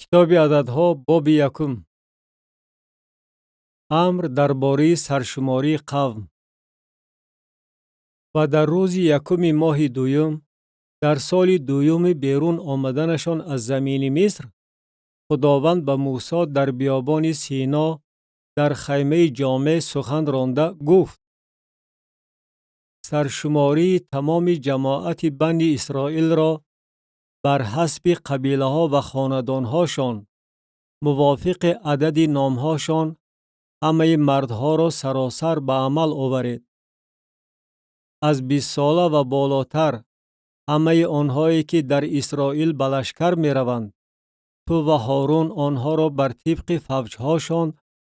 Китоби ададҳо, боби якум. Амр дар бораи саршумории қавм. Ва дар рӯзи якуми моҳи дуюм, дар соли дуюми берун омаданашон аз замини Миср, Худованд ба Мусо дар биёбони Сино дар хаймаи ҷомеъ сухан ронда гуфт: Саршумории тамоми ҷамоати Бани Исроилро бар ҳасби қабилаҳо ва хонадонҳошон, мувофиқи адади номҳошон, ҳамаи мардҳоро саросар ба амал оваред. Аз 20сола ва болотар ҳамаи онҳое, ки дар Исроил ба лашкар мераванд, ту ва Ҳорун онҳоро бар тибқи фавҷҳошон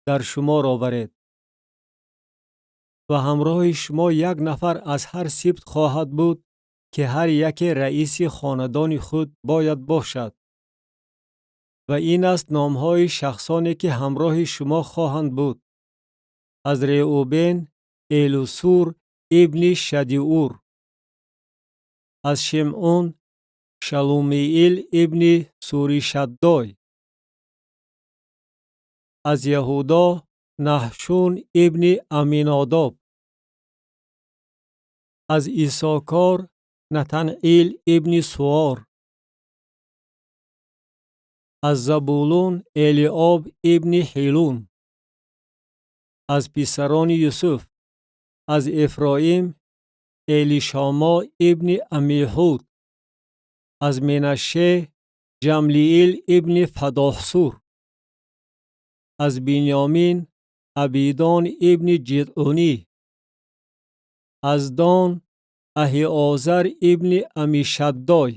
дар шумор оваред. Ва ҳамроҳи шумо як нафар аз ҳар сибт хоҳад буд, ки ҳар яке раиси хонадони худ бояд бошад. Ва ин аст номҳои шахсоне, ки ҳамроҳи шумо хоҳанд буд. Аз Реубен Элусур ибни Шадиур, аз Шимъун Шалумиил ибни Суришаддой, аз Яҳудо Наҳшун ибни Аминодоб, аз Исокор Натанъил ибни Суор, аз Забулун Элиоб ибни Ҳилун, аз писарони Юсуф, аз Эфроим Элишомо ибни Амиҳуд, аз Менаше Ҷамлиил ибни Фадоҳсур, аз Бинёмин Абидон ибни Ҷидъунӣ, аз Дон Аҳиозар ибни Амишаддой,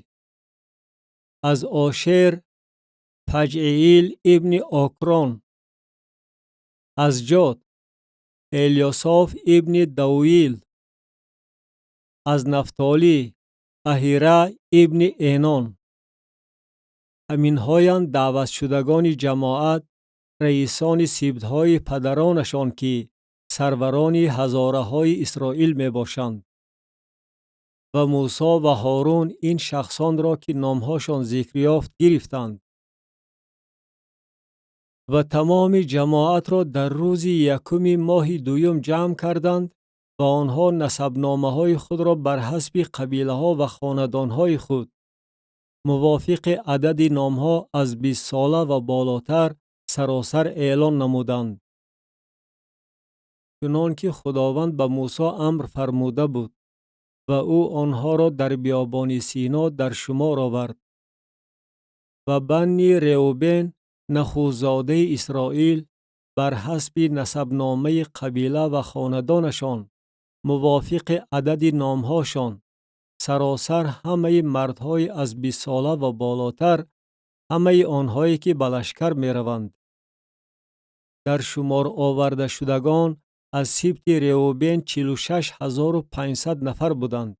аз Ошер Паҷъиил ибни Окрон, аз Ҷод Элиёсоф ибни Давуил, аз Нафтолӣ Аҳира ибни Энон. Ҳаминҳоянд даъватшудагони ҷамоат, раисони сибтҳои падаронашон, ки сарварони ҳазораҳои Исроил мебошанд. Ва Мусо ва Ҳорун ин шахсонро, ки номҳошон зикр ёфт, гирифтанд. Ва тамоми ҷамоатро дар рӯзи якуми моҳи дуюм ҷамъ карданд ва онҳо насабномаҳои худро бар ҳасби қабилаҳо ва хонадонҳои худ, мувофиқи адади номҳо аз 20сола ва болотар саросар эълон намуданд. Чунон ки Худованд ба Мусо амр фармуда буд, ва ӯ онҳоро дар биёбони Сино дар шумор овард. Ва Банни Реубен, нахустзодаи Исроил, бар ҳасби насабномаи қабила ва хонадонашон, мувофиқи адади номҳошон, саросар ҳамаи мардҳои аз 20сола ва болотар, ҳамаи онҳое, ки ба лашкар мераванд. Дар шумор овардашудагон аз сибти Реубен 46 500 нафар буданд.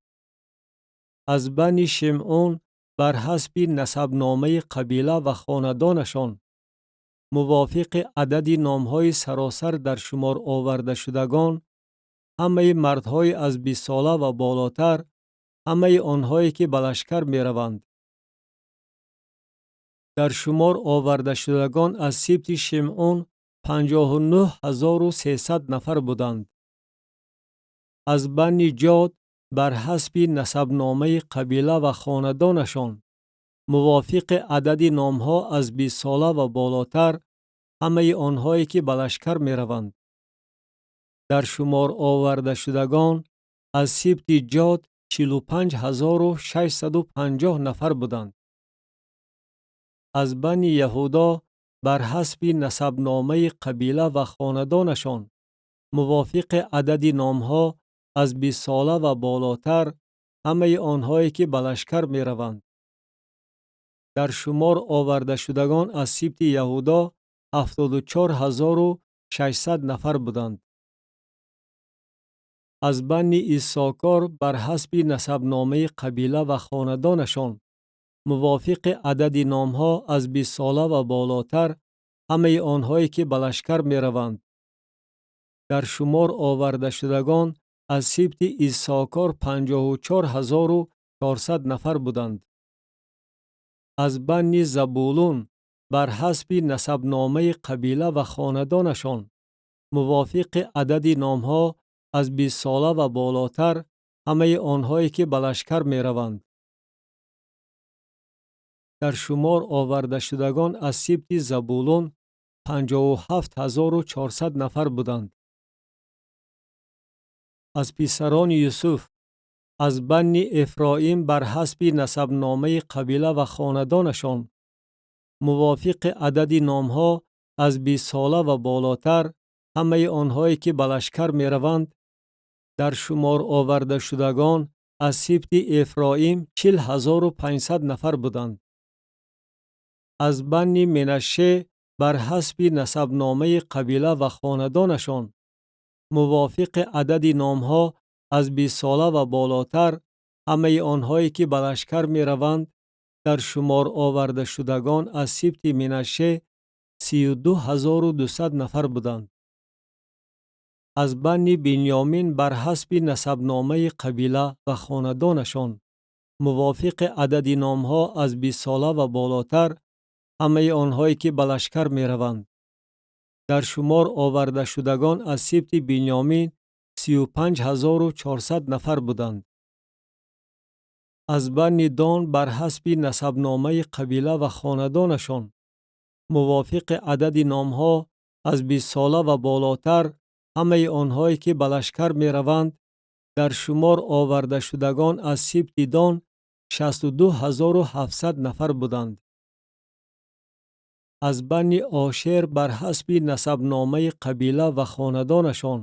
Аз Бани Шимъун бар ҳасби насабномаи қабила ва хонадонашон, мувофиқи адади номҳои саросар дар шумор овардашудагон, ҳамаи мардҳои аз 20сола ва болотар, ҳамаи онҳое, ки ба лашкар мераванд. Дар шумор овардашудагон аз сибти Шимъун 59 300 нафар буданд. Аз Банни Ҷод бар ҳасби насабномаи қабила ва хонадонашон, мувофиқи адади номҳо аз 20сола ва болотар, ҳамаи онҳое, ки ба лашкар мераванд. Дар шумор овардашудагон аз сибти Ҷод 45 650 нафар буданд. Аз Бани Яҳудо бар ҳасби насабномаи қабила ва хонадонашон, мувофиқи адади номҳо аз 20сола ва болотар, ҳамаи онҳое, ки ба лашкар мераванд. Дар шумор овардашудагон аз сибти Яҳудо 74 600 нафар буданд. Аз Банни Иссокор бар ҳасби насабномаи қабила ва хонадонашон, мувофиқи адади номҳо аз 20сола ва болотар, ҳамаи онҳое, ки ба лашкар мераванд. Дар шумор овардашудагон аз сибти Иссокор 54 400 нафар буданд. Аз Банни Забулун бар ҳасби насабномаи қабила ва хонадонашон мувофиқи адади номҳо аз 20 сола ва болотар, ҳамаи онҳое ки ба лашкар мераванд. Дар шумор овардашудагон аз сибти Забулун 57 400 нафар буданд. Аз писарони Юсуф, аз банни Эфроим бар ҳасби насабномаи қабила ва хонадонашон мувофиқи адади номҳо аз 20 сола ва болотар, ҳамаи онҳое ки ба лашкар мераванд, дар шумор овардашудагон аз сибти Эфроим 40 500 нафар буданд. Аз банни Менаше бар ҳасби насабномаи қабила ва хонадонашон мувофиқи адади номҳо аз 20 сола ва болотар, ҳамаи онҳое ки ба лашкар мераванд, дар шумор овардашудагон аз сибти Менаше 32 200 нафар буданд. Аз банни Бинёмин бар ҳасби насабномаи қабила ва хонадонашон мувофиқи адади номҳо аз 20 сола ва болотар, ҳамаи онҳое ки ба лашкар мераванд, дар шумор овардашудагон аз сибти Бинёмин 35 400 нафар буданд. Аз банни Дон бар ҳасби насабномаи қабила ва хонадонашон мувофиқи адади номҳо аз 20 сола ва болотар, ҳамаи онҳое ки ба лашкар мераванд, дар шумор овардашудагон аз сибти Дон 62 700 нафар буданд. Аз банни Ошер бар ҳасби насабномаи қабила ва хонадонашон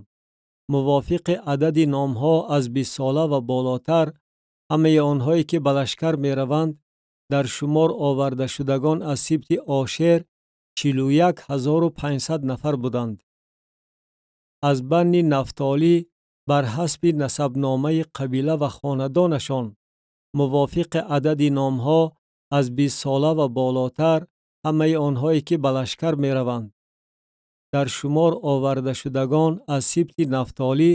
мувофиқи адади номҳо аз 20 сола ва болотар, ҳамаи онҳое ки ба лашкар мераванд, дар шумор овардашудагон аз сибти Ошер 41 500 нафар буданд. Аз банни Нафтолӣ бар ҳасби насабномаи қабила ва хонадонашон мувофиқи адади номҳо аз 20 сола ва болотар, ҳамаи онҳое ки ба лашкар мераванд, дар шумор овардашудагон аз сибти Нафтолӣ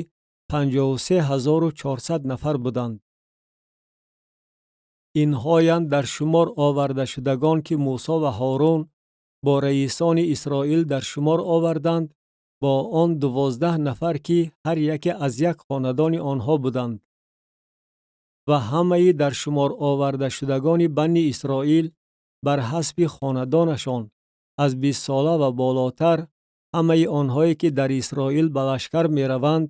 53 400 нафар буданд. Инҳоянд дар шумор овардашудагон, ки Мусо ва Ҳорун бо раисони Исроил дар шумор оварданд, бо он 12 нафар, ки ҳар яке аз як хонадони онҳо буданд. Ва ҳамаи дар шумор овардашудагони банни Исроил бар ҳасби хонадонашон аз 20 сола ва болотар, ҳамаи онҳое ки дар Исроил ба лашкар мераванд,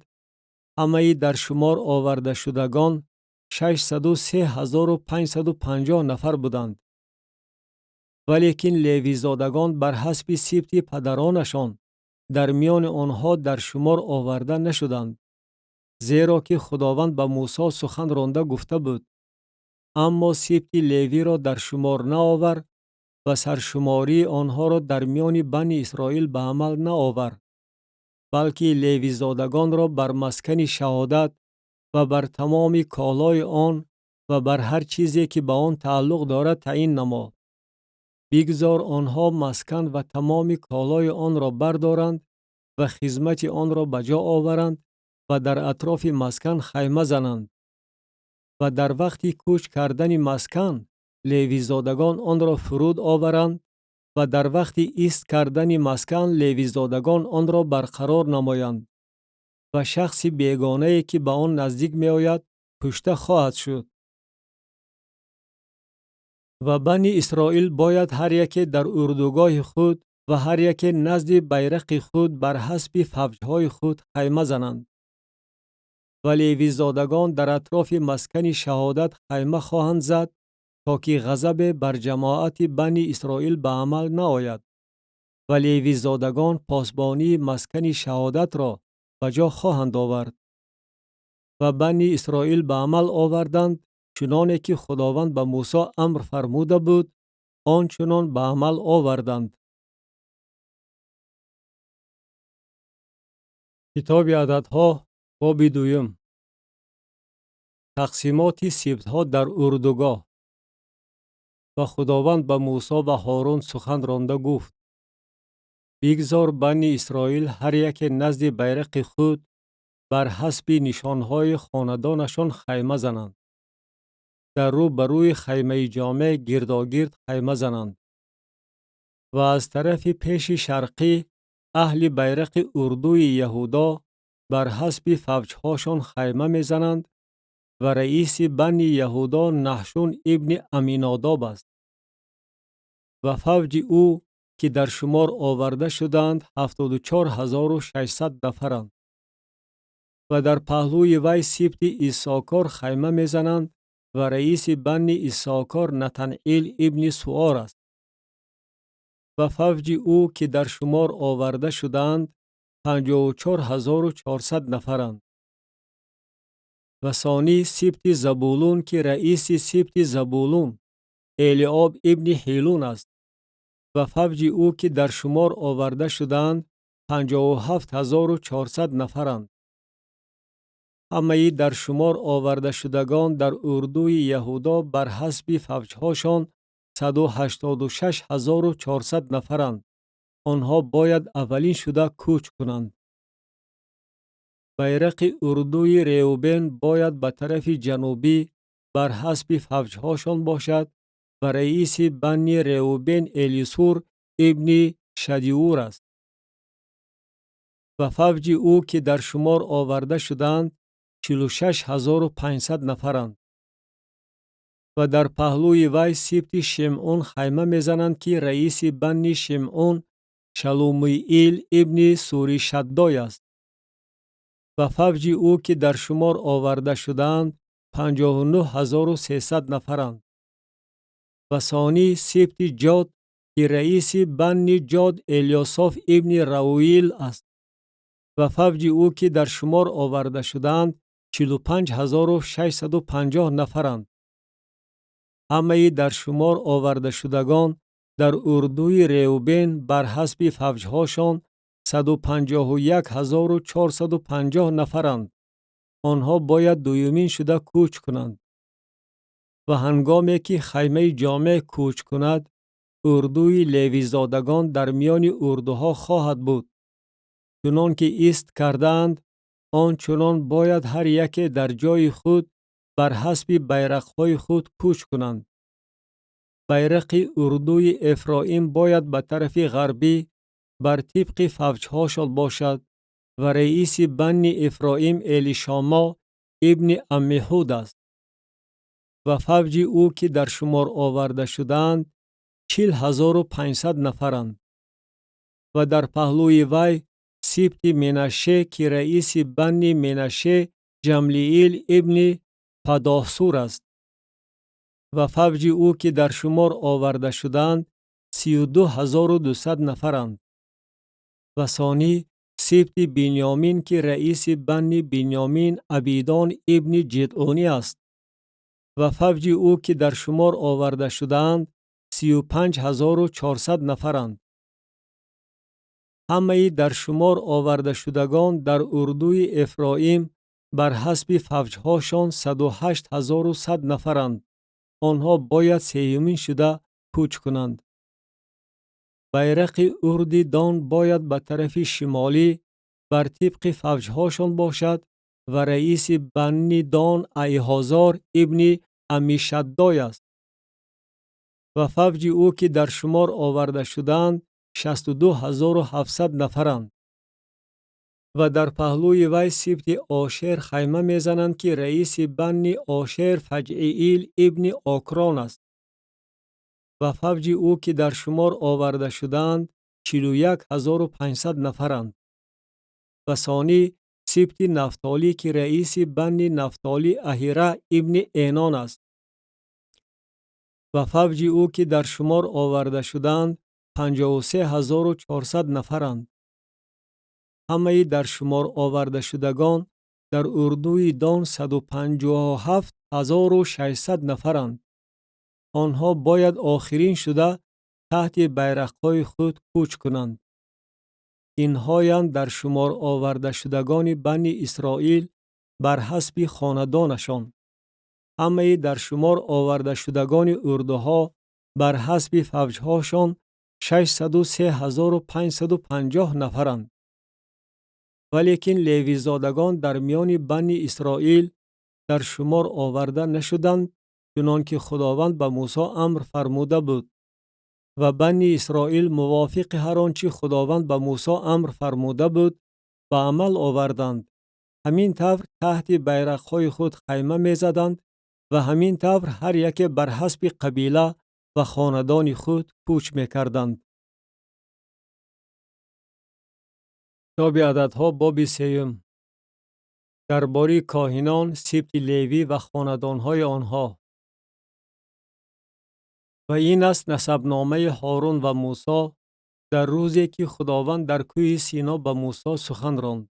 ҳамаи дар шумор овардашудагон 603 550 нафар буданд. Валекин левизодагон бар ҳасби сибти падаронашон дар миёни онҳо дар шумор оварда нашуданд, зеро ки Худованд ба Мусо сухан ронда гуфта буд: «Аммо сибти Левиро дар шумор наовар ва саршумории онҳоро дар миёни бани Исроил ба амал наовар, балки левизодагонро бар маскани шаҳодат ва бар тамоми колои он ва бар ҳар чизе ки ба он тааллуқ дорад таъин намо. Бигзор онҳо маскан ва тамоми колои онро бардоранд ва хизмати онро ба ҷо оваранд ва дар атрофи маскан хайма зананд. Ва дар вақти кӯч кардани маскан левизодагон онро фуруд оваранд ва дар вақти ист кардани маскан левизодагон онро барқарор намоянд ва шахси бегонае ки ба он наздик меояд, кушта хоҳад шуд». Ва бани Исроил бояд ҳар яке дар урдугоҳи худ ва ҳар яке назди байрақи худ бар ҳасби фавҷҳои худ хайма зананд. Ва левизодагон дар атрофи маскани шаҳодат хайма хоҳанд зад, то ки ғазабе бар ҷамоати бани Исроил ба амал наояд. Ва левизодагон посбонии маскани шаҳодатро ба ҷо хоҳанд овард. Ва бани Исроил ба амал оварданд, чуноне ки Худованд ба Мусо амр фармуда буд, он чунон ба амал оварданд. Китоби Ададҳо, боби дуюм. Тақсимоти сибтҳо дар урдугоҳ. Ва Худованд ба Мусо ва Ҳорун сухан ронда гуфт: «Бигзор бани Исроил ҳар яке назди байрақи худ бар ҳасби нишонҳои хонадонашон хайма зананд. Дар рӯ ба рӯи хаймаи ҷомеъ гирдогирд хайма зананд. Ва аз тарафи пеши шарқӣ аҳли байрақи урдуи Яҳудо бар ҳасби фавҷҳошон хайма мезананд ва раиси Банни Яҳудо Наҳшун ибни Аминодоб аст. Ва фавҷи ӯ, ки дар шумор оварда шудаанд, 74 600 нафаранд. Ва дар паҳлӯи вай сибти Иссокор хайма мезананд ва раиси Банни Иссокор Натанъил ибни Суор аст. Ва фавҷи ӯ, ки дар шумор оварда шудаанд, 54 400 нафаранд. Ва сонӣ сибти Забулун, ки раиси сибти Забулун Элиоб ибни Ҳилун аст. Ва фавҷи ӯ, ки дар шумор оварда шудаанд, 57 400 нафаранд. Ҳамаи дар шумор овардашудагон дар урдуи Яҳудо бар ҳасби фавҷҳошон 186 400 нафаранд. Онҳо бояд аввалин шуда кӯч кунанд. Байрақи урдуи Реубен бояд ба тарафи ҷанубӣ бар ҳасби фавҷҳошон бошад ва раиси Банни Реубен Элисур ибни Шадиур аст. Ва фавҷи ӯ, ки дар шумор оварда шудаанд, 46 500 нафаранд. Ва дар паҳлӯи вай сибти Шимъун хайма мезананд, ки раиси Банни Шимъун Шалумиил ибни Суришаддой аст. Ва фавҷи ӯ, ки дар шумор оварда шудаанд, 59 300 нафаранд. Ва сонӣ сибти Ҷод, ки раиси Банни Ҷод Элиёсоф ибни Рауил аст. Ва фавҷи ӯ, ки дар шумор оварда шудаанд, 45 650 нафаранд. Ҳамаи дар шумор овардашудагон дар урдуи Реубен бар ҳасби фавҷҳошон 151 450 нафаранд. Онҳо бояд дуюмин шуда кӯч кунанд. Ва ҳангоме ки хаймаи ҷомеъ кӯч кунад, урдуи левизодагон дар миёни урдуҳо хоҳад буд. Чунон ки ист кардаанд, он чунон бояд ҳар яке дар ҷои худ бар ҳасби байрақҳои худ кӯч кунанд. Байрақи урдуи Эфроим бояд ба тарафи ғарбӣ бар тибқи фавҷҳошон бошад ва раиси Банни Эфроим Элишомо ибни Аммиҳуд аст. Ва фавҷи ӯ, ки дар шумор оварда шудаанд, 40 500 нафаранд. Ва дар паҳлӯи вай сибти Менаше, ки раиси Банни Менаше Ҷамлиил ибни Падоҳсур аст. Ва фавҷи ӯ, ки дар шумор оварда шудаанд, 32 200 нафаранд. Ва сонӣ сибти Бинёмин, ки раиси Банни Бинёмин Абидон ибни Ҷидъонӣ аст. Ва фавҷи ӯ, ки дар шумор оварда шудаанд, 35 400 нафаранд. Ҳамаи дар шумор овардашудагон дар урдуи Эфроим бар ҳасби фавҷҳошон 108 100 нафаранд. Онҳо бояд сеюмин шуда кӯч кунанд. Байрақи урди Дон бояд ба тарафи шимолӣ бар тибқи фавҷҳошон бошад ва раиси Банни Дон Аиҳозор ибни Амишаддой аст. Ва фавҷи ӯ, ки дар шумор оварда шудаанд, 62 700 нафаранд. Ва дар паҳлӯи вай сибти Ошер хайма мезананд, ки раиси Банни Ошер Фаҷъиил ибни Окрон аст. Ва фавҷи ӯ, ки дар шумор оварда шудаанд, 41 500 нафаранд. Ва сонӣ сибти Нафтолӣ, ки раиси Банни Нафтолӣ Аҳира ибни Энон аст. Ва фавҷи ӯ, ки дар шумор оварда шудаанд, 53 400 нафаранд. Ҳамаи дар шумор овардашудагон дар урдуи Дон 157 600 нафаранд. Онҳо бояд охирин шуда таҳти байрақҳои худ кӯч кунанд. Инҳоянд дар шумор овардашудагони Банни Исроил бар ҳасби хонадонашон. Ҳамаи дар шумор овардашудагони урдуҳо бар ҳасби фавҷҳошон 603 550 нафаранд. Валекин левизодагон дар миёни Банни Исроил дар шумор оварда нашуданд, чунон ки Худованд ба Мусо амр фармуда буд. Ва Банни Исроил мувофиқи ҳар он чӣ Худованд ба Мусо амр фармуда буд, ба амал оварданд. Ҳамин тавр таҳти байрақҳои худ хайма мезаданд ва ҳамин тавр ҳар яке бар ҳасби қабила ва хонадони худ кӯч мекарданд. Китоби Ададҳо, боби сеюм. Дар бораи коҳинон, сибти Левӣ ва хонадонҳои онҳо. Ва ин аст насабномаи Ҳорун ва Мусо дар рӯзе ки Худованд дар кӯҳи Сино ба Мусо сухан ронд.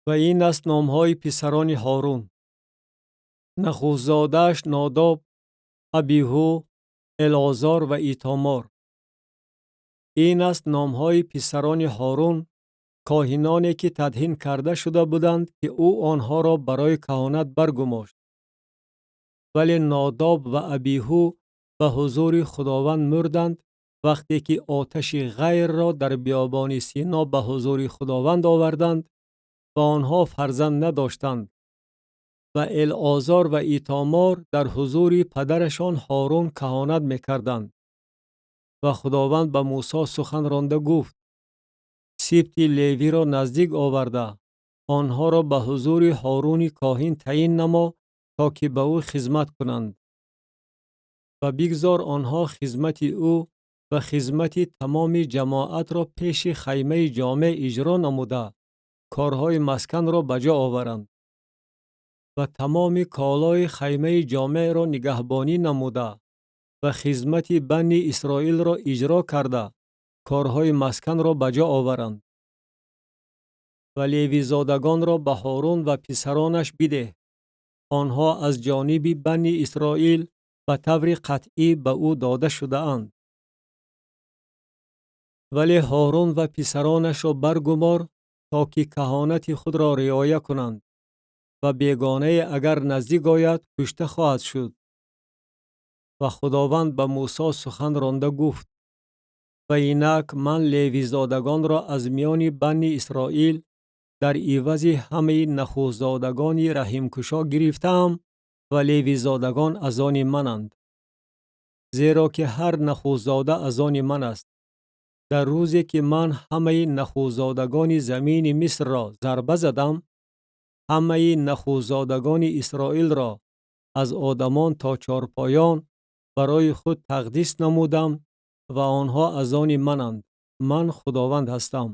Ва ин аст номҳои писарони Ҳорун: нахустзодааш Нодоб, Абиҳу, Элозор ва Итомор. Ин аст номҳои писарони Ҳорун, коҳиноне ки тадҳин карда шуда буданд, ки ӯ онҳоро барои каҳонат баргумошт. Вале Нодоб ва Абиҳу ба ҳузури Худованд мурданд вақте ки оташи ғайрро дар биёбони Сино ба ҳузури Худованд оварданд ва онҳо фарзанд надоштанд. Ва Элозор ва Итомор дар ҳузури падарашон Ҳорун каҳонат мекарданд. Ва Худованд ба Мусо сухан ронда гуфт: сибти Левиро наздик оварда, онҳоро ба ҳузури Ҳоруни коҳин таъин намо, то ки ба ӯ хизмат кунанд. Ва бигзор онҳо хизмати ӯ ва хизмати тамоми ҷамоатро пеши хаймаи ҷомеъ иҷро намуда, корҳои масканро ба ҷо оваранд. Ва тамоми колои хаймаи ҷомеъро нигаҳбонӣ намуда ва хизмати Банни Исроилро иҷро карда, корҳои масканро ба ҷо оваранд. Ва левизодагонро ба Ҳорун ва писаронаш бидеҳ. Онҳо аз ҷониби Банни Исроил ба таври қатъӣ ба ӯ дода шудаанд. Вале Ҳорун ва писаронашро баргумор, то ки каҳонати худро риоя кунанд ва бегонае агар наздик ояд, кушта хоҳад шуд. Ва Худованд ба Мусо сухан ронда гуфт: ва инак ман левизодагонро аз миёни Банни Исроил дар ивази ҳамаи нахустзодагони раҳимкушо гирифтаам ва левизодагон аз они мананд. Зеро ки ҳар нахустзода аз они ман аст. Дар рӯзе ки ман ҳамаи нахустзодагони замини Мисрро зарба задам, ҳамаи нахустзодагони Исроилро аз одамон то чорпоён барои худ тақдис намудам ва онҳо аз они мананд. Ман Худованд ҳастам.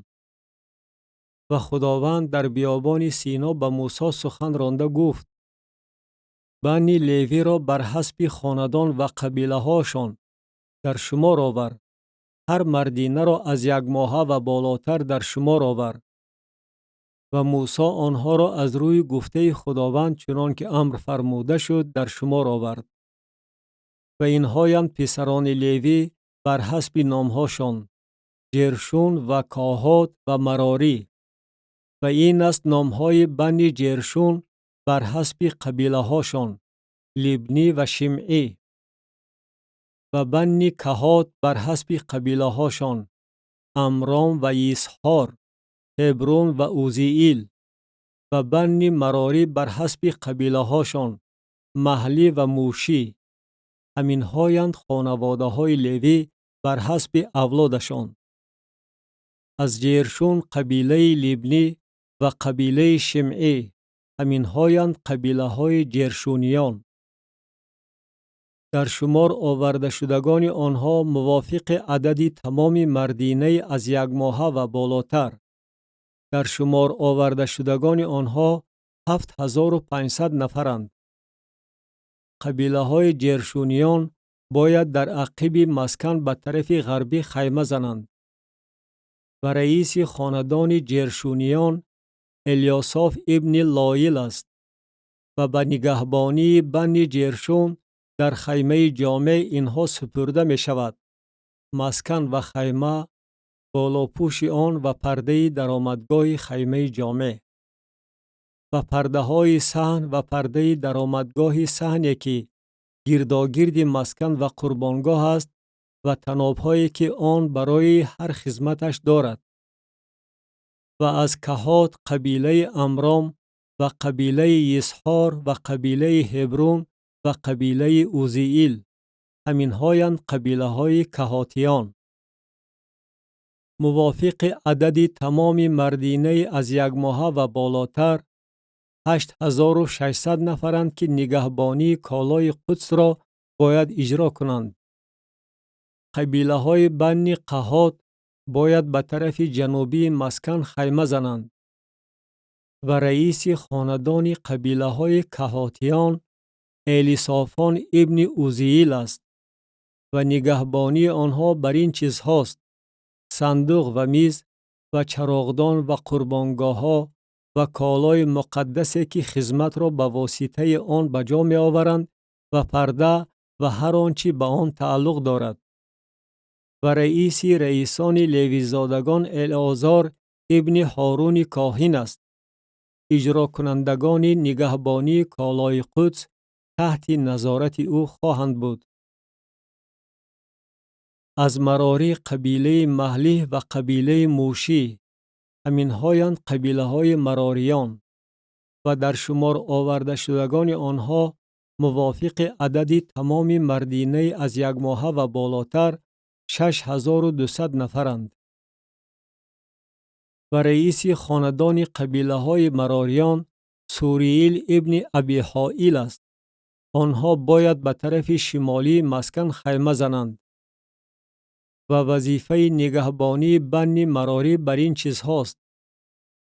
Ва Худованд дар биёбони Сино ба Мусо сухан ронда гуфт: Банни Левиро бар ҳасби хонадон ва қабилаҳошон дар шумор овар. Ҳар мардинаро аз якмоҳа ва болотар дар шумор овар. Ва Мусо онҳоро аз рӯи гуфтаи Худованд чунон ки амр фармуда шуд дар шумор овард. Ва инҳоянд писарони Левӣ бар ҳасби номҳошон: Ҷершун ва Коҳот ва Марорӣ. Ва ин аст номҳои Банни Ҷершун бар ҳасби қабилаҳошон: Либнӣ ва Шимъӣ. Ва Банни Каҳот бар ҳасби қабилаҳошон: Амром ва Йисҳор, Ҳебрун ва Узиил. Ва Банни Марорӣ бар ҳасби қабилаҳошон: Маҳлӣ ва Мушӣ. Ҳаминҳоянд хонаводаҳои Левӣ бар ҳасби авлодашон. Аз Ҷершун қабилаи Либнӣ ва қабилаи Шимъӣ. Ҳаминҳоянд қабилаҳои ҷершуниён. Дар шумор овардашудагони онҳо мувофиқи адади тамоми мардинаи аз якмоҳа ва болотар. Дар шумор овардашудагони онҳо 7500 нафаранд. Қабилаҳои ҷершуниён бояд дар ақиби маскан ба тарафи ғарбӣ хайма зананд. Ва раиси хонадони ҷершуниён Элиёсоф ибни Лоил аст ва ба нигаҳбонии Банни Ҷершун дар хаймаи ҷомеъ инҳо супурда мешавад: маскан ва хайма, болопӯши он ва пардаи даромадгоҳи хаймаи ҷомеъ ва пардаҳои саҳн ва пардаи даромадгоҳи саҳне ки гирдогирди маскан ва қурбонгоҳ аст ва танобҳое ки он барои ҳар хизматаш дорад. Ва аз Каҳот қабилаи Амром ва қабилаи Йисҳор ва қабилаи Ҳебрун ва қабилаи Узиил. Ҳаминҳоянд қабилаҳои каҳотиён. Мувофиқи адади тамоми мардинаи аз якмоҳа ва болотар 8600 нафаранд, ки нигаҳбонии колои Қудсро бояд иҷро кунанд. Қабилаҳои Банни Қаҳот бояд ба тарафи ҷанубии маскан хайма зананд ва раиси хонадони қабилаҳои каҳотиён Элисофон ибни Узиил аст ва нигаҳбонии онҳо бар ин чизҳост: сандуқ ва миз ва чароғдон ва қурбонгоҳҳо ва колои муқаддасе, ки хизматро ба воситаи он ба ҷо меоваранд, ва парда ва ҳар он чӣ ба он тааллуқ дорад. Ва раиси раисони левизодагон Элеозор ибни Ҳоруни коҳин аст. Иҷрокунандагони нигаҳбонии колои Қудс таҳти назорати ӯ хоҳанд буд. Аз Марорӣ қабилаи Маҳлиҳ ва қабилаи Мушӣ. Ҳаминҳоянд қабилаҳои марориён ва дар шумор овардашудагони онҳо мувофиқи адади тамоми мардинаи аз якмоҳа ва болотар 6200 нафаранд. Ва раиси хонадони қабилаҳои марориён Суриил ибни Абиҳоил аст. Онҳо бояд ба тарафи шимолии маскан хайма зананд ва вазифаи нигаҳбонии Банни Марорӣ бар ин чизҳост: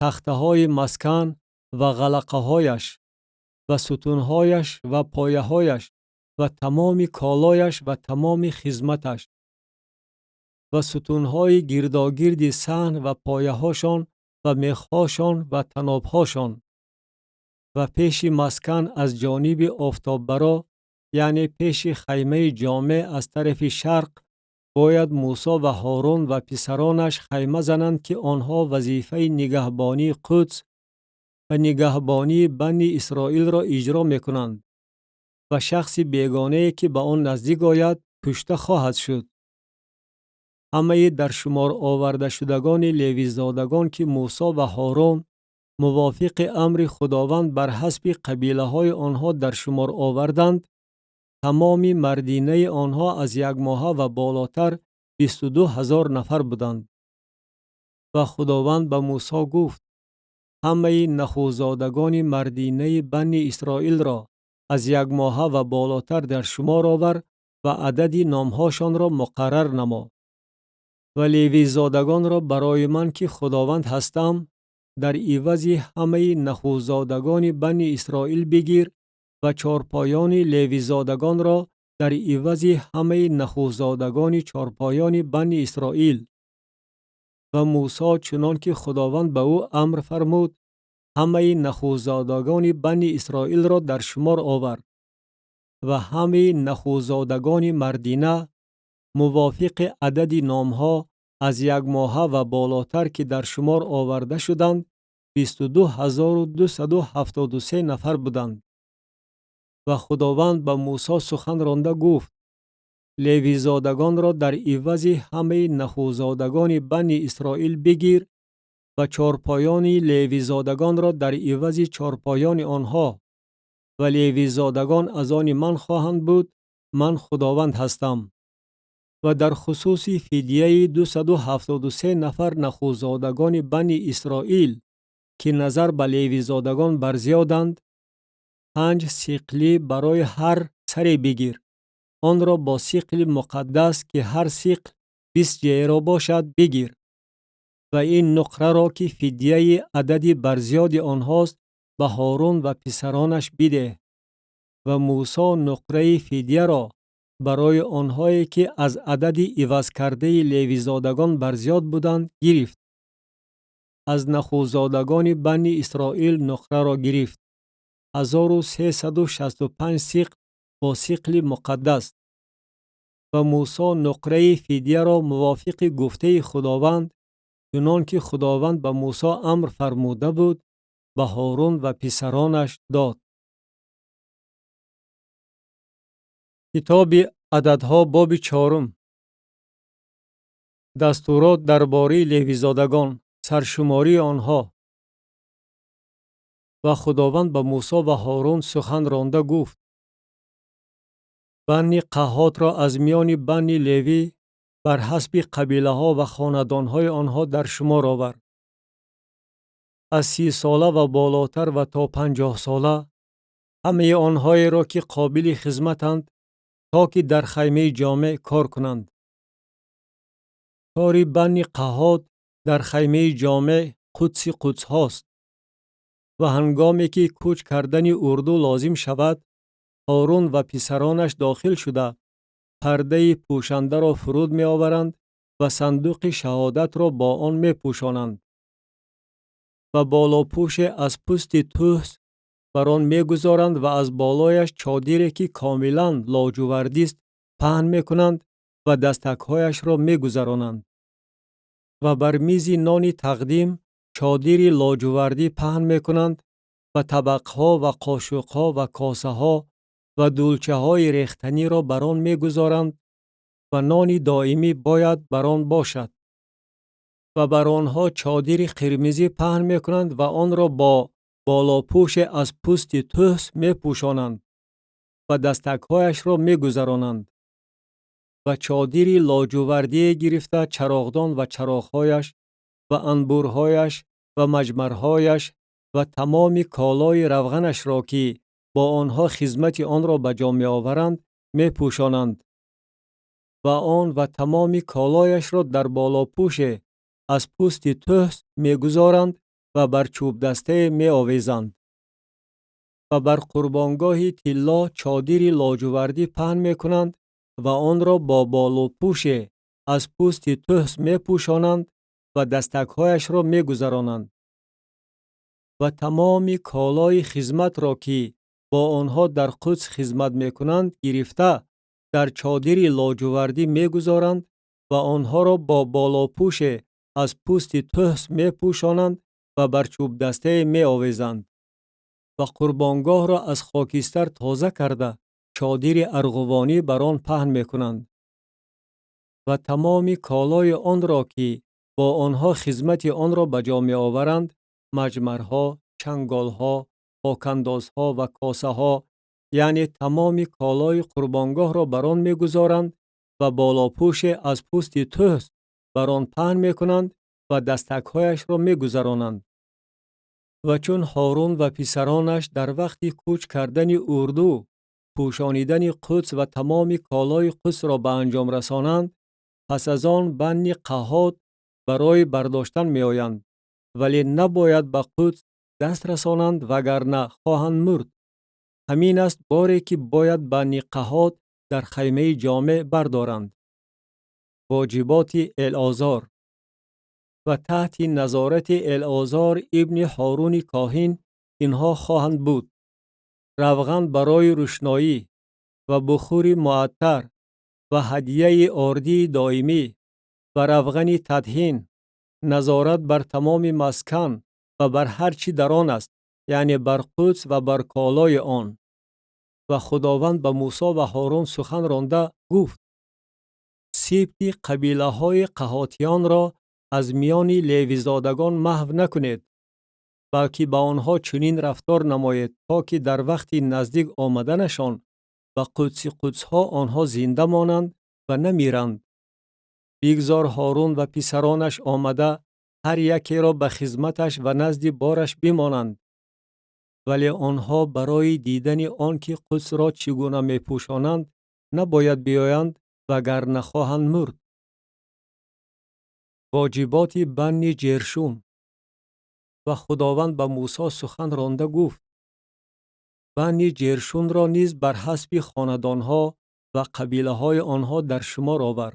тахтаҳои маскан ва ғалақаҳояш ва сутунҳояш ва пояҳояш ва тамоми колояш ва тамоми хизматаш ва сутунҳои гирдогирди саҳн ва пояҳошон ва мехҳошон ва танобҳошон ва пеши маскан аз ҷониби офтоббаро, яъне пеши хаймаи ҷомеъ аз тарафи шарқ, бояд Мусо ва Ҳорун ва писаронаш хайма зананд, ки онҳо вазифаи нигаҳбонии Қудс ва нигаҳбонии Банни Исроилро иҷро мекунанд ва шахси бегонае, ки ба он наздик ояд, кушта хоҳад шуд. Ҳамаи дар шумор овардашудагони левизодагон, ки Мусо ва Ҳорун мувофиқи амри Худованд бар ҳасби қабилаҳои онҳо дар шумор оварданд, тамоми мардинаи онҳо аз якмоҳа ва болотар 22 000 нафар буданд. Ва Худованд ба Мусо гуфт: ҳамаи нахӯзодагони мардинаи Банни Исроилро аз якмоҳа ва болотар дар шумор овар ва адади номҳошонро муқаррар намо. Ва левизодагонро барои ман, ки Худованд ҳастам, дар ивази ҳамаи нахӯзодагони Банни Исроил бигир ва чорпоёни левизодагонро дар ивази ҳамаи нахӯзодагони чорпоёни Банни Исроил. Ва Мусо, чунон ки Худованд ба ӯ амр фармуд, ҳамаи нахӯзодагони Банни Исроилро дар шумор овард ва ҳамаи нахӯзодагони мардина мувофиқи адади номҳо аз якмоҳа ва болотар, ки дар шумор оварда шуданд, 22 273 нафар буданд. Ва Худованд ба Мусо сухан ронда гуфт: левизодагонро дар ивази ҳамаи нахӯзодагони Банни Исроил бигир ва чорпоёни левизодагонро дар ивази чорпоёни онҳо, ва левизодагон аз они ман хоҳанд буд. Ман Худованд ҳастам. Ва дар хусуси фидияи 273 нафар нахӯзодагони Банни Исроил, ки назар ба левизодагон барзиёданд, 5 сиқлӣ барои ҳар саре бигир. Онро бо сиқли муқаддас, ки ҳар сиқл 20 ҷеро бошад, бигир. Ва ин нуқраро, ки фидияи адади барзиёди онҳост, ба Ҳорун ва писаронаш бидеҳ. Ва Мусо нуқраи фидияро барои онҳое, ки аз адади ивазкардаи левизодагон барзиёд буданд, гирифт. Аз нахӯзодагони Банни Исроил нуқраро гирифт 1365 сиқл бо сиқли муқаддас. Ва Мусо нуқраи фидияро мувофиқи гуфтаи Худованд, чунон ки Худованд ба Мусо амр фармуда буд, ба Ҳорун ва писаронаш дод. Китоби Ададҳо, боби чорум. Дастурот дар бораи левизодагон, саршумории онҳо. Ва Худованд ба Мусо ва Ҳорун сухан ронда гуфт: Банни Қаҳотро аз миёни Банни Левӣ бар ҳасби қабилаҳо ва хонадонҳои онҳо дар шумор овар. Аз 30 сола ва болотар ва то 50 сола ҳамаи онҳоеро, ки қобили хизматанд, то ки дар хаймаи ҷомеъ кор кунанд. Кори Банни Қаҳот дар хаймаи ҷомеъ қудси қудсҳост. Ва ҳангоме ки кӯч кардани урду лозим шавад, Ҳорун ва писаронаш дохил шуда, пардаи пӯшандаро фуруд меоваранд ва сандуқи шаҳодатро бо он мепӯшонанд. Ва болопӯше аз пӯсти тӯс бар он мегузоранд ва аз болояш чодире, ки комилан лоҷувардист, паҳн мекунанд ва дастакҳояшро мегузаронанд. Ва бар мизи нони тақдим чодири лоҷувардӣ паҳн мекунанд ва табақҳо ва қошуқҳо ва косаҳо ва дулчаҳои рехтаниро бар он мегузоранд ва нони доимӣ бояд бар он бошад. Ва бар онҳо чодири қирмизӣ паҳн мекунанд ва онро бо болопӯше аз пӯсти тӯс мепӯшонанд ва дастакҳояшро мегузаронанд. Ва чодири лоҷувардие гирифта, чароғдон ва чароғҳояш ва анбурҳояш ва маҷмарҳояш ва тамоми колои равғанашро, ки бо онҳо хизмати онро ба ҷо меоваранд, мепӯшонанд ва он ва тамоми колояшро дар болопӯше аз пӯсти тӯс мегузоранд ва бар чӯбдастае меовезанд. Ва бар қурбонгоҳи тилло чодири лоҷувардӣ паҳн мекунанд ва онро бо болопӯше аз пӯсти тӯс мепӯшонанд ва дастакҳояшро мегузаронанд. Ва тамоми колои хизматро, ки бо онҳо дар Қудс хизмат мекунанд, гирифта, дар чодири лоҷувардӣ мегузоранд ва онҳоро бо болопӯше аз пӯсти тӯс мепӯшонанд ва бар чӯбдастае меовезанд. Ва қурбонгоҳро аз хокистар тоза карда, чодири арғувонӣ бар он паҳн мекунанд. Ва тамоми колои онро, ки бо онҳо хизмати онро ба ҷо меоваранд, маҷмарҳо, чанголҳо, хокандозҳо ва косаҳо, яъне тамоми колои қурбонгоҳро бар он мегузоранд ва болопӯше аз пӯсти тӯс бар он паҳн мекунанд ва дастакҳояшро мегузаронанд. Ва чун Ҳорун ва писаронаш дар вақти кӯч кардани урду пӯшонидани Қудс ва тамоми колои Қудсро ба анҷом расонанд, пас аз он Банни Қаҳот барои бардоштан меоянд, вале набояд ба Қудс даст расонанд, вагарна хоҳанд мурд. Ҳамин аст боре, ки бояд Банни Қаҳот дар хаймаи ҷомеъ бардоранд. Воҷиботи Элозор. Ва таҳти назорати Элозор ибни Ҳоруни коҳин инҳо хоҳанд буд: равған барои рӯшноӣ ва бухури муаттар ва ҳадияи ордии доимӣ ва равғани тадҳин, назорат бар тамоми маскан ва бар ҳар чӣ дар он аст, яъне бар Қудс ва бар колои он. Ва Худованд ба Мусо ва Ҳорун сухан ронда гуфт: Сибти қабилаҳои қаҳотиёнро аз миёни левизодагон маҳв накунед, балки ба онҳо чунин рафтор намоед, то ки дар вақти наздик омаданашон ба қудси қудсҳо онҳо зинда монанд ва намиранд. Бигзор Ҳорун ва писаронаш омада, ҳар якеро ба хизматаш ва назди бораш бимонанд. Вале онҳо барои дидани он ки Қудсро чӣ гуна мепӯшонанд, набояд биёянд, вагарна хоҳанд мурд. Воҷиботи Банни Ҷершун. Ва Худованд ба Мусо сухан ронда гуфт: Банни Ҷершунро низ бар ҳасби хонадонҳо ва қабилаҳои онҳо дар шумор овар.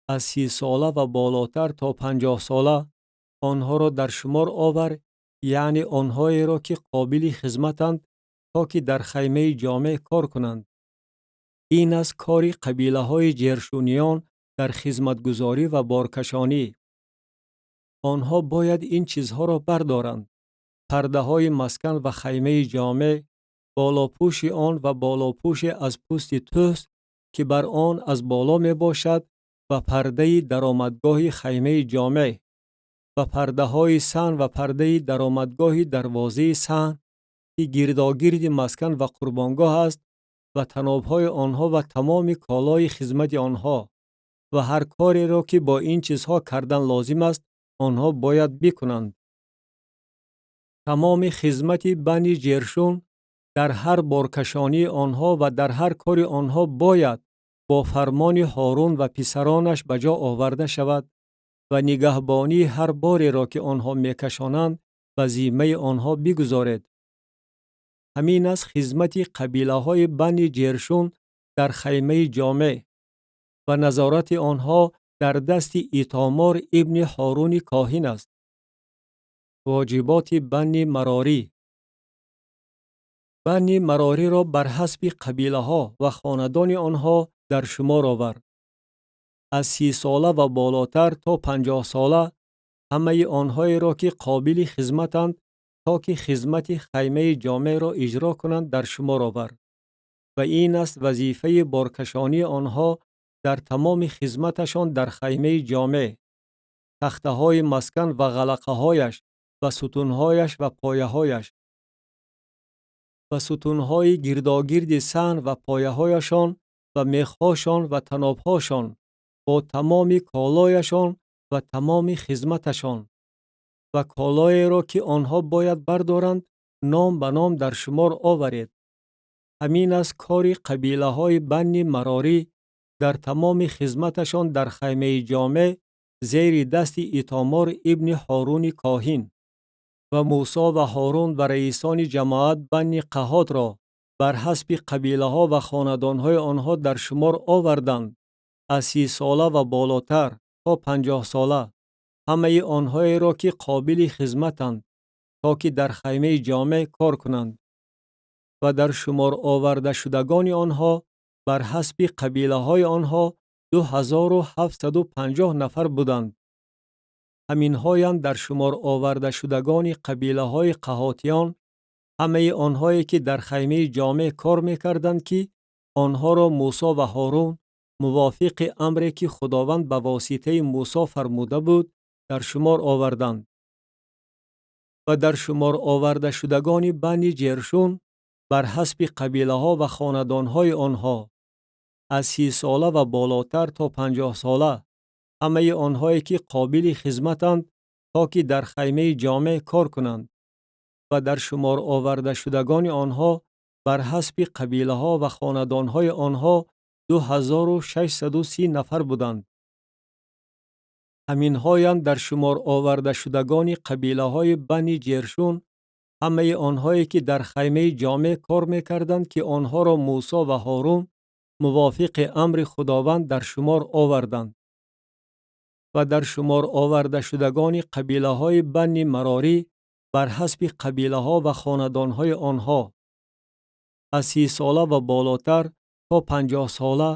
Аз 30 сола ва болотар то 50 сола онҳоро дар шумор овар, яъне онҳоеро, ки қобили хизматанд, то ки дар хаймаи ҷомеъ кор кунанд. Ин аст кори қабилаҳои ҷершуниён дар хизматгузорӣ ва боркашонӣ. Онҳо бояд ин чизҳоро бардоранд: пардаҳои маскан ва хаймаи ҷомеъ, болопӯши он ва болопӯше аз пӯсти тӯс, ки бар он аз боло мебошад, ва пардаи даромадгоҳи хаймаи ҷомеъ ва пардаҳои саҳн ва пардаи даромадгоҳи дарвозаи саҳн, ки гирдогирди маскан ва қурбонгоҳ аст. ва танобҳои онҳо ва тамоми колои хизмати онҳо ва ҳар кореро, ки бо ин чизҳо кардан лозим аст, онҳо бояд бикунанд. Тамоми хизмати Бани Ҷершун дар ҳар боркашонии онҳо ва дар ҳар кори онҳо бояд бо фармони Ҳорун ва писаронаш ба ҷо оварда шавад ва нигаҳбонии ҳар бореро, ки онҳо мекашонанд, ба зиммаи онҳо бигузоред. Ҳамин аст хизмати қабилаҳои Бани Ҷершун дар хаймаи ҷомеъ ва назорати онҳо дар дасти Итомор ибни Ҳоруни коҳин аст. Воҷиботи Бани Марорӣ. Бани Марориро бар ҳасби қабилаҳо ва хонадони онҳо дар шумор овар. Аз 30 сола ва болотар то 50 сола ҳамаи онҳоеро, ки қобили хизматанд, то ки хизмати хаймаи ҷомеъро иҷро кунанд, дар шумор овар. Ва ин аст вазифаи боркашонии онҳо дар тамоми хизматашон дар хаймаи ҷомеъ: тахтаҳои маскан ва ғалақаҳояш ва сутунҳояш ва пояҳояш ва сутунҳои гирдогирди саҳн ва пояҳояшон ва мехҳошон ва танобҳошон бо тамоми колояшон ва тамоми хизматашон. Ва колоеро, ки онҳо бояд бардоранд, ном ба ном дар шумор оваред. Ҳамин аст кори қабилаҳои Банни Марорӣ дар тамоми хизматашон дар хаймаи ҷомеъ зери дасти Итомор ибни Ҳоруни коҳин. Ва Мусо ва Ҳорун ва раисони ҷамоат Банни Қаҳотро бар ҳасби қабилаҳо ва хонадонҳои онҳо дар шумор оварданд, аз 30 сола ва болотар то 50 сола, ҳамаи онҳоеро, ки қобили хизматанд, то ки дар хаймаи ҷомеъ кор кунанд. Ва дар шумор овардашудагони онҳо бар ҳасби қабилаҳои онҳо 2750 нафар буданд. Ҳаминҳоянд дар шумор овардашудагони қабилаҳои қаҳотиён, ҳамаи онҳое, ки дар хаймаи ҷомеъ кор мекарданд, ки онҳоро Мусо ва Ҳорун мувофиқи амре, ки Худованд ба воситаи Мусо фармуда буд, дар шумор оварданд. Ва дар шумор овардашудагони Бани Ҷершун бар ҳасби қабилаҳо ва хонадонҳои онҳо аз 30 сола ва болотар то 50 сола, ҳамаи онҳое, ки қобили хизматанд, то ки дар хаймаи ҷомеъ кор кунанд, ва дар шумор овардашудагони онҳо бар ҳасби қабилаҳо ва хонадонҳои онҳо 2630 нафар буданд. Ҳаминҳоянд дар шумор овардашудагони қабилаҳои Бани Ҷершун, ҳамаи онҳое, ки дар хаймаи ҷомеъ кор мекарданд, ки онҳоро Мусо ва Ҳорун мувофиқи амри Худованд дар шумор оварданд. Ва дар шумор овардашудагони қабилаҳои Банни Марорӣ бар ҳасби қабилаҳо ва хонадонҳои онҳо аз 30 сола ва болотар то 50 сола,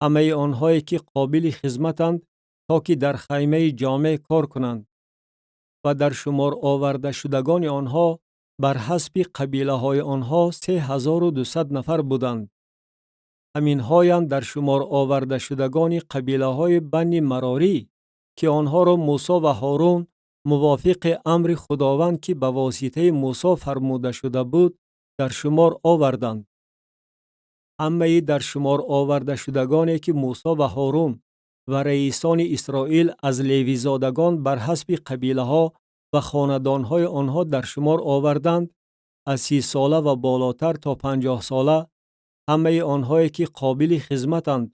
ҳамаи онҳое, ки қобили хизматанд, то ки дар хаймаи ҷомеъ кор кунанд, ва дар шумор овардашудагони онҳо бар ҳасби қабилаҳои онҳо 3200 нафар буданд. Ҳаминҳоянд дар шумор овардашудагони қабилаҳои Банни Марорӣ, ки онҳоро Мусо ва Ҳорун мувофиқи амри Худованд, ки ба воситаи Мусо фармуда шуда буд, дар шумор оварданд. Ҳамаи дар шумор овардашудагоне, ки Мусо ва Ҳорун ва раисони Исроил аз левизодагон бар ҳасби қабилаҳо ва хонадонҳои онҳо дар шумор оварданд, аз 30 сола ва болотар то 50 сола, ҳамаи онҳое, ки қобили хизматанд,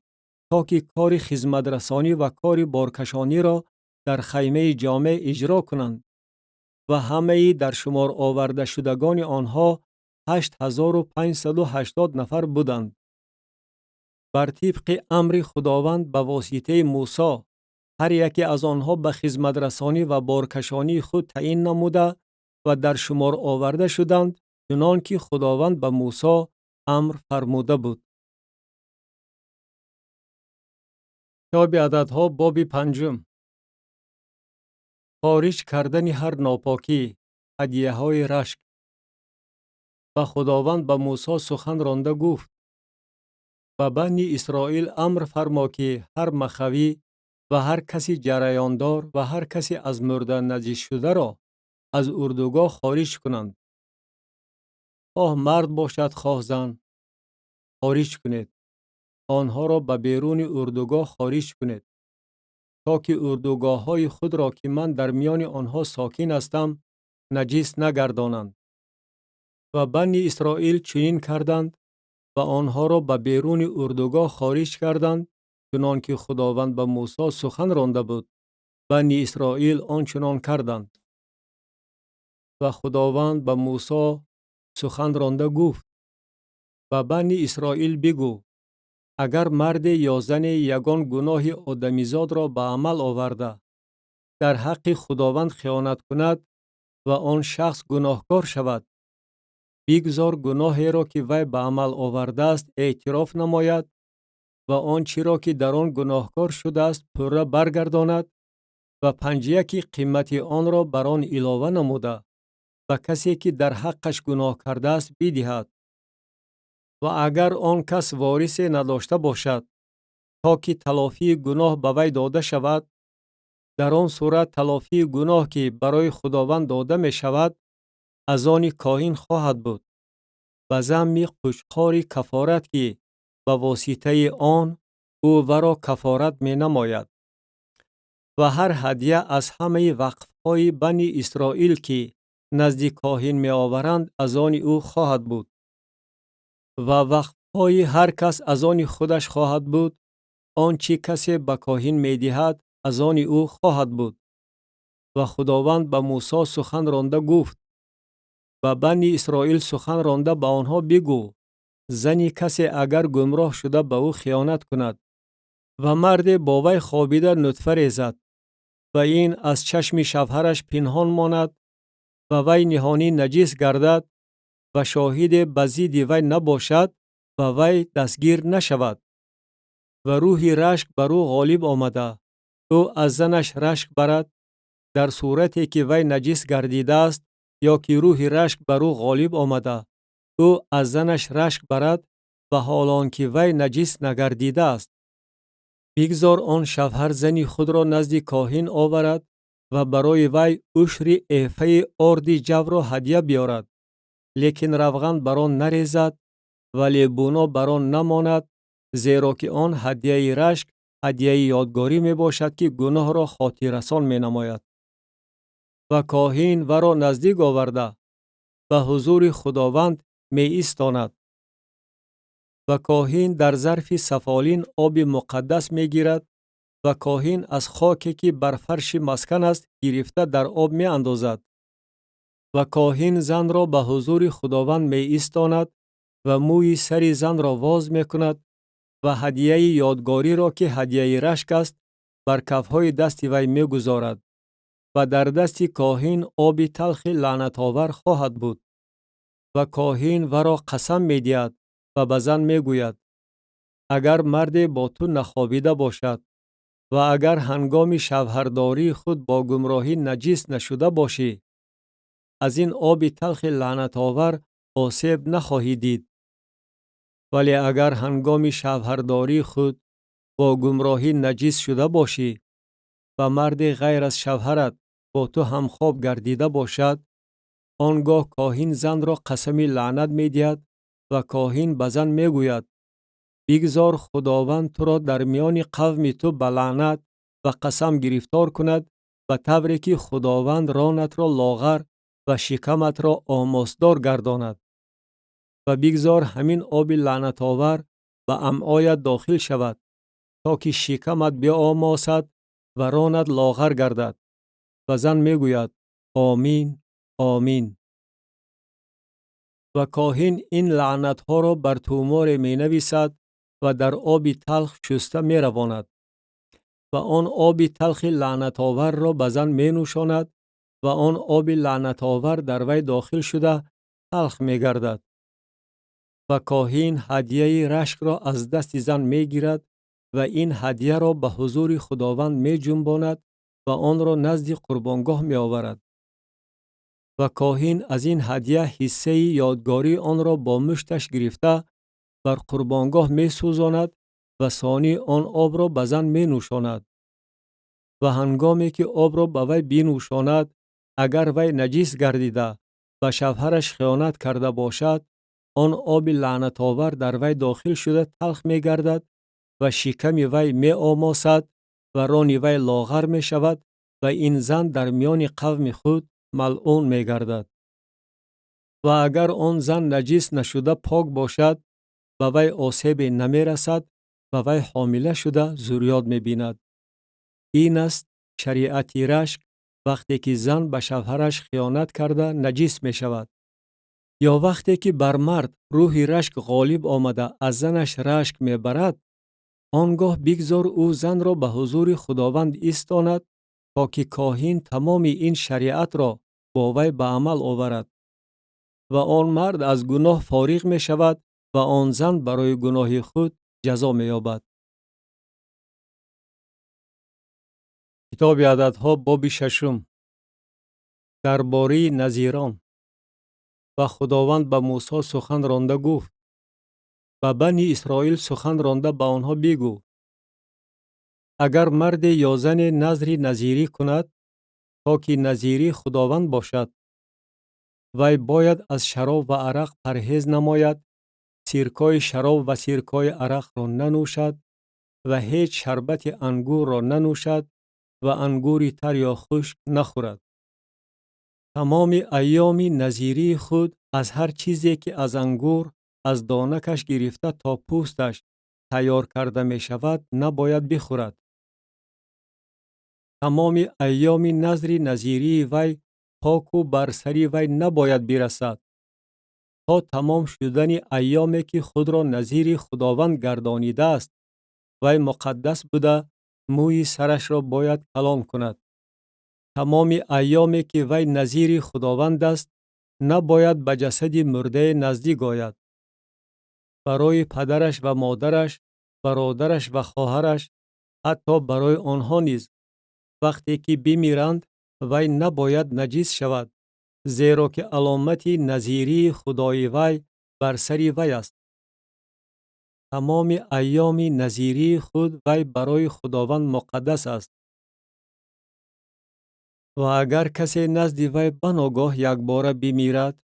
то ки кори хизматрасонӣ ва кори боркашониро дар хаймаи ҷомеъ иҷро кунанд, ва ҳамаи дар шумор овардашудагони онҳо 8580 нафар буданд. Бар тибқи амри Худованд ба воситаи Мусо ҳар яке аз онҳо ба хизматрасонӣ ва боркашонии худ таъин намуда ва дар шумор оварда шуданд, чунон ки Худованд ба Мусо амр фармуда буд. Китоби Ададҳо, боби панҷум. Хориҷ кардани ҳар нопокӣ, ҳадияҳои рашк. Ва Худованд ба Мусо сухан ронда гуфт: Ба Бани Исроил амр фармо, ки ҳар махавӣ ва ҳар каси ҷараёндор ва ҳар касе аз мурда наҷисшударо аз урдугоҳ хориҷ кунанд, хоҳ мард бошад, хоҳ зан. хориҷ кунед. Онҳоро ба беруни урдугоҳ хориҷ кунед, то ки урдугоҳҳои худро, ки ман дар миёни онҳо сокин ҳастам, наҷис нагардонанд. Ва Бани Исроил чунин карданд ва онҳоро ба беруни урдугоҳ хориҷ карданд, чунон ки Худованд ба Мусо сухан ронда буд. Бани Исроил он чунон карданд. Ва Худованд ба Мусо сухан ронда гуфт: ба Бани Исроил бигӯ, агар марде ё зане ягон гуноҳи одамизодро ба амал оварда, дар ҳаққи Худованд хиёнат кунад ва он шахс гуноҳкор шавад, бигзор гуноҳеро, ки вай ба амал овардааст, эътироф намояд ва он чиро, ки дар он гуноҳкор шудааст, пурра баргардонад ва панҷяки қимати онро бар он илова намуда, ба касе, ки дар ҳаққаш гуноҳ кардааст, бидиҳад. Ва агар он кас ворисе надошта бошад, то ки талофии гуноҳ ба вай дода шавад, дар он сурат талофии гуноҳ, ки барои Худованд дода мешавад, аз они коҳин хоҳад буд, ба замми қучқори кафорат, ки ба воситаи он ӯ варо кафорат менамояд. Ва ҳар ҳадя аз ҳамаи вақфҳои Бани Исроил, ки назди коҳин меоваранд, аз они ӯ хоҳад буд. Ва вақфҳои ҳар кас аз они худаш хоҳад буд, он чӣ касе ба коҳин медиҳад, аз они ӯ хоҳад буд. Ва Худованд ба Мусо сухан ронда гуфт: ба Бани Исроил сухан ронда ба онҳо бигӯ, зани касе агар гумроҳ шуда ба ӯ хиёнат кунад ва марде бо вай хобида нутфа резад ва ин аз чашми шавҳараш пинҳон монад ва вай ниҳонӣ наҷис гардад ва шоҳиде ба зидди вай набошад ва вай дастгир нашавад ва рӯҳи рашк бар ӯ ғолиб омада, ӯ аз занаш рашк барад, дар сурате ки вай наҷис гардидааст ё ки рӯҳи рашк бар ӯ ғолиб омада, ӯ аз занаш рашк барад ва ҳол он ки вай наҷис нагардидааст. Бигзор он шавҳар зани худро назди коҳин оварад ва барои вай ушри эфаи орди ҷавро ҳадя биёрад, лекин равған бар он нарезад ва лебуно бар он намонад, зеро ки он ҳадяи рашк, ҳадяи ёдгорӣ мебошад, ки гуноҳро хотиррасон менамояд. Ва коҳин варо наздик оварда ба ҳузури Худованд меистонад. Ва коҳин дар зарфи сафолин оби муқаддас мегирад ва коҳин аз хоке, ки бар фарши маскан аст, гирифта дар об меандозад. Ва коҳин занро ба ҳузури Худованд меистонад ва мӯи сари занро воз мекунад ва ҳадияи ёдгориро, ки ҳадияи рашк аст, бар кафҳои дасти вай мегузорад ва дар дасти коҳин оби талхи лаънатовар хоҳад буд. Ва коҳин варо қасам медиҳад ва ба зан мегӯяд: агар марде бо ту нахобида бошад ва агар ҳангоми шавҳардории худ бо гумроҳӣ наҷис нашуда бошӣ, аз ин оби талхи лаънатовар осеб нахоҳӣ дид. Вале агар ҳангоми шавҳардории худ бо гумроҳӣ наҷис шуда бошӣ ва марде ғайр аз шавҳарат бо ту ҳамхоб гардида бошад, он гоҳ коҳин занро қасами лаънат медиҳад ва коҳин ба зан мегӯяд: бигзор Худованд туро дар миёни қавми ту ба лаънат ва қасам гирифтор кунад, ба тавре ки Худованд ронатро лоғар ва шикаматро омосдор гардонад. Ва бигзор ҳамин оби лаънатовар ба амъоят дохил шавад, то ки шикамат биомосад ва ронат лоғар гардад. Ва зан мегӯяд: омин, омин. Ва коҳин ин лаънатҳоро бар туморе менависад ва дар оби талх шуста меравонад. Ва он оби талхи лаънатоварро ба зан менӯшонад ва он оби лаънатовар дар вай дохил шуда талх мегардад. Ва коҳин ҳадияи рашкро аз дасти зан мегирад ва ин ҳадияро ба ҳузури Худованд меҷунбонад ва онро назди қурбонгоҳ меоварад. Ва коҳин аз ин ҳадия ҳиссаи ёдгории онро бо мушташ гирифта бар қурбонгоҳ месӯзонад ва сонӣ он обро ба зан менӯшонад. Ва ҳангоме ки обро ба вай бинӯшонад, агар вай наҷис гардида ба шавҳараш хиёнат карда бошад, Он оби лаънатовар дар вай дохил шуда талх мегардад ва шиками вай меомосад ва рони вай лоғар мешавад ва ин зан дар миёни қавми худ малъун мегардад. Ва агар он зан наҷис нашуда пок бошад, ба вай осебе намерасад ва вай ҳомила шуда зурриёт мебинад. Ин аст шариати рашк вақте ки зан ба шавҳараш хиёнат карда наҷис мешавад. Ё вақте ки бар мард рӯҳи рашк ғолиб омада аз занаш рашк мебарад, он гоҳ бигзор ӯ занро ба ҳузури Худованд истонад, то ки коҳин тамоми ин шариатро бо вай ба амал оварад. Ва он мард аз гуноҳ фориғ мешавад ва он зан барои гуноҳи худ ҷазо меёбад. Китоби Ададҳо, боби шашум. Дар бораи назирон. Ва Худованд ба Мусо сухан ронда гуфт: ба Бани Исроил сухан ронда ба онҳо бигӯ: агар марде ё зане назри назирӣ кунад, то ки назири Худованд бошад, вай бояд аз шароб ва арақ парҳез намояд, сиркои шароб ва сиркои арақро нанӯшад ва ҳеҷ шарбати ангурро нанӯшад ва ангури тар ё хушк нахӯрад. Тамоми айёми назирии худ аз ҳар чизе ки аз ангур, аз донакаш гирифта то пӯсташ тайёр карда мешавад, набояд бихӯрад. Тамоми айёми назри назирии вай поку бар сари вай набояд бирасад, то тамом шудани айёме ки худро назири Худованд гардонидааст, вай муқаддас буда, мӯи сарашро бояд калон кунад. Тамоми айёме ки вай назири Худованд аст, набояд ба ҷасади мурдае наздик ояд. Барои падараш ва модараш, бародараш ва хоҳараш, ҳатто барои онҳо низ, вақте ки бимиранд, вай набояд наҷис шавад, зеро ки аломати назирии Худои вай бар сари вай аст. Тамоми айёми назирии худ вай барои Худованд муқаддас аст. Ва агар касе назди вай баногоҳ якбора бимирад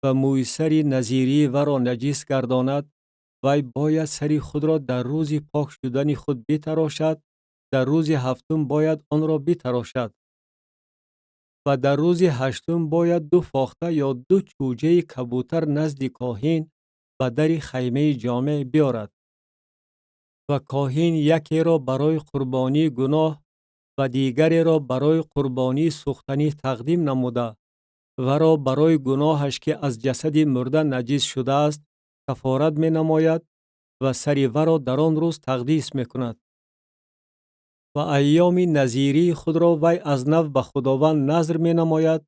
ва мӯи сари назирии варо наҷис гардонад, вай бояд сари худро дар рӯзи пок шудани худ битарошад, дар рӯзи ҳафтум бояд онро битарошад. Ва дар рӯзи ҳаштум бояд ду фохта ё ду чӯҷаи кабутар назди коҳин ба дари хаймаи ҷомеъ биёрад. Ва коҳин якеро барои қурбонии гуноҳ ва дигареро барои қурбонии сӯхтанӣ тақдим намуда, варо барои гуноҳаш ки аз ҷасади мурда наҷис шудааст кафорат менамояд ва сари варо дар он рӯз тақдис мекунад. Ва айёми назирии худро вай аз нав ба Худованд назр менамояд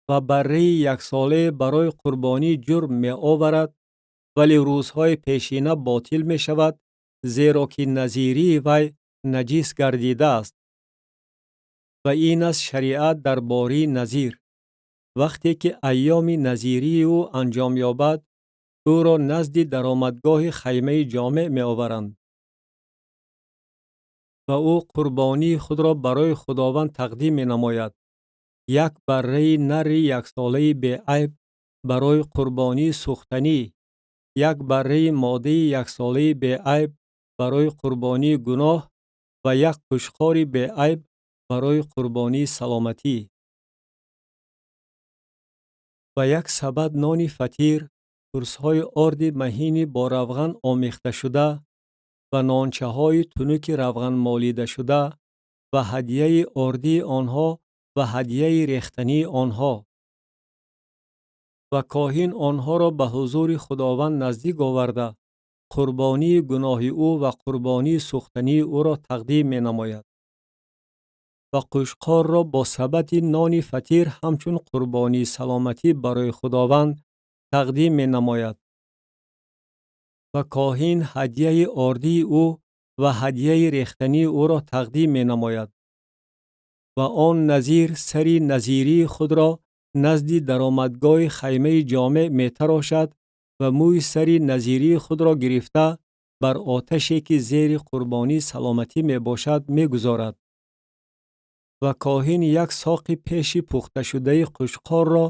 ва барраи яксолае барои қурбонии ҷурм меоварад, вале рӯзҳои пешина ботил мешавад, зеро ки назирии вай наҷис гардидааст. Ва ин аст шариат дар бораи назир. Вақте ки айёми назирии ӯ анҷом ёбад, ӯро назди даромадгоҳи хаймаи ҷомеъ меоваранд ва ӯ қурбонии худро барои Худованд тақдим менамояд: як барраи нари яксолаи беайб барои қурбонии сӯхтанӣ, як барраи модаи яксолаи беайб барои қурбонии гуноҳ ва як қӯшқори беайб барои қурбонии саломатӣ. Ва як сабад нони фатир, қурсҳои орди маҳини бо равған омехташуда ва нончаҳои тунуки равғанмолидашуда ва ҳадияи ордии онҳо ва ҳадияи рехтании онҳо. Ва коҳин онҳоро ба ҳузури Худованд наздик оварда, қурбонии гуноҳи ӯ ва қурбонии сӯхтании ӯро тақдим менамояд. Ва қӯшқорро бо сабати нони фатир ҳамчун қурбонии саломатӣ барои Худованд тақдим менамояд. Ва коҳин ҳадияи ордии ӯ ва ҳадияи рехтании ӯро тақдим менамояд. Ва он назир сари назирии худро назди даромадгоҳи хаймаи ҷомеъ метарошад ва мӯи сари назирии худро гирифта бар оташе ки зери қурбонии саломатӣ мебошад мегузорад. Ва коҳин як соқи пеши пухташудаи қӯшқорро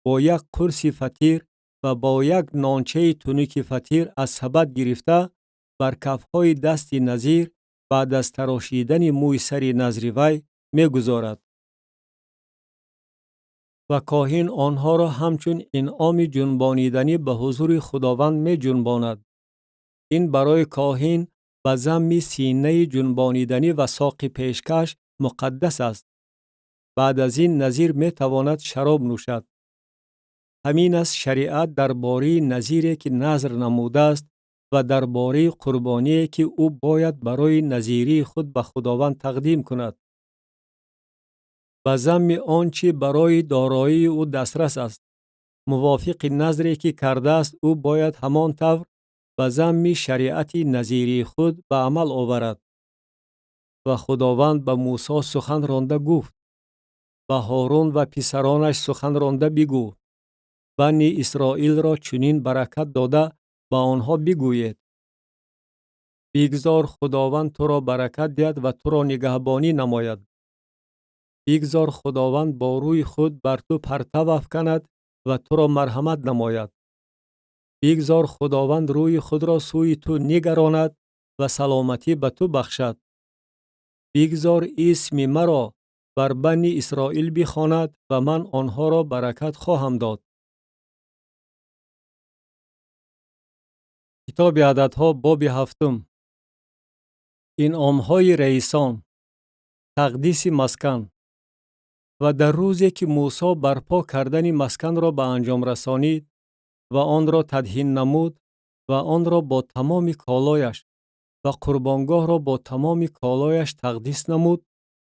бо як қурси фатир Ва бо як нончаи тунуки фатир аз сабад гирифта, бар кафҳои дасти назир баъд аз тарошидани мӯи сари назри вай мегузорад. Ва коҳин онҳоро ҳамчун инъоми ҷунбониданӣ ба ҳузури Худованд меҷунбонад. Ин барои коҳин ба замми синаи ҷунбониданӣ ва соқи пешкаш муқаддас аст. Баъд аз ин назир метавонад шароб нӯшад. Ҳамин аст шариат дар бораи назире, ки назр намудааст, ва дар бораи қурбоние, ки ӯ бояд барои назирии худ ба Худованд тақдим кунад. Ба замми он чӣ барои дороии ӯ дастрас аст, мувофиқи назре, ки кардааст, ӯ бояд ҳамон тавр ба замми шариати назирии худ ба амал оварад. Ва Худованд ба Мусо сухан ронда гуфт: Ба Ҳорун ва писаронаш сухан ронда бигӯ: Бани Исроилро чунин баракат дода, ба онҳо бигӯед: Бигзор Худованд туро баракат диҳад ва туро нигаҳбонӣ намояд. Бигзор Худованд бо рӯи худ бар ту партав афканад ва туро марҳамат намояд. Бигзор Худованд рӯи худро сӯи ту нигаронад ва саломатӣ ба ту бахшад. Бигзор исми маро бар Бани Исроил бихонад ва ман онҳоро баракат хоҳам дод. Китоби ададҳо, боби ҳафтум. Инъомҳои раисон. Тақдиси маскан. Ва дар рӯзе, ки Мусо барпо кардани масканро ба анҷом расонид ва онро тадҳин намуд ва онро бо тамоми колояш ва қурбонгоҳро бо тамоми колояш тақдис намуд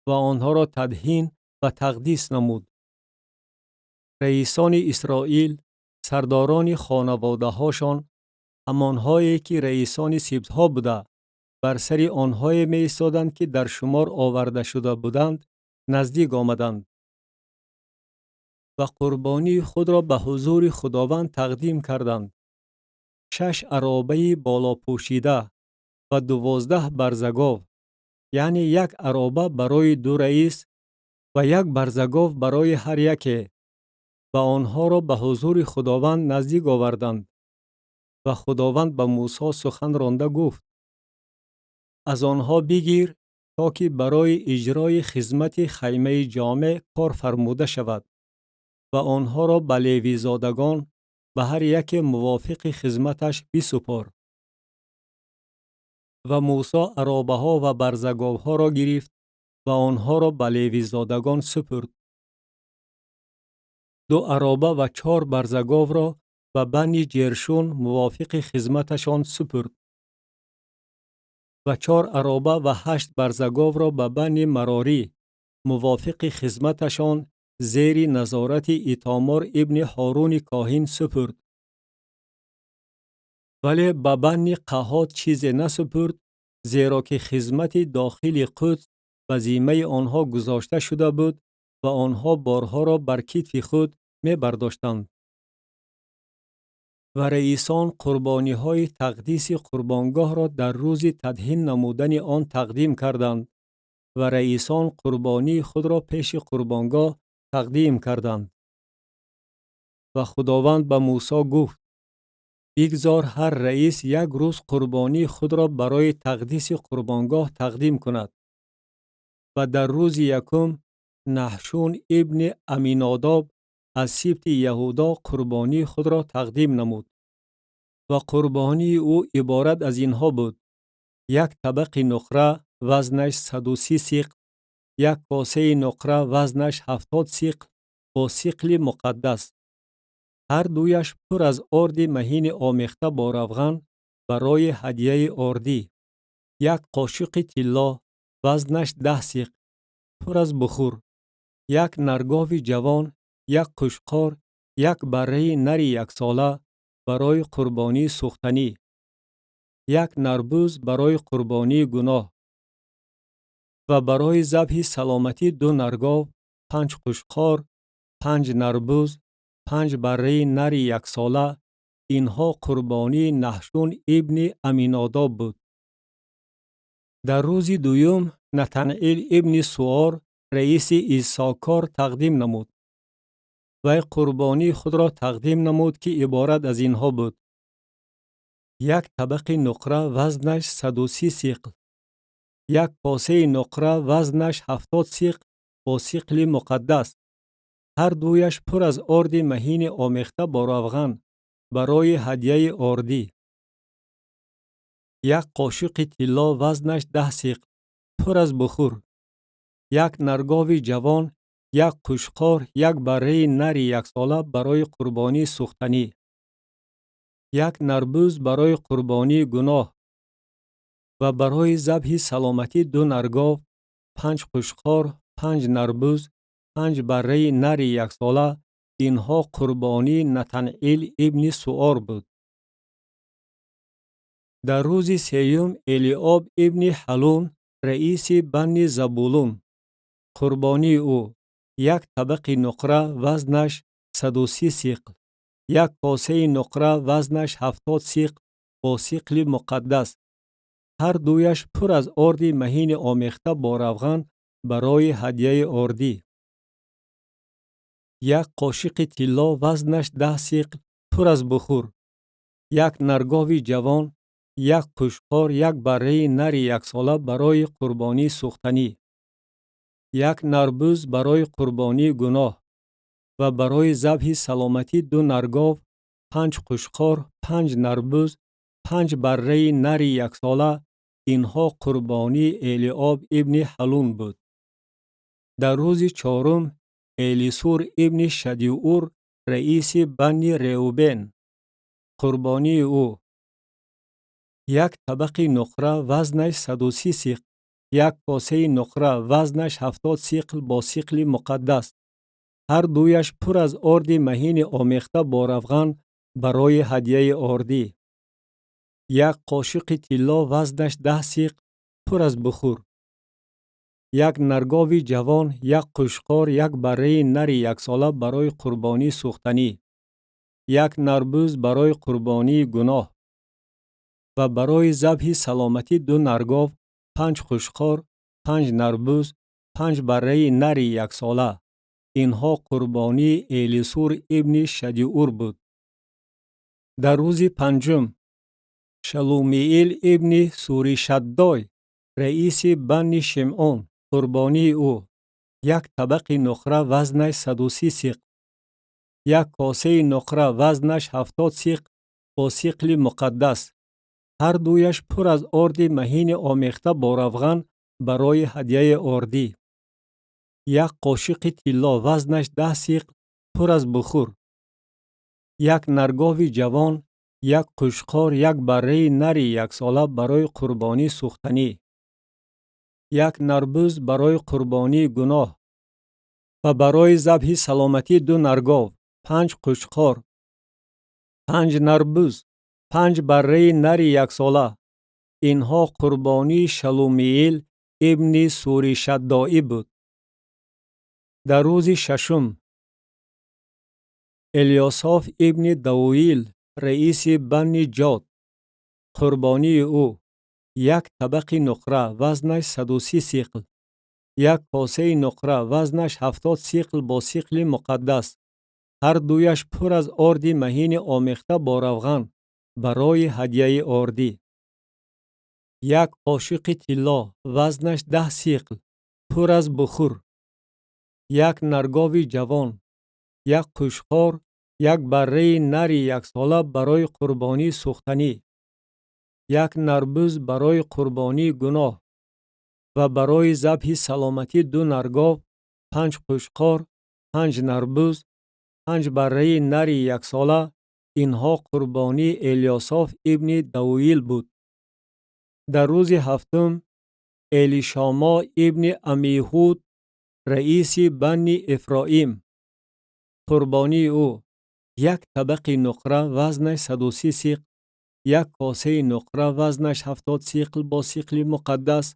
ва онҳоро тадҳин ва тақдис намуд. Раисони Исроил, сардорони хонаводаҳошон, ҳамонҳое ки раисони сибтҳо буда, бар сари онҳое меистоданд, ки дар шумор оварда шуда буданд, наздик омаданд ва қурбонии худро ба ҳузури Худованд тақдим карданд: шаш аробаи болопӯшида ва 12 барзагов, яъне як ароба барои ду раис ва як барзагов барои ҳар яке, ва онҳоро ба ҳузури Худованд наздик оварданд. Ва Худованд ба Мусо сухан ронда гуфт: Аз онҳо бигир, то ки барои иҷрои хизмати хаймаи ҷомеъ кор фармуда шавад, ва онҳоро ба левизодагон ба ҳар яке мувофиқи хизматаш бисупор. Ва Мусо аробаҳо ва барзаговҳоро гирифт ва онҳоро ба левизодагон супурд. Ду ароба ва чор барзаговро ба Бани Ҷершун мувофиқи хизматашон супурд ва чор ароба ва ҳашт барзаговро ба Бани Марорӣ мувофиқи хизматашон зери назорати Итомор ибни Ҳоруни коҳин супурд. Вале ба Бани Қаҳот чизе насупурд, зеро ки хизмати дохили Қудс ба зиммаи онҳо гузошта шуда буд ва онҳо борҳоро бар китфи худ мебардоштанд. Ва раисон қурбониҳои тақдиси қурбонгоҳро дар рӯзи тадҳин намудани он тақдим карданд ва раисон қурбонии худро пеши қурбонгоҳ тақдим карданд. Ва Худованд ба Мусо гуфт: Бигзор ҳар раис як рӯз қурбонии худро барои тақдиси қурбонгоҳ тақдим кунад. Ва дар рӯзи якум Наҳшун ибни Аминодоб аз сибти Яҳудо қурбонии худро тақдим намуд. Ва қурбонии ӯ иборат аз инҳо буд: як табақи нуқра вазнаш 130 сиқл, як косаи нуқра вазнаш 70 сиқл бо сиқли муқаддас, ҳар дуяш пур аз орди маҳини омехта бо равған барои ҳадияи ордӣ, як қошуқи тилло вазнаш 10 сиқл пур аз бухур, як наргови ҷавон, як қушқор, як барраи нари яксола барои қурбонии сӯхтанӣ, як нарбӯз барои қурбонии гуноҳ ва барои забҳи саломатӣ ду наргов, панҷ қушқор, панҷ нарбӯз, панҷ барраи нари яксола. Инҳо қурбонии Наҳшун ибни Аминодоб буд. Дар рӯзи дуюм Натанъил ибни Суор, раиси Иссокор, тақдим намуд. Вай қурбонии худро тақдим намуд, ки иборат аз инҳо буд: як табақи нуқра вазнаш 130 сиқл, як косаи нуқра вазнаш 70 сиқл бо сиқли муқаддас, ҳар дуяш пур аз орди маҳини омехта бо равған барои ҳадияи ордӣ, як қошуқи тилло вазнаш 10 сиқл пур аз бухур, як наргови ҷавон, як қушқор, як барраи нари яксола барои қурбонии сӯхтанӣ, як нарбӯз барои қурбонии гуноҳ ва барои забҳи саломатӣ ду наргов, панҷ қушқор, панҷ нарбӯз, панҷ барраи нари яксола. Инҳо қурбонии Натанъил ибни Суор буд. Дар рӯзи сеюм Элиоб ибни Ҳалун, раиси банни Забулун. Қурбонии ӯ: як табақи нуқра вазнаш 130 сиқл, як косаи нуқра вазнаш 70 сиқл бо сиқли муқаддас, ҳар дуяш пур аз орди маҳини омехта бо равған барои ҳадияи ордӣ, як қошиқи тилло вазнаш 10 сиқл пур аз бухур, як наргови ҷавон, як қушқор, як барраи нари яксола барои қурбонии сӯхтанӣ, як нарбӯз барои қурбонии гуноҳ ва барои забҳи саломатӣ ду наргов, панҷ қушқор, панҷ нарбӯз, панҷ барраи нари яксола. Инҳо қурбонии Элиоб ибни Ҳалун буд. Дар рӯзи чорум Элисур ибни Шадиур, раиси банни Реубен. Қурбонии ӯ: як табақи нуқра вазнаш 130 сиқл, як косаи нуқра вазнаш 70 сиқл бо сиқли муқаддас, ҳар дуяш пур аз орди маҳини омехта бо равған барои ҳадияи ордӣ, як қошуқи тилло вазнаш 10 сиқл пур аз бухур, як наргови ҷавон, як қушқор, як барраи нари яксола барои қурбонии сӯхтанӣ, як нарбӯз барои қурбонии гуноҳ ва барои забҳи саломатӣ ду наргов, панҷ қушқор, панҷ нарбӯз, панҷ барраи нари яксола. Инҳо қурбонии Элисур ибни Шадиур буд. Дар рӯзи панҷум Шалумиил ибни Суришаддой, раиси банни Шимъон. Қурбонии ӯ: як табақи нуқра вазнаш 130 сиқл, як косаи нуқра вазнаш 70 сиқл бо сиқли муқаддас, ҳар дуяш пур аз орди маҳини омехта бо равған барои ҳадияи ордӣ, як қошуқи тилло вазнаш 10 сиқл пур аз бухур, як наргови ҷавон, як қушқор, як барраи нари яксола барои қурбонии сӯхтанӣ, як нарбӯз барои қурбонии гуноҳ ва барои забҳи саломатӣ ду наргов, панҷ қушқор, панҷ нарбӯз, панҷ барраи нари яксола. Инҳо қурбонии Шалумиил ибни Суришаддоӣ буд. Дар рӯзи шашум Элиёсоф ибни Давуил, раиси банни Ҷод. Қурбонии ӯ: як табақи нуқра вазнаш 130 сиқл, як косаи нуқра вазнаш 70 сиқл бо сиқли муқаддас, ҳар дуяш пур аз орди маҳини омехта бо равған барои ҳадияи ордӣ, як қошуқи тилло вазнаш 10 сиқл пур аз бухур, як наргови ҷавон, як қушқор, як барраи нари яксола барои қурбонии сӯхтанӣ, як нарбӯз барои қурбонии гуноҳ ва барои забҳи саломатӣ ду наргов, панҷ қушқор, панҷ нарбӯз, панҷ барраи нари яксола. Инҳо қурбонии Элиёсоф ибни Давуил буд. Дар рӯзи ҳафтум Элишомо ибни Амиҳуд, раиси банни Эфроим. Қурбонии ӯ: як табақи нуқра вазнаш 130 сиқл, як косаи нуқра вазнаш 70 сиқл бо сиқли муқаддас,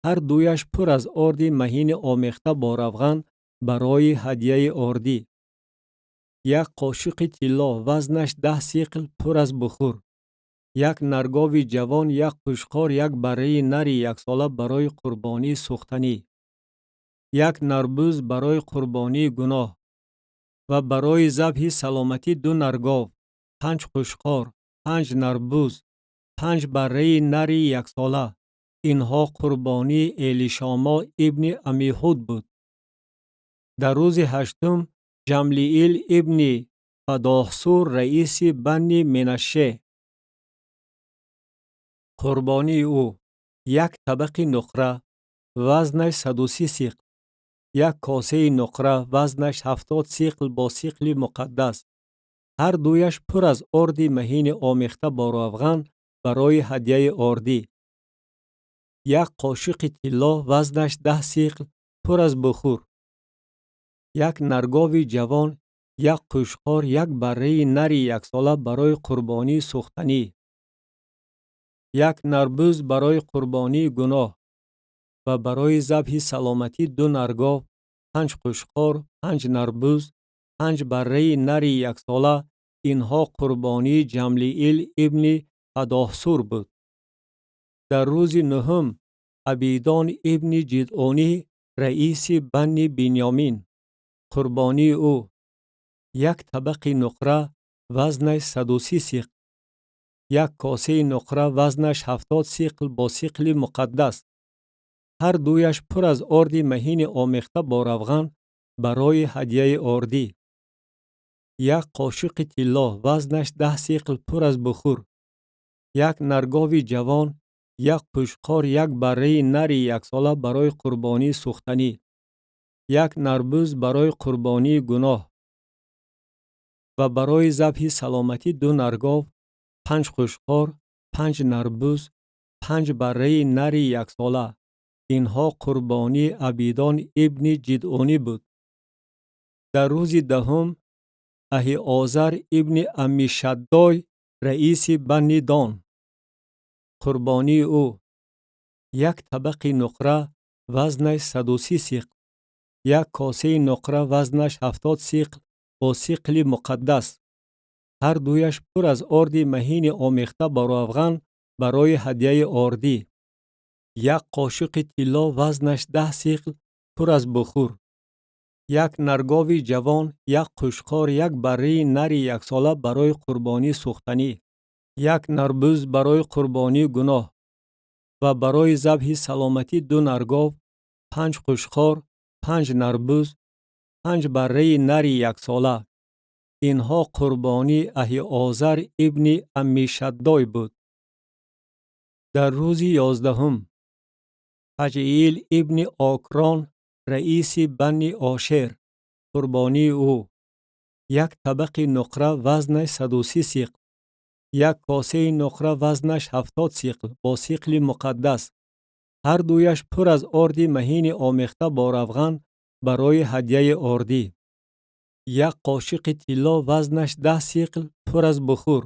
ҳар дуяш пур аз орди маҳини омехта бо равған барои ҳадияи ордӣ, як қошуқи тилло вазнаш 10 сиқл пур аз бухур, як наргови ҷавон, як қушқор, як барраи нари яксола барои қурбонии сӯхтанӣ, як нарбӯз барои қурбонии гуноҳ Ва барои забҳи саломатӣ 2 наргов, 5 қӯшқор, 5 нарбуз, 5 барраи нари яксола. Инҳо қурбонии Элишомо ибни Амиҳуд буд. Дар рӯзи ҳаштум Ҷамлиил ибни Фадоҳсур, раиси Банни Менаше. Қурбонии ӯ: 1 табақи нуқра, вазнаш 130 сиқл, 1 косаи нуқра, вазнаш 70 сиқл бо сиқли муқаддас, ҳар дуяш пур аз орди маҳини омехта бо равған барои ҳадяи ордӣ, 1 қошиқи тилло, вазнаш 10 сиқл, пур аз бухур, 1 наргови ҷавон, 1 қӯшқор, 1 барраи нари яксола барои қурбонии сӯхтанӣ, 1 нарбуз барои қурбонии гуноҳ ва барои забҳи саломатӣ 2 наргов, 5 қӯшқор, 5 нарбуз, 5 барраи нари яксола. Инҳо қурбонии Ҷамлиил ибни Фадоҳсур буд. Дар рӯзи нуҳум Абидон ибни Ҷидъонӣ, раиси Банни Бинёмин. Қурбонии ӯ: 1 табақи нуқра, вазнаш 130 сиқл, 1 косаи нуқра, вазнаш 70 сиқл бо сиқли муқаддас, ҳар дуяш пур аз орди маҳини омехта бо равған барои ҳадяи ордӣ, 1 қошиқи тилло, вазнаш 10 сиқл, пур аз бухур, 1 наргови ҷавон, 1 қӯшқор, 1 барраи нари яксола барои қурбонии сӯхтанӣ, 1 нарбуз барои қурбонии гуноҳ ва барои забҳи саломатӣ 2 наргов, 5 қӯшқор, 5 нарбуз, 5 барраи нари яксола. Инҳо қурбонии Абидон ибни Ҷидъонӣ буд. Дар рӯзи даҳум Аҳиозар ибни Аммишаддой, раиси Банни Дон. Қурбонии ӯ: 1 табақи нуқра, вазнаш 130 сиқл, 1 косаи нуқра, вазнаш 70 сиқл бо сиқли муқаддас, ҳар дуяш пур аз орди маҳини омехта бо равған барои ҳадяи ордӣ, 1 қошиқи тилло, вазнаш 10 сиқл, пур аз бухур, 1 наргови ҷавон, 1 қӯшқор, 1 барраи нари яксола барои қурбонии сӯхтанӣ, 1 нарбуз барои қурбонии гуноҳ ва барои забҳи саломатӣ 2 наргов, 5 қӯшқор, 5 нарбуз, 5 барраи нари яксола. Инҳо қурбонии Аҳиозар ибни Аммишаддой буд. Дар рӯзи 11 Фаҷиил ибни Окрон, раиси Банни Ошер. Қурбонии ӯ: 1 табақи нуқра, вазнаш 130 сиқл, 1 косаи нуқра, вазнаш 70 сиқл бо сиқли муқаддас, ҳар дуяш пур аз орди маҳини омехта бо равған барои ҳадяи ордӣ, 1 қошиқи тилло, вазнаш 10 сиқл, пур аз бухур,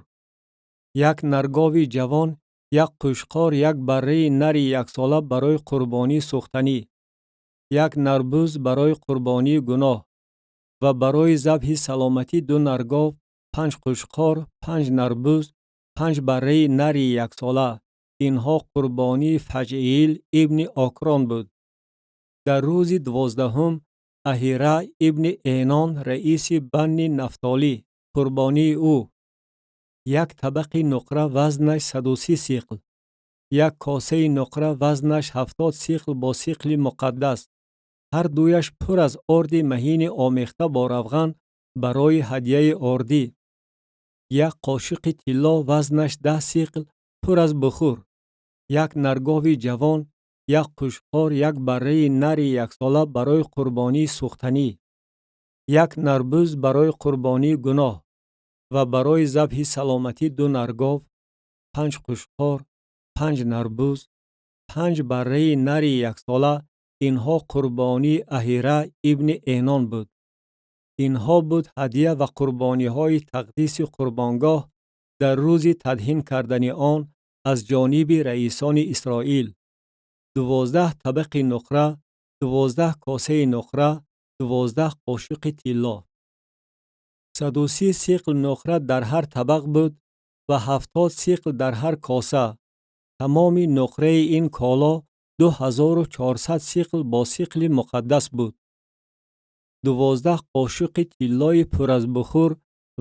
1 наргови ҷавон, 1 қӯшқор, 1 барраи нари яксола барои қурбонии сӯхтанӣ, 1 нарбуз барои қурбонии гуноҳ ва барои забҳи саломатӣ 2 наргов, 5 қӯшқор, 5 нарбуз, 5 барраи нари яксола. Инҳо қурбонии Фаҷиил ибни Окрон буд. Дар рӯзи 12 Аҳира ибни Энон, раиси Банни Нафтолӣ. Қурбонии ӯ: 1 табақи нуқра, вазнаш 130 сиқл, 1 косаи нуқра, вазнаш 70 сиқл бо сиқли муқаддас, ҳар дуяш пур аз орди маҳини омехта бо равған барои ҳадяи ордӣ, 1 қошиқи тилло, вазнаш 10 сиқл, пур аз бухур, 1 наргови ҷавон, 1 қӯшқор, 1 барраи нари яксола барои қурбонии сӯхтанӣ, 1 нарбуз барои қурбонии гуноҳ ва барои забҳи саломатӣ 2 наргов, 5 қӯшқор, 5 нарбуз, 5 барраи нари яксола. Инҳо қурбонии Аҳира ибни Энон буд. Инҳо буд ҳадя ва қурбониҳои тақдиси қурбонгоҳ дар рӯзи тадҳин кардани он аз ҷониби раисони Исроил: 12 табақи нуқра, 12 косаи нуқра, 12 қошиқи тилло. 130 сиқл нуқра дар ҳар табақ буд ва 70 сиқл дар ҳар коса. Тамоми нуқраи ин коло 2400 сиқл бо сиқли муқаддас буд. 12 қошуқи тиллои пур аз бухур,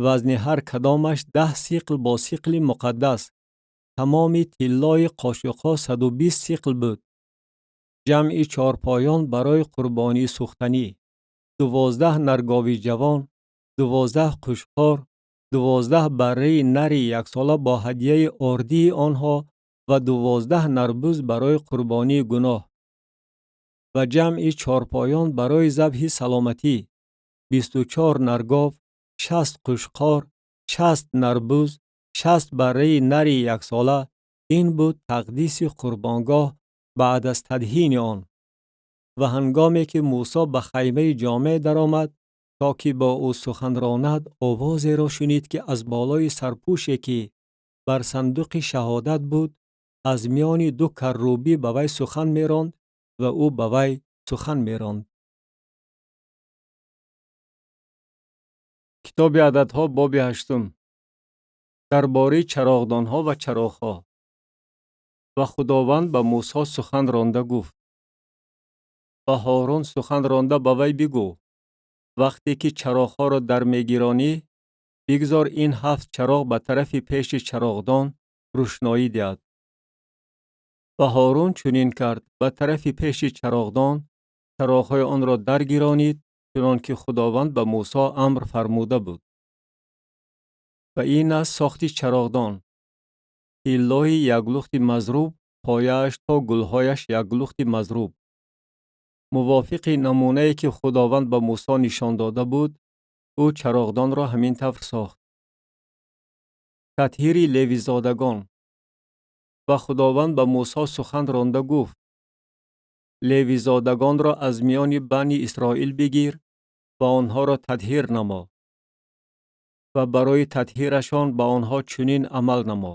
вазни ҳар кадомаш 10 сиқл бо сиқли муқаддас. Тамоми тиллои қошуқҳо 120 сиқл буд. Ҷамъи чорпоён барои қурбонии сӯхтанӣ: 12 наргови ҷавон, 12 қушқор, 12 барраи нари яксола бо ҳадияи ордии онҳо ва 12 нарбуз барои қурбонии гуноҳ. Ва ҷамъи чорпоён барои забҳи саломатӣ: 24 наргов, 60 қушқор, 60 нарбуз, 60 барраи нари яксола. Ин буд тақдиси қурбонгоҳ баъд аз тадҳини он. Ва ҳангоме ки Мусо ба хаймаи ҷомеъ даромад, то ки бо ӯ сухан ронад, овозеро шунид, ки аз болои сарпӯше, ки бар сандуқи шаҳодат буд, аз миёни ду каррубӣ ба вай сухан меронд ва ӯ ба вай сухан меронд. Китоби Ададҳо, боби ҳаштум. Дар бораи чароғдонҳо ва чароғҳо. Ва Худованд ба Мусо сухан ронда гуфт: Ба Ҳорун сухан ронда ба вай бигӯ: вақте ки чароғҳоро дар мегиронӣ, бигзор ин 7 чароғ ба тарафи пеши чароғдон рӯшноӣ диҳад. Ва Ҳорун чунин кард: ба тарафи пеши чароғдон чароғҳои онро даргиронид, чунон ки Худованд ба Мусо амр фармуда буд. Ва ин аст сохти чароғдон: тиллои як лухти мазруб, пояаш то гулҳояш як лухти мазруб. Мувофиқи намунае ки Худованд ба Мусо нишон дода буд, ӯ чароғдонро ҳамин тавр сохт. Татҳири левизодагон. Ва Худованд ба Мусо сухан ронда гуфт: Левизодагонро аз миёни бани Исроил бигир ва онҳоро татҳир намо. Ва барои татҳирашон ба онҳо чунин амал намо: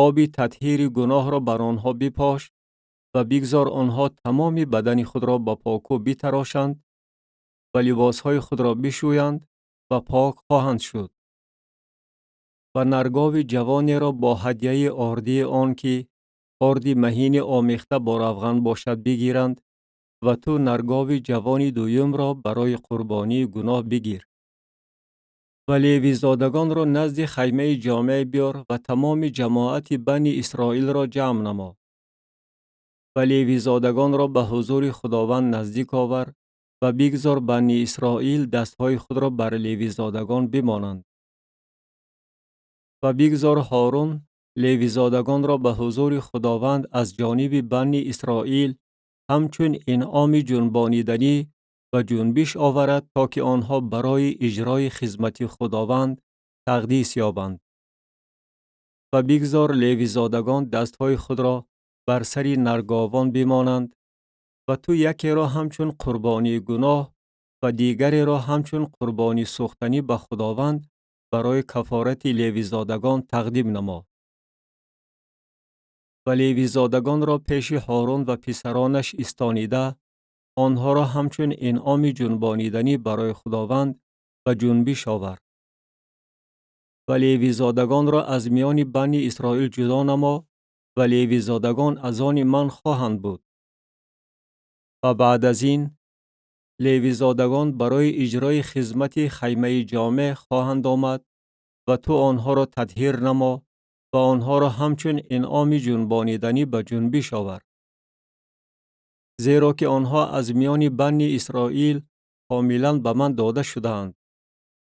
оби татҳири гуноҳро бар онҳо бипош ва бигзор онҳо тамоми бадани худро ба покӯ битарошанд ва либосҳои худро бишӯянд ва пок хоҳанд шуд. Ва наргови ҷавонеро бо ҳадияи ордии он, ки орди маҳини омехта бо равған бошад, бигиранд ва ту наргови ҷавони дуюмро барои қурбонии гуноҳ бигир. Ва левизодагонро назди хаймаи ҷомеъ биёр ва тамоми ҷамоати бани Исроилро ҷамъ намо. Ва левизодагонро ба ҳузури Худованд наздик овар ва бигзор бани Исроил дастҳои худро бар левизодагон бимонанд. Ва бигзор Ҳорун левизодагонро ба ҳузури Худованд аз ҷониби бани Исроил ҳамчун инъоми ҷунбониданӣ ба ҷунбиш оварад, то ки онҳо барои иҷрои хизмати Худованд тақдис ёбанд. Ва бигзор левизодагон дастҳои худро бар сари нарговон бимонанд ва ту якеро ҳамчун қурбонии гуноҳ ва дигареро ҳамчун қурбони сӯхтанӣ ба Худованд барои кафорати левизодагон тақдим намо. Ва левизодагонро пеши Ҳорун ва писаронаш истонида, онҳоро ҳамчун инъоми ҷунбониданӣ барои Худованд ба ҷунбиш овар. Ва левизодагонро аз миёни бани Исроил ҷудо намо ва левизодагон аз они ман хоҳанд буд. Ва баъд аз ин левизодагон барои иҷрои хизмати хаймаи ҷомеъ хоҳанд омад ва ту онҳоро татҳир намо ва онҳоро ҳамчун инъоми ҷунбониданӣ ба ҷунбиш овар. Зеро ки онҳо аз миёни бани Исроил комилан ба ман дода шудаанд.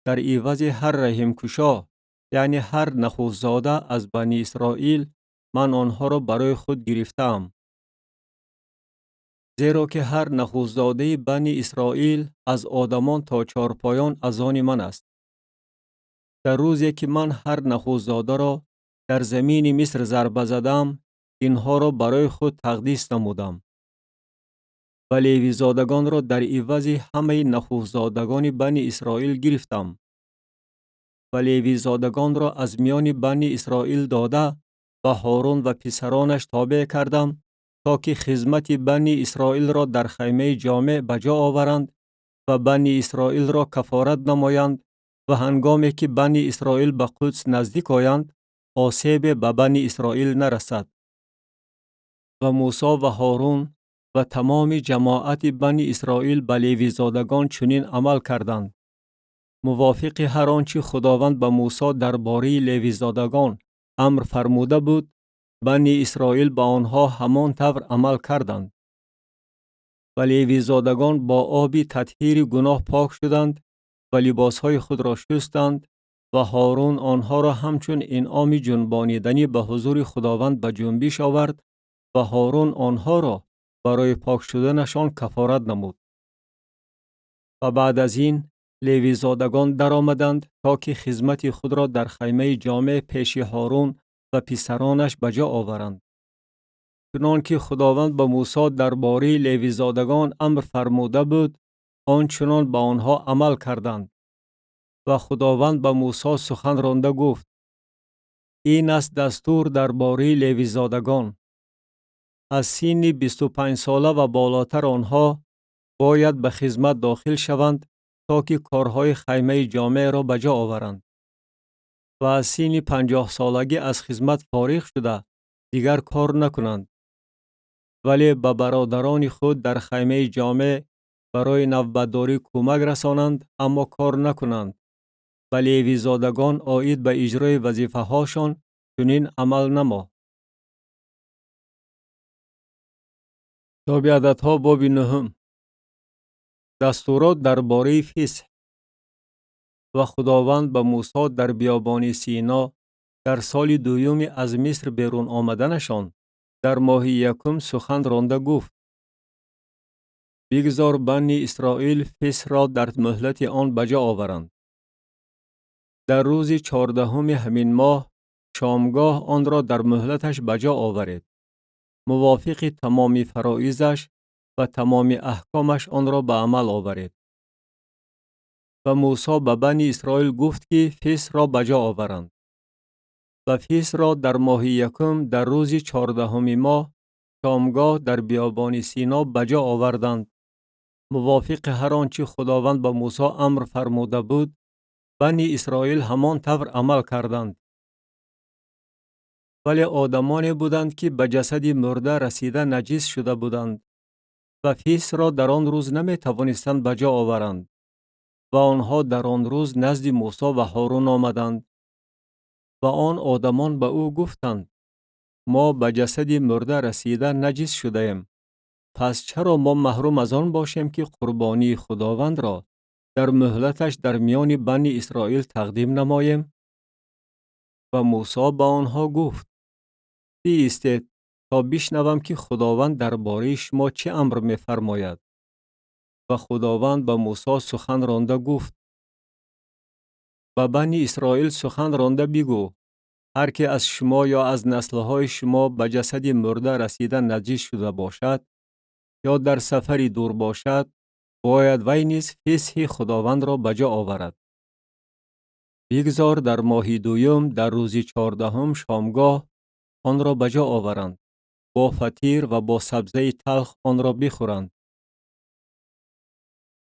Дар ивази ҳар раҳимкушо, яъне ҳар нахустзода аз бани Исроил, ман онҳоро барои худ гирифтаам. Зеро ки ҳар нахустзодаи бани Исроил аз одамон то чорпоён аз они ман аст. Дар рӯзе ки ман ҳар нахустзодаро дар замини Миср зарба задам, инҳоро барои худ тақдис намудам. Ва левизодагонро дар ивази ҳамаи нахустзодагони бани Исроил гирифтам. Ва левизодагонро аз миёни бани Исроил дода ба Ҳорун ва писаронаш тобеъ кардам, то ки хизмати бани Исроилро дар хаймаи ҷомеъ ба ҷо оваранд ва бани Исроилро кафорат намоянд ва ҳангоме ки бани Исроил ба Қудс наздик оянд, осебе ба бани Исроил нарасад. Ва Мусо ва Ҳорун Ва тамоми ҷамоати Бани Исроил ба левизодагон чунин амал карданд. Мувофиқи ҳар он чӣ Худованд ба Мусо дар бораи левизодагон амр фармуда буд, Бани Исроил ба онҳо ҳамон тавр амал карданд. Ва левизодагон бо оби татҳири гуноҳ пок шуданд ва либосҳои худро шустанд ва Ҳорун онҳоро ҳамчун инъоми ҷунбониданӣ ба ҳузури Худованд ба ҷунбиш овард ва Ҳорун онҳоро барои пок шуданашон кафорат намуд. Ва баъд аз ин левизодагон даромаданд, то ки хизмати худро дар хаймаи ҷомеъ пеши Ҳорун ва писаронаш ба ҷо оваранд. Чунон ки Худованд ба Мусо дар бораи левизодагон амр фармуда буд, он чунон ба онҳо амал карданд. Ва Худованд ба Мусо сухан ронда гуфт: ин аст дастур дар бораи левизодагон. Аз синни 25 сола ва болотар онҳо бояд ба хизмат дохил шаванд, то ки корҳои хаймаи ҷомеъро ба ҷо оваранд. Ва аз синни 50 солагӣ аз хизмат фориғ шуда дигар кор накунанд, вале ба бародарони худ дар хаймаи ҷомеъ барои навбатдорӣ кӯмак расонанд, аммо кор накунанд. Ба левизодагон оид ба иҷрои вазифаҳошон чунин амал намо. Китоби Ададҳо, боби нуҳум. Дастурот дар бораи фисҳ. Ва Худованд ба Мусо дар биёбони Сино дар соли дуюми аз Миср берун омаданашон дар моҳи якум сухан ронда гуфт: бигзор Бани Исроил фисҳро дар муҳлати он ба ҷо оваранд. Дар рӯзи 14-уми ҳамин моҳ шомгоҳ онро дар муҳлаташ ба ҷо оваред. Мувофиқи тамоми фароизаш ва тамоми аҳкомаш онро ба амал оваред. Ва Мусо ба Бани Исроил гуфт, ки фисҳро ба ҷо оваранд. Ва фисҳро дар моҳи якум дар рӯзи 14-уми моҳ шомгоҳ дар биёбони Сино ба ҷо оварданд. Мувофиқи ҳар он чӣ Худованд ба Мусо амр фармуда буд, Бани Исроил ҳамон тавр амал карданд. Вале одамоне буданд, ки ба ҷасади мурда расида наҷис шуда буданд ва фисҳро дар он рӯз наметавонистанд ба ҷо оваранд. Ва онҳо дар он рӯз назди Мусо ва Ҳорун омаданд. Ва он одамон ба ӯ гуфтанд: мо ба ҷасади мурда расида наҷис шудаем. Пас чаро мо маҳрум аз он бошем, ки қурбонии Худовандро дар муҳлаташ дар миёни Бани Исроил тақдим намоем? Ва Мусо ба онҳо гуфт: биистед то бишнавам, ки Худованд дар бораи шумо чӣ амр мефармояд. Ва Худованд ба Мусо сухан ронда гуфт: ба Бани Исроил сухан ронда бигӯ: ҳар ки аз шумо ё аз наслҳои шумо ба ҷасади мурда расида наҷис шуда бошад ё дар сафари дур бошад, бояд вай низ фисҳи Худовандро ба ҷо оварад. Бигзор дар моҳи дуюм дар рӯзи 14-ум шомгоҳ онро ба ҷо оваранд, бо фатир ва бо сабзаи талх онро бихӯранд.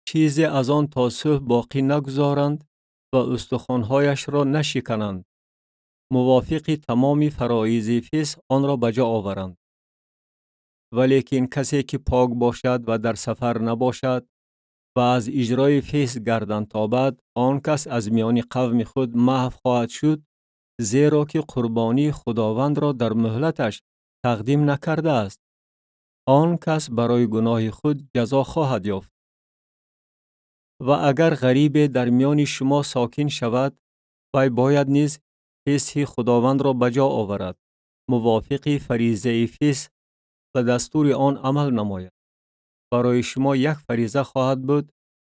Чизе аз он то субҳ боқӣ нагузоранд ва устухонҳояшро нашикананд. Мувофиқи тамоми фароизи фисҳ онро ба ҷо оваранд. Валекин касе ки пок бошад ва дар сафар набошад ва аз иҷрои фисҳ гардан тобад, он кас аз миёни қавми худ маҳв хоҳад шуд, зеро ки қурбонии Худовандро дар муҳлаташ тақдим накардааст. Он кас барои гуноҳи худ ҷазо хоҳад ёфт. Ва агар ғарибе дар миёни шумо сокин шавад, вай бояд низ фисҳи Худовандро ба ҷо оварад, мувофиқи фаризаи фисҳ ва дастури он амал намояд. Барои шумо як фариза хоҳад буд,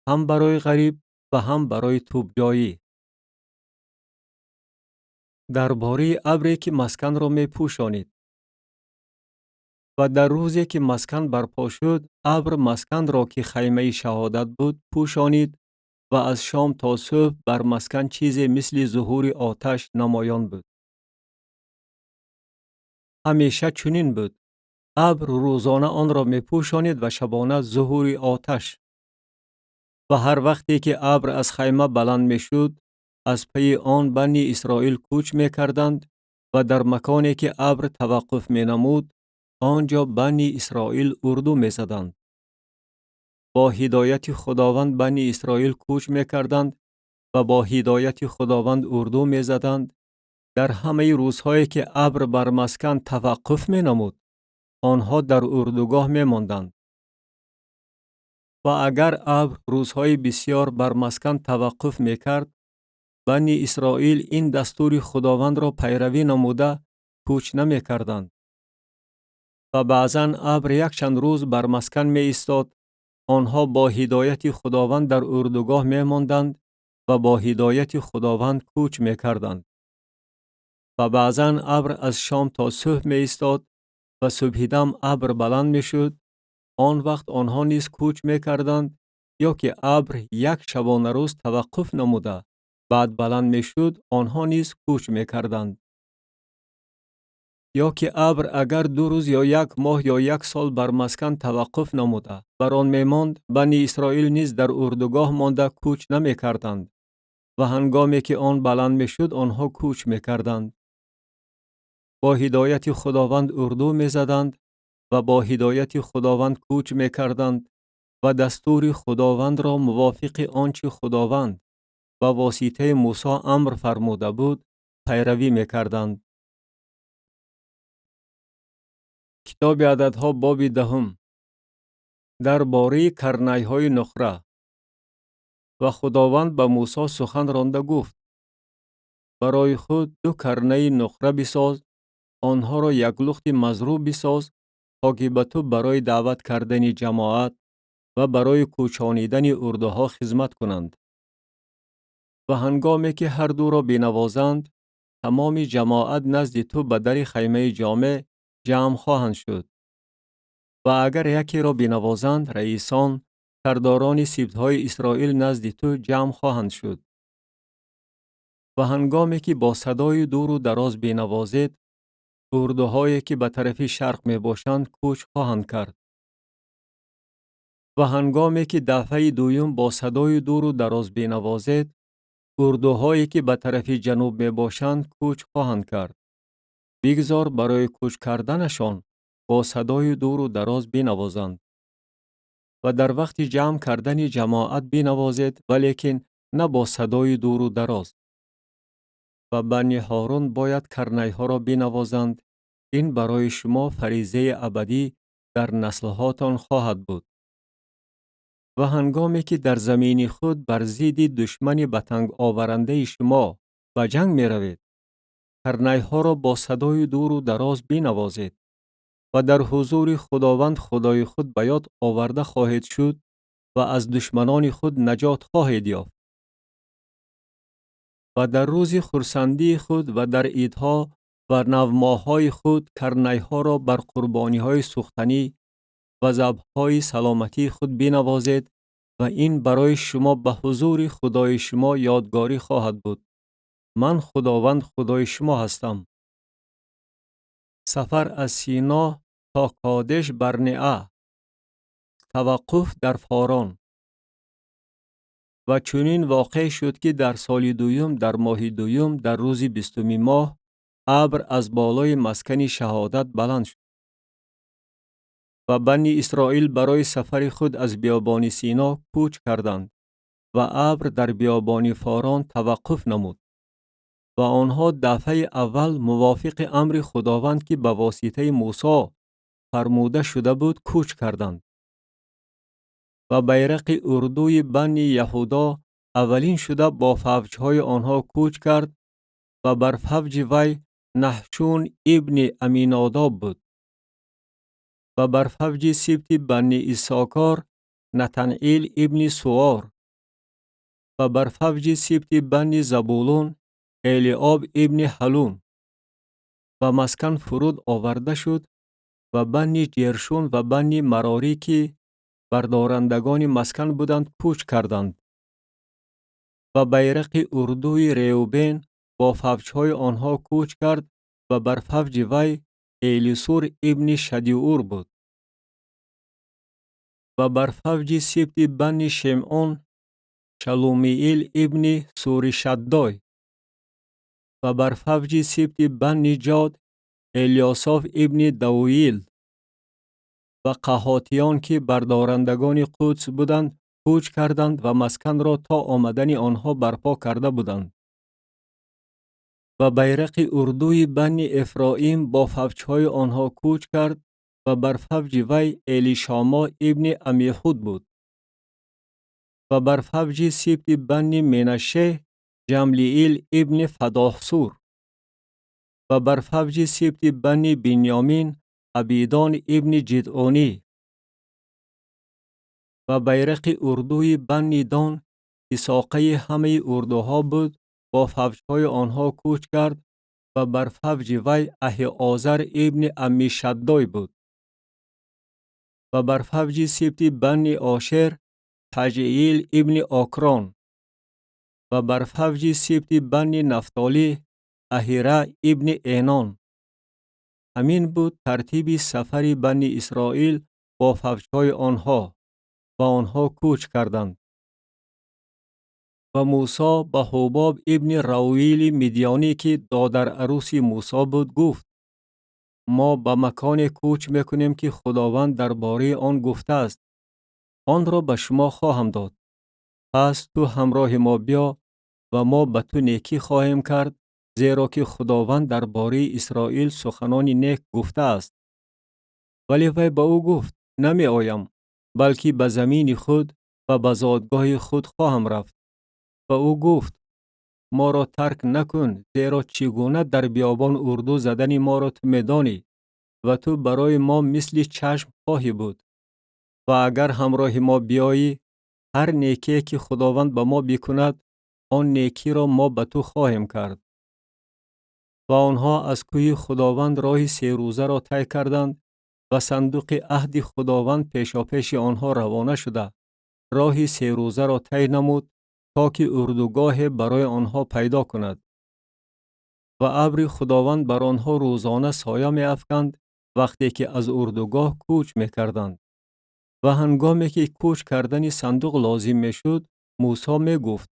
ҳам барои ғариб ва ҳам барои тӯбҷоӣ. Дар бораи абре ки масканро мепӯшонид. Ва дар рӯзе ки маскан барпо шуд, абр масканро, ки хаймаи шаҳодат буд, пӯшонид ва аз шом то субҳ бар маскан чизе мисли зуҳури оташ намоён буд. Ҳамеша чунин буд. Абр рӯзона онро мепӯшонид ва шабона зуҳури оташ. Ва ҳар вақте ки абр аз хайма баланд мешуд, аз пайи он Бани Исроил кӯч мекарданд ва дар маконе ки абр таваққуф менамуд, Он ҷо Бани Исроил урду мезаданд. Бо ҳидояти Худованд Бани Исроил кӯч мекарданд ва бо ҳидояти Худованд урду мезаданд. Дар ҳамаи рӯзҳое ки абр бар маскан таваққуф менамуд, онҳо дар урдугоҳ мемонданд. Ва агар абр рӯзҳои бисьёр бар маскан таваққуф мекард, Бани Исроил ин дастури Худовандро пайравӣ намуда кӯч намекарданд. Ва баъзан абр якчанд рӯз бар маскан меистод, онҳо бо ҳидояти Худованд дар урдугоҳ мемонданд ва бо ҳидояти Худованд кӯч мекарданд. Ва баъзан абр аз шом то субҳ меистод ва субҳидам абр баланд мешуд, он вақт онҳо низ кӯч мекарданд, ё ки абр як шабонарӯз таваққуф намуда, баъд баланд мешуд, онҳо низ кӯч мекарданд. Ё ки абр агар 2 рӯз ё 1 моҳ ё 1 сол бар маскан таваққуф намуда, бар он мемонд, Бани Исроил низ дар урдугоҳ монда кӯч намекарданд ва ҳангоме ки он баланд мешуд, онҳо кӯч мекарданд. Бо ҳидояти Худованд урду мезаданд ва бо ҳидояти Худованд кӯч мекарданд ва дастури Худовандро мувофиқи он чи Худованд ба воситаи Мусо амр фармуда буд, пайравӣ мекарданд. Китоби ададҳо боби 10. Дар бораи карнайҳои нуқра. Ва Худованд ба Мусо сухан ронда гуфт: барои худ 2 карнаи нуқра бисоз, онҳоро як лухти мазрӯб бисоз, то ки ба ту барои даъват кардани ҷамоат ва барои кӯчонидани урдуҳо хизмат кунанд. Ва ҳангоме ки ҳар дуро бинавозанд, тамоми ҷамоат назди ту ба дари хаймаи ҷомеъ ҷамъ хоҳанд шуд. Ва агар якеро бинавозанд, раисон, сардорони сибтҳои Исроил назди ту ҷамъ хоҳанд шуд. Ва ҳангоме ки бо садои дуру дароз бинавозед, урдуҳое ки ба тарафи шарқ мебошанд кӯч хоҳанд кард. Ва ҳангоме ки дафъаи дуюм бо садои дуру дароз бинавозед, урдуҳое ки ба тарафи ҷануб мебошанд кӯч хоҳанд кард. Бигзор барои кӯч карданашон бо садои дуру дароз бинавозанд. Ва дар вақти ҷамъ кардани ҷамоат бинавозед, валекин на бо садои дуру дароз. Ва Бани Ҳорун бояд карнайҳоро бинавозанд. Ин барои шумо фаризаи абадӣ дар наслҳотон хоҳад буд. Ва ҳангоме ки дар замини худ бар зидди душмани ба танг оварандаи шумо ба ҷанг меравед, карнайҳоро бо садои дуру дароз бинавозед ва дар ҳузури Худованд Худои худ ба ёд оварда хоҳед шуд ва аз душманони худ наҷот хоҳед ёфт. Ва дар рӯзи хурсандии худ ва дар идҳо ва навмоҳҳои худ карнайҳоро бар қурбониҳои сӯхтанӣ ва забҳҳои саломатии худ бинавозед ва ин барои шумо ба ҳузури Худои шумо ёдгорӣ хоҳад буд. Ман Худованд Худои шумо ҳастам. Сафар аз Сино то Кодеш Барнеа. Таваққуф дар Форон. Ва чунин воқеъ шуд, ки дар соли дуюм, дар моҳи дуюм, дар рӯзи 20-уми моҳ, абр аз болои маскани шаҳодат баланд шуд. Ва Бани Исроил барои сафари худ аз биёбони Сино кӯч карданд ва абр дар биёбони Форон таваққуф намуд. Ва онҳо дафъаи аввал мувофиқи амри Худованд, ки ба воситаи Мусо фармуда шуда буд, кӯч карданд. Ва байрақи урдуи Бани Яҳудо аввалин шуда бо фавҷҳои онҳо кӯч кард ва бар фавҷи вай Наҳшун ибни Аминодоб буд. Ва бар фавҷи сибти Бани Исокор Натанъил ибни Суор ва бар фавҷи сибти Бани Забулун Элиоб ибни Ҳалун. Ва маскан фуруд оварда шуд ва Бани Ҷершун ва Бани Марорӣ, ки бардорандагони маскан буданд, кӯч карданд. Ва байрақи урдуи Реубен бо фавҷҳои онҳо кӯч кард ва бар фавҷи вай Элисур ибни Шадиур буд. Ва бар фавҷи сибти Бани Шемъон Шалумиил ибни Суришаддой ва бар фавҷи сибти Бани Ҷод Элиёсоф ибни Давуил. Ва қаҳотиён ки бардорандагони Қудс буданд, кӯч карданд ва масканро то омадани онҳо барпо карда буданд. Ва байрақи урдуи Банни Эфроим бо фавҷҳои онҳо кӯч кард ва бар фавҷи вай Элишомо ибни Амиҳуд буд. Ва бар фавҷи сибти Банни Менашшеҳ Ҷамлиил ибни Фадоҳсур. Ва бар фавҷи сибти Банни Бинёмин Абидон ибни Ҷидъонӣ. Ва байрақи урдуи Банни Дон ки соқаи ҳамаи урдуҳо буд, бо фавҷҳои онҳо кӯч кард ва бар фавҷи вай Аҳиозар ибни Аммишаддой буд. Ва бар фавҷи сибти Банни Ошер Ҳаҷиил ибни Окрон. Ва бар фавҷи сибти Банни Нафтолӣ Аҳира ибни Энон. Ҳамин буд тартиби сафари Банни Исроил бо фавҷҳои онҳо, ва онҳо кӯч карданд. Ва Мусо ба Ҳобоб ибни Равуили Мидёнӣ, ки додарарӯси Мусо буд, гуфт: мо ба маконе кӯч мекунем, ки Худованд дар бораи он гуфтааст: онро ба шумо хоҳам дод. Пас ту ҳамроҳи мо биё ва мо ба ту некӣ хоҳем кард, зеро ки Худованд дар бораи Исроил суханони нек гуфтааст. Вале вай ба ӯ гуфт: намеоям, балки ба замини худ ва ба зодгоҳи худ хоҳам рафт. Ва ӯ гуфт: моро тарк накун, зеро чӣ гуна дар биёбон урду задани моро ту медонӣ ва ту барои мо мисли чашм хоҳӣ буд. Ва агар ҳамроҳи мо биёӣ, ҳар некие ки Худованд ба мо бикунад, он некиро мо ба ту хоҳем кард. Ва онҳо аз кӯҳи Худованд роҳи серӯзаро тай карданд ва сандуқи аҳди Худованд пешопеши онҳо равона шуда, роҳи серӯзаро тай намуд, то ки урдугоҳе барои онҳо пайдо кунад. Ва абри Худованд бар онҳо рӯзона соя меафканд, вақте ки аз урдугоҳ кӯч мекарданд. Ва ҳангоме ки кӯч кардани сандуқ лозим мешуд, Мусо мегуфт: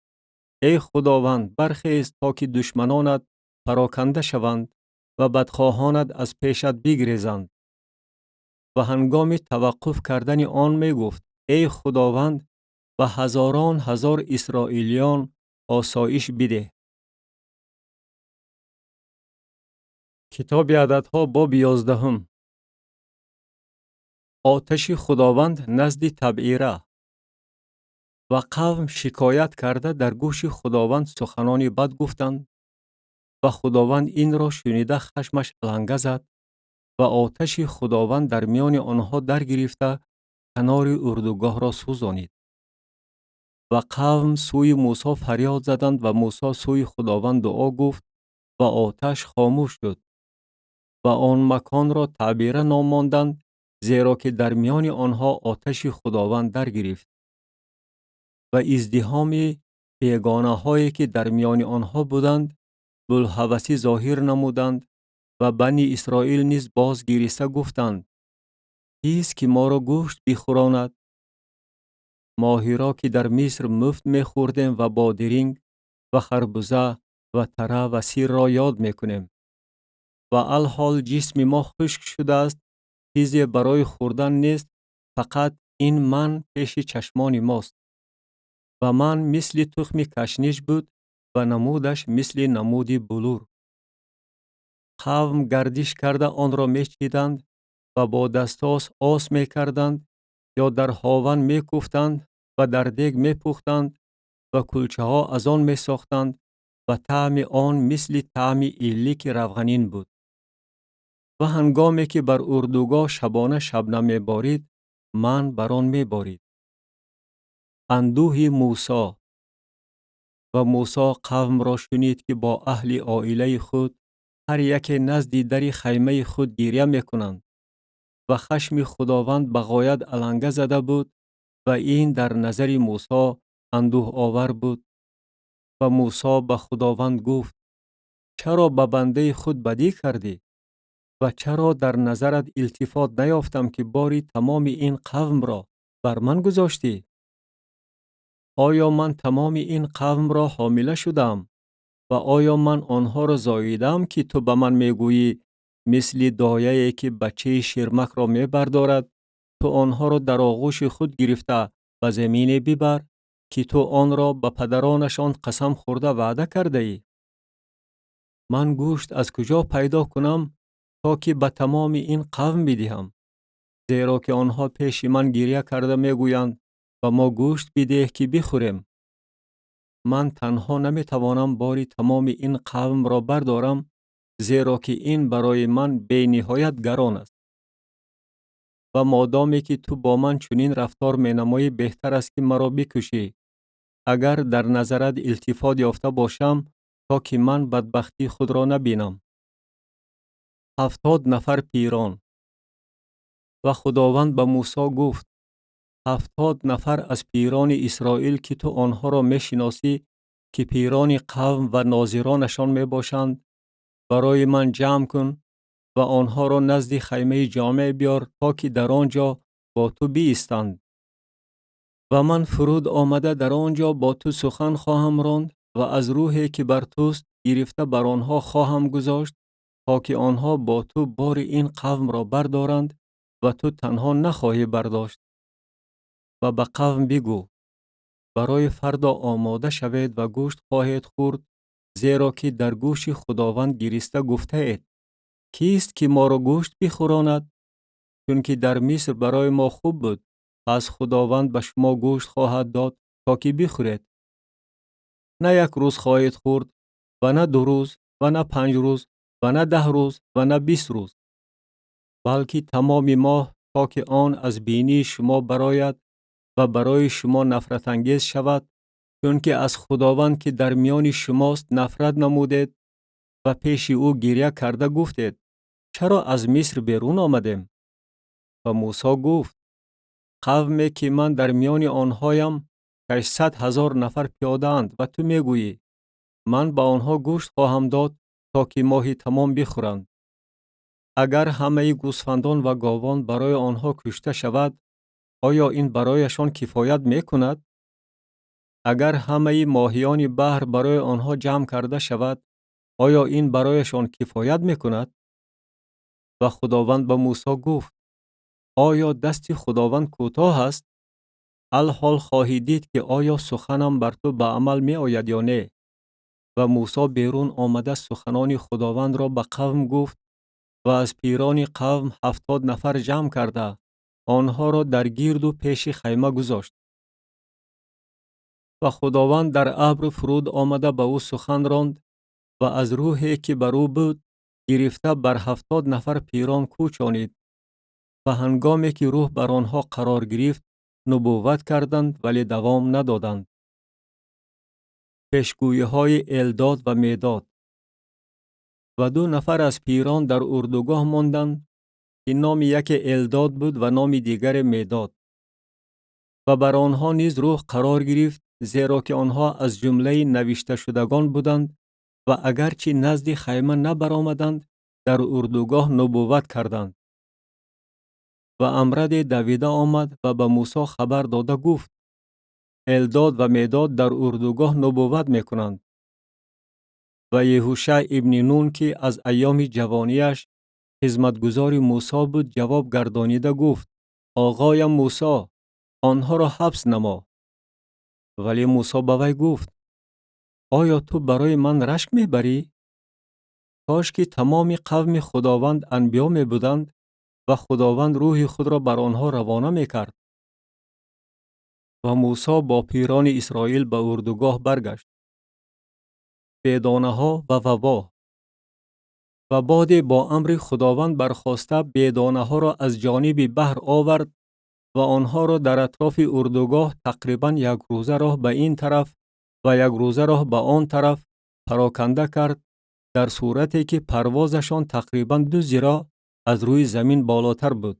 эй Худованд, бархез то ки душманонат пароканда шаванд ва бадхоҳонат аз пешат бигрезанд. Ва ҳангоми таваққуф кардани он мегуфт: эй Худованд, ба ҳазорон ҳазор исроилиён осоиш бидеҳ. Китоби Ададҳо, боби 11. Оташи Худованд назди Табъира. Ва қавм шикоят карда дар гӯши Худованд суханони бад гуфтанд ва Худованд инро шунида хашмаш аланга зад ва оташи Худованд дар миёни онҳо даргирифта канори урдугоҳро сӯзонид. Ва қавм сӯи Мусо фарёд заданд ва Мусо сӯи Худованд дуо гуфт ва оташ хомӯш шуд. Ва он маконро Табъира ном монданд, зеро ки дар миёни онҳо оташи Худованд даргирифт. Ва издиҳоми бегонаҳое ки дар миёни онҳо буданд, булҳавасӣ зоҳир намуданд ва Бани Исроил низ боз гириста гуфтанд: кист ки моро гӯшт бихӯронад? Моҳиро ки дар Миср муфт мехӯрдем ва бодиринг ва харбуза ва тара ва сирро ёд мекунем. Ва алҳол ҷисми мо хушк шудааст, чизе барои хӯрдан нест, фақат ин ман пеши чашмони мост. Ва ман мисли тухми кашниш буд ва намудаш мисли намуди булур. Қавм гардиш карда онро мечиданд ва бо дастос ос мекарданд ё дар ҳован мекуфтанд ва дар дег мепухтанд ва кулчаҳо аз он месохтанд ва таъми он мисли таъми иллики равғанин буд. Ва ҳангоме ки бар урдугоҳ шабона шабнам меборид, ман бар он меборид. Андӯҳи Мусо. Ва Мусо қавмро шунид ки бо аҳли оилаи худ ҳар яке назди дари хаймаи худ гиря мекунанд ва хашми Худованд ба ғоят аланга зада буд ва ин дар назари Мусо андӯҳовар буд. Ва Мусо ба Худованд гуфт: чаро ба бандаи худ бадӣ кардӣ? Ва чаро дар назарат илтифот наёфтам ки бори тамоми ин қавмро бар ман гузоштӣ? Оё ман тамоми ин қавмро ҳомила шудаам? Ва оё ман онҳоро зоидаам ки ту ба ман мегӯӣ мисли дояе ки бачаи ширмакро мебардорад, Ту онҳоро дар оғӯши худ гирифта ба замине бибар, ки ту онро ба падаронашон қасам хӯрда ваъда кардаӣ. Ман гӯшт аз куҷо пайдо кунам, то ки ба тамоми ин қавм бидиҳам? Зеро ки онҳо пеши ман гиря карда мегӯянд: ба мо гӯшт бидеҳ, ки бихӯрем. Ман танҳо наметавонам бори тамоми ин қавмро бардорам, зеро ки ин барои ман бениҳоят гарон аст. Ва модоме ки ту бо ман чунин рафтор менамоӣ, беҳтар аст, ки маро бикушӣ, агар дар назарат илтифот ёфта бошам, то ки ман бадбахтии худро набинам. 70 нафар пирон. Ва Худованд ба Мусо гуфт: 70 нафар аз пирони Исроил, ки ту онҳоро мешиносӣ, ки пирони қавм ва нозиронашон мебошанд, барои ман ҷамъ кун ва онҳоро назди хаймаи ҷомеъ биёр, то ки дар он ҷо бо ту биистанд. Ва ман фуруд омада дар он ҷо бо ту сухан хоҳам ронд ва аз рӯҳе, ки бар туст, гирифта бар онҳо хоҳам гузошт, то ки онҳо бо ту бори ин қавмро бардоранд ва ту танҳо нахоҳӣ бардошт. Ва ба қавм бигӯ: барои фардо омода шавед ва гӯшт хоҳед хӯрд, зеро ки дар гӯши Худованд гириста гуфтаед: кист ки моро гӯшт бихӯронад? Чунки дар Миср барои мо хуб буд, пас Худованд ба шумо гӯшт хоҳад дод, то ки бихӯред. На як рӯз хоҳед хӯрд, ва на 2 рӯз, ва на 5 рӯз, ва на 10 рӯз, ва на 20 рӯз, балки тамоми моҳ, то ки он аз бинии шумо барояд ва барои шумо нафратангез шавад, чунки аз Худованд, ки дар миёни шумост, нафрат намудед ва пеши ӯ гиря карда гуфтед: чаро аз Миср берун омадем? Ва Мусо гуфт: қавме, ки ман дар миёни онҳоям, 600 000 нафар пиёдаанд ва ту мегӯӣ: ман ба онҳо гӯшт хоҳам дод, то ки моҳи тамом бихӯранд. Агар ҳамаи гӯсфандон ва говон барои онҳо кушта шавад, оё ин барояшон кифоят мекунад? Агар ҳамаи моҳиёни баҳр барои онҳо ҷамъ карда шавад, оё ин барояшон кифоят мекунад? Ва Худованд ба Мусо гуфт: оё дасти Худованд кӯтоҳ аст? Алҳол хоҳӣ дид, ки оё суханам бар ту ба амал меояд ё не. Ва Мусо берун омада суханони Худовандро ба қавм гуфт ва аз пирони қавм 70 нафар ҷамъ карда, онҳоро дар гирду пеши хайма гузошт. Ва Худованд дар абр фуруд омада ба ӯ сухан ронд ва аз рӯҳе, ки бар ӯ буд, гирифта бар 70 нафар пирон кӯчонид. Ва ҳангоме ки рӯҳ бар онҳо қарор гирифт, нубувват карданд, вале давом надоданд. Пешгӯиҳои Элдод ва Медод. Ва 2 нафар аз пирон дар урдугоҳ монданд, ки номи яке Элдод буд ва номи дигаре Медод. Ва бар онҳо низ рӯҳ қарор гирифт, зеро ки онҳо аз ҷумлаи навишташудагон буданд ва агарчи назди хайма набаромаданд, дар урдугоҳ нубувват карданд. Ва амраде давида омад ва ба Мусо хабар дода гуфт: Элдод ва Медод дар урдугоҳ нубувват мекунанд. Ва Еҳуша ибни Нун, ки аз айёми ҷавонияш хизматгузори Мусо буд, ҷавоб гардонида гуфт: оғоям Мусо, онҳоро ҳабс намо. Вале Мусо ба вай гуфт: оё ту барои ман рашк мебарӣ? Кош ки тамоми қавми Худованд анбиё мебуданд ва Худованд рӯҳи худро бар онҳо равона мекард. Ва Мусо бо пирони Исроил ба урдугоҳ баргашт. Бедонаҳо ва вабо. Ва боде бо амри Худованд бархоста бедонаҳоро аз ҷониби баҳр овард ва онҳоро дар атрофи урдугоҳ тақрибан як рӯза роҳ ба ин тараф ва як рӯза роҳ ба он тараф пароканда кард, дар сурате ки парвозашон тақрибан 2 зироъ аз рӯи замин болотар буд.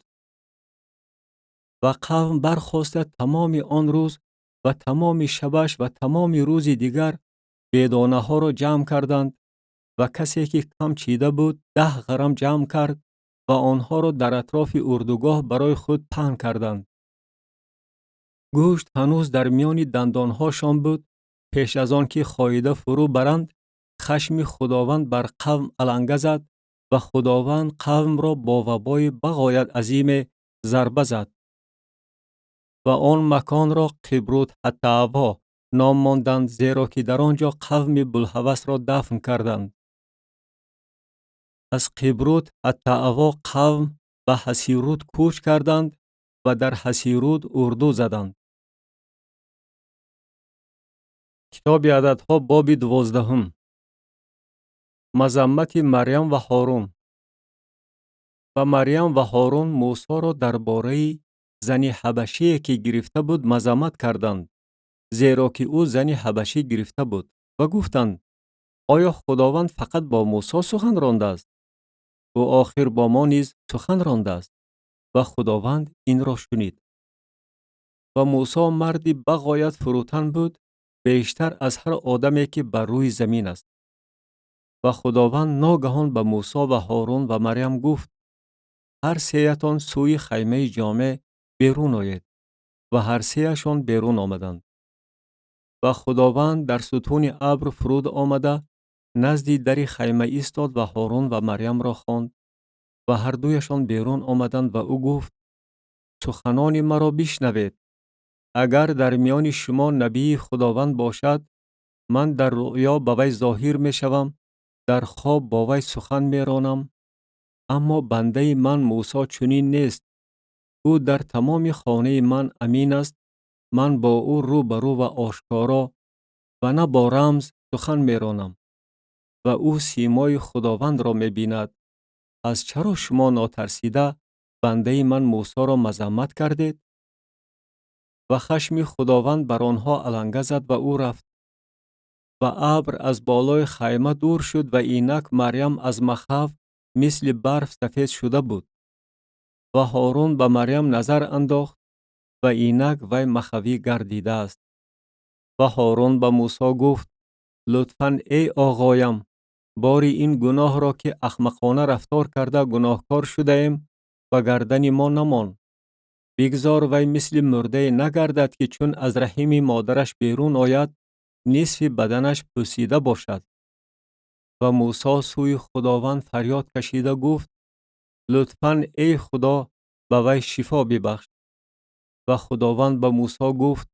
Ва қавм бархоста тамоми он рӯз ва тамоми шабаш ва тамоми рӯзи дигар бедонаҳоро ҷамъ карданд ва касе ки кам чида буд 10 ғарам ҷамъ кард ва онҳоро дар атрофи урдугоҳ барои худ паҳн карданд. Гӯшт ҳанӯз дар миёни дандонҳошон буд. Пеш аз он ки хоида фурӯ баранд, хашми Худованд бар қавм аланга зад ва Худованд қавмро бо вабои бағоят азиме зарба зад. Ва он маконро Қибрут Ҳаттааво ном монданд, зеро ки дар он ҷо қавми булҳавасро дафн карданд. Аз Қибрут Ҳаттааво қавм ба Ҳасирут кӯч карданд ва дар Ҳасирут урду заданд. Китоби Ададҳо, боби 12. Мазаммати Марьям ва Ҳорун. Ва Марьям ва Ҳорун Мусоро дар бораи зани ҳабашие, ки гирифта буд, мазаммат карданд, зеро ки ӯ зани ҳабашӣ гирифта буд, ва гуфтанд: оё Худованд фақат бо Мусо сухан рондааст? Ӯ охир бо мо низ сухан рондааст. Ва Худованд инро шунид. Ва Мусо марди бағоят фурӯтан буд, бештар аз ҳар одаме, ки бар рӯи замин аст. Ва Худованд ногаҳон ба Мусо ва Ҳорун ва Марьям гуфт: ҳар сеятон сӯи хаймаи ҷомеъ берун оед. Ва ҳар сеяшон берун омаданд. Ва Худованд дар сутуни абр фуруд омада назди дари хайма истод ва Ҳорун ва Марьямро хонд ва ҳардуяшон берун омаданд ва ӯ гуфт: суханони маро бишнавед. Агар дар миёни шумо набии Худованд бошад, ман дар рӯъё ба вай зоҳир мешавам, дар хоб бо вай сухан меронам. Аммо бандаи ман Мусо чунин нест. Ӯ дар тамоми хонаи ман амин аст. Ман бо ӯ рӯ ба рӯ ва ошкоро ва на бо рамз сухан меронам ва ӯ симои Худовандро мебинад. Пас чаро шумо нотарсида бандаи ман Мусоро мазаммат кардед? Ва хашми Худованд бар онҳо аланга зад ва ӯ рафт. Ва абр аз болои хайма дур шуд ва инак Марьям аз махав мисли барф сафед шуда буд. Ва Ҳорун ба Марьям назар андохт ва инак вай махавӣ гардидааст. Ва Ҳорун ба Мусо гуфт: лутфан эй оғоям, бори ин гуноҳро, ки ахмақона рафтор карда гуноҳкор шудаем, ба гардани мо намон. Бигзор вай мисли мурдае нагардад, ки чун аз раҳими модараш берун ояд, нисфи баданаш пӯсида бошад. Ва Мусо сӯи Худованд фарёд кашида гуфт: лутфан эй Худо, ба вай шифо бибахш. Ва Худованд ба Мусо гуфт: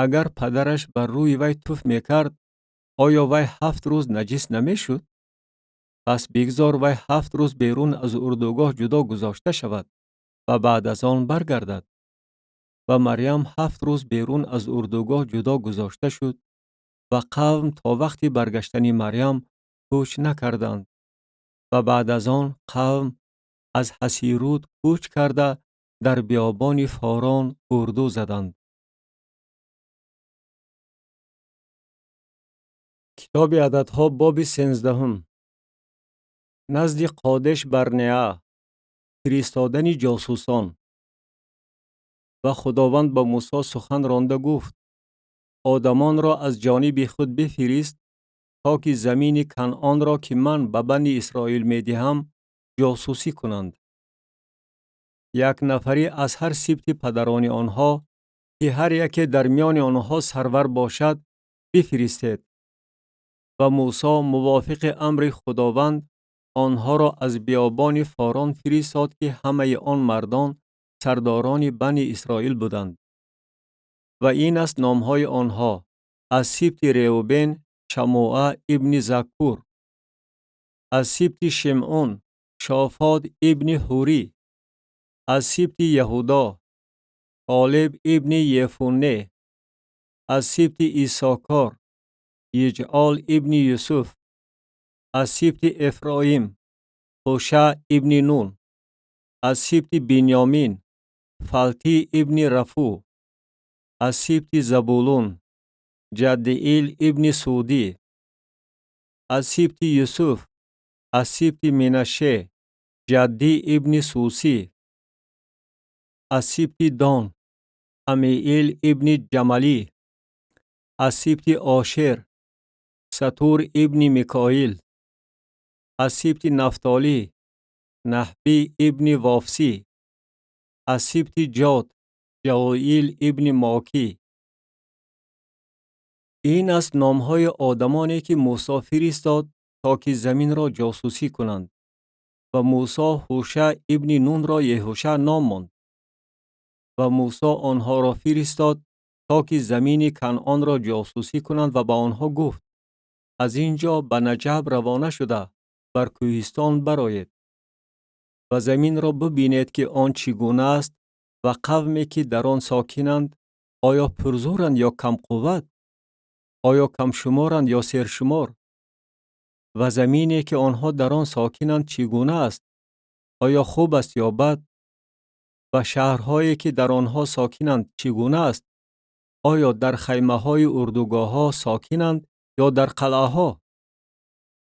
агар падараш бар рӯи вай туф мекард, оё вай 7 рӯз наҷис намешуд? Пас бигзор вай 7 рӯз берун аз урдугоҳ ҷудо гузошта шавад ва баъд аз он баргардад. Ва Марьям 7 рӯз берун аз урдугоҳ ҷудо гузошта шуд ва қавм то вақти баргаштани Марьям кӯч накарданд. Ва баъд аз он қавм аз Ҳасирут кӯч карда дар биёбони Форон урду заданд. Китоби Ададҳо, боби 13. Назди Қодеш Барнеа. Фиристодани ҷосусон. Ва Худованд ба Мусо сухан ронда гуфт: одамонро аз ҷониби худ бифирист, то ки замини Канъонро, ки ман ба бани Исроил медиҳам, ҷосусӣ кунанд. Як нафарӣ аз ҳар сибти падарони онҳо, ки ҳар яке дар миёни онҳо сарвар бошад, бифиристед. Ва Мусо мувофиқи амри Худованд онҳоро аз биёбони Форон фиристод, ки ҳамаи он мардон сардорони бани Исроил буданд. Ва ин аст номҳои онҳо: аз сибти Реубен Шамуа ибни Заккур, аз сибти Шимъун Шофот ибни Ҳурӣ, аз сибти Яҳудо Қолеб ибни Ефунне, аз сибти Исокор Йиҷъол ибни Юсуф, аз сибти Эфроим Ҳуша ибни Нун, аз сибти Бинёмин Фалтӣ ибни Рафу, аз сибти Забулун Ҷаддиил ибни Судӣ, аз сибти Юсуф, аз сибти Минаше Ҷаддӣ ибни Сусӣ, аз сибти Дон Амиил ибни Ҷамалӣ, аз сибти Ошер Сатур ибни Микоил, аз сибти Нафтолӣ Наҳбӣ ибни Вофсӣ, аз сибти Ҷод Ҷавоил ибни Мокӣ. Ин аст номҳои одамоне, ки Мусо фиристод, то ки заминро ҷосусӣ кунанд. Ва Мусо Ҳуша ибни Нунро Еҳуша ном монд. Ва Мусо онҳоро фиристод, то ки замини Канъонро ҷосусӣ кунанд ва ба онҳо гуфт: аз ин ҷо ба Наҷаб равона шуда, бар кӯҳистон бароед ва заминро бибинед, ки он чӣ гуна аст ва қавме, ки дар он сокинанд, оё пурзӯранд ё камқувват, оё камшуморанд ё сершумор, ва замине, ки онҳо дар он сокинанд, чӣ гуна аст, оё хуб аст ё бад, ва шаҳрҳое, ки дар онҳо сокинанд, чӣ гуна аст, оё дар хаймаҳои урдугоҳҳо сокинанд ё дар қалъаҳо,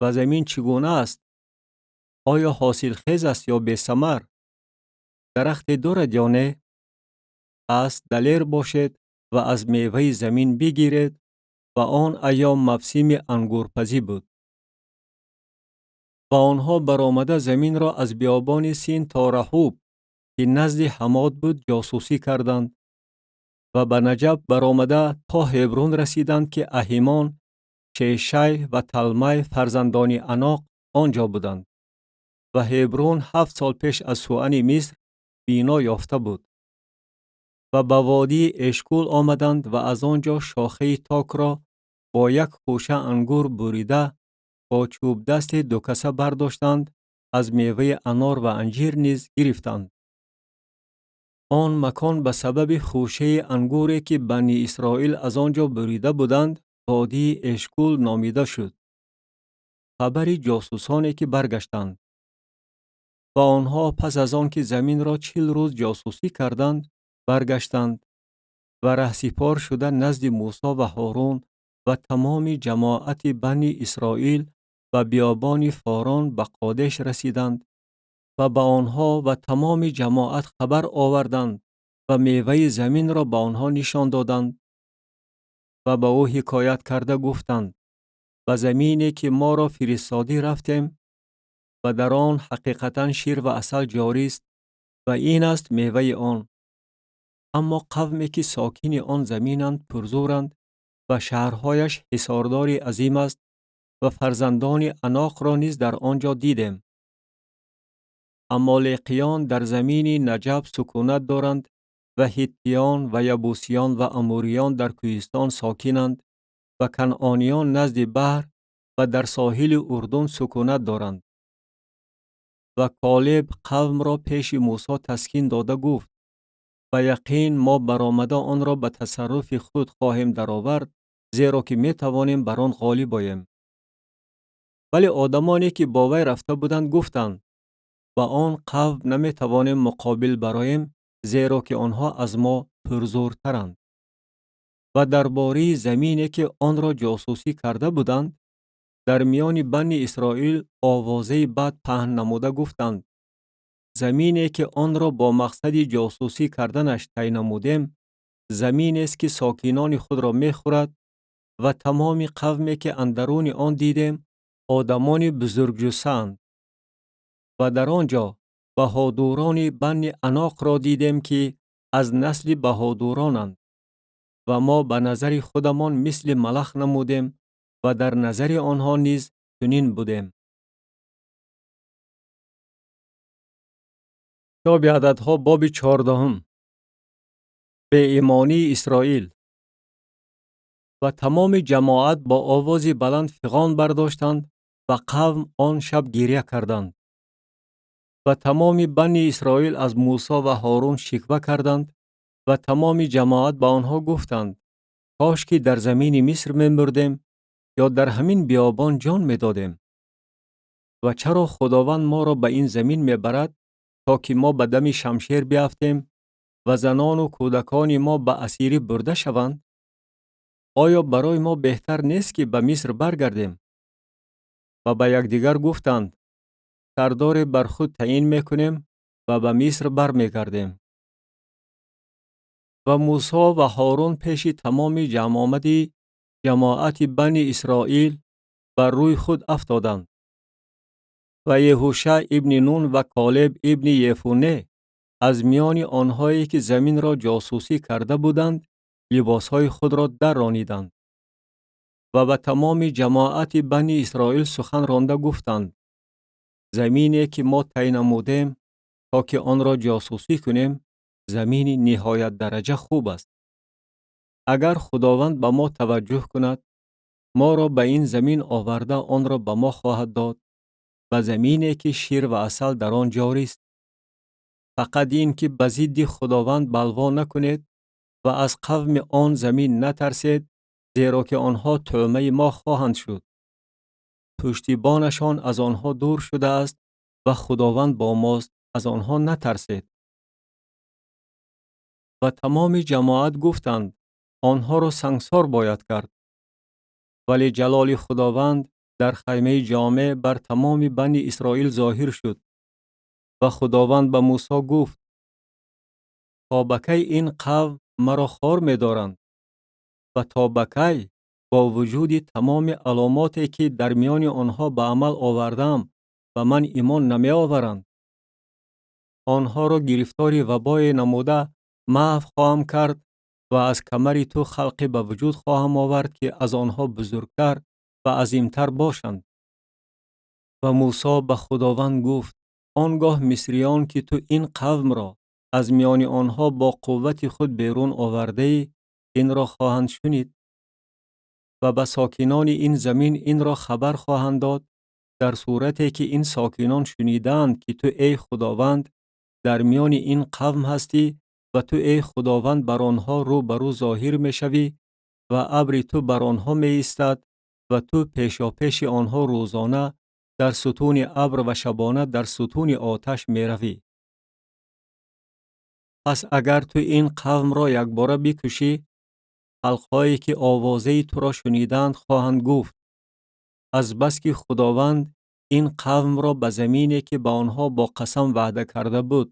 ва замин чӣ гуна аст, оё ҳосилхез аст ё бесамар, дарахте дорад ё не? Пас далер бошед ва аз меваи замин бигиред. Ва он айём мавсими ангурпазӣ буд. Ва онҳо баромада заминро аз биёбони Син то Раҳуб, ки назди Ҳамод буд, ҷосусӣ карданд ва ба Наҷаб баромада то Ҳебрун расиданд, ки Аҳимон, Шешай ва Талмай, фарзандони Аноқ, он ҷо буданд. Ва Ҳебрун 7 сол пеш аз Суани Миср бино ёфта буд. Ва ба водии Эшкул омаданд ва аз он ҷо шохаи токро бо як хӯша ангур бурида бо чӯбдасти дукаса бардоштанд, аз меваи анор ва анҷир низ гирифтанд. Он макон ба сабаби хӯшаи ангуре, ки Бани Исроил аз он ҷо бурида буданд, водии Эшкул номида шуд. Хабари ҷосусоне, ки баргаштанд. Ва онҳо пас аз он ки заминро 40 рӯз ҷосусӣ карданд, баргаштанд ва раҳсипор шуда назди Мусо ва Ҳорун ва тамоми ҷамоати Бани Исроил ба биёбони Форон ба Қодеш расиданд ва ба онҳо ва тамоми ҷамоат хабар оварданд ва меваи заминро ба онҳо нишон доданд ва ба ӯ ҳикоят карда гуфтанд: ба замине, ки моро фиристодӣ, рафтем ва дар он ҳақиқатан шир ва асал ҷорист ва ин аст меваи он. Аммо қавме, ки сокини он заминанд, пурзӯранд ва шаҳрҳояш ҳисордори азим аст ва фарзандони Аноқро низ дар он ҷо дидем. Амолеқиён дар замини Наҷаб сукунат доранд ва ҳиттиён ва ябусиён ва амуриён дар кӯҳистон сокинанд ва канъониён назди баҳр ва дар соҳили Урдун сукунат доранд. Ва Колеб қавмро пеши Мусо таскин дода гуфт: ба яқин мо баромада онро ба тасарруфи худ хоҳем даровард, зеро ки метавонем бар он ғолиб оем. Вале одамоне, ки бо вай рафта буданд, гуфтанд: ба он қавм наметавонем муқобил бароем, зеро ки онҳо аз мо пурзӯртаранд. Ва дар бораи замине, ки онро ҷосусӣ карда буданд, дар миёни Бани Исроил овозаи бад паҳн намуда гуфтанд: замине, ки онро бо мақсади ҷосусӣ карданаш тай намудем, заминест, ки сокинони худро мехӯрад ва тамоми қавме, ки андаруни он дидем, одамони бузургҷуссаанд. Ва дар он ҷо баҳодурони Бани Аноқро дидем, ки аз насли баҳодуронанд. Ва мо ба назари худамон мисли малах намудем ва дар назари онҳо низ чунин будем. Китоби Ададҳо, боби 14. Беимонии Исроил. Ва тамоми ҷамоат бо овози баланд фиғон бардоштанд ва қавм он шаб гиря карданд. Ва тамоми Бани Исроил аз Мусо ва Ҳорун шиква карданд ва тамоми ҷамоат ба онҳо гуфтанд: кош ки дар замини Миср мемурдем ё дар ҳамин биёбон ҷон медодем. Ва чаро Худованд моро ба ин замин мебарад, то ки мо ба дами шамшер биафтем ва занону кӯдакони мо ба асирӣ бурда шаванд? Оё барои мо беҳтар нест, ки ба Миср баргардем? Ва ба якдигар гуфтанд: сардоре бар худ таъин мекунем ва ба Миср бармегардем. Ва Мусо ва Ҳорун пеши тамоми ҷамъомади ҷамоати Бани Исроил бар рӯи худ афтоданд. Ва Еҳуша ибни Нун ва Колеб ибни Ефуне аз миёни онҳое, ки заминро ҷосусӣ карда буданд, либосҳои худро даррониданд ва ба тамоми ҷамоати Бани Исроил сухан ронда гуфтанд: замине, ки мо тай намудем, то ки онро ҷосусӣ кунем, замини ниҳоят дараҷа хуб аст. Агар Худованд ба мо таваҷҷӯҳ кунад, моро ба ин замин оварда онро ба мо хоҳад дод, ба замине ки шир ва асал дар он ҷорист. Фақат ин ки ба зидди Худованд балво накунед ва аз қавми он замин натарсед, зеро ки онҳо тӯъмаи мо хоҳанд шуд. Пуштибонашон аз онҳо дур шудааст ва Худованд бо мост, аз онҳо натарсед. Ва тамоми ҷамоат гуфтанд, онҳоро сангсор бояд кард. Вале ҷалоли Худованд дар хаймаи ҷомеъ бар тамоми бани Исроил зоҳир шуд. Ва Худованд ба Мусо гуфт, то ба кай ин қавм маро хор медоранд ва то ба кай бо вуҷуди тамоми аломоте ки дар миёни онҳо ба амал овардаам ба ман имон намеоваранд? Онҳоро гирифтори вабое намуда маҳв хоҳам кард ва аз камари ту халқе ба вуҷуд хоҳам овард ки аз онҳо бузургтар ва азимтар бошанд. Ва Мусо ба Худованд гуфт, он гоҳ мисриён ки ту ин қавмро аз миёни онҳо бо қуввати худ берун овардаӣ, инро хоҳанд шунид ва ба сокинони ин замин инро хабар хоҳанд дод, дар сурате ки ин сокинон шунидаанд ки ту эй Худованд дар миёни ин қавм ҳастӣ ва ту эй Худованд бар онҳо рӯ ба рӯ зоҳир мешавӣ ва абри ту бар онҳо меистад ва ту пешопеши онҳо рӯзона дар сутуни абр ва шабона дар сутуни оташ меравӣ. Пас агар ту ин қавмро якбора бикушӣ, халқҳое ки овозаи туро шунидаанд хоҳанд гуфт, аз бас ки Худованд ин қавмро ба замине ки ба онҳо бо қасам ваъда карда буд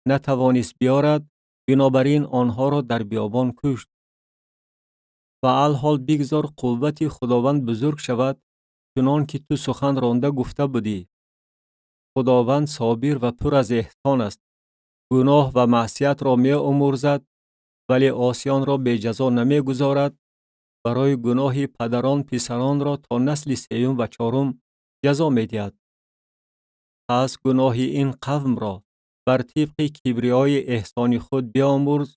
натавонист биёрад, бинобар ин онҳоро дар биёбон кушт. Ва алҳол бигзор қуввати Худованд бузург шавад, чунон ки ту сухан ронда гуфта будӣ. Худованд собир ва пур аз эҳсон аст, гуноҳ ва маъсиятро меомӯрзад, вале осиёнро беҷазо намегузорад. Барои гуноҳи падарон писаронро то насли сеюм ва чорум ҷазо медиҳад. Пас гуноҳи ин қавмро бар тибқи кибриёи эҳсони худ биомӯрз,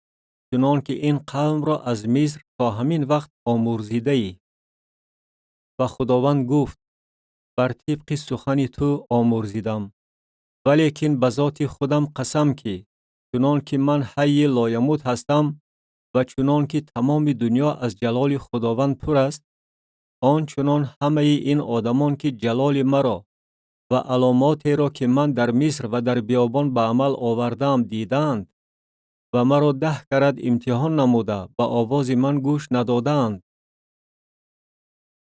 чунон ки ин қавмро аз Миср то ҳамин вақт омӯрзидаӣ. Ва Худованд гуфт, бар тибқи сухани ту омӯрзидам, валекин ба зоти худам қасам ки чунон ки ман ҳайи лоямут ҳастам ва чунон ки тамоми дунё аз ҷалоли Худованд пур аст, он чунон ҳамаи ин одамон ки ҷалоли маро ва аломотеро ки ман дар Миср ва дар биёбон ба амал овардаам дидаанд ва маро 10 карат имтиҳон намуда ба овози ман гӯш надодаанд,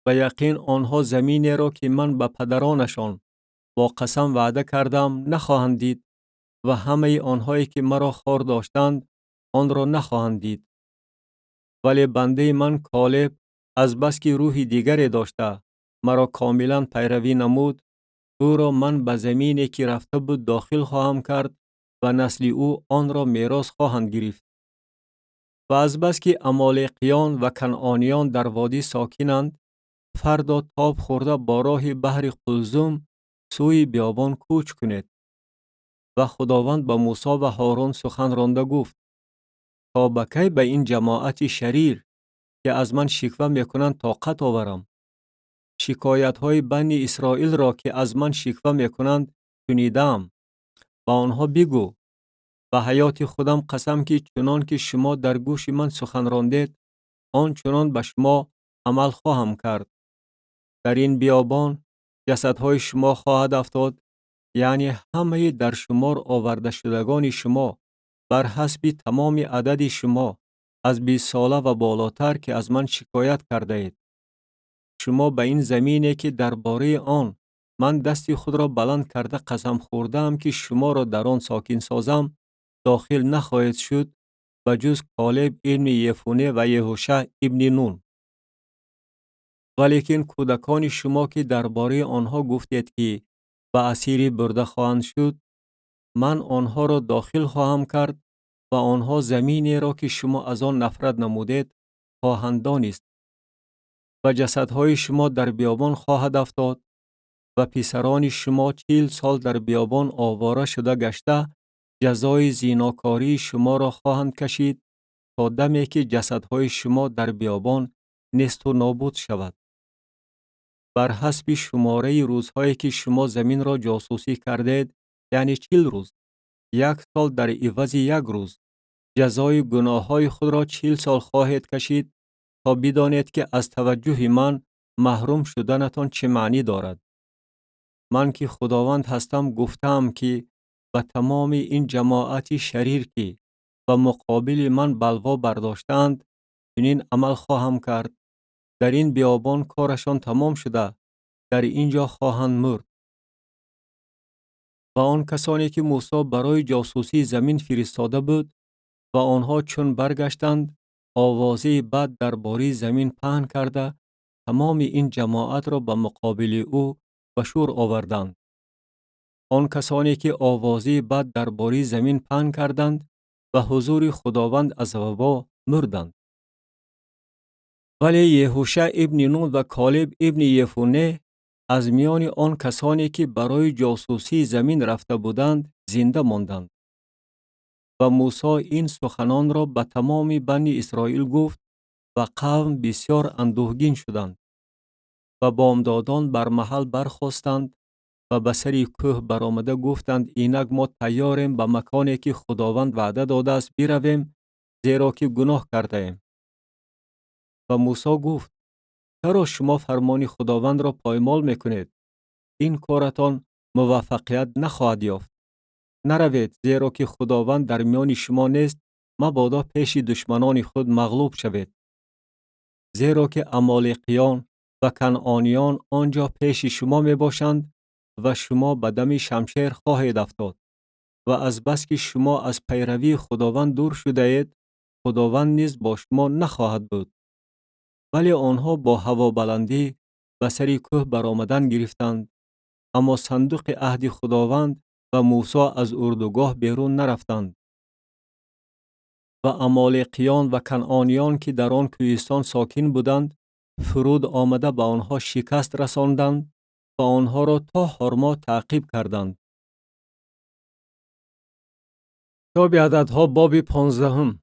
ба яқин онҳо заминеро ки ман ба падаронашон бо қасам ваъда кардам нахоҳанд дид ва ҳамаи онҳое ки маро хор доштанд онро нахоҳанд дид. Вале бандаи ман Колеб аз бас ки рӯҳи дигаре дошта маро комилан пайравӣ намуд, ӯро ман ба замине ки рафта буд дохил хоҳам кард ва насли ӯ онро мерос хоҳанд гирифт. Ва аз бас ки амолеқиён ва канъониён дар водӣ сокинанд, фардо тоб хӯрда бо роҳи баҳри Қулзум сӯи биёбон кӯч кунед. Ва Худованд ба Мусо ва Ҳорун сухан ронда гуфт, то ба кай ба ин ҷамоати шарир ки аз ман шиква мекунанд тоқат оварам? Шикоятҳои бани Исроилро ки аз ман шиква мекунанд шунидаам. Ба онҳо бигӯ, ба ҳаёти худам қасам ки чунон ки шумо дар гӯши ман сухан рондед, он чунон ба шумо амал хоҳам кард. Дар ин биёбон ҷасадҳои шумо хоҳад афтод, яъне ҳамаи дар шумор овардашудагони шумо бар ҳасби тамоми адади шумо аз 20 сола ва болотар ки аз ман шикоят кардаед. Шумо ба ин замине ки дар бораи он ман дасти худро баланд карда қасам хӯрдаам ки шуморо дар он сокин созам, дохил нахоҳед шуд ба ҷуз Колеб ибни Ефуне ва Еҳуша ибни Нун. Валекин кӯдакони шумо ки дар бораи онҳо гуфтед ки ба асирӣ бурда хоҳанд шуд, ман онҳоро дохил хоҳам кард ва онҳо заминеро ки шумо аз он нафрат намудед хоҳанд донист. Ва ҷасадҳои шумо дар биёбон хоҳад афтод ва писарони шумо 40 сол дар биёбон овора шуда гашта ҷазои зинокории шуморо хоҳанд кашид то даме ки ҷасадҳои шумо дар биёбон несту нобуд шавад. Бар ҳасби шумораи рӯзҳое ки шумо заминро ҷосусӣ кардед, яъне 40 рӯз, 1 сол дар ивази 1 рӯз, ҷазои гуноҳҳои худро 40 сол хоҳед кашид то бидонед ки аз таваҷҷӯҳи ман маҳрум шуданатон чӣ маънӣ дорад. Ман ки Худованд ҳастам гуфтаам ки ба тамоми ин ҷамоати шарир ки ба муқобили ман балво бардоштаанд чунин амал хоҳам кард. Дар ин биёбон корашон тамом шуда, дар ин ҷо хоҳанд мурд. Ва он касоне ки Мусо барои ҷосусии замин фиристода буд ва онҳо чун баргаштанд, овозаи бад дар бораи замин паҳн карда, тамоми ин ҷамоатро ба муқобили ӯ ба шӯр оварданд. Он касоне ки овозаи бад дар бораи замин паҳн карданд, ба ҳузури Худованд аз вабо мурданд. Вале Еҳуша ибни Нун ва Колиб ибни Ефуне аз миёни он касоне ки барои ҷосусии замин рафта буданд, зинда монданд. Ва Мусо ин суханонро ба тамоми бани Исроил гуфт ва қавм бисёр андӯҳгин шуданд. Ва бомдодон бар маҳал бархостанд ва ба сари кӯҳ баромада гуфтанд: инак мо тайёрем ба маконе ки Худованд ваъда додааст биравем, зеро ки гуноҳ кардаем. Ва Мусо гуфт: чаро шумо фармони Худовандро поймол мекунед? Ин коратон муваффақият нахоҳад ёфт. Наравед, зеро ки Худованд дар миёни шумо нест, мабодо пеши душманони худ мағлуб шавед. Зеро ки амолиқиён ва канъониён он ҷо пеши шумо мебошанд ва шумо ба дами шамшер хоҳед афтод. Ва аз бас ки шумо аз пайравии Худованд дур шудаед, Худованд низ бо шумо нахоҳад буд. Вале онҳо бо ҳавобаландӣ ба сари кӯҳ баромадан гирифтанд, аммо сандуқи аҳди Худованд ва Мусо аз урдугоҳ берун нарафтанд. Ва амолиқиён ва канъониён ки дар он кӯҳистон сокин буданд, фуруд омада ба онҳо шикаст расонданд ва онҳоро то Ҳормо таъқиб карданд. Китоби Ададҳо боби 15.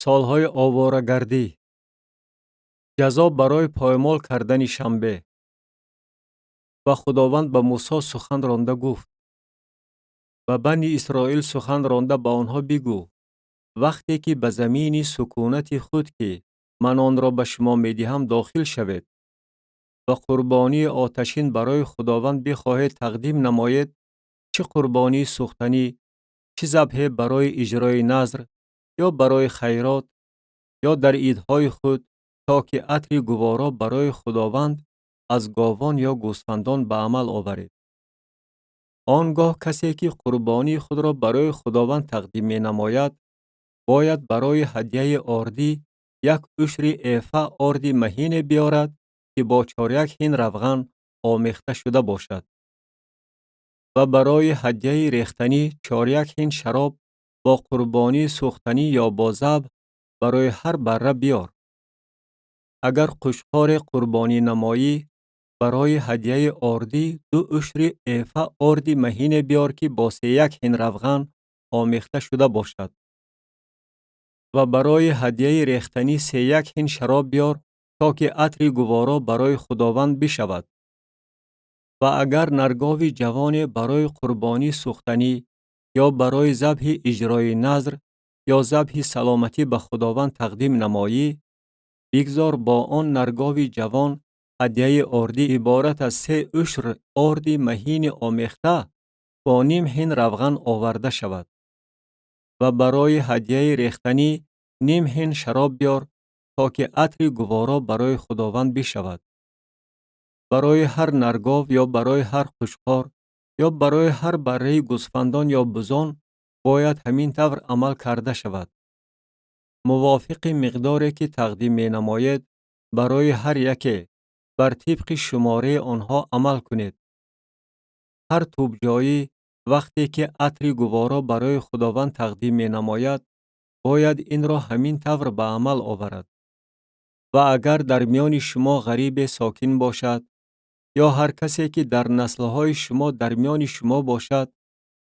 Солҳои оворагардӣ. Ҷазо барои поймол кардани шанбе. Ва Худованд ба Мусо сухан ронда гуфт: ба бани Исроил сухан ронда ба онҳо бигӯ: вақте ки ба замини сукунати худ ки ман онро ба шумо медиҳам дохил шавед ва қурбонии оташин барои Худованд бихоҳед тақдим намоед, чӣ қурбонии сӯхтанӣ, чӣ забҳе барои иҷрои назр ё барои хайрот ё дар идҳои худ, то ки атри гуворо барои Худованд аз говон ё гӯсфандон ба амал оваред. Он гоҳ касе ки қурбонии худро барои Худованд тақдим менамояд, бояд барои ҳадияи ордӣ 1 ушри эфа орди маҳине биёрад ки бо 4 ҳин равған омехта шуда бошад ва барои ҳадияи рехтанӣ 4 ҳин шароб бо қурбонии сӯхтанӣ ё бо забҳ барои ҳар барра биёр. Агар қушқоре қурбонӣ намоӣ, барои ҳадияи ордӣ 2 ушри эфа орди маҳине биёр ки бо 3 ҳин равған омехта шуда бошад ва барои ҳадияи рехтанӣ 3 ҳин шароб биёр, то ки атри гуворо барои Худованд бишавад. Ва агар наргови ҷавоне барои қурбонии сӯхтанӣ ё барои забҳи иҷрои назр ё забҳи саломатӣ ба Худованд тақдим намоӣ, бигзор бо он наргови ҷавон ҳадияи ордӣ иборат аз 3 ушр орди маҳини омехта бо ним ҳин равған оварда шавад ва барои ҳадияи рехтанӣ ним ҳин шароб биёр, то ки атри гуворо барои Худованд бишавад. Барои ҳар наргов ё барои ҳар қушқор ё барои ҳар барраи гӯсфандон ё бузон бояд ҳамин тавр амал карда шавад. Мувофиқи миқдоре ки тақдим менамоед, барои ҳар яке бар тибқи шумораи онҳо амал кунед. Ҳар тӯбҷоӣ вақте ки атри гуворо барои Худованд тақдим менамояд, бояд инро ҳамин тавр ба амал оварад. Ва агар дар миёни шумо ғарибе сокин бошад ё ҳар касе ки дар наслҳои шумо дар миёни шумо бошад,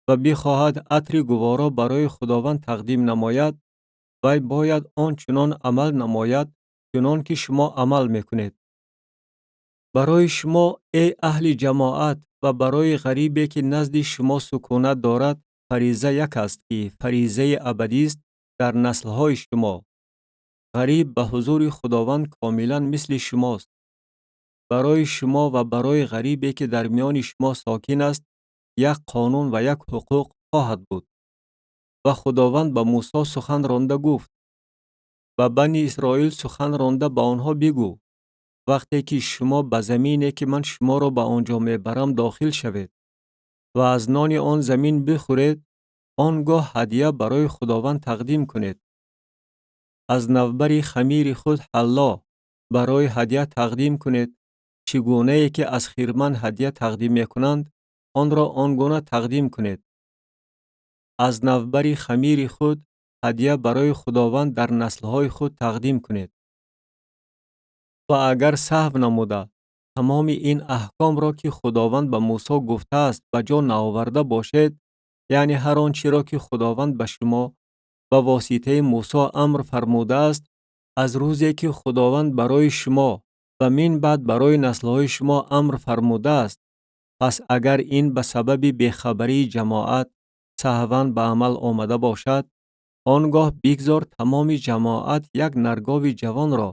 ва бихоҳад атри гуворо барои Худованд тақдим намояд, вай бояд он чунон амал намояд, чунон ки шумо амал мекунед. Барои шумо, эй аҳли ҷамоат, ва барои ғарибе ки назди шумо сукунат дорад, фариза як аст, ки фаризаи абадист дар наслҳои шумо. Ғариб ба ҳузури Худованд комилан мисли шумост. Барои шумо ва барои ғарибе ки дар миёни шумо сокин аст, як қонун ва як ҳуқуқ хоҳад буд. Ва Худованд ба Мусо сухан ронда гуфт: ба Бани Исроил сухан ронда ба онҳо бигӯ: вақте ки шумо ба замине ки ман шуморо ба он ҷо мебарам дохил шавед ва аз нони он замин бихӯред, он гоҳ ҳадя барои Худованд тақдим кунед. Аз навбари хамири худ ҳалло барои ҳадя тақдим кунед, чӣ гунае ки аз хирман ҳадя тақдим мекунанд, онро он гуна тақдим кунед. Аз навбари хамири худ ҳадя барои Худованд дар наслҳои худ тақдим кунед. Ва агар саҳв намуда, тамоми ин аҳкомро ки Худованд ба Мусо гуфтааст ба ҷо наоварда бошед, яъне ҳар он чиро ки Худованд ба шумо ба воситаи Мусо амр фармудааст, аз рӯзе ки Худованд барои шумо ва мин баъд барои наслҳои шумо амр фармудааст, пас агар ин ба сабаби бехабарии ҷамоат саҳван ба амал омада бошад, он гоҳ бигзор тамоми ҷамоат як наргови ҷавонро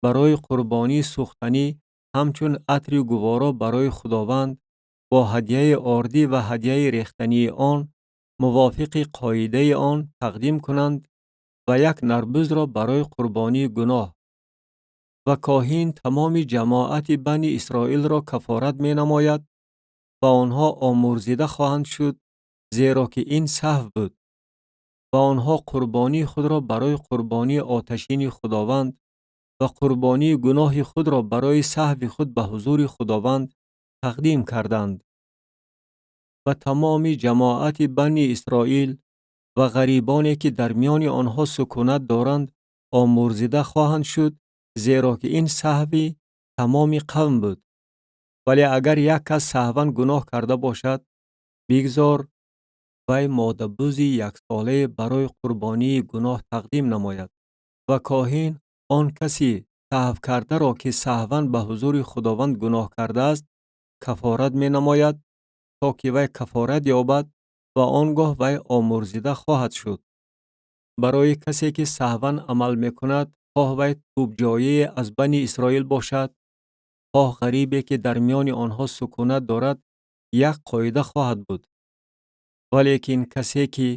барои қурбонии сӯхтанӣ ҳамчун атри гуворо барои Худованд бо ҳадяи ордӣ ва ҳадяи рехтании он мувофиқи қоидаи он тақдим кунанд ва як нарбузро барои қурбонии гуноҳ. Ва коҳин тамоми ҷамоати Бани Исроилро кафорат менамояд ва онҳо омурзида хоҳанд шуд, зеро ки ин саҳв буд. Ва онҳо қурбонии худро барои қурбонии оташини Худованд ва қурбонии гуноҳи худро барои саҳви худ ба ҳузури Худованд тақдим карданд. Ва тамоми ҷамоати Бани Исроил ва ғарибоне ки дар миёни онҳо сукунат доранд омурзида хоҳанд шуд, зеро ки ин саҳви тамоми қавм буд. Вале агар як кас саҳван гуноҳ карда бошад, бигзор вай модабузи яксолае барои қурбонии гуноҳ тақдим намояд. Ва коҳин он каси саҳвкардаро ки саҳван ба ҳузури Худованд гуноҳ кардааст кафорат менамояд, то ки вай кафорат ёбад ва он гоҳ вай омурзида хоҳад шуд. Барои касе ки саҳван амал мекунад, хоҳ вай тӯбҷоие аз Бани Исроил бошад, хоҳ ғарибе ки дар миёни онҳо сукунат дорад, як қоида хоҳад буд. Валекин касе ки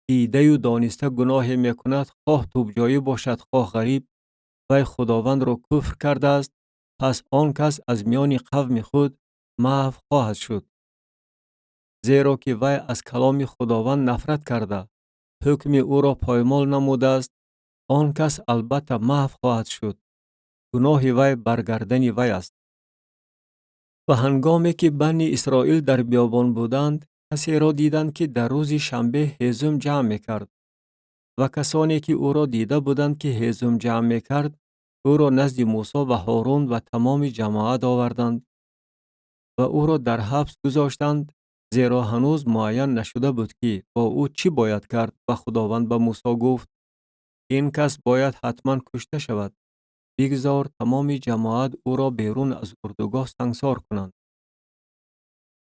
дидаю дониста гуноҳе мекунад, хоҳ тӯбҷоӣ бошад, хоҳ ғариб, вай Худовандро куфр кардааст, пас он кас аз миёни қавми худ маҳв хоҳад шуд. Зеро ки вай аз каломи Худованд нафрат карда, ҳукми ӯро поймол намудааст, он кас албатта маҳв хоҳад шуд. Гуноҳи вай бар гардани вай аст. Ва ҳангоме ки Бани Исроил дар биёбон буданд, касеро диданд ки дар рӯзи шанбе ҳезум ҷамъ мекард. Ва касоне ки ӯро дида буданд ки ҳезум ҷамъ мекард, ӯро назди Мусо ва Ҳорун ва тамоми ҷамоат оварданд ва ӯро дар ҳабс гузоштанд, зеро ҳанӯз муайян нашуда буд ки бо ӯ чӣ бояд кард. Ва Худованд ба Мусо гуфт: ин кас бояд ҳатман кушта шавад. Бигзор тамоми ҷамоат ӯро берун аз урдугоҳ сангсор кунанд.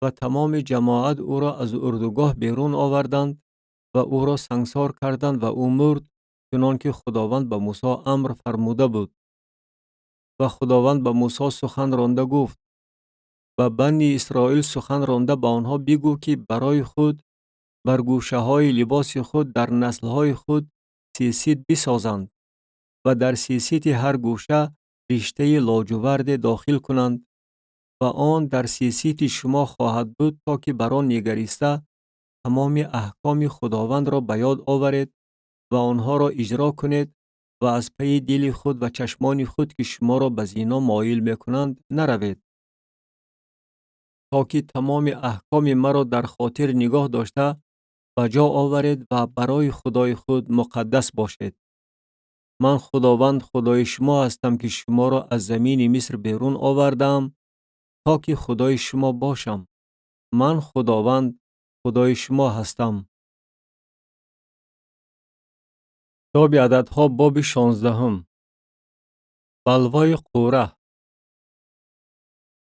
Ва тамоми ҷамоат ӯро аз урдугоҳ берун оварданд ва ӯро сангсор карданд ва ӯ мурд, чунон ки Худованд ба Мусо амр фармуда буд. Ва Худованд ба Мусо сухан ронда гуфт: ба Бани Исроил сухан ронда ба онҳо бигӯ ки барои худ бар гӯшаҳои либоси худ дар наслҳои худ сисит бисозанд ва дар сисити ҳар гӯша риштаи лоҷуварде дохил кунанд ва он дар сисити шумо хоҳад буд, то ки бар он нигариста тамоми аҳкоми Худовандро ба ёд оваред ва онҳоро иҷро кунед ва аз пайи дили худ ва чашмони худ ки шуморо ба зино моил мекунанд наравед, то ки тамоми аҳкоми маро дар хотир нигоҳ дошта ба ҷо оваред ва барои Худои худ муқаддас бошед. Ман Худованд Худои шумо ҳастам ки шуморо аз замини Миср берун овардаам, то ки Худои шумо бошам. Ман Худованд Худои шумо ҳастам. Китоби Ададҳо, боби 16. Балвои Қӯраҳ.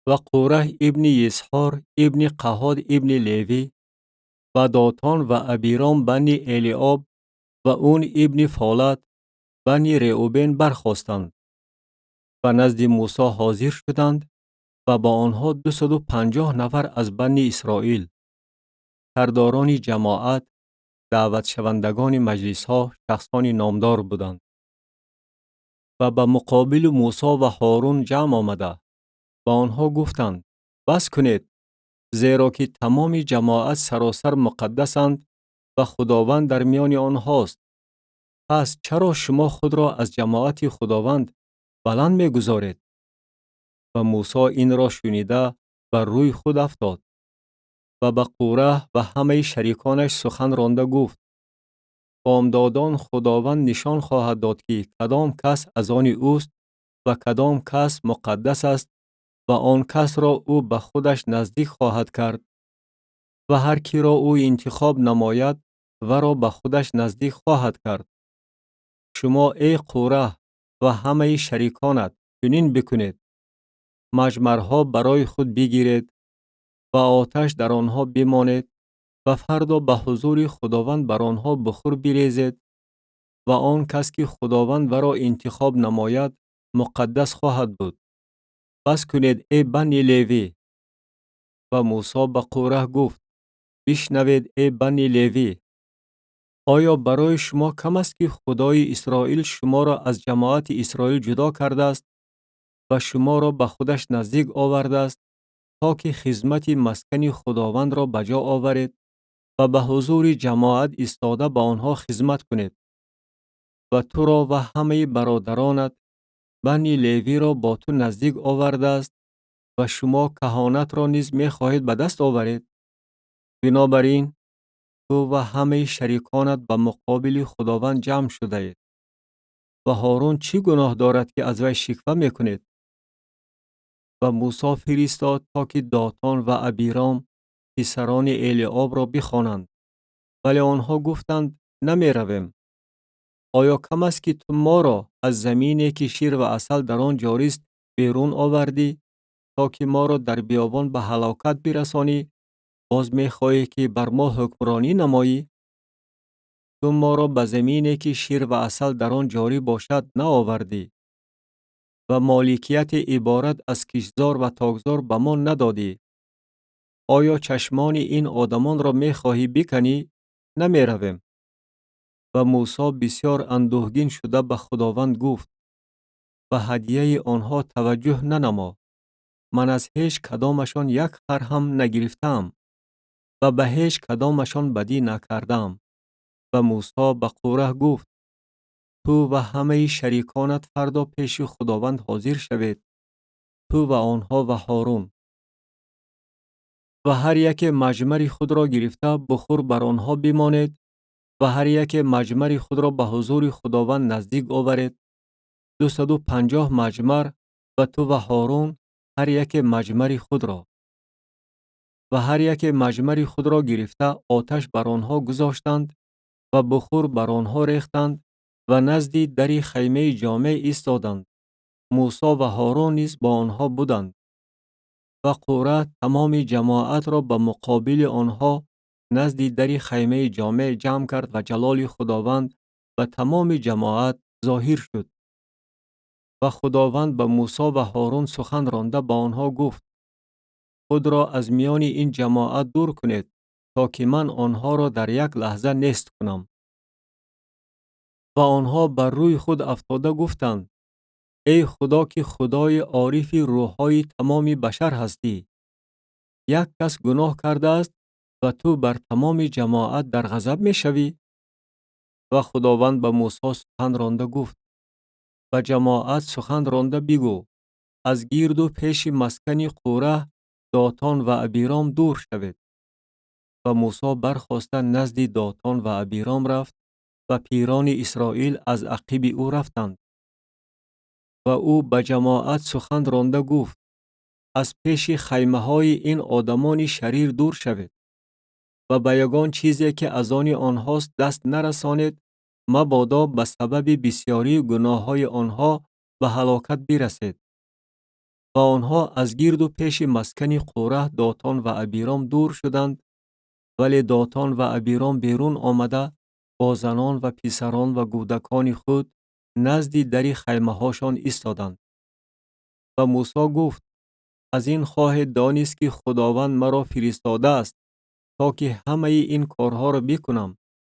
Ва Қӯраҳ ибни Йисҳор, ибни Қаҳот, ибни Левӣ, ва Дотон ва Абиром бани Элиоб ва Ун ибни Фолат бани Реубен бархостанд. Ба назди Мусо ҳозир шуданд ва бо онҳо 250 нафар аз бани Исроил, сардорони ҷамоат, даъватшавандагони маҷлисҳо, шахсони номдор буданд. Ва ба муқобили Мусо ва Ҳорун ҷамъ омада, ба онҳо гуфтанд: бас кунед, зеро ки тамоми ҷамоат саросар муқаддасанд ва Худованд дар миёни онҳост. Пас чаро шумо худро аз ҷамоати Худованд баланд мегузоред? Ва Мусо инро шунида бар рӯи худ афтод ва ба Қӯраҳ ва ҳамаи шариконаш сухан ронда гуфт: бомдодон Худованд нишон хоҳад дод, ки кадом кас аз они ӯст ва кадом кас муқаддас аст ва он касро ӯ ба худаш наздик хоҳад кард ва ҳар киро ӯ интихоб намояд, варо ба худаш наздик хоҳад кард. Шумо, эй Қӯраҳ ва ҳамаи шариконат, чунин бикунед: маҷмарҳо барои худ бигиред ва оташ дар онҳо бимонед ва фардо ба ҳузури Худованд бар онҳо бухур бирезед ва он кас ки Худованд варо интихоб намояд, муқаддас хоҳад буд. Бас кунед, эй бани Левӣ! Ва Мусо ба Қӯраҳ гуфт: бишнавед, эй бани Левӣ! Оё барои шумо кам аст, ки Худои Исроил шуморо аз ҷамоати Исроил ҷудо кардааст ва шуморо ба худаш наздик овардааст, то ки хизмати маскани Худовандро ба ҷо оваред ва ба ҳузури ҷамоат истода ба онҳо хизмат кунед? Ва туро ва ҳамаи бародаронат бани Левиро бо ту наздик овардааст ва шумо каҳонатро низ мехоҳед ба даст оваред? Бинобар ин ту ва ҳамаи шариконат ба муқобили Худованд ҷамъ шудаед. Ва Ҳорун чӣ гуноҳ дорад, ки аз вай шиква мекунед? Ва Мусо фиристод, то ки Дотон ва Абиром, писарони Элиобро бихонанд. Вале онҳо гуфтанд: намеравем. Оё кам аст, ки ту моро аз замине, ки шир ва асал дар он ҷорист, берун овардӣ, то ки моро дар биёбон ба ҳалокат бирасонӣ? Боз мехоҳӣ, ки бар мо ҳукмронӣ намоӣ? Ту моро ба замине, ки шир ва асал дар он ҷорӣ бошад, наовардӣ ва моликияти иборат аз киштзор ва токзор ба мо надодӣ. Оё чашмони ин одамонро мехоҳӣ биканӣ? Намеравем. Ва Мусо бисёр андӯҳгин шуда ба Худованд гуфт: ба ҳадияи онҳо таваҷҷӯҳ нанамо. Ман аз ҳеҷ кадомашон як хар ҳам нагирифтаам ва ба ҳеҷ кадомашон бадӣ накардаам. Ва Мусо ба Қӯраҳ гуфт: ту ва ҳамаи шариконат фардо пеши Худованд ҳозир шавед, ту ва онҳо ва Ҳорун. Ва ҳар яке маҷмари худро гирифта бухур бар онҳо бимонед ва ҳар яке маҷмари худро ба ҳузури Худованд наздик оваред, 250 маҷмар, ва ту ва Ҳорун ҳар яке маҷмари худро. Ва ҳар яке маҷмари худро гирифта оташ бар онҳо гузоштанд ва бухур бар онҳо рехтанд ва назди дари хаймаи ҷомеъ истоданд. Мусо ва Ҳорун низ бо онҳо буданд. Ва Қӯраҳ тамоми ҷамоатро ба муқобили онҳо назди дари хаймаи ҷомеъ ҷамъ кард ва ҷалоли Худованд ба тамоми ҷамоат зоҳир шуд. Ва Худованд ба Мусо ва Ҳорун сухан ронда ба онҳо гуфт: худро аз миёни ин ҷамоат дур кунед, то ки ман онҳоро дар як лаҳза нест кунам. Ва онҳо бар рӯи худ афтода гуфтанд: эй Худо, ки Худои орифи рӯҳҳои тамоми башар ҳастӣ, як кас гуноҳ кардааст ва ту бар тамоми ҷамоат дар ғазаб мешавӣ? Ва Худованд ба Мусо сухан ронда гуфт: ба ҷамоат сухан ронда бигӯ: аз гирду пеши маскани Қӯраҳ, Дотон ва Абиром дур шавед. Ва Мусо бархоста назди Дотон ва Абиром рафт ва пирони Исроил аз ақиби ӯ рафтанд. Ва ӯ ба ҷамоат сухан ронда гуфт: аз пеши хаймаҳои ин одамони шарир дур шавед ва ба ягон чизе, ки аз они онҳост, даст нарасонед, мабодо ба сабаби бисьёрии гуноҳҳои онҳо ба ҳалокат бирасед. Ва онҳо аз гирду пеши маскани Қӯраҳ, Дотон ва Абиром дур шуданд, вале Дотон ва Абиром берун омада бо занон ва писарон ва кӯдакони худ назди дари хаймаҳошон истоданд. Ва Мусо гуфт: аз ин хоҳед донист, ки Худованд маро фиристодааст, то ки ҳамаи ин корҳоро бикунам,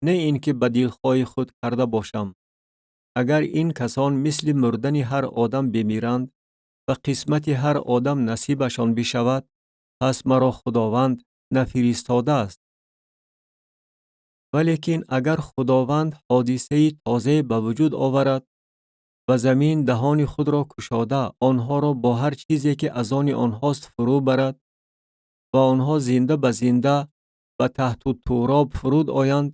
не ин ки ба дилхоҳи худ карда бошам. Агар ин касон мисли мурдани ҳар одам бимиранд ва қисмати ҳар одам насибашон бишавад, пас маро Худованд нафиристодааст. Валекин агар Худованд ҳодисаи тозае ба вуҷуд оварад ва замин даҳони худро кушода онҳоро бо ҳар чизе, ки аз они онҳост, фурӯ барад ва онҳо зинда ба зинда ба таҳту туроб фуруд оянд,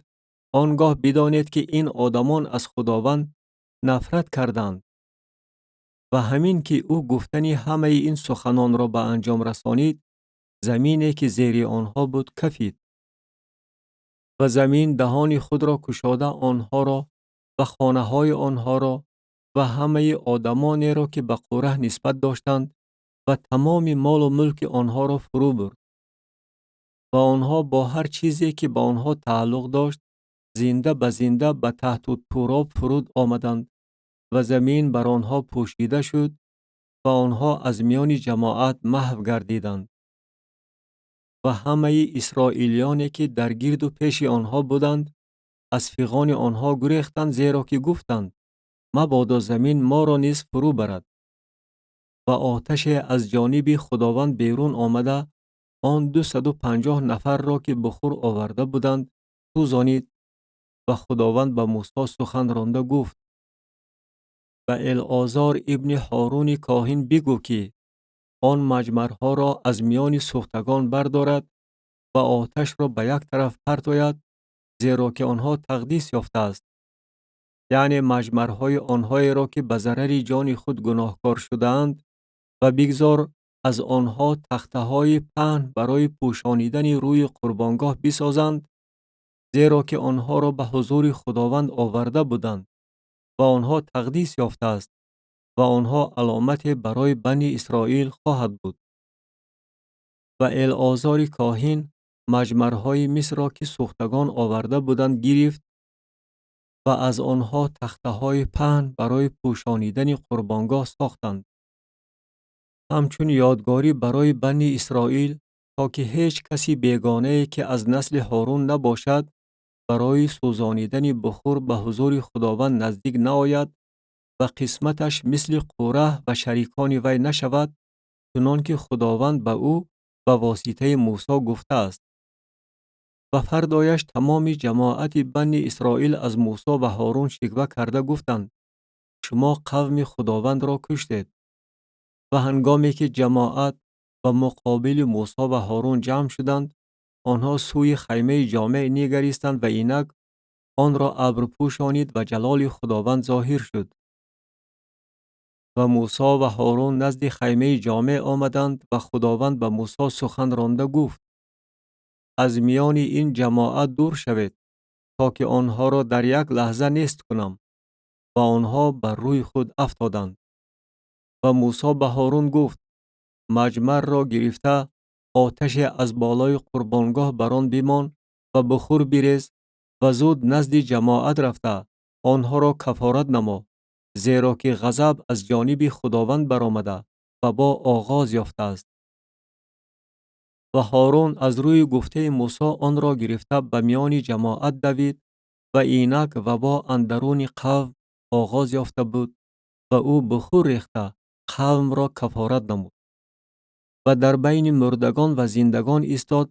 он гоҳ бидонед, ки ин одамон аз Худованд нафрат карданд. Ва ҳамин ки ӯ гуфтани ҳамаи ин суханонро ба анҷом расонид, замине, ки зери онҳо буд, кафид. Ва замин даҳони худро кушода онҳоро ва хонаҳои онҳоро ва ҳамаи одамонеро, ки ба Қӯраҳ нисбат доштанд, ва тамоми молу мулки онҳоро фурӯ бурд. Ва онҳо бо ҳар чизе, ки ба онҳо тааллуқ дошт, зинда ба зинда ба таҳту туроб фуруд омаданд ва замин бар онҳо пӯшида шуд ва онҳо аз миёни ҷамоат маҳв гардиданд. Ва ҳамаи исроилиёне, ки дар гирду пеши онҳо буданд, аз фиғони онҳо гурехтанд, зеро ки гуфтанд: мабодо замин моро низ фурӯ барад. Ва оташе аз ҷониби Худованд берун омада он 250 нафарро, ки бухур оварда буданд, сӯзонид. Ва Худованд ба Мусо сухан ронда гуфт: ба Элозор ибни Ҳоруни коҳин бигӯ, ки он маҷмарҳоро аз миёни сӯхтагон бардорад ва оташро ба як тараф партояд, зеро ки онҳо тақдис ёфтааст, яъне маҷмарҳои онҳоеро, ки ба зарари ҷони худ гуноҳкор шудаанд, ва бигзор аз онҳо тахтаҳои паҳн барои пӯшонидани рӯи қурбонгоҳ бисозанд, зеро ки онҳоро ба ҳузури Худованд оварда буданд ва онҳо тақдис ёфтааст ва онҳо аломате барои бани Исроил хоҳад буд. Ва Элозори коҳин маҷмарҳои мисро, ки сӯхтагон оварда буданд, гирифт ва аз онҳо тахтаҳои паҳн барои пӯшонидани қурбонгоҳ сохтанд, ҳамчун ёдгорӣ барои бани Исроил, то ки ҳеҷ каси бегонае, ки аз насли Ҳорун набошад, барои сӯзонидани бухур ба ҳузури Худованд наздик наояд ва қисматаш мисли Қӯраҳ ва шарикони вай нашавад, чунон ки Худованд ба ӯ ба воситаи Мусо гуфтааст. Ва фардояш тамоми ҷамоати бани Исроил аз Мусо ва Ҳорун шиква карда гуфтанд: шумо қавми Худовандро куштед. Ва ҳангоме ки ҷамоат ба муқобили Мусо ва Ҳорун ҷамъ шуданд, онҳо сӯи хаймаи ҷомеъ нигаристанд ва инак онро абр пӯшонид ва ҷалоли Худованд зоҳир шуд. Ва Мусо ва Ҳорун назди хаймаи ҷомеъ омаданд ва Худованд ба Мусо сухан ронда гуфт: аз миёни ин ҷамоат дур шавед, то ки онҳоро дар як лаҳза нест кунам. Ва онҳо бар рӯи худ афтоданд. Ва Мусо ба Ҳорун гуфт: маҷмарро гирифта оташе аз болои қурбонгоҳ бар он бимон ва бухур бирез ва зуд назди ҷамоат рафта онҳоро кафорат намо, зеро ки ғазаб аз ҷониби Худованд баромада вабо оғоз ёфтааст. Ва Ҳорун аз рӯи гуфтаи Мусо онро гирифта ба миёни ҷамоат давид ва инак вабо андаруни қавм оғоз ёфта буд ва ӯ бухур рехта қавмро кафорат намуд. Ва дар байни мурдагон ва зиндагон истод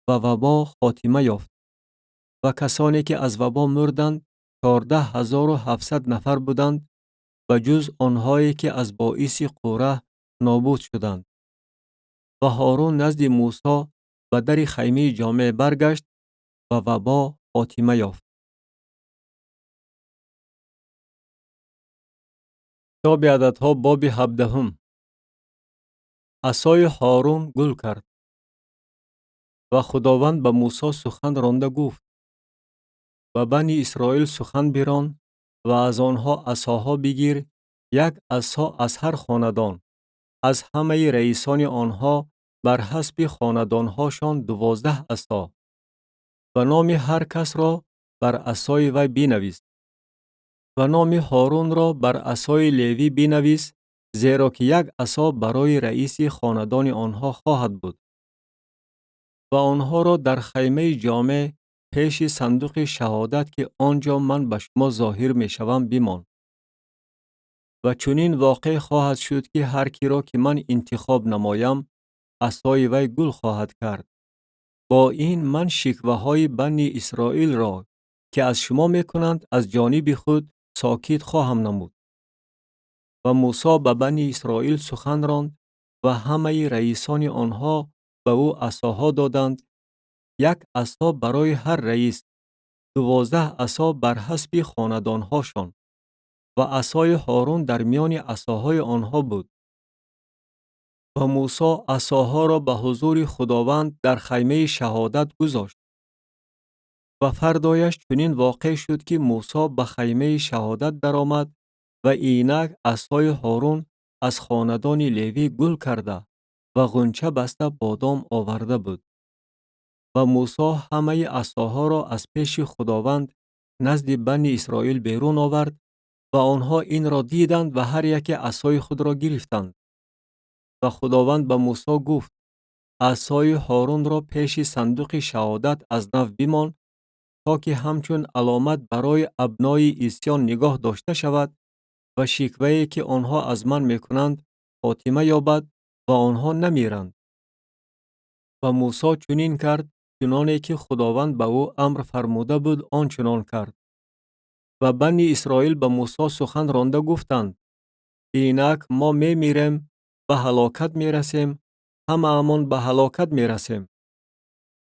ва вабо хотима ёфт. Ва касоне, ки аз вабо мурданд, 14 700 нафар буданд, ба ҷуз онҳое, ки аз боиси Қӯраҳ нобуд шуданд. Ва Ҳорун назди Мусо ба дари хаймаи ҷомеъ баргашт ва вабо хотима ёфт. Китоби Ададҳо, боби 17. Асои Ҳорун гул кард. Ва Худованд ба Мусо сухан ронда гуфт: Ба Бани Исроил сухан бирон ва аз онҳо асоҳо бигир, як асо аз ҳар хонадон, аз ҳамаи раисони онҳо бар ҳасби хонадонҳошон 12 асо. Ва номи ҳар касро бар асои вай бинавис. Ва номи Ҳорунро бар асои Левӣ бинавис, зеро ки як асо барои раиси хонадони онҳо хоҳад буд. Ва онҳоро дар хаймаи ҷомеъ пеши сандуқи шаҳодат, ки он ҷо ман ба шумо зоҳир мешавам, бимон. Ва чунин воқеъ хоҳад шуд, ки ҳар киро ки ман интихоб намоям, асои вай гул хоҳад кард. Бо ин ман шикваҳои Бани Исроилро, ки аз шумо мекунанд, аз ҷониби худ сокит хоҳам намуд. Ва Мусо ба Бани Исроил сухан ронд ва ҳамаи раисони онҳо ба ӯ асоҳо доданд, як асо барои ҳар раис, 12 асо бар ҳасби хонадонҳошон. Ва асои Ҳорун дар миёни асоҳои онҳо буд. Ва Мусо асоҳоро ба ҳузури Худованд дар хаймаи шаҳодат гузошт. Ва фардояш чунин воқеъ шуд, ки Мусо ба хаймаи шаҳодат даромад ва инак асои Ҳорун аз хонадони Левӣ гул карда ва ғунча баста бодом оварда буд. Ва Мусо ҳамаи асоҳоро аз пеши Худованд назди Бани Исроил берун овард ва онҳо инро диданд ва ҳар яке асои худро гирифтанд. Ва Худованд ба Мусо гуфт: асои Ҳорунро пеши сандуқи шаҳодат аз нав бимон, то ки ҳамчун аломат барои абнои исён нигоҳ дошта шавад ва шиквае ки онҳо аз ман мекунанд хотима ёбад ва онҳо намиранд. Ва Мусо чунин кард, чуноне ки Худованд ба ӯ амр фармуда буд, он чунон кард. Ва Бани Исроил ба Мусо сухан ронда гуфтанд: инак мо мемирем, ба ҳалокат мерасем, ҳамаамон ба ҳалокат мерасем.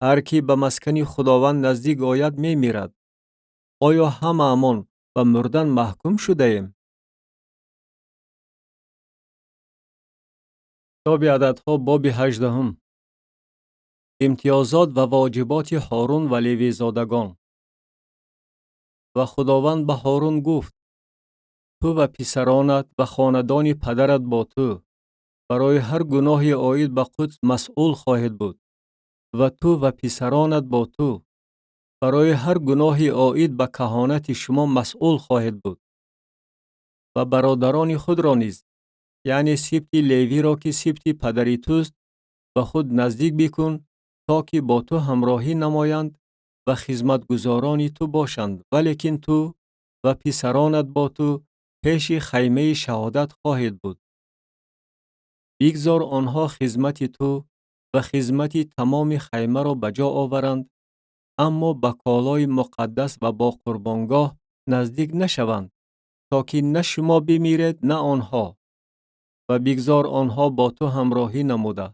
Ҳар ки ба маскани Худованд наздик ояд, мемирад. Оё ҳамаамон ба мурдан маҳкум шудаем? Китоби ададҳо, боби 18. Имтиёзот ва воҷиботи Ҳорун ва левизодагон. Ва Худованд ба Ҳорун гуфт: ту ва писаронат ва хонадони падарат бо ту барои ҳар гуноҳи оид ба Қудс масъул хоҳед буд ва ту ва писаронат бо ту барои ҳар гуноҳи оид ба каҳонати шумо масъул хоҳед буд. Ва бародарони худро низ, яъне сибти Левиро, ки сибти падари туст, ба худ наздик бикун, то ки бо ту ҳамроҳӣ намоянд ва хизматгузорони ту бошанд, валекин ту ва писаронат бо ту пеши хаймаи шаҳодат хоҳед буд. Бигзор онҳо хизмати ту ва хизмати тамоми хаймаро ба ҷо оваранд, аммо ба колои муқаддас ва бо қурбонгоҳ наздик нашаванд, то ки на шумо бимиред, на онҳо. Ва бигзор онҳо бо ту ҳамроҳӣ намуда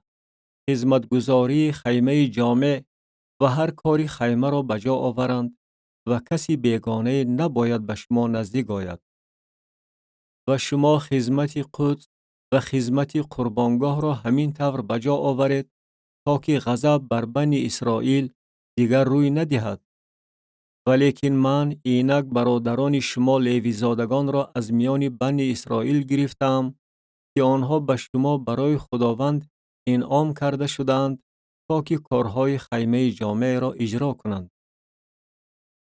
хизматгузории хаймаи ҷомеъ ва ҳар кори хаймаро ба ҷо оваранд ва каси бегонае набояд ба шумо наздик ояд. Ва шумо хизмати Қудс ва хизмати қурбонгоҳро ҳамин тавр ба ҷо оваред, то ки ғазаб бар Бани Исроил дигар рӯй надиҳад. Валекин ман инак бародарони шумо левизодагонро аз миёни Бани Исроил гирифтаам, ки онҳо ба шумо барои Худованд инъом карда шудаанд, то ки корҳои хаймаи ҷомеъро иҷро кунанд.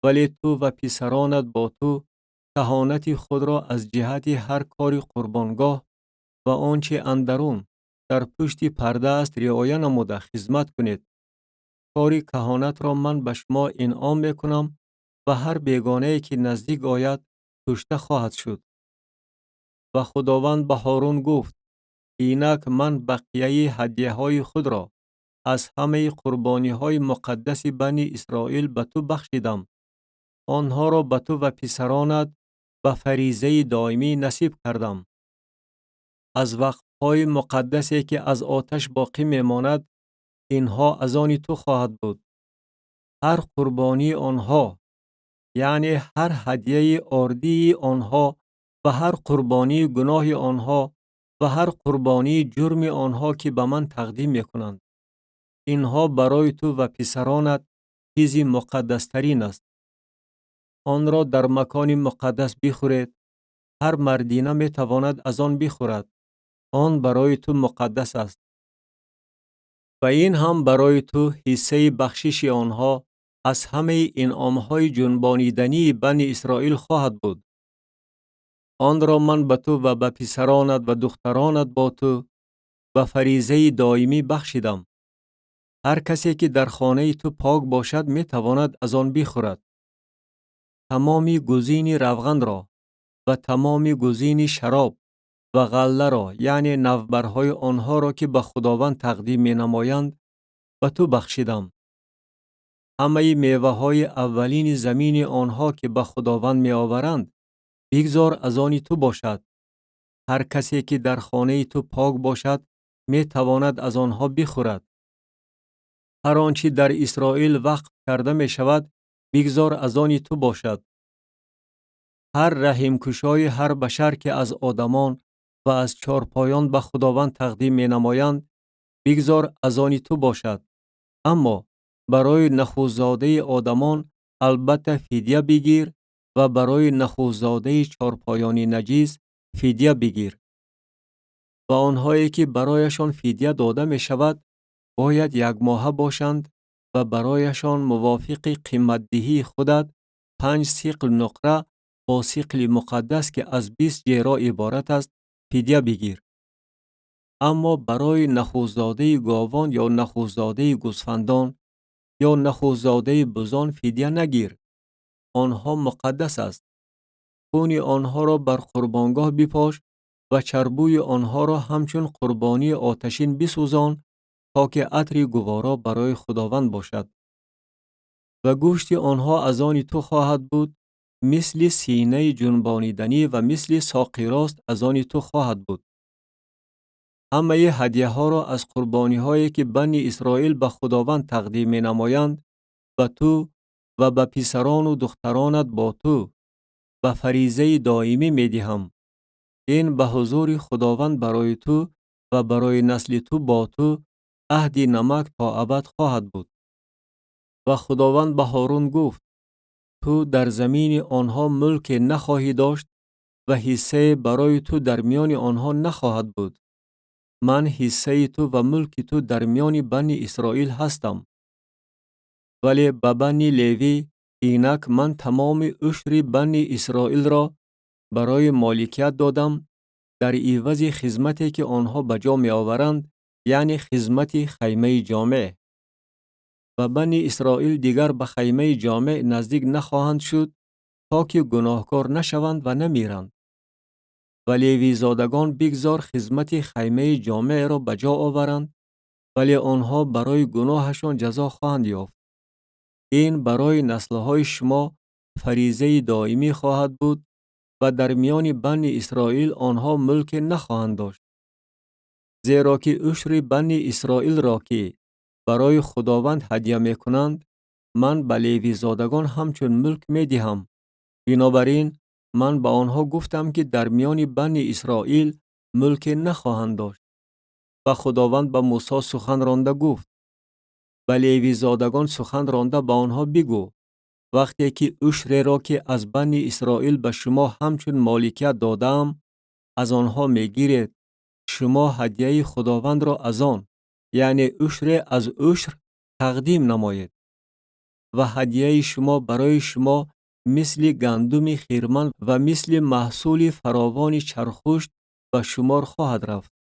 Вале ту ва писаронат бо ту каҳонати худро аз ҷиҳати ҳар кори қурбонгоҳ ва он чи андарун дар пушти парда аст риоя намуда хизмат кунед. Кори каҳонатро ман ба шумо инъом мекунам ва ҳар бегонае ки наздик ояд кушта хоҳад шуд. Ва Худованд ба Ҳорун гуфт: инак ман бақияи ҳадияҳои худро аз ҳамаи қурбониҳои муқаддаси Бани Исроил ба ту бахшидам. Онҳоро ба ту ва писаронат ба фаризаи доимӣ насиб кардам. Аз вақфҳои муқаддасе ки аз оташ боқӣ мемонад, инҳо аз они ту хоҳад буд. Ҳар қурбонии онҳо, яъне ҳар ҳадияи ордии онҳо ва ҳар қурбонии гуноҳи онҳо ва ҳар қурбонии ҷурми онҳо ки ба ман тақдим мекунанд. Инҳо барои ту ва писаронат чизи муқаддастарин аст. Онро дар макони муқаддас бихӯред, ҳар мардина метавонад аз он бихӯрад. Он барои ту муқаддас аст. Ва ин ҳам барои ту ҳиссаи бахшиши онҳо аз ҳамаи инъомҳои ҷунбонидании Бани Исроил хоҳад буд. Онро ман ба ту ва ба писаронат ва духтаронат бо ту ба фаризаи доимӣ бахшидам. Ҳар касе ки дар хонаи ту пок бошад, метавонад аз он бихӯрад. Тамоми гузини равғанро ва тамоми гузини шароб ва ғалларо, яъне навбарҳои онҳоро, ки ба Худованд тақдим менамоянд, ба ту бахшидам. Ҳамаи меваҳои аввалини замини онҳо, ки ба Худованд меоваранд, бигзор аз они ту бошад. Ҳар касе ки дар хонаи ту пок бошад, метавонад аз онҳо бихӯрад. Ҳар он чӣ дар Исроил вақф карда мешавад, бигзор аз они ту бошад. Ҳар раҳимкушои ҳар башар, ки аз одамон ва аз чорпоён ба Худованд тақдим менамоянд, бигзор аз они ту бошад. Аммо барои нахустзодаи одамон албатта фидя бигир ва барои нахустзодаи чорпоёни наҷис фидя бигир. Ва онҳое ки барояшон фидя дода мешавад, бояд якмоҳа бошанд ва барояшон мувофиқи қиматдиҳии худат 5 сиқл нуқра бо сиқли муқаддас, ки аз 20 ҷеро иборат аст, фидя бигир. Аммо барои нахустзодаи говон ё нахустзодаи гӯсфандон ё нахустзодаи бузон фидя нагир. Онҳо муқаддас аст. Хуни онҳоро бар қурбонгоҳ бипош ва чарбӯи онҳоро ҳамчун қурбонии оташин бисӯзон, то ки атри гуворо барои Худованд бошад. Ва гӯшти онҳо аз они ту хоҳад буд, мисли синаи ҷунбониданӣ ва мисли соқи рост аз они ту хоҳад буд. Ҳамаи ҳадияҳоро аз қурбониҳое, ки Бани Исроил ба Худованд тақдим менамоянд, ба ту ва ба писарону духтаронат бо ту ба фаризаи доимӣ медиҳам. Ин ба ҳузури Худованд барои ту ва барои насли ту бо ту аҳди намак то абад хоҳад буд. Ва Худованд ба Ҳорун гуфт: ту дар замини онҳо мулке нахоҳӣ дошт ва ҳиссае барои ту дар миёни онҳо нахоҳад буд. Ман ҳиссаи ту ва мулки ту дар миёни Бани Исроил ҳастам. Вале ба Бани Левӣ инак ман тамоми ушри Бани Исроилро барои моликият додам дар ивази хизмате, ки онҳо ба ҷо меоваранд, яъне хизмати хаймаи ҷомеъ. Ва Бани Исроил дигар ба хаймаи ҷомеъ наздик нахоҳанд шуд, то ки гуноҳкор нашаванд ва намиранд. Ва левизодагон бигзор хизмати хаймаи ҷомеъро ба ҷо оваранд, вале онҳо барои гуноҳашон ҷазо хоҳанд ёфт. Ин барои наслҳои шумо фаризаи доимӣ хоҳад буд ва дар миёни Бани Исроил онҳо мулке нахоҳанд дошт. Зеро ки ушри Бани Исроилро, ки барои Худованд ҳадя мекунанд, ман ба левизодагон ҳамчун мулк медиҳам. Бинобар ин ман ба онҳо гуфтам, ки дар миёни Бани Исроил мулке нахоҳанд дошт. Ва Худованд ба Мусо сухан ронда гуфт: ба левизодагон сухан ронда ба онҳо бигӯ: вақте ки ушреро, ки аз Бани Исроил ба шумо ҳамчун моликият додаам, аз онҳо мегиред, шумо ҳадияи Худовандро аз он, яъне ушре аз ушр, тақдим намоед. Ва ҳадияи шумо барои шумо мисли гандуми хирман ва мисли маҳсули фаровони чархушт ба шумор хоҳад рафт.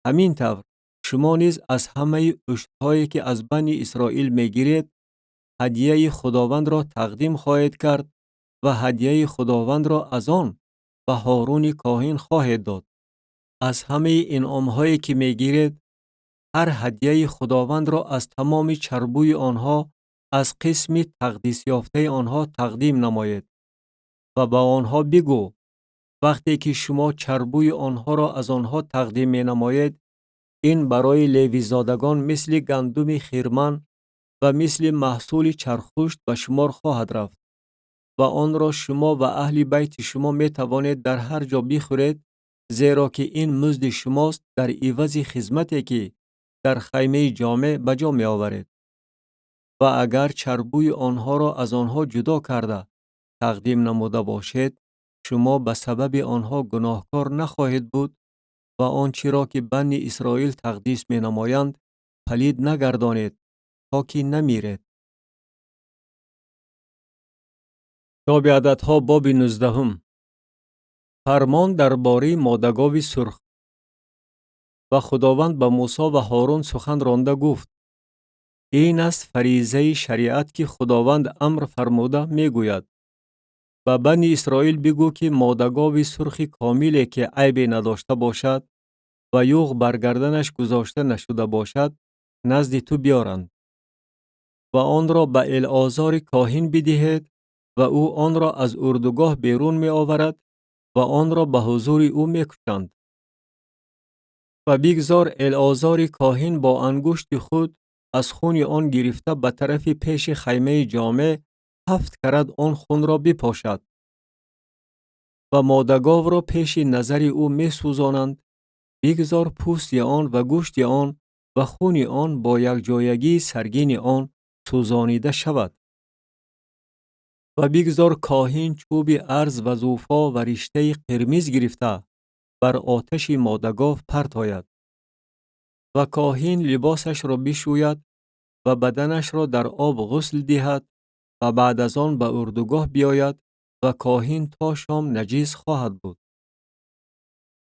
Ҳамин тавр шумо низ аз ҳамаи ушрҳое, ки аз Бани Исроил мегиред, ҳадияи Худовандро тақдим хоҳед кард ва ҳадияи Худовандро аз он ба Ҳоруни коҳин хоҳед дод. Аз ҳамаи инъомҳое, ки мегиред, ҳар ҳадияи Худовандро аз тамоми чарбӯи онҳо, аз қисми тақдисёфтаи онҳо тақдим намоед. Ва ба онҳо бигӯ: вақте ки шумо чарбӯи онҳоро аз онҳо тақдим менамоед, ин барои левизодагон мисли гандуми хирман ва мисли маҳсули чархушт ба шумор хоҳад рафт. Ва онро шумо ва аҳли байти шумо метавонед дар ҳар ҷо бихӯред, зеро ки ин музди шумост дар ивази хизмате, ки дар хаймаи ҷомеъ ба ҷо меоваред. Ва агар чарбуи онҳоро аз онҳо ҷудо карда тақдим намуда бошед, шумо ба сабаби онҳо гуноҳкор нахоҳед буд ва он чиро ки Бани Исроил тақдис менамоянд, палид нагардонед, то ки намиред. Китоби Ададҳо, боби 19. Фармон дар бораи модагови сурх. Ва Худованд ба Мусо ва Ҳорун сухан ронда гуфт: ин аст фаризаи шариат ки Худованд амр фармуда мегӯяд. Ба Бани Исроил бигӯ ки модагови сурхи комиле ки айбе надошта бошад ва юғ бар гарданаш гузошта нашуда бошад, назди ту биёранд ва онро ба Элъозори коҳин бидиҳед ва ӯ онро аз урдугоҳ берун меоварад ва онро ба ҳузури ӯ мекушанд. Ва бигзор Элъозори коҳин бо ангушти худ аз хуни он гирифта ба тарафи пеши хаймаи ҷомеъ 7 карат он хунро бипошад ва модаговро пеши назари ӯ месӯзонанд. Бигзор пӯсти он ва гӯшти он ва хуни он бо якҷоягии саргини он сӯзонида шавад. Ва бигзор коҳин чӯби арз ва зуфо ва риштаи қирмиз гирифта бар оташи модагов партояд. Ва коҳин либосашро бишӯяд ва баданашро дар об ғусл диҳад ва баъд аз он ба урдугоҳ биёяд ва коҳин то шом наҷис хоҳад буд.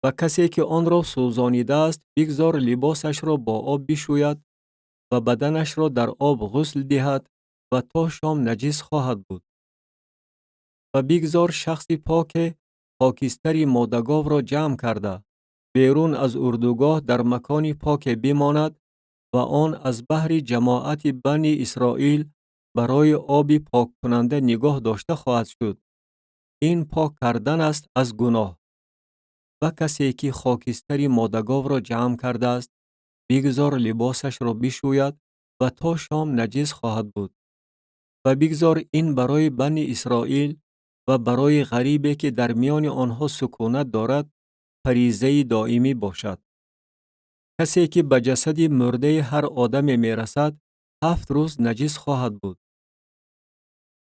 Ва касе ки онро сӯзонидааст, бигзор либосашро бо об бишӯяд ва баданашро дар об ғусл диҳад ва то шом наҷис хоҳад буд. Ва бигзор шахси поке хокистари модаговро ҷамъ карда берун аз урдугоҳ дар макони поке бимонад ва он аз баҳри ҷамоати Бани Исроил барои оби поккунанда нигоҳ дошта хоҳад шуд. Ин пок кардан аст аз гуноҳ. Ва касе ки хокистари модаговро ҷамъ кардааст, бигзор либосашро бишӯяд ва то шом наҷис хоҳад буд. Ва бигзор ин барои Бани Исроил ва барои ғарибе ки дар миёни онҳо сукунат дорад, фаризаи доимӣ бошад. Касе ки ба ҷасади мурдаи ҳар одаме мерасад, 7 рӯз наҷис хоҳад буд.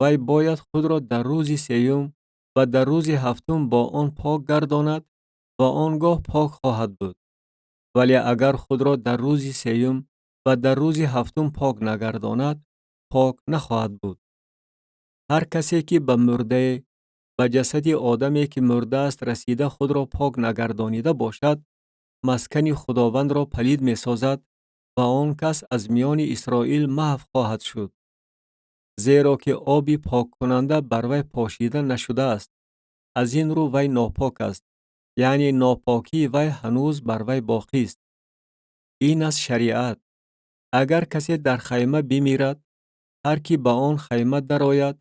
Вай бояд худро дар рӯзи сеюм ва дар рӯзи ҳафтум бо он пок гардонад ва он гоҳ пок хоҳад буд. Вале агар худро дар рӯзи сеюм ва дар рӯзи ҳафтум пок нагардонад, пок нахоҳад буд. Ҳар касе ки ба мурдае, ба ҷасади одаме ки мурдааст расида худро пок нагардонида бошад, маскани Худовандро палид месозад ва он кас аз миёни Исроил маҳв хоҳад шуд. Зеро ки оби поккунанда бар вай пошида нашудааст, аз ин рӯ вай нопок аст, яъне нопокии вай ҳанӯз бар вай боқист. Ин аст шариат. Агар касе дар хайма бимирад, ҳар ки ба он хайма дарояд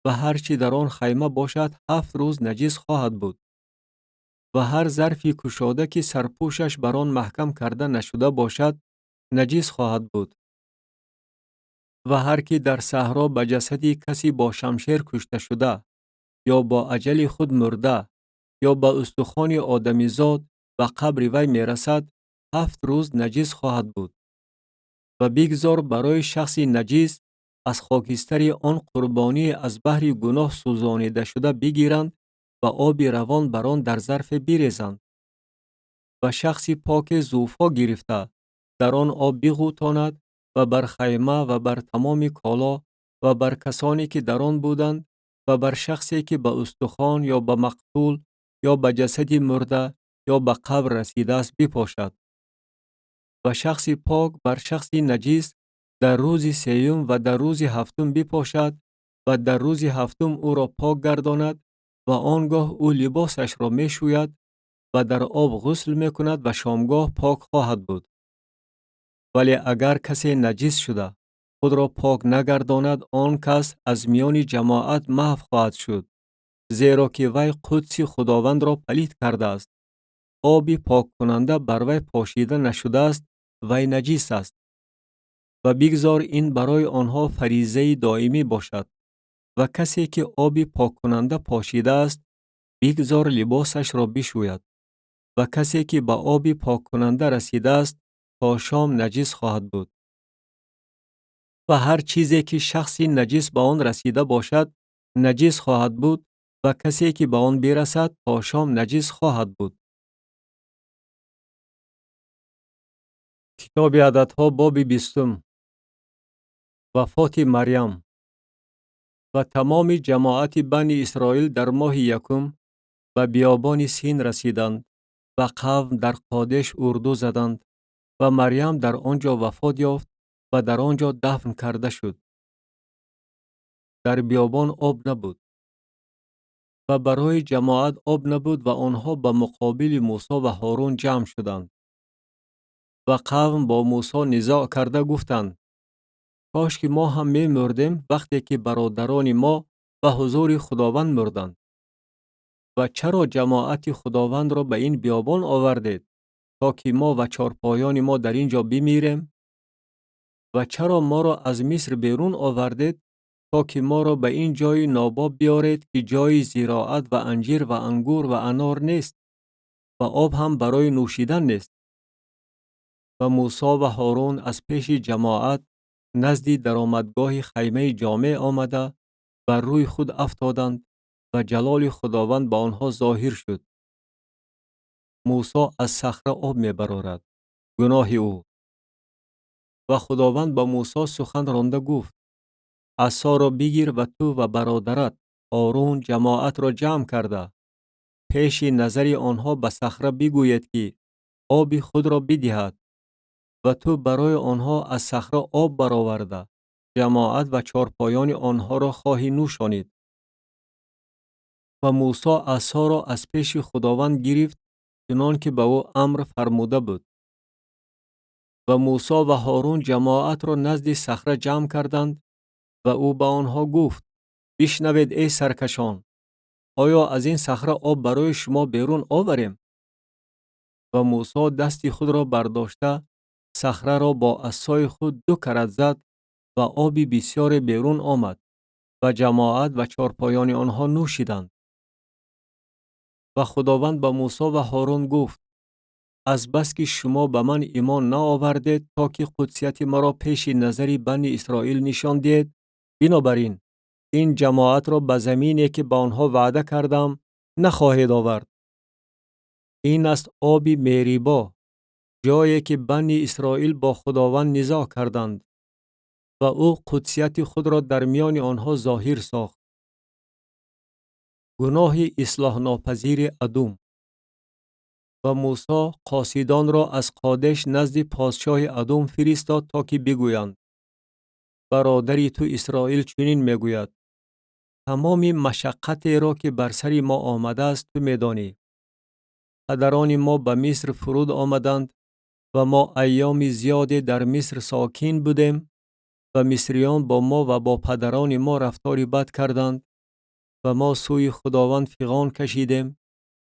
ва ҳар чӣ дар он хайма бошад, 7 рӯз наҷис хоҳад буд. Ва ҳар зарфи кушода ки сарпӯшаш бар он маҳкам карда нашуда бошад, наҷис хоҳад буд. Ва ҳар ки дар саҳро ба ҷасади каси бо шамшер кушта шуда, ё бо аҷали худ мурда, ё ба устухони одамизод ба қабри вай мерасад, 7 рӯз наҷис хоҳад буд. Ва бигзор барои шахси наҷис аз хокистари он қурбонӣ аз баҳри гуноҳ сӯзонида шуда бигиранд ва оби равон бар он дар зарфе бирезанд. Ва шахси поке зуфо гирифта дар он об биғӯтонад ва бар хайма ва бар тамоми коло ва бар касоне ки дар он буданд ва бар шахсе ки ба устухон ё ба мақтул ё ба ҷасади мурда ё ба қабр расидааст бипошад. Ва шахси пок бар шахси наҷис дар рӯзи сеюм ва дар рӯзи ҳафтум бипошад ва дар рӯзи ҳафтум ӯро пок гардонад ва он гоҳ ӯ либосашро мешӯяд ва дар об ғусл мекунад ва шомгоҳ пок хоҳад буд. Вале агар касе наҷис шуда худро пок нагардонад, он кас аз миёни ҷамоат маҳв хоҳад шуд, зеро ки вай қудси Худовандро палид кардааст. Оби поккунанда бар вай пошида нашудааст, вай наҷис аст. Ва бигзор ин барои онҳо фаризаи доимӣ бошад. Ва касе ки оби поккунанда пошидааст, бигзор либосашро бишӯяд. Ва касе ки ба оби поккунанда расидааст, то шом наҷис хоҳад буд. Ва ҳар чизе ки шахси наҷис ба он расида бошад, наҷис хоҳад буд ва касе ки ба он бирасад, то шом наҷис хоҳад буд. Китоби Ададҳо, боби 20. Вафоти Марьям. Ва тамоми ҷамоати Бани Исроил дар моҳи якум ба биёбони Син расиданд ва қавм дар Қодеш урду заданд ва Марьям дар он ҷо вафот ёфт ва дар он ҷо дафн карда шуд. Дар биёбон об набуд ва барои ҷамоат об набуд ва онҳо ба муқобили Мусо ва Ҳорун ҷамъ шуданд. Ва қавм бо Мусо низоъ карда гуфтанд: кош ки мо ҳам мемурдем вақте ки бародарони мо ба ҳузури Худованд мурданд. Ва чаро ҷамоати Худовандро ба ин биёбон овардед, то ки мо ва чорпоёни мо дар ин ҷо бимирем? Ва чаро моро аз Миср берун овардед, то ки моро ба ин ҷои нобоб биёред, ки ҷои зироат ва анҷир ва ангур ва анор нест ва об ҳам барои нӯшидан нест? Ва Мусо ва Ҳорун аз пеши ҷамоат назди даромадгоҳи хаймаи ҷомеъ омада бар рӯи худ афтоданд ва ҷалоли Худованд ба онҳо зоҳир шуд. Мусо аз сахра об мебарорад. Гуноҳи ӯ. Ва Худованд ба Мусо сухан ронда гуфт: асоро бигир ва ту ва бародарат Ҳорун ҷамоатро ҷамъ карда пеши назари онҳо ба сахра бигӯед, ки оби худро бидиҳад, ва ту барои онҳо аз сахра об бароварда ҷамоат ва чорпоёни онҳоро хоҳӣ нӯшонид. Ва Мусо асоро аз пеши Худованд гирифт, чунон ки ба ӯ амр фармуда буд. Ва Мусо ва Ҳорун ҷамоатро назди сахра ҷамъ карданд ва ӯ ба онҳо гуфт: бишнавед, эй саркашон, оё аз ин сахра об барои шумо берун оварем? Ва Мусо дасти худро бардошта сахраро бо асои худ 2 карат зад ва оби бисёре берун омад ва ҷамоат ва чорпоёни онҳо нӯшиданд. Ва Худованд ба Мусо ва Ҳорун гуфт: аз бас ки шумо ба ман имон наовардед, то ки қудсияти маро пеши назари Бани Исроил нишон диҳед, бинобар ин ин ҷамоатро ба замине ки ба онҳо ваъда кардам нахоҳед овард. Ин аст оби Мерибо, ҷое ки Бани Исроил бо Худованд низоъ карданд ва ӯ қудсияти худро дар миёни онҳо зоҳир сохт. Гуноҳи ислоҳнопазири Адум. Ва Мусо қосидонро аз Қодеш назди подшоҳи Адум фиристод, то ки бигӯянд: бародари ту Исроил чунин мегӯяд: тамоми машаққатеро ки бар сари мо омадааст ту медонӣ. Падарони мо ба Миср фуруд омаданд ва мо айёми зиёде дар Миср сокин будем ва мисриён бо мо ва бо падарони мо рафтори бад карданд ва мо сӯи Худованд фиғон кашидем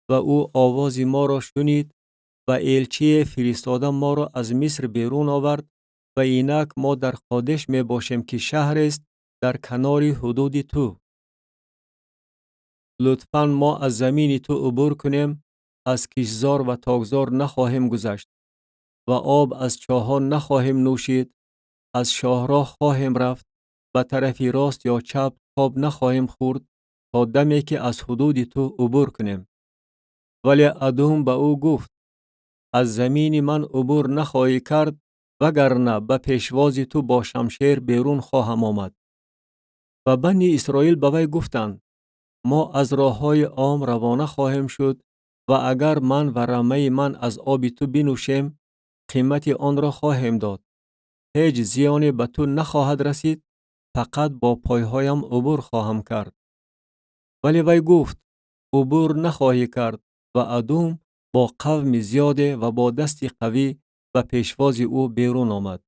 ва ӯ овози моро шунид ва элчие фиристода моро аз Миср берун овард ва инак мо дар Қодеш мебошем, ки шаҳрест дар канори ҳудуди ту. Лутфан мо аз замини ту убур кунем, аз киштзор ва токзор нахоҳем гузашт ва об аз чоҳҳо нахоҳем нӯшид, аз шоҳроҳ хоҳем рафт, ба тарафи рост ё чап тоб нахоҳем хӯрд то даме ки аз ҳудуди ту убур кунем. Вале Адум ба ӯ гуфт: аз замини ман убур нахоҳӣ кард, вагарна ба пешвози ту бо шамшер берун хоҳам омад. Ва Бани Исроил ба вай гуфтанд: мо аз роҳҳои ом равона хоҳем шуд ва агар ман ва рамаи ман аз оби ту бинӯшем, қимати онро хоҳем дод. Ҳеҷ зиёне ба ту нахоҳад расид, фақат бо пойҳоям убур хоҳам кард. Вале вай гуфт: убур нахоҳӣ кард. Ва Адум бо қавми зиёде ва бо дасти қавӣ ба пешвози ӯ берун омад.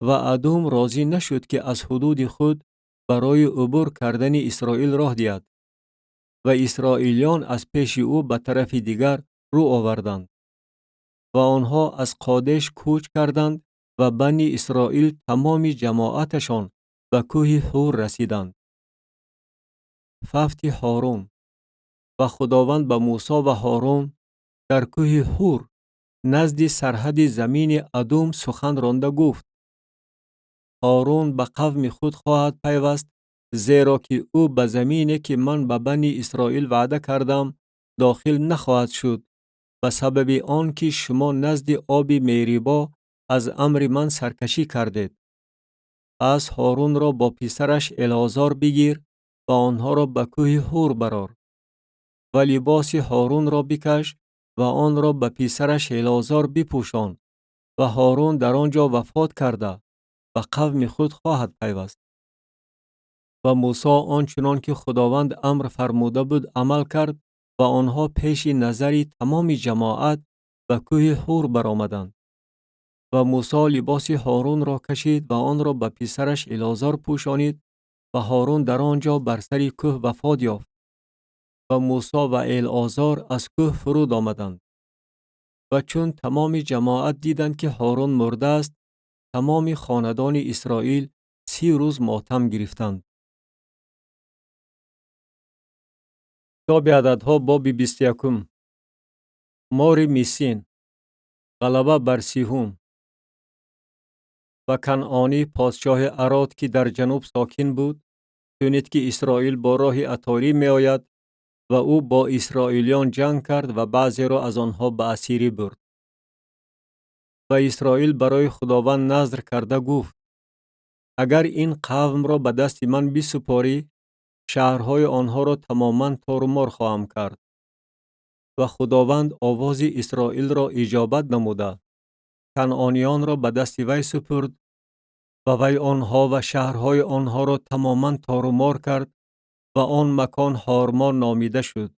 Ва Адум розӣ нашуд, ки аз ҳудуди худ барои убур кардани Исроил роҳ диҳад. Ва исроилиён аз пеши ӯ ба тарафи дигар рӯ оварданд. Ва онҳо аз Қодеш кӯч карданд ва Бани Исроил тамоми ҷамоаташон ба кӯҳи Ҳур расиданд. Фавти Ҳорун. Ва Худованд ба Мусо ва Ҳорун дар кӯҳи Ҳур Назди сарҳади замини Адум сухан ронда гуфт: Ҳорун ба қавми худ хоҳад пайваст, зеро ки ӯ ба замине, ки ман ба Бани Исроил ваъда кардам, дохил нахоҳад шуд, ба сабаби он ки шумо назди оби Мерибо аз амри ман саркашӣ кардед. Пас Ҳорунро бо писараш Элозор бигир ва онҳоро ба кӯҳи Ҳур барор. Ва либоси Ҳорунро бикаш ва онро ба писараш Элозор бипӯшон, ва Ҳорун дар он ҷо вафот карда ба қавми худ хоҳад пайваст. Ва Мусо он чунон ки Худованд амр фармуда буд амал кард ва онҳо пеши назари тамоми ҷамоат ба кӯҳи Ҳур баромаданд. Ва Мусо либоси Ҳорунро кашид ва онро ба писараш Элозор пӯшонид ва Ҳорун дар он ҷо бар сари кӯҳ вафот ёфт. Ва Мусо ва Элозор аз кӯҳ фуруд омаданд. Ва чун тамоми ҷамоат диданд, ки Ҳорун мурдааст, тамоми хонадони Исроил 30 рӯз мотам гирифтанд. Китоби Ададҳо, боби 21. Мори Мисин. Ғалаба бар Сиҳун. Ва Канъонӣ, подшоҳи Арод, ки дар ҷануб сокин буд, шунид, ки Исроил бо роҳи Аторӣ меояд ва ӯ бо исроилиён ҷанг кард ва баъзеро аз онҳо ба асирӣ бурд. Ва Исроил барои Худованд назр карда гуфт: агар ин қавмро ба дасти ман бисупорӣ, шаҳрҳои онҳоро тамоман торумор хоҳам кард. Ва Худованд овози Исроилро иҷобат намуда, канъониёнро ба дасти вай супурд ва вай онҳо ва шаҳрҳои онҳоро тамоман торумор кард ва он макон Ҳормо номида шуд.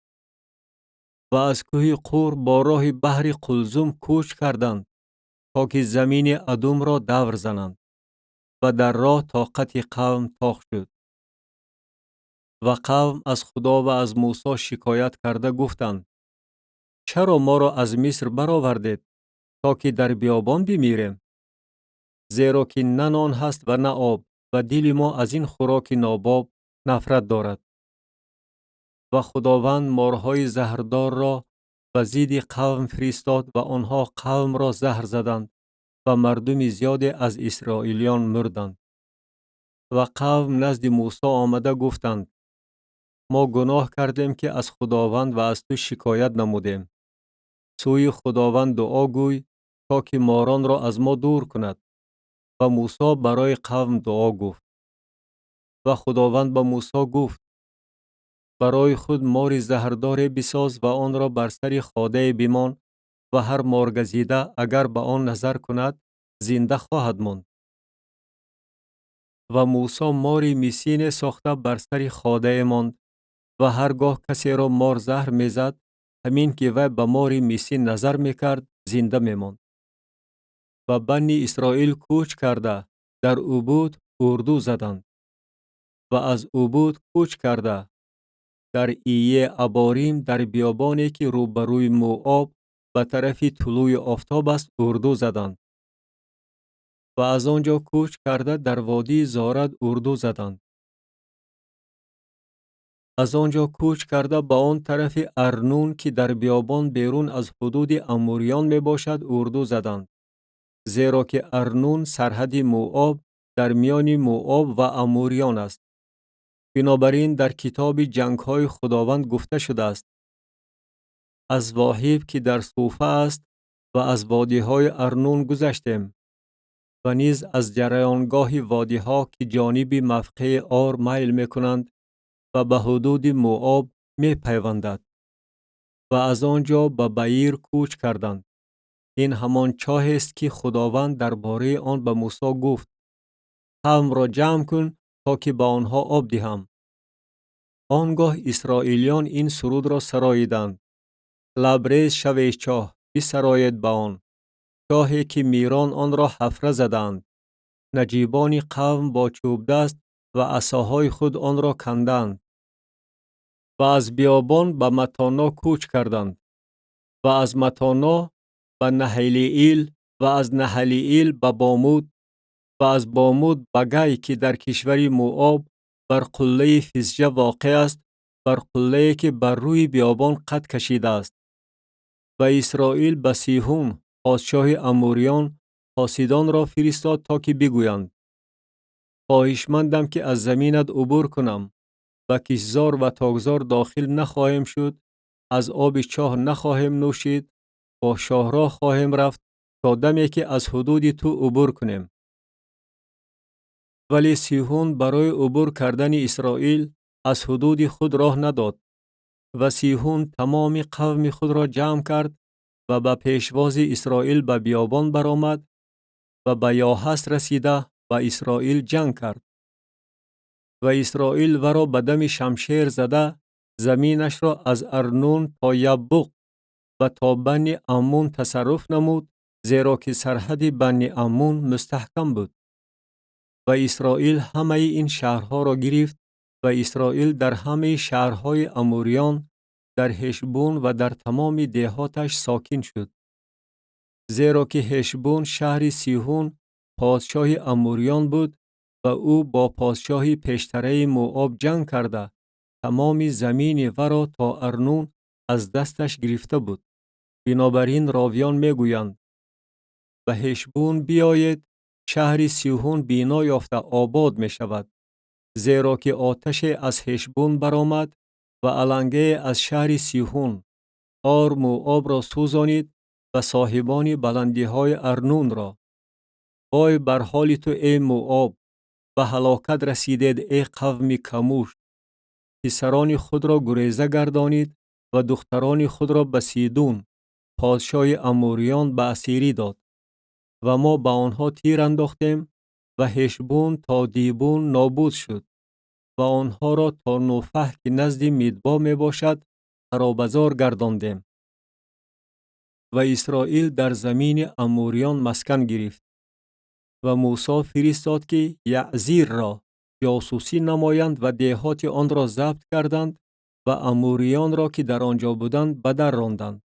Ва аз кӯҳи Қур бо роҳи баҳри Қулзум кӯч карданд, то ки замини Адумро давр зананд, ва дар роҳ тоқати қавм тоқ шуд. Ва қавм аз Худо ва аз Мусо шикоят карда гуфтанд: чаро моро аз Миср баровардед, то ки дар биёбон бимирем? Зеро ки на нон ҳаст ва на об, ва дили мо аз ин хӯроки нобоб нафрат дорад. Ва Худованд морҳои заҳрдорро ба зидди қавм фиристод ва онҳо қавмро заҳр заданд ва мардуми зиёде аз исроилиён мурданд. Ва қавм назди Мусо омада гуфтанд: мо гуноҳ кардем, ки аз Худованд ва аз ту шикоят намудем. Сӯи Худованд дуо гӯй, то ки моронро аз мо дур кунад. Ва Мусо барои қавм дуо гуфт. Ва Худованд ба Мусо гуфт: барои худ мори заҳрдоре бисоз ва онро бар сари ходае бимон ва ҳар моргазида агар ба он назар кунад, зинда хоҳад монд. Ва Мусо мори мисине сохта бар сари ходае монд ва ҳар гоҳ касеро мор заҳр мезад, ҳамин ки вай ба мори мисин назар мекард, зинда мемонд. Ва Бани Исроил кӯч карда дар Убуд урду заданд ва аз Убуд кӯч карда дар Ие Аборим дар биёбоне, ки рӯбарӯи Муоб ба тарафи тулӯи офтоб аст, урду заданд. Ва аз он ҷо кӯч карда дар водии Зорат урду заданд. Аз он ҷо кӯч карда ба он тарафи Арнун, ки дар биёбон берун аз ҳудуди Амуриён мебошад, урду заданд, зеро ки Арнун сарҳади Муоб дар миёни Муоб ва Амуриён аст. Бинобар ин дар китоби ҷангҳои Худованд гуфта шудааст: аз Воҳиб, ки дар Суфа аст, ва аз водиҳои Арнун гузаштем ва низ аз ҷараёнгоҳи водиҳо, ки ҷониби мавқеи Ор майл мекунанд ва ба ҳудуди Муоб мепайвандад. Ва аз он ҷо ба Баир кӯч карданд. Ин ҳамон чоҳест, ки Худованд дар бораи он ба Мусо гуфт: қавмро ҷамъ кун, то ки ба онҳо об диҳам. Он гоҳ исроилиён ин сурудро сароиданд: лабрез шавед чоҳ, бисароед ба он, чоҳе ки мирон онро ҳафра задаанд. Наҷибони қавм бо чӯбдаст ва асоҳои худ онро канданд. Ва аз биёбон ба Матоно кӯч карданд ва аз Матоно ба Наҳалиил ва аз Наҳалиил ба Бомуд ва аз Бомуд ба Гай, ки дар кишвари Муоб бар қуллаи Фисҷа воқеъ аст, бар қуллае, ки бар рӯи биёбон қад кашидааст. Ва Исроил ба Сиҳун, подшоҳи амориён, қосидонро фиристод, то ки бигӯянд: хоҳишмандам, ки аз заминат убур кунам, ба киштзор ва токзор дохил нахоҳем шуд, аз оби чоҳ нахоҳем нӯшид, бо шоҳроҳ хоҳем рафт то даме ки аз ҳудуди ту убур кунем. Вале Сиҳун барои убур кардани Исроил аз ҳудуди худ роҳ надод. Ва Сиҳун тамоми қавми худро ҷамъ кард ва ба пешвози Исроил ба биёбон баромад ва ба Ёҳас расида ба Исроил ҷанг кард. Ва Исроил варо ба дами шамшер зада заминашро аз Арнун то Яббуқ ва то Бани Аммун тасарруф намуд, зеро ки сарҳади Бани Аммун мустаҳкам буд. Ва Исроил ҳамаи ин шаҳрҳоро гирифт ва Исроил дар ҳамаи шаҳрҳои амориён, дар Ҳешбун ва дар тамоми деҳоташ сокин шуд. Зеро ки Ҳешбун шаҳри Сиҳун подшоҳи амориён буд ва ӯ бо подшоҳи пештараи Муоб ҷанг карда, тамоми замини варо то Арнун аз дасташ гирифта буд. Бинобар ин ровиён мегӯянд: ба Ҳешбун биёед, шаҳри Сиҳун бино ёфта обод мешавад, зеро ки оташе аз Ҳешбун баромад ва алангае аз шаҳри Сиҳун Ор Муобро сӯзонид ва соҳибони баландиҳои Арнунро. Вой бар ҳоли ту, эй Муоб, ба ҳалокат расидед, эй қавми Камуш. Писарони худро гуреза гардонид ва духтарони худро ба Сидун, подшоҳи амориён, ба асирӣ дод. Ва мо ба онҳо тир андохтем ва Ҳешбун то Дибун нобуд шуд ва онҳоро то Нуфаҳ, ки назди Мидбо мебошад, харобазор гардондем. Ва Исроил дар замини амориён маскан гирифт. Ва Мусо фиристод, ки Яъзирро ҷосусӣ намоянд ва деҳоти онро забт карданд ва амориёнро, ки дар он ҷо буданд, ба дар ронданд.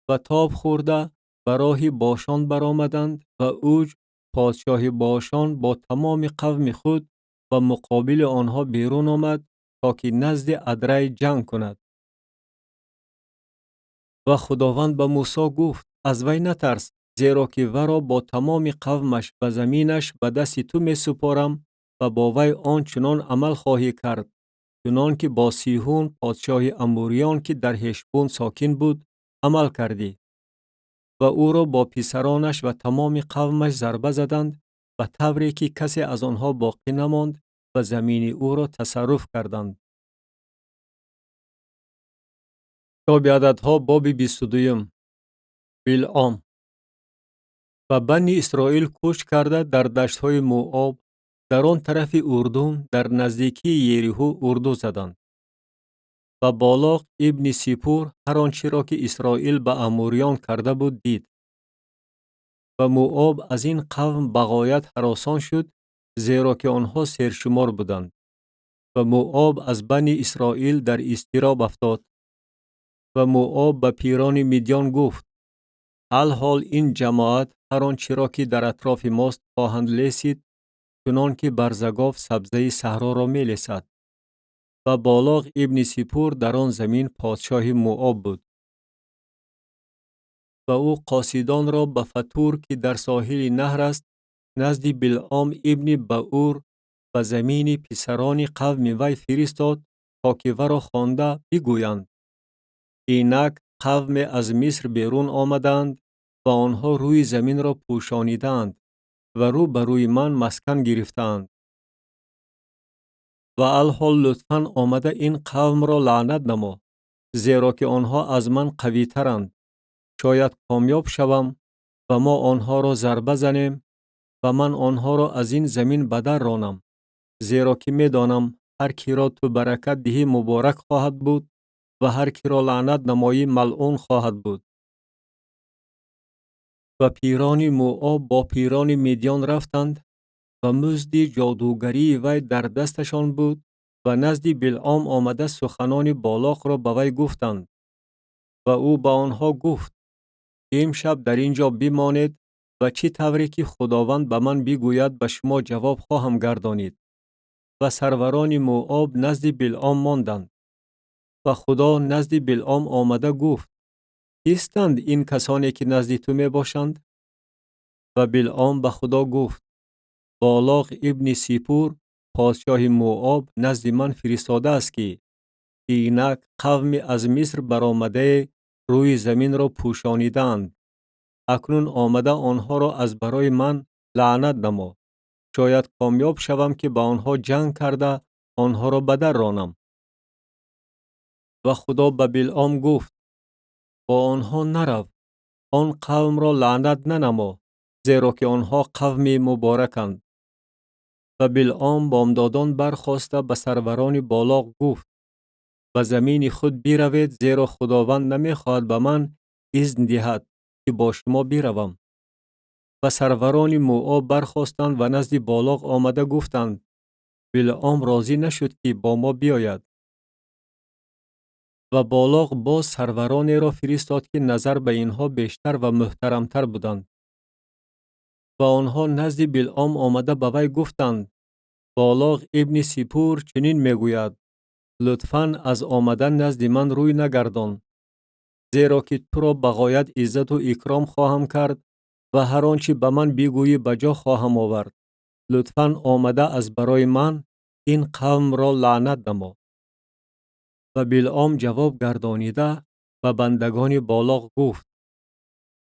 Ва тоб хӯрда ба роҳи Бошон баромаданд ва Уҷ, подшоҳи Бошон, бо тамоми қавми худ ба муқобили онҳо берун омад, то ки назди Адрай ҷанг кунад. Ва Худованд ба Мусо гуфт: аз вай натарс, зеро ки варо бо тамоми қавмаш ва заминаш ба дасти ту месупорам ва бо вай он чунон амал хоҳӣ кард, чунон ки бо Сиҳун, подшоҳи амориён, ки дар Ҳешбун сокин буд, амал кардӣ. Ва ӯро бо писаронаш ва тамоми қавмаш зарба заданд ба тавре ки касе аз онҳо боқӣ намонд ва замини ӯро тасарруф карданд. Китоби Ададҳо, боби 22. Билъом. Ва Бани Исроил кӯч карда дар даштҳои Муоб, дар он тарафи Урдун, дар наздикии Ериҳу урду заданд. Ва Болоқ ибни Сипур ҳар он чиро, ки Исроил ба амориён карда буд, дид. Ва Муоб аз ин қавм ба ғоят ҳаросон шуд, зеро ки онҳо сершумор буданд. Ва Муоб аз Бани Исроил дар изтироб афтод. Ва Муоб ба пирони Мидён гуфт: алҳол ин ҷамоат ҳар он чиро, ки дар атрофи мост, хоҳанд лесид, чунон ки барзагов сабзаи саҳроро мелесад. Ва Болоқ ибни Сипур дар он замин подшоҳи Муоб буд. Ва ӯ қосидонро ба Фатур, ки дар соҳили наҳр аст, назди Билъом ибни Баъур ба замини писарони қавми вай фиристод, то ки варо хонда бигӯянд: инак қавме аз Миср берун омадаанд ва онҳо рӯи заминро пӯшонидаанд ва рӯ ба рӯи ман маскан гирифтаанд. Ва алҳол лутфан омада ин қавмро лаънат намо, зеро ки онҳо аз ман қавитаранд. Шояд комёб шавам ва мо онҳоро зарба занем ва ман онҳоро аз ин замин ба дар ронам, зеро ки медонам ҳар киро ту баракат диҳӣ муборак хоҳад буд ва ҳар киро лаънат намоӣ малъун хоҳад буд. Ва пирони Муоб бо пирони Мидён рафтанд ва музди ҷодугарии вай дар дасташон буд ва назди Билъом омада суханони Болоқро ба вай гуфтанд. Ва ӯ ба онҳо гуфт: имшаб дар ин ҷо бимонед ва чӣ тавре ки Худованд ба ман бигӯяд ба шумо ҷавоб хоҳам гардонид. Ва сарварони Муоб назди Билъом монданд. Ва Худо назди Билъом омада гуфт: Кистанд ин касоне ки назди ту мебошанд? Ва Билъом ба Худо гуфт: Болоқ ибни Сипур, подшоҳи Мооб, назди ман фиристодааст ки инак қавме аз Миср баромадае рӯи заминро пӯшонидаанд. Акнун омада онҳоро аз барои ман лаънат намо. Шояд комёб шавам ки ба онҳо ҷанг карда онҳоро ба дар ронам. Ва Худо ба Билъом гуфт: бо онҳо нарав, он қавмро лаънат нанамо, зеро ки онҳо қавми мубораканд. Ва Билъом бомдодон бархоста ба сарварони Болоқ гуфт: ба замини худ биравед, зеро Худованд намехоҳад ба ман изн диҳад ки бо шумо биравам. Ва сарварони Мооб бархостанд ва назди Болоқ омада гуфтанд: Билъом розӣ нашуд ки бо мо биёяд. Ва Болоқ боз сарваронеро фиристод ки назар ба инҳо бештар ва муҳтарамтар буданд. Ва онҳо назди Билъом омада ба вай гуфтанд: Болоқ ибни Сипур чунин мегӯяд: лутфан аз омадан назди ман рӯй нагардон, зеро ки туро ба ғоят иззату икром хоҳам кард ва ҳар он чӣ ба ман бигӯӣ ба ҷо хоҳам овард. Лутфан омада аз барои ман ин қавмро лаънат намо. Ва Билъом ҷавоб гардонида ба бандагони Болоқ гуфт: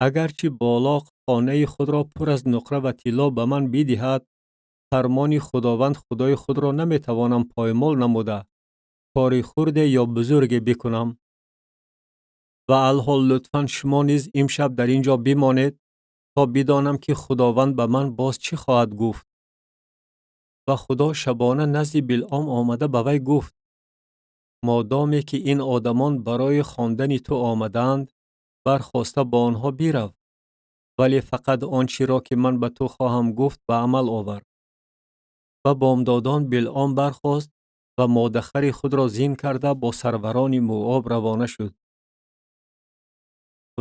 агарчи Болоқ хонаи худро пур аз нуқра ва тилло ба ман бидиҳад, фармони Худованд Худои худро наметавонам поймол намуда кори хурде ё бузурге бикунам. Ва алҳол лутфан шумо низ имшаб дар ин ҷо бимонед то бидонам ки Худованд ба ман боз чӣ хоҳад гуфт. Ва Худо шабона назди Билъом омада ба вай гуфт: модоме ки ин одамон барои хондани ту омадаанд, бархоста бо онҳо бирав, вале фақат он чиро ки ман ба ту хоҳам гуфт ба амал овар. Ва бомдодон Билъом бархост ва модахари худро зин карда бо сарварони Мооб равона шуд.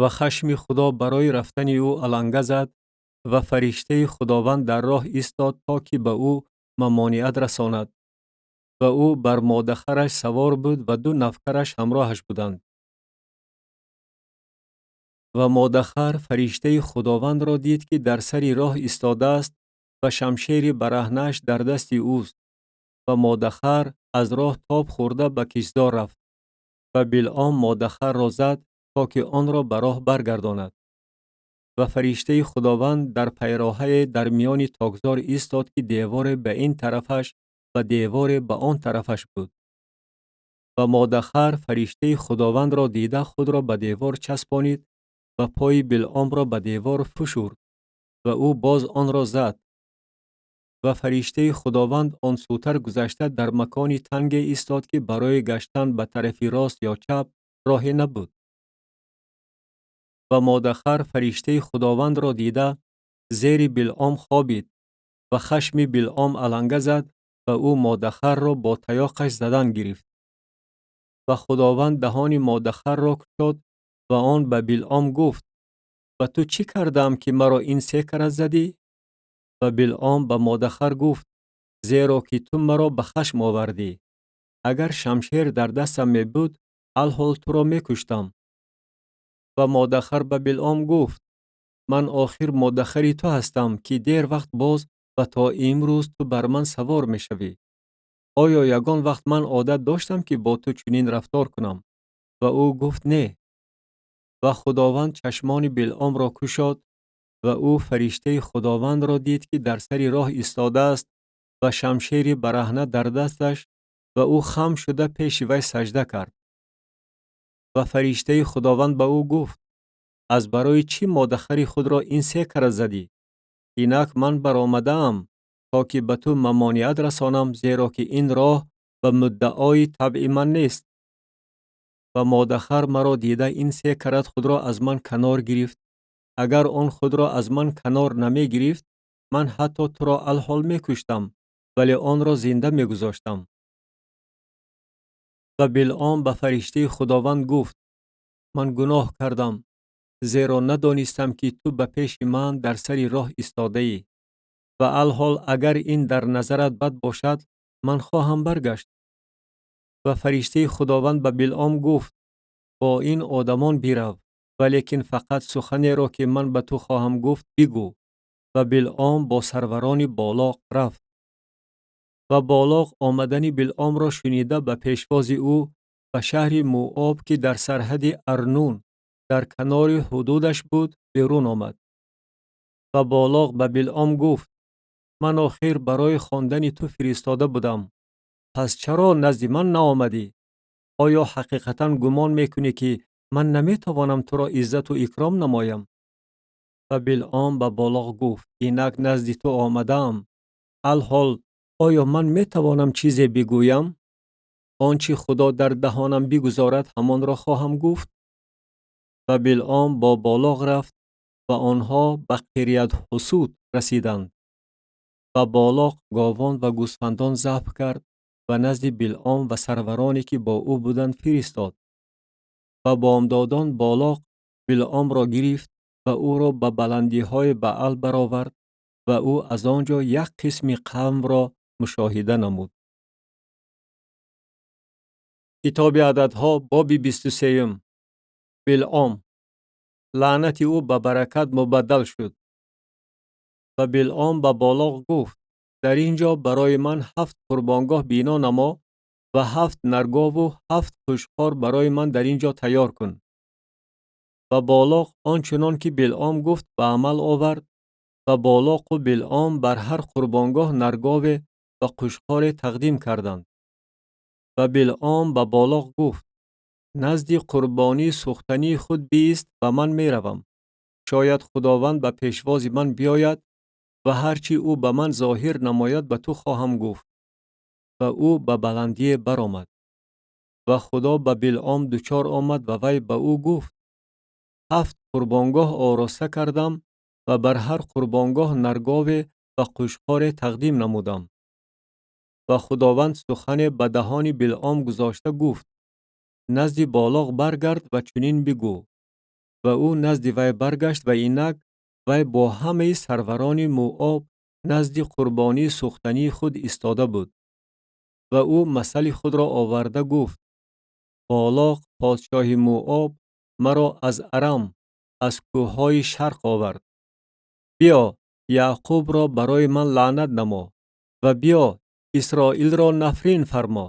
Ва хашми Худо барои рафтани ӯ аланга зад ва фариштаи Худованд дар роҳ истод то ки ба ӯ мамониат расонад. Ва ӯ бар модахараш савор буд ва ду навкараш ҳамроҳаш буданд. Ва модахар фариштаи Худовандро дид ки дар сари роҳ истодааст ва шамшери бараҳнааш дар дасти ӯст. Ва модахар аз роҳ тоб хӯрда ба киштзор рафт. Ва Билъом модахарро зад то ки онро ба роҳ баргардонад. Ва фариштаи Худованд дар пайроҳае дар миёни токзор истод ки деворе ба ин тарафаш ва деворе ба он тарафаш буд. Ва модахар фариштаи Худовандро дида худро ба девор часпонид ва пои Билъомро ба девор фушурд ва ӯ боз онро зад. Ва фариштаи Худованд он сӯтар гузашта дар макони танге истод ки барои гаштан ба тарафи рост ё чап роҳе набуд. Ва модахар фариштаи Худовандро дида зери Билъом хобид ва хашми Билъом аланга зад ва ӯ модахарро бо таёқаш задан гирифт. Ва Худованд даҳони модахарро кушод ва он ба Билъом гуфт: ба ту чӣ кардаам ки маро ин се карат задӣ? Ва Билъом ба модахар гуфт: зеро ки ту маро ба хашм овардӣ. Агар шамшер дар дастам мебуд, алҳол туро мекуштам. Ва модахар ба Билъом гуфт: ман охир модахари ту ҳастам ки дер вақт боз ва то имрӯз ту бар ман савор мешавӣ. Оё ягон вақт ман одат доштам ки бо ту чунин рафтор кунам? Ва ӯ гуфт: не. Ва Худованд чашмони Билъомро кушод ва ӯ фариштаи Худовандро дид ки дар сари роҳ истодааст ва шамшери бараҳна дар дасташ, ва ӯ хам шуда пеши вай сажда кард. Ва фариштаи Худованд ба ӯ гуфт: аз барои чӣ модахари худро ин се карат задӣ? Инак ман баромадаам то ки ба ту мамониат расонам, зеро ки ин роҳ ба муддаои табъи ман нест. Ва модахар маро дида ин се карат худро аз ман канор гирифт. Агар он худро аз ман канор намегирифт, ман ҳатто туро алҳол мекуштам, вале онро зинда мегузоштам. Ва Билъом ба фариштаи Худованд гуфт: ман гуноҳ кардам, зеро надонистам ки ту ба пеши ман дар сари роҳ истодаӣ. Ва алҳол агар ин дар назарат бад бошад, ман хоҳам баргашт. Ва фариштаи Худованд ба Билъом гуфт: бо ин одамон бирав, Валекин фақат суханеро, ки ман ба ту хоҳам гуфт, бигӯ. Ва Билъом бо сарварони Болоқ рафт. Ва Болоқ омадани Билъомро шунида ба пешвози ӯ ба шаҳри Муоб, ки дар сарҳади Арнун дар канори ҳудудаш буд, берун омад. Ва Болоқ ба Билъом гуфт: Ман охир барои хондани ту фиристода будам. Пас чаро назди ман наомадӣ? Оё ҳақиқатан гумон мекунӣ, ки ман наметавонам туро иззату икром намоям? Ва Билъом ба Болоқ гуфт: Инак назди ту омадаам. Алҳол оё ман метавонам чизе бигӯям? Он чӣ Худо дар даҳонам бигузорад, ҳамонро хоҳам гуфт. Ва Билъом бо Болоқ рафт ва онҳо ба Қирият-Ҳусут расиданд. Ва Болоқ говон ва гӯсфандон забҳ кард ва назди Билъом ва сарвароне, ки бо ӯ буданд, фиристод. Ва бомдодон Болоқ Билъомро гирифт ва ӯро ба баландиҳои Баал баровард ва ӯ аз он ҷо як қисми қавмро мушоҳида намуд. Китоби Ададҳо, боби 23. Билъом. Лаънати ӯ ба баракат мубаддал шуд. Ва Билъом ба Болоқ гуфт: Дар ин ҷо барои ман 7 қурбонгоҳ бино намо ва 7 наргову 7 қӯшқор барои ман дар ин ҷо тайёр кун. Ва Болоқ он чунон ки Билъом гуфт ба амал овард ва Болоқу Билъом бар ҳар қурбонгоҳ наргове ва қӯшқоре тақдим карданд. Ва Билъом ба Болоқ гуфт: Назди қурбонии сӯхтании худ биист ва ман меравам. Шояд Худованд ба пешвози ман биёяд ва ҳар чӣ ӯ ба ман зоҳир намояд ба ту хоҳам гуфт. Ва ӯ ба баландие баромад. Ва Худо ба Билъом дучор омад ва вай ба ӯ гуфт: 7 қурбонгоҳ ороста кардам ва бар ҳар қурбонгоҳ наргове ва қӯшқоре тақдим намудам. Ва Худованд сухане ба даҳони Билъом гузошта гуфт: Назди Болоқ баргард ва чунин бигӯ. Ва ӯ назди вай баргашт ва инак вай бо ҳамаи сарварони Муоб назди қурбонии сӯхтании худ истода буд. Ва ӯ масали худро оварда гуфт: Болоқ подшоҳи Муоб маро аз Арам, аз кӯҳҳои шарқ овард. Биё, Яъқубро барои ман лаънат намо ва биё, Исроилро нафрин фармо.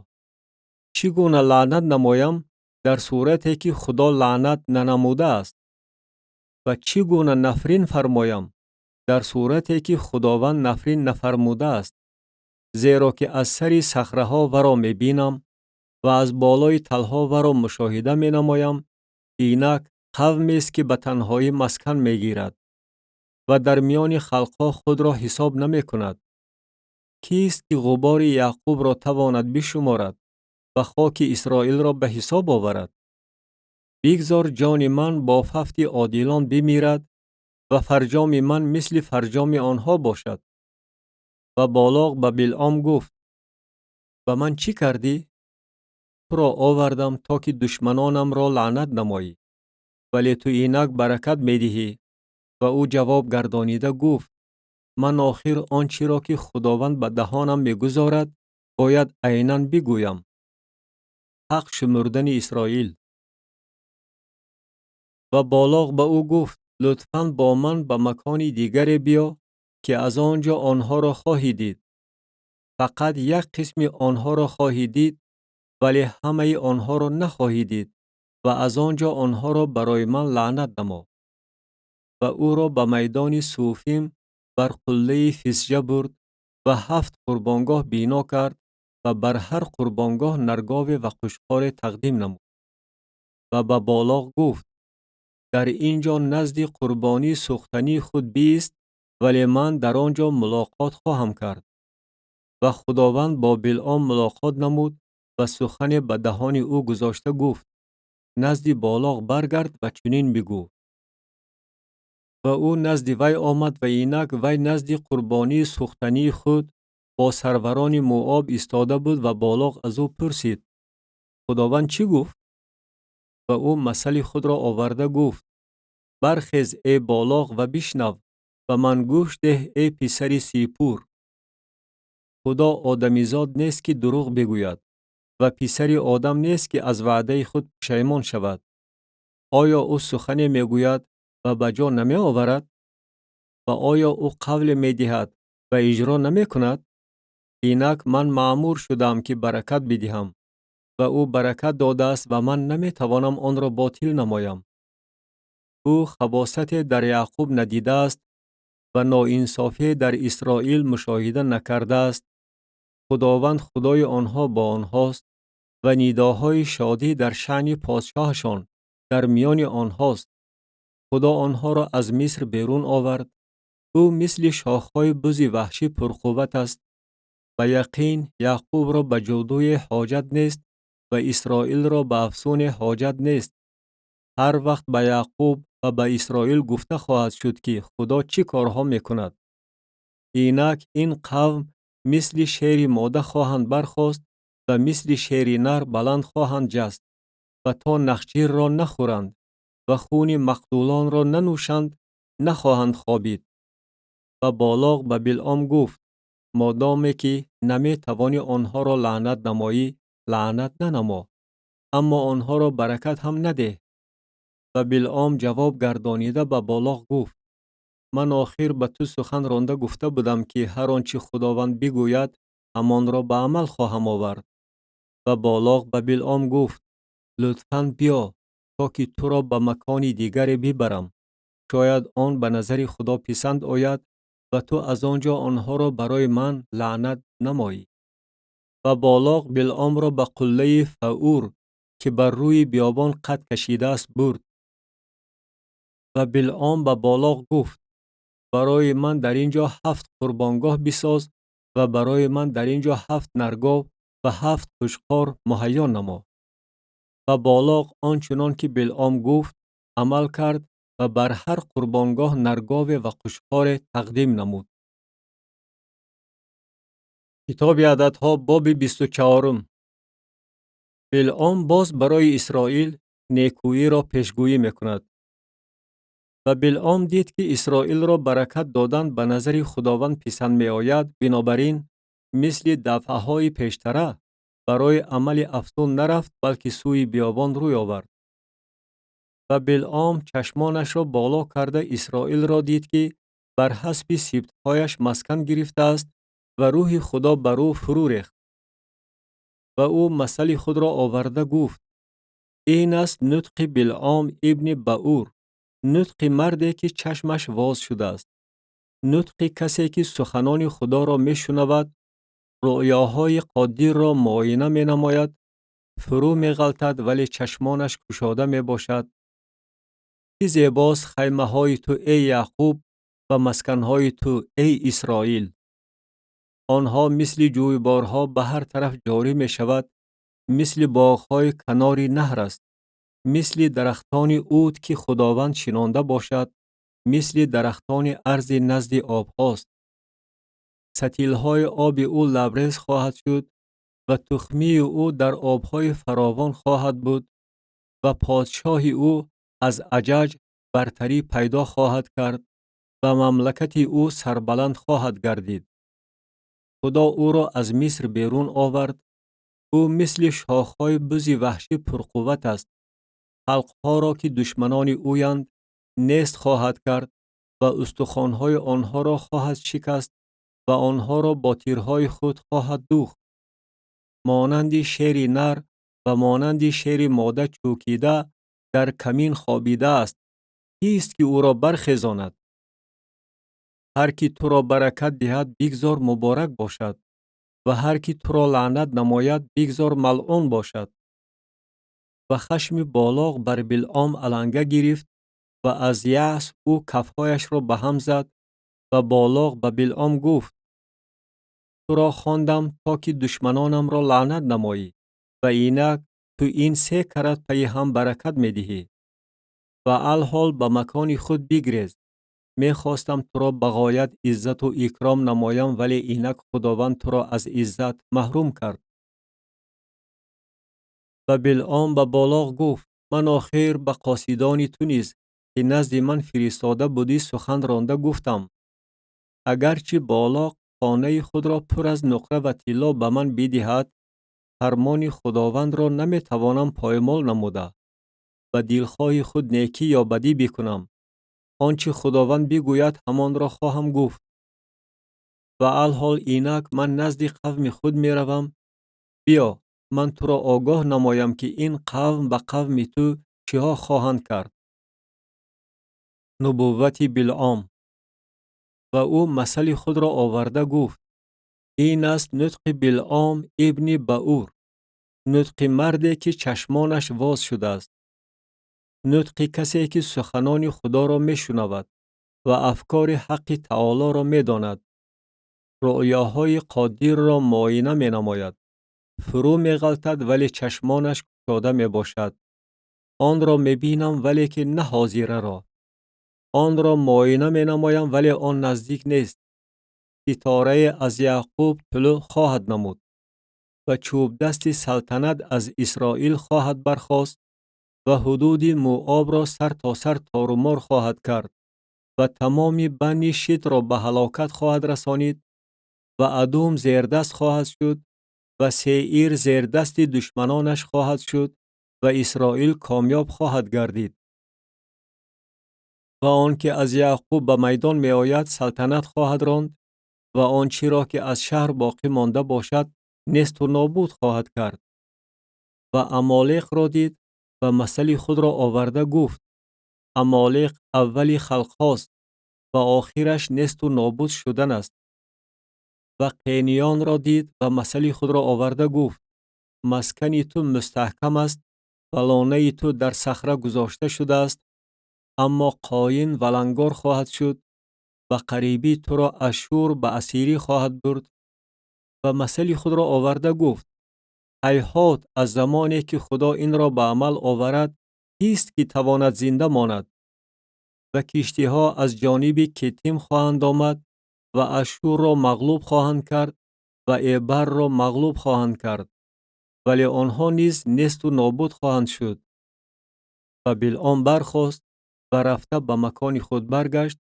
Чӣ гуна лаънат намоям дар сурате ки Худо лаънат нанамудааст? Ва чӣ гуна нафрин фармоям дар сурате ки Худованд нафрин нафармудааст? Зеро ки аз сари сахраҳо варо мебинам ва аз болои талҳо варо мушоҳида менамоям, инак қавмест ки ба танҳоӣ маскан мегирад ва дар миёни халқҳо худро ҳисоб намекунад. Кист ки ғубори Яъқубро тавонад бишуморад ва хоки Исроилро ба ҳисоб оварад? Бигзор ҷони ман бо фавти одилон бимирад ва фарҷоми ман мисли фарҷоми онҳо бошад. Ва Болоқ ба Билъом гуфт: Ба ман чӣ кардӣ? Туро овардам то ки душманонамро лаънат намоӣ, вале ту инак баракат медиҳӣ. Ва ӯ ҷавоб гардонида гуфт: Ман охир он чиро ки Худованд ба даҳонам мегузорад, бояд айнан бигӯям. Ҳақ шумурдани Исроил. Ва Болоқ ба ӯ гуфт: Лутфан бо ман ба макони дигаре биё, ки аз он ҷо онҳоро хоҳӣ дид. Фақат як қисми онҳоро хоҳӣ дид, вале ҳамаи онҳоро нахоҳӣ дид ва аз он ҷо онҳоро барои ман лаънат намо. Ва ӯро ба майдони Суфим бар қуллаи Фисҷа бурд ва 7 қурбонгоҳ бино кард ва бар ҳар қурбонгоҳ наргове ва қӯшқоре тақдим намуд. Ва ба Болоқ гуфт: Дар ин ҷо назди қурбонии сӯхтании худ биист, вале ман дар он ҷо мулоқот хоҳам кард. Ва Худованд бо Билъом мулоқот намуд ва сухане ба даҳони ӯ гузошта гуфт: Назди Болоқ баргард ва чунин бигӯ. Ва ӯ назди вай омад ва инак вай назди қурбонии сӯхтании худ бо сарварони Муоб истода буд ва Болоқ аз ӯ пурсид: Худованд чӣ гуфт? Ва ӯ масали худро оварда гуфт: Бархез, эй Болоқ, ва бишнав, ба ман гӯш деҳ, эй писари Сипур. Худо одамизод нест ки дурӯғ бигӯяд ва писари одам нест ки аз ваъдаи худ пушаймон шавад. Оё ӯ сухане мегӯяд ва ба ҷо намеоварад? Ва оё ӯ қавле медиҳад ва иҷро намекунад? Инак ман маъмур шудаам, ки баракат бидиҳам, ва ӯ баракат додааст ва ман наметавонам онро ботил намоям. Ӯ хабосате дар Яъқуб надидааст ва ноинсофие дар Исроил мушоҳида накардааст. Худованд Худои онҳо бо онҳост ва нидоҳои шодӣ дар шаъни подшоҳашон дар миёни онҳост. Худо онҳоро аз Миср берун овард. Ӯ мисли шохҳои бузи ваҳшӣ пурқувват аст. Ба яқин Яъқубро ба ҷодуе ҳоҷат нест ва Исроилро ба афсуне ҳоҷат нест. Ҳар вақт ба Яъқуб ва ба Исроил гуфта хоҳад шуд, ки Худо чӣ корҳо мекунад. Инак ин қавм мисли шери мода хоҳанд бархост ва мисли шери нар баланд хоҳанд ҷаст ва то нахчирро нахӯранд ва хуни мақтулонро нанӯшанд, нахоҳанд хобид. Ва Болоқ ба Билъом гуфт: модоме ки наметавонӣ онҳоро лаънат намоӣ, лаънат нанамо, аммо онҳоро баракат ҳам надеҳ. Ва Билъом ҷавоб гардонида ба Болоқ гуфт: ман охир ба ту сухан ронда гуфта будам, ки ҳар он чӣ Худованд бигӯяд, ҳамонро ба амал хоҳам овард. Ва Болоқ ба Билъом гуфт: лутфан биё, то ки туро ба макони дигаре бибарам. Шояд он ба назари Худо писанд ояд ва ту аз он ҷо онҳоро барои ман лаънат намоӣ. Ва Болоқ Билъомро ба қуллаи Фаъур, ки бар рӯи биёбон қад кашидааст, бурд. Ва Билъом ба Болоқ гуфт: барои ман дар ин ҷо 7 қурбонгоҳ бисоз ва барои ман дар ин ҷо 7 наргов ва 7 қушқор муҳайё намо. Ва Болоқ он чунон ки Билъом гуфт амал кард ва бар ҳар қурбонгоҳ наргове ва қушқоре тақдим намуд. Китоби Ададҳо, боби 24. Билъом боз барои Исроил некӯиро пешгӯӣ мекунад. Ва Билъом дид, ки Исроилро баракат додан ба назари Худованд писанд меояд, бинобар ин мисли дафъаҳои пештара барои амали афсун нарафт, балки сӯи биёбон рӯй овард. Ва Билъом чашмонашро боло карда Исроилро дид, ки бар ҳасби сибтҳояш маскан гирифтааст ва рӯҳи Худо бар ӯ фурӯ рехт. Ва ӯ масали худро оварда гуфт: ин аст нутқи Билъом ибни Баъур, нутқи марде, ки чашмаш воз шудааст, нутқи касе, ки суханони Худоро мешунавад, рӯёҳои Қодирро муоина менамояд, фурӯ меғалтад, вале чашмонаш кушода мебошад. Чӣ зебост хаймаҳои ту, эй Яъқуб, ва масканҳои ту, эй Исроил! Онҳо мисли ҷӯйборҳо ба ҳар тараф ҷорӣ мешавад, мисли боғҳои канори наҳр аст, мисли дарахтони уд, ки Худованд шинонда бошад, мисли дарахтони арзи назди обҳост. Сатилҳои оби ӯ лабрез хоҳад шуд ва тухмии ӯ дар обҳои фаровон хоҳад буд ва подшоҳи ӯ аз аҷаҷ бартарӣ пайдо хоҳад кард ва мамлакати ӯ сарбаланд хоҳад гардид. Худо ӯро аз Миср берун овард. Ӯ мисли шохҳои бузи ваҳшӣ пурқувват аст. Халқҳоро, ки душманони ӯянд, нест хоҳад кард ва устухонҳои онҳоро хоҳад шикаст ва онҳоро бо тирҳои худ хоҳад духт. Монанди шери нар ва монанди шери мода чӯкида дар камин хобидааст. Кист, ки ӯро бархезонад? Ҳар ки туро баракат диҳад, бигзор муборак бошад ва ҳар ки туро лаънат намояд, бигзор малъун бошад. Ва хашми Болоқ бар Билъом аланга гирифт ва аз яъс ӯ кафҳояшро ба ҳам зад. Ва Болоқ ба Билъом гуфт: туро хондам, то ки душманонамро лаънат намоӣ ва инак ту ин 3 карат пайи ҳам баракат медиҳӣ. Ва алҳол ба макони худ бигрез. Мехостам туро ба ғоят иззату икром намоям, вале инак Худованд туро аз иззат маҳрум кард. Ва Билъом ба Болоқ гуфт: ман охир ба қосидони ту низ, ки назди ман фиристода будӣ, сухан ронда гуфтам: агарчи Болоқ хонаи худро пур аз нуқра ва тилло ба ман бидиҳад, фармони Худовандро наметавонам поймол намуда. ба дилхоҳи худ некӣ ё бадӣ бикунам. Он чӣ Худованд бигӯяд, ҳамонро хоҳам гуфт. Ва алҳол инак ман назди қавми худ меравам. Биё, ман туро огоҳ намоям, ки ин қавм ба қавми ту чиҳо хоҳанд кард. Нубуввати Билъом. Ва ӯ масали худро оварда гуфт: ин аст нутқи Билъом ибни Баъур, нутқи марде, ки чашмонаш воз шудааст, нутқи касе, ки суханони Худоро мешунавад ва афкори Ҳаққи Таолоро медонад, рӯъёҳои Қодирро муоина менамояд, фурӯ меғалтад, вале чашмонаш кушода мебошад. Онро мебинам, валекин на ҳозираро. Онро муоина менамоям, вале он наздик нест. Ситорае аз Яъқуб тулӯъ хоҳад намуд ва чӯбдасти салтанат аз Исроил хоҳад бархост ва ҳудуди Муобро сар то сар торумор хоҳад кард ва тамоми Банни Шитро ба ҳалокат хоҳад расонид ва Адум зердаст хоҳад шуд ва Сеир зердасти душманонаш хоҳад шуд ва Исроил комёб хоҳад гардид. Ва он ки аз Яъқуб ба майдон меояд, салтанат хоҳад ронд ва он чиро ки аз шаҳр боқӣ монда бошад, несту нобуд хоҳад кард. Ва Амолеқро дид ва масали худро оварда гуфт: Амолеқ аввали халқҳост ва охираш несту нобуд шудан аст. Ва Қениёнро дид ва масали худро оварда гуфт: маскани ту мустаҳкам аст ва лонаи ту дар сахра гузошта шудааст, аммо Қоин валангор хоҳад шуд ва қарибӣ туро Ашшур ба асирӣ хоҳад бурд. Ва масали худро оварда гуфт: ҳайҳот, аз замоне ки Худо инро ба амал оварад, кист ки тавонад зинда монад? Ва киштиҳо аз ҷониби Китим хоҳанд омад ва Ашшурро мағлуб хоҳанд кард ва Эбарро мағлуб хоҳанд кард, вале онҳо низ несту нобуд хоҳанд шуд. Ва Билъом бархост ва рафта ба макони худ баргашт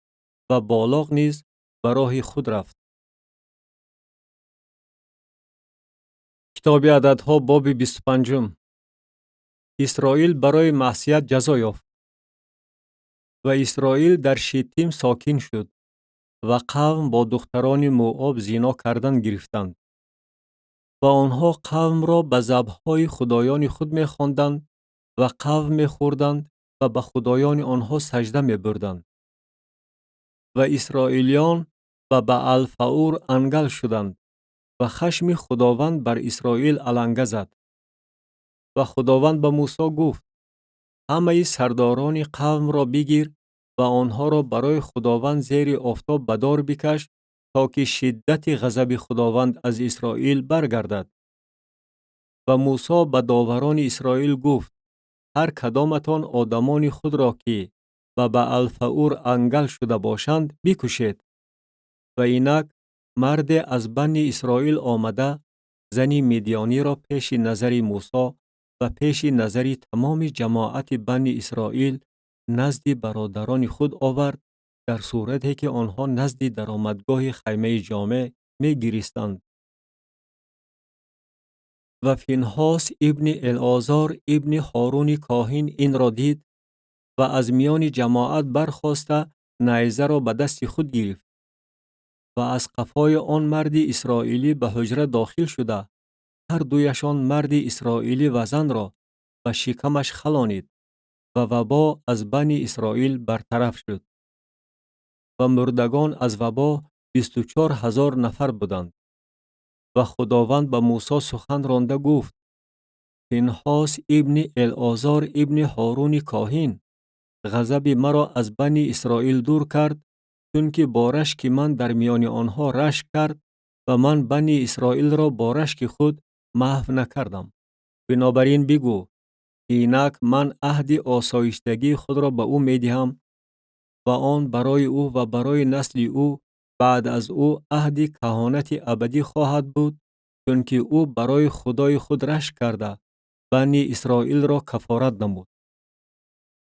ва Болоқ низ ба роҳи худ рафт. Китоби Ададҳо, боби 25. Исроил барои маъсият ҷазо ёфт. Ва Исроил дар Шиттим сокин шуд ва қавм бо духтарони Муоб зино кардан гирифтанд. Ва онҳо қавмро ба забҳҳои худоёни худ мехонданд ва қавм мехӯрданд ва ба худоёни онҳо сажда мебурданд. Ва исроилиён ба Баалфаур ангал шуданд ва хашми Худованд бар Исроил аланга зад. Ва Худованд ба Мусо гуфт: ҳамаи сардорони қавмро бигир ва онҳоро барои Худованд зери офтоб ба дор бикаш, то ки шиддати ғазаби Худованд аз Исроил баргардад. Ва Мусо ба доварони Исроил гуфт: ҳар кадоматон одамони худро, ки ба Баалфаур ангал шуда бошанд, бикушед. Ва инак марде аз Банни Исроил омада зани мидёниро пеши назари Мусо ва пеши назари тамоми ҷамоати Банни Исроил назди бародарони худ овард, дар сурате ки онҳо назди даромадгоҳи хаймаи ҷомеъ мегиристанд. Ва Финҳос ибни Элозор ибни Ҳоруни коҳин инро дид ва аз миёни ҷамоат бархоста найзаро ба дасти худ гирифт ва аз қафои он марди исроилӣ ба ҳуҷра дохил шуда, ҳар дуяшон, марди исроилӣ ва занро, ба шикамаш халонид ва вабо аз Бани Исроил бартараф шуд. Ва мурдагон аз вабо 24 000 нафар буданд. Ва Худованд ба Мусо сухан ронда гуфт: Финҳос ибни Элозор ибни Ҳоруни коҳин ғазаби маро аз Бани Исроил дур кард, чунки бо рашки ман дар миёни онҳо рашк кард ва ман Бани Исроилро бо рашки худ маҳв накардам. Бинобар ин бигӯ: инак ман аҳди осоиштагии худро ба ӯ медиҳам ва он барои ӯ ва барои насли ӯ баъд аз ӯ аҳди каҳонати абадӣ хоҳад буд, чунки ӯ барои Худои худ рашк карда Бани Исроилро кафорат намуд.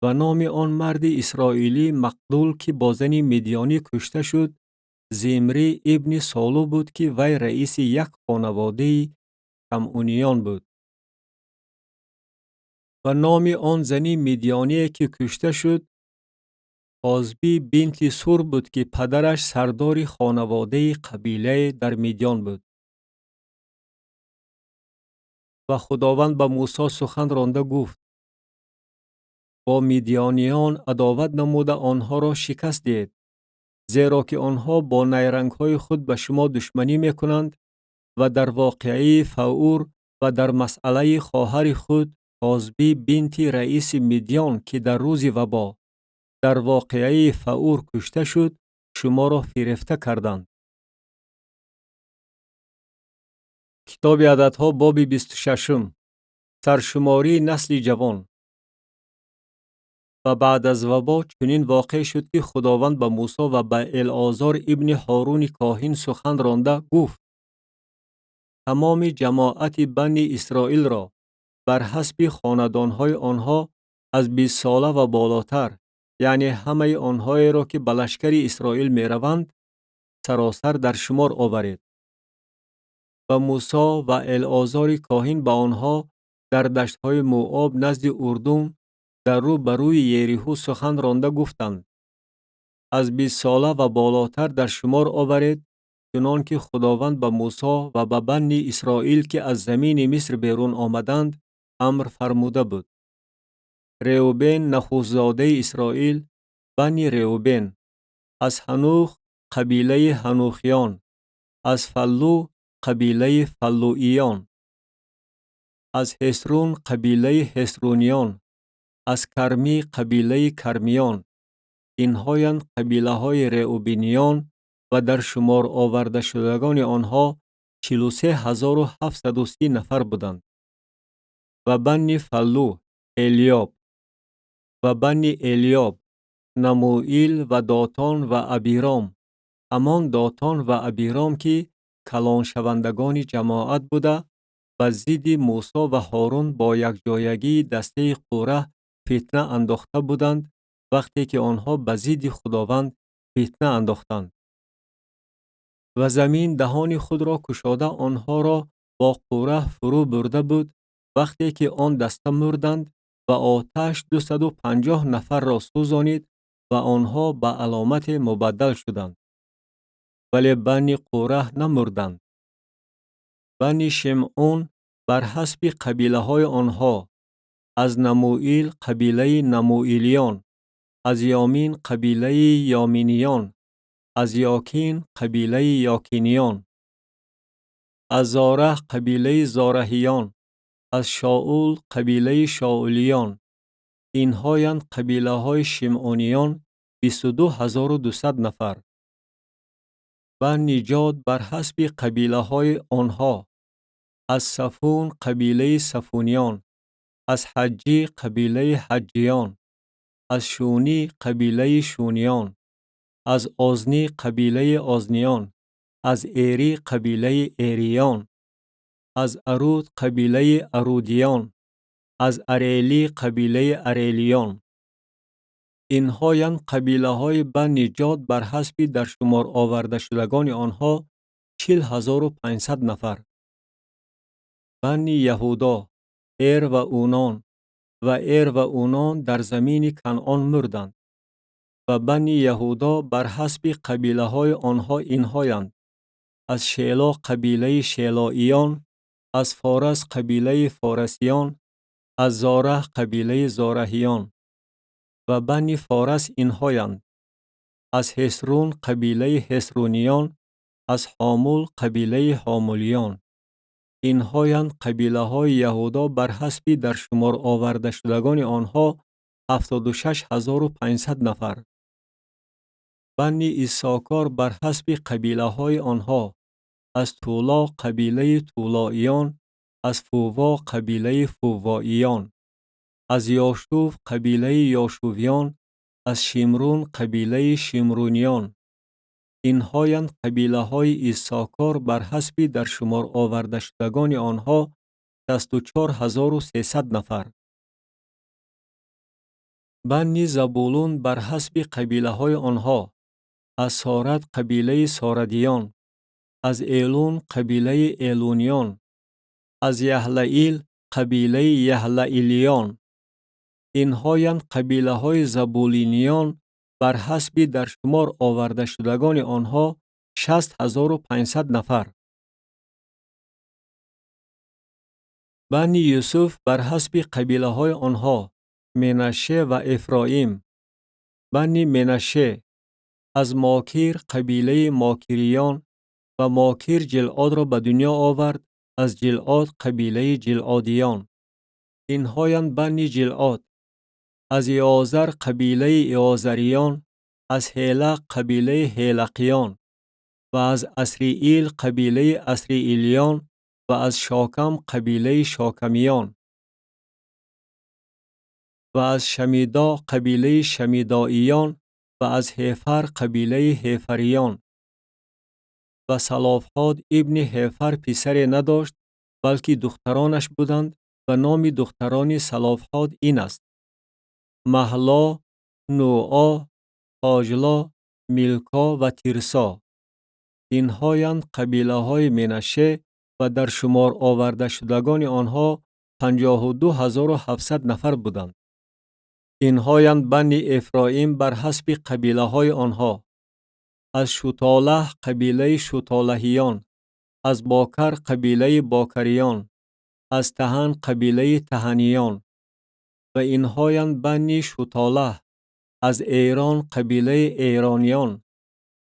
Ва номи он марди исроилӣ мақдул, ки бо зани мидёнӣ кушта шуд, Зимрӣ ибни Солу буд, ки вай раиси як хонаводаи шамъуниён буд. Ва номи он зани мидиёние ки кушта шуд, Козби бинти Сур буд, ки падараш сардори хонаводаи қабилае дар Мидиён буд. Ва Худованд ба Мусо сухан ронда гуфт: бо мидиёниён адоват намуда онҳоро шикаст диҳед, зеро ки онҳо бо найрангҳои худ ба шумо душманӣ мекунанд ва дар воқеаи Фаъур ва дар масъалаи хоҳари худ Козби бинти раиси Мидиён, ки дар рӯзи вабо дар воқеаи Фаъур кушта шуд, шуморо фирефта карданд. Китоби Ададҳо, боби 26-ум. Саршумории насли ҷавон. Ва баъд аз вабо чунин воқеъ шуд, ки Худованд ба Мусо ва ба Элъозор ибни Ҳоруни коҳин сухан ронда гуфт: тамоми ҷамоати Бани Исроилро бар ҳасби хонадонҳои онҳо аз 20сола ва болотар, яъне ҳамаи онҳоеро, ки ба лашкари Исроил мераванд, саросар дар шумор оваред. Ва Мусо ва Элъозори коҳин ба онҳо дар даштҳои Муоб назди Урдун дар рӯ ба рӯи Ериҳу сухан ронда гуфтанд: аз 20сола ва болотар дар шумор оваред, чунон ки Худованд ба Мусо ва ба Бани Исроил, ки аз замини Миср берун омаданд, амр фармуда буд. Реубен, нахустзодаи Исроил, Бани Реубен: аз Ҳанух қабилаи ҳанухиён, аз Фаллу қабилаи фаллуиён, аз Ҳесрун қабилаи ҳесруниён, аз Кармӣ қабилаи кармиён. Инҳоянд қабилаҳои реубиниён ва дар шумор овардашудагони онҳо 43 730 нафар буданд. Ва Банни Фаллу Элиёб, ва Банни Элиёб Намуил ва Дотон ва Абиром, ҳамон Дотон ва Абиром, ки калоншавандагони ҷамоат буда, ба зидди Мусо ва Ҳорун бо якҷоягии дастаи Қураҳ фитна андохта буданд, вақте ки онҳо ба зидди Худованд фитна андохтанд. Ва замин даҳони худро кушода онҳоро бо Қураҳ фурӯ бурда буд, вақте ки он даста мурданд ва оташ 250 нафарро сӯзонид ва онҳо ба аломате мубаддал шуданд. Вале Бани Қураҳ намурданд. Бани Шимъун бар ҳасби қабилаҳои онҳо: аз Намуил қабилаи намуилиён, аз Ёмин қабилаи ёминиён, аз Ёкин қабилаи ёкиниён, аз Зораҳ қабилаи зораҳиён, аз Шоул қабилаи шоулиён. Инҳоянд қабилаҳои шимъониён, 22 200 нафар. Бани Ҷод бар ҳасби қабилаҳои онҳо: аз Сафун қабилаи сафуниён, аз Ҳаҷҷӣ қабилаи ҳаҷҷиён, аз Шунӣ қабилаи шуниён, аз Ознӣ қабилаи озниён, аз Эрӣ қабилаи эриён, аз Аруд қабилаи арудиён, аз Арелӣ қабилаи арелиён. Инҳоянд қабилаҳои Бани Ҷод бар ҳасби дар шумор овардашудагони онҳо 40 500 нафар. Бани Яҳудо: Эр ва Унон, ва Эр ва Унон дар замини Канъон мурданд. Ва Бани Яҳудо бар ҳасби қабилаҳои онҳо инҳоянд: аз Шело қабилаи шелоиён, аз Форас қабилаи форасиён, аз Зораҳ қабилаи зораҳиён. Ва Бани Форас инҳоянд: аз Ҳесрун қабилаи ҳесруниён, аз Ҳомул қабилаи ҳомулиён. Инҳоянд қабилаҳои Яҳудо бар ҳасби дар шумор овардашудагони онҳо 76 500 нафар. Бани Иссокор бар ҳасби қабилаҳои онҳо: аз Туло қабилаи тулоиён, аз Фуво қабилаи фувоиён, аз Ёшув қабилаи ёшувиён, аз Шимрун қабилаи шимруниён. Инҳоянд қабилаҳои Иссокор бар ҳасби дар шумор овардашудагони онҳо 64 300 нафар. Бани Забулун бар ҳасби қабилаҳои онҳо: аз Сорад қабилаи сорадиён, аз Элун қабилаи элуниён, аз Яҳлаил қабилаи яҳлаилиён. Инҳоянд қабилаҳои забулиниён бар ҳасби дар шумор овардашудагони онҳо 60 500 нафар. Банни Юсуф бар ҳасби қабилаҳои онҳо: Менаше ва Эфроим. Банни Менаше: аз Мокир қабилаи мокириён, ва Мокир Ҷилъодро ба дунё овард, аз Ҷилъод қабилаи ҷилъодиён. Инҳоянд банни Ҷилъод: аз Иозар қабилаи иозариён, аз Ҳелақ қабилаи ҳелақиён, ва аз Асриил қабилаи асриилиён, ва аз Шокам қабилаи шокамиён, ва аз Шамидо қабилаи шамидоиён, ва аз Ҳефар қабилаи ҳефариён. Ва Салофҳод ибни Ҳефар писаре надошт, балки духтаронаш буданд, ва номи духтарони Салофҳод ин аст: Маҳло, Нӯъо, Ҳоҷло, Милко ва Тирсо. Инҳоянд қабилаҳои Менаше ва дар шумор овардашудагони онҳо 52 700 нафар буданд. Инҳоянд банни Эфроим бар ҳасби қабилаҳои онҳо: аз Шутолаҳ қабилаи шутолаҳиён, аз Бокар қабилаи бокариён, аз Таҳан қабилаи таҳаниён. Ва инҳоянд банни Шутолаҳ: аз Эрон қабилаи эрониён.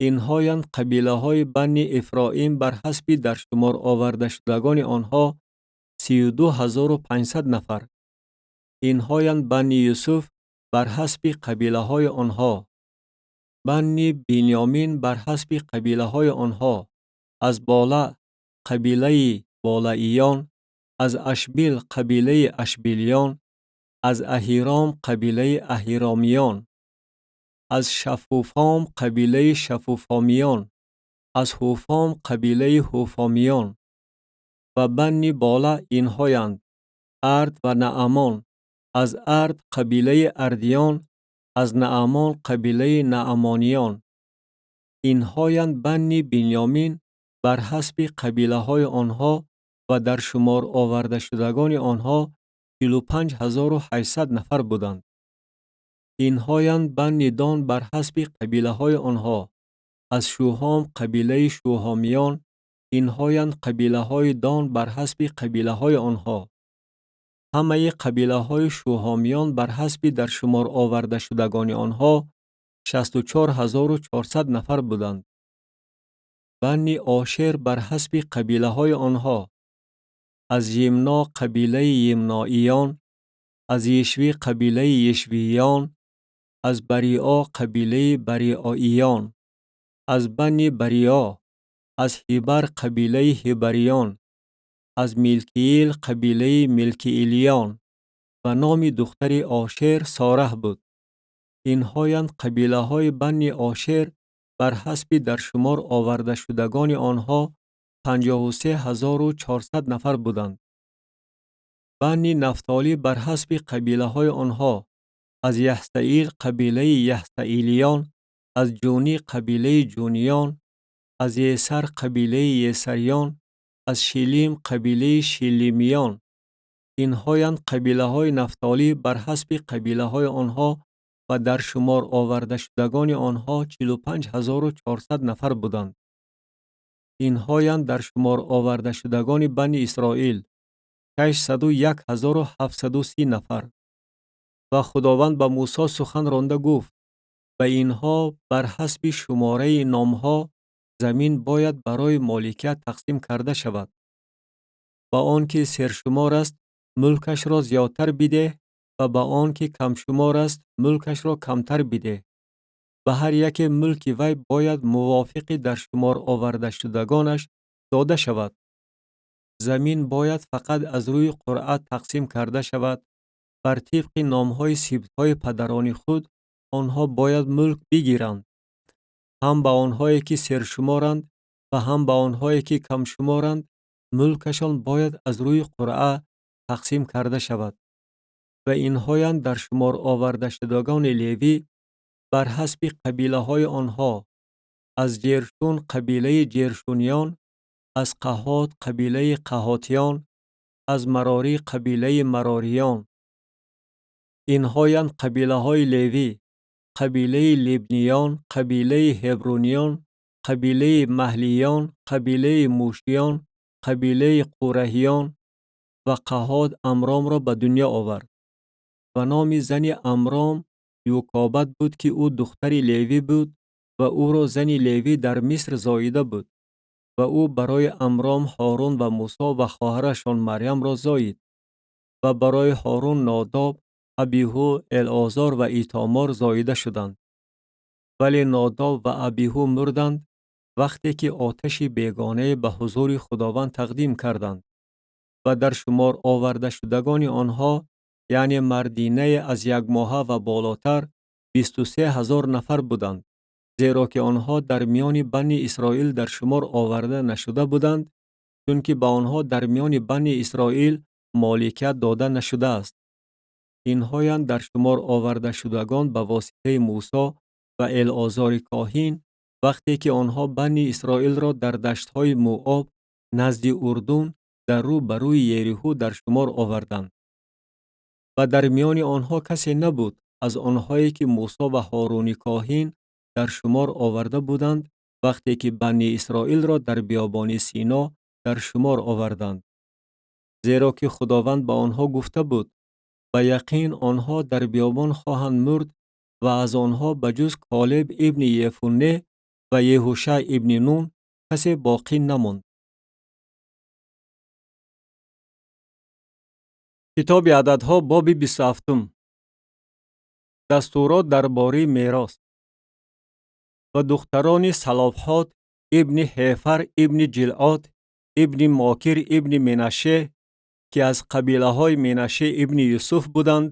Инҳоянд қабилаҳои банни Эфроим бар ҳасби дар шумор овардашудагони онҳо 32 500 нафар. Инҳоянд банни Юсуф бар ҳасби қабилаҳои онҳо. Банни Бинёмин бар ҳасби қабилаҳои онҳо: аз Болаъ қабилаи болаиён, аз Ашбил қабилаи ашбилиён, аз Аҳиром қабилаи аҳиромиён, аз Шафуфом қабилаи шафуфомиён, аз Ҳуфом қабилаи ҳуфомиён. Ва банни Болаъ инҳоянд: Ард ва Наъамон, аз Ард қабилаи ардиён, аз Наъамон қабилаи наъамониён. Инҳоянд банни Бинёмин бар ҳасби қабилаҳои онҳо ва дар шумор овардашудагони онҳо 45 800 нафар буданд. Инҳоянд банни Дон бар ҳасби қабилаҳои онҳо: аз Шуҳом қабилаи шуҳомиён. Инҳоянд қабилаҳои Дон бар ҳасби қабилаҳои онҳо. Ҳамаи қабилаҳои шуҳомиён бар ҳасби дар шумор овардашудагони онҳо 64 400 нафар буданд. Банни Ошер бар ҳасби қабилаҳои онҳо: аз Йимно қабилаи йимноиён, аз Йишви қабилаи йишвиён, аз Барио қабилаи бариоиён, аз банни Барио, аз Ҳибар қабилаи ҳибариён, аз Милкиил қабилаи милкиилиён. Ва номи духтари Ошер Сораҳ буд. Инҳоянд қабилаҳои банни Ошер бар ҳасби дар шумор овардашудагони онҳо 53 400 нафар буданд. Банни Нафтолӣ бар ҳасби қабилаҳои онҳо: аз Яҳсаил қабилаи яҳсаилиён, аз Ҷунӣ қабилаи ҷуниён, аз Есар қабилаи есариён, аз Шилим қабилаи шилимиён. Инҳоянд қабилаҳои Нафтолӣ бар ҳасби қабилаҳои онҳо ва дар шумор овардашудагони онҳо 45 400 нафар буданд. Инҳоянд дар шумор овардашудагони бани Исроил 601 730 нафар. Ва Худованд ба Мусо сухан ронда гуфт: ба инҳо бар ҳасби шумораи номҳо замин бояд барои моликият тақсим карда шавад. Ба он ки сершумор аст, мулкашро зиёдтар бидеҳ ва ба он ки камшумор аст, мулкашро камтар бидеҳ. Ба ҳар яке мулки вай бояд мувофиқи дар шумор овардашудагонаш дода шавад. Замин бояд фақат аз рӯи қуръа тақсим карда шавад. Бар тибқи номҳои сибтҳои падарони худ онҳо бояд мулк бигиранд. Ҳам ба онҳое ки сершуморанд ва ҳам ба онҳое ки камшуморанд мулкашон бояд аз рӯи қуръа тақсим карда шавад. Ва инҳоянд дар шумор овардашудагони Левӣ бар ҳасби қабилаҳои онҳо: аз Ҷершун қабилаи ҷершуниён, аз Қаҳот қабилаи қаҳотиён, аз Марорӣ қабилаи марориён. Инҳоянд қабилаҳои Левӣ: қабилаи Либниён, қабилаи Ҳебруниён, қабилаи Маҳлиён, қабилаи Мушиён, қабилаи Қураҳиён. Ва Қаҳот Амромро ба дунё овард. Ва номи зани Амром Юкобад буд, ки ӯ духтари Левӣ буд ва ӯро зани Левӣ дар Миср зоида буд. Ва ӯ барои Амром Ҳорун ва Мусо ва хоҳарашон Марьямро зоид. Ва барои Ҳорун Нодоб, Абиҳу, Элозор ва Итомор зоида шуданд. Вале Нодоб ва Абиҳу мурданд вақте ки оташи бегонае ба ҳузури Худованд тақдим карданд. Ва дар шумор овардашудагони онҳо, яъне мардинае аз якмоҳа ва болотар, 23 000 нафар буданд, зеро ки онҳо дар миёни Бани Исроил дар шумор оварда нашуда буданд, чунки ба онҳо дар миёни Бани Исроил моликият дода нашудааст. Инҳоянд дар шумор овардашудагон ба воситаи Мусо ва Элозори коҳин, вақте ки онҳо Бани Исроилро дар даштҳои Муоб назди Урдун дар рӯ ба рӯи Ериҳу дар шумор оварданд. Ва дар миёни онҳо касе набуд аз онҳое ки Мусо ва Ҳоруни коҳин дар шумор оварда буданд, вақте ки Бани Исроилро дар биёбони Сино дар шумор оварданд. Зеро ки Худованд ба онҳо гуфта буд: ба яқин онҳо дар биёбон хоҳанд мурд ва аз онҳо ба ҷуз Колеб ибни Ефунне ва Еҳуша ибни Нун касе боқӣ намонд. Китоби Ададҳо, боби 27. Дастурот дар бораи мерос. Ва духтарони Салофҳод ибни Ҳефар ибни Ҷилъод ибни Мокир ибни Менаше, ки аз қабилаҳои Менаше ибни Юсуф буданд,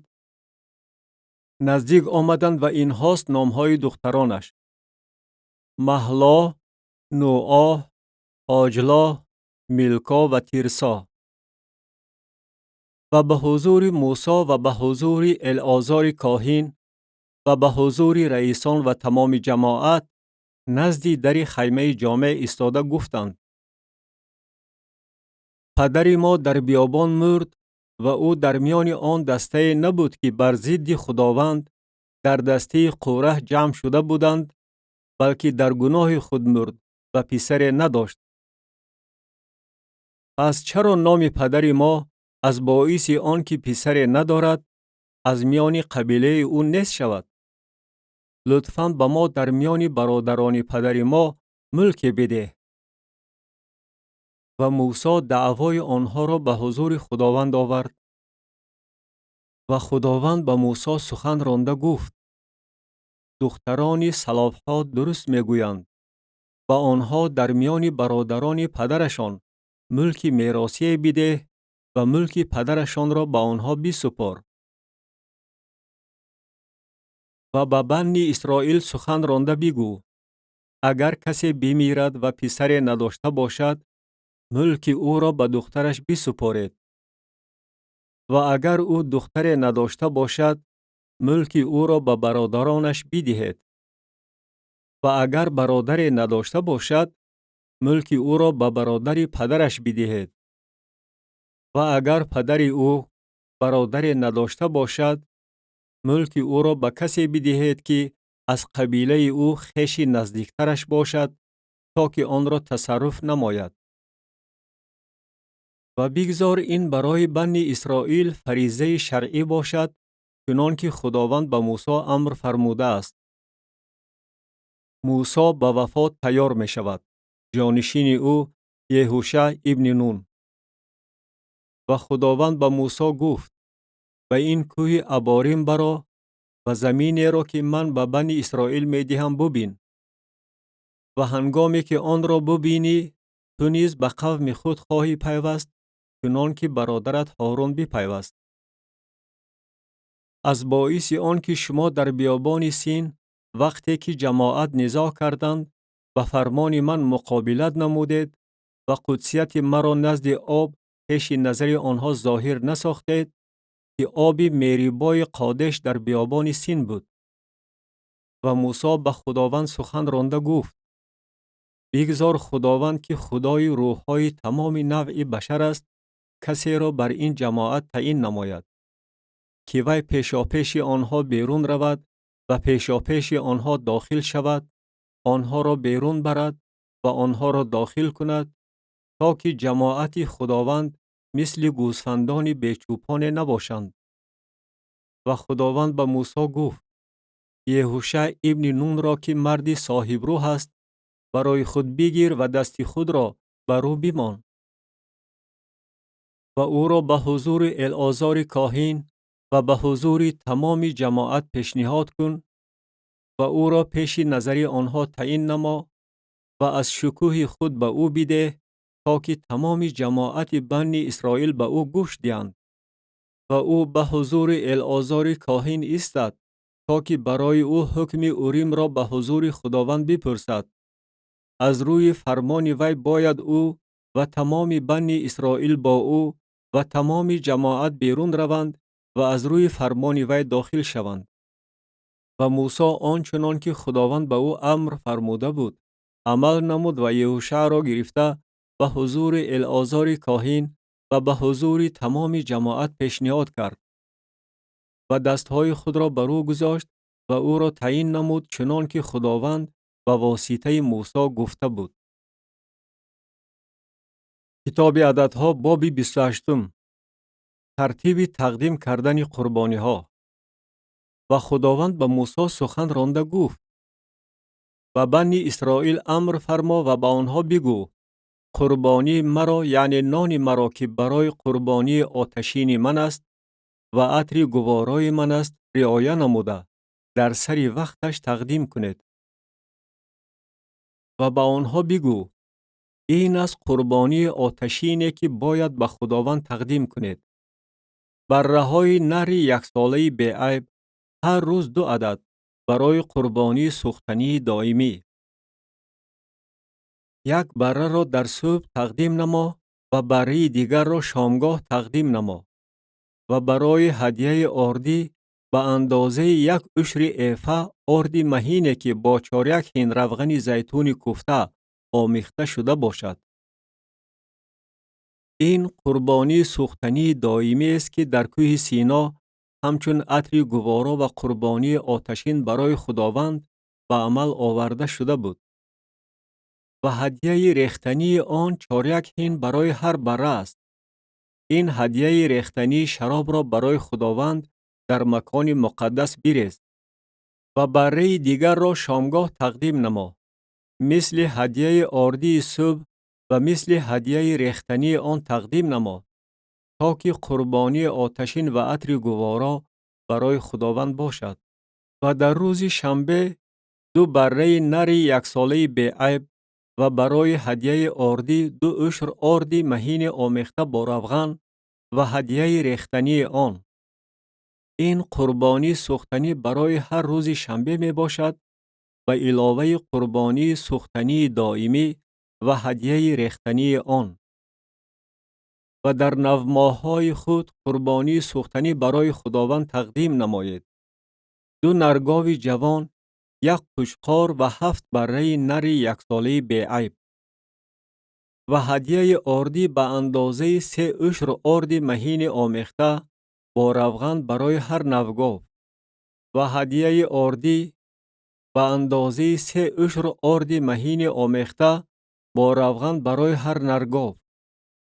наздик омаданд ва инҳост номҳои духтаронаш: Маҳло, Нуо, Ҳоҷло, Милко ва Тирсо. Ва ба ҳузури Мусо ва ба ҳузури Элозори коҳин ва ба ҳузури раисон ва тамоми ҷамоат назди дари хаймаи ҷомеъ истода гуфтанд: падари мо дар биёбон мурд ва ӯ дар миёни он дастае набуд, ки бар зидди Худованд дар дастаи Қураҳ ҷамъ шуда буданд, балки дар гуноҳи худ мурд ва писаре надошт. Пас чаро номи падари мо аз боиси он ки писаре надорад, аз миёни қабилаи ӯ нест шавад? Лутфан ба мо дар миёни бародарони падари мо мулке бидеҳ. Ва Мусо даъвои онҳоро ба ҳузури Худованд овард. Ва Худованд ба Мусо сухан ронда гуфт: духтарони Салофҳод дуруст мегӯянд. Ба онҳо дар миёни бародарони падарашон мулки меросие бидеҳ ва мулки падарашонро ба онҳо бисупор. Ва ба Бани Исроил сухан ронда бигӯ: агар касе бимирад ва писаре надошта бошад, мулки ӯро ба духтараш бисупоред. Ва агар ӯ духтаре надошта бошад, мулки ӯро ба бародаронаш бидиҳед. Ва агар бародаре надошта бошад, мулки ӯро ба бародари падараш бидиҳед. Ва агар падари ӯ бародаре надошта бошад, мулки ӯро ба касе бидиҳед, ки аз қабилаи ӯ хеши наздиктараш бошад, то ки онро тасарруф намояд. Ва бигзор ин барои Бани Исроил фаризаи шаръӣ бошад, чунон ки Худованд ба Мусо амр фармудааст. Мусо ба вафот тайёр мешавад. Ҷонишини ӯ Еҳуша ибни Нун. Ва Худованд ба Мусо гуфт: ба ин кӯҳи Аборим баро ва заминеро, ки ман ба Бани Исроил медиҳам, бубин. Ва ҳангоме ки онро бубинӣ, ту низ ба қавми худ хоҳӣ пайваст, чунон ки бародарат Ҳорун бипайваст. Аз боиси он ки шумо дар биёбони Син, вақте ки ҷамоат низоъ карданд, ба фармони ман муқобилат намудед ва қудсияти маро назди об пеши назари онҳо зоҳир насохтед, ки оби Мерибои Қодеш дар биёбони Син буд. Ва Мусо ба Худованд сухан ронда гуфт: бигзор Худованд, ки Худои рӯҳҳои тамоми навъи башар аст, касеро бар ин ҷамоат таъин намояд, Ки вай пешопеши онҳо берун равад ва пешопеши онҳо дохил шавад, онҳоро берун барад ва онҳоро дохил кунад, то ки ҷамоати Худованд мисли гӯсфандони бечӯпоне набошанд. Ва Худованд ба Мусо гуфт: Еҳушаъ ибни Нунро, ки марди соҳибрӯҳ аст, барои худ бигир ва дасти худро бар ӯ бимон ва ӯро ба ҳузури Элозори коҳин ва ба ҳузури тамоми ҷамоат пешниҳод кун ва ӯро пеши назари онҳо таъин намо ва аз шукӯҳи худ ба ӯ бидеҳ, то ки тамоми ҷамоати Банни Исроил ба ӯ гӯш диҳанд. Ва ӯ ба ҳузури Элозори коҳин истад, то ки барои ӯ ҳукми Уримро ба ҳузури Худованд бипурсад. Аз рӯи фармони вай бояд ӯ ва тамоми Банни Исроил бо ӯ ва тамоми ҷамоат берун раванд ва аз рӯи фармони вай дохил шаванд. Ва Мусо он чунон ки Худованд ба ӯ амр фармуда буд, амал намуд ва Еҳушаъро гирифта ба ҳузури Элозори коҳин ва ба ҳузури тамоми ҷамоат пешниҳод кард ва дастҳои худро бар ӯ гузошт ва ӯро таъин намуд, чунон ки Худованд ба воситаи Мусо гуфта буд. Китоби Ададҳо, боби 28-ум. Тартиби тақдим кардани қурбониҳо. Ва Худованд ба Мусо сухан ронда гуфт: Ба Банни Исроил амр фармо ва ба онҳо бигӯ: қурбонии маро, яъне нони маро, ки барои қурбонии оташини ман аст ва атри гуворои ман аст, риоя намуда, дар сари вақташ тақдим кунед. Ва ба онҳо бигӯ: ин аст қурбонии оташине, ки бояд ба Худованд тақдим кунед: барраҳои нари яксолаи беайб, ҳар рӯз ду адад, барои қурбонии сӯхтании доимӣ. Як барраро дар субҳ тақдим намо ва барраи дигарро шомгоҳ тақдим намо. Ва барои ҳадияи ордӣ ба андозаи як ушри эфа орди маҳине, ки бо чоряк ҳин равғани зайтуни куфта омехта шуда бошад. Ин қурбонии сӯхтании доимиест, ки дар кӯҳи Сино ҳамчун атри гуворо ва қурбонии оташин барои Худованд ба амал оварда шуда буд. Ва ҳадияи рехтании он чоряк ҳин барои ҳар барра аст. Ин ҳадияи рехтании шаробро барои Худованд дар макони муқаддас бирез. Ва барраи дигарро шомгоҳ тақдим намо, мисли ҳадияи ордии субҳ ва мисли ҳадияи рехтании он тақдим намо, то ки қурбонии оташин ва атри гуворо барои Худованд бошад. Ва дар рӯзи шанбе ду барраи нари яксолаи беайб ва барои ҳадияи ордӣ ду ушр орди маҳини омехта бо равған ва ҳадияи рехтании он. Ин қурбонии сӯхтанӣ барои ҳар рӯзи шанбе мебошад, ба иловаи қурбонии сӯхтании доимӣ ва ҳадияи рехтании он. Ва дар навмоҳҳои худ қурбонии сӯхтанӣ барои Худованд тақдим намоед: ду наргови ҷавон, як қучқор ва ҳафт барраи нари яксолаи беайб. Ва ҳадияи ордӣ ба андозаи се ушр орди маҳини омехта бо равған барои ҳар навгов. Ва ҳадияи ордӣ ба андозаи се ушр орди маҳини омехта бо равған барои ҳар наргов.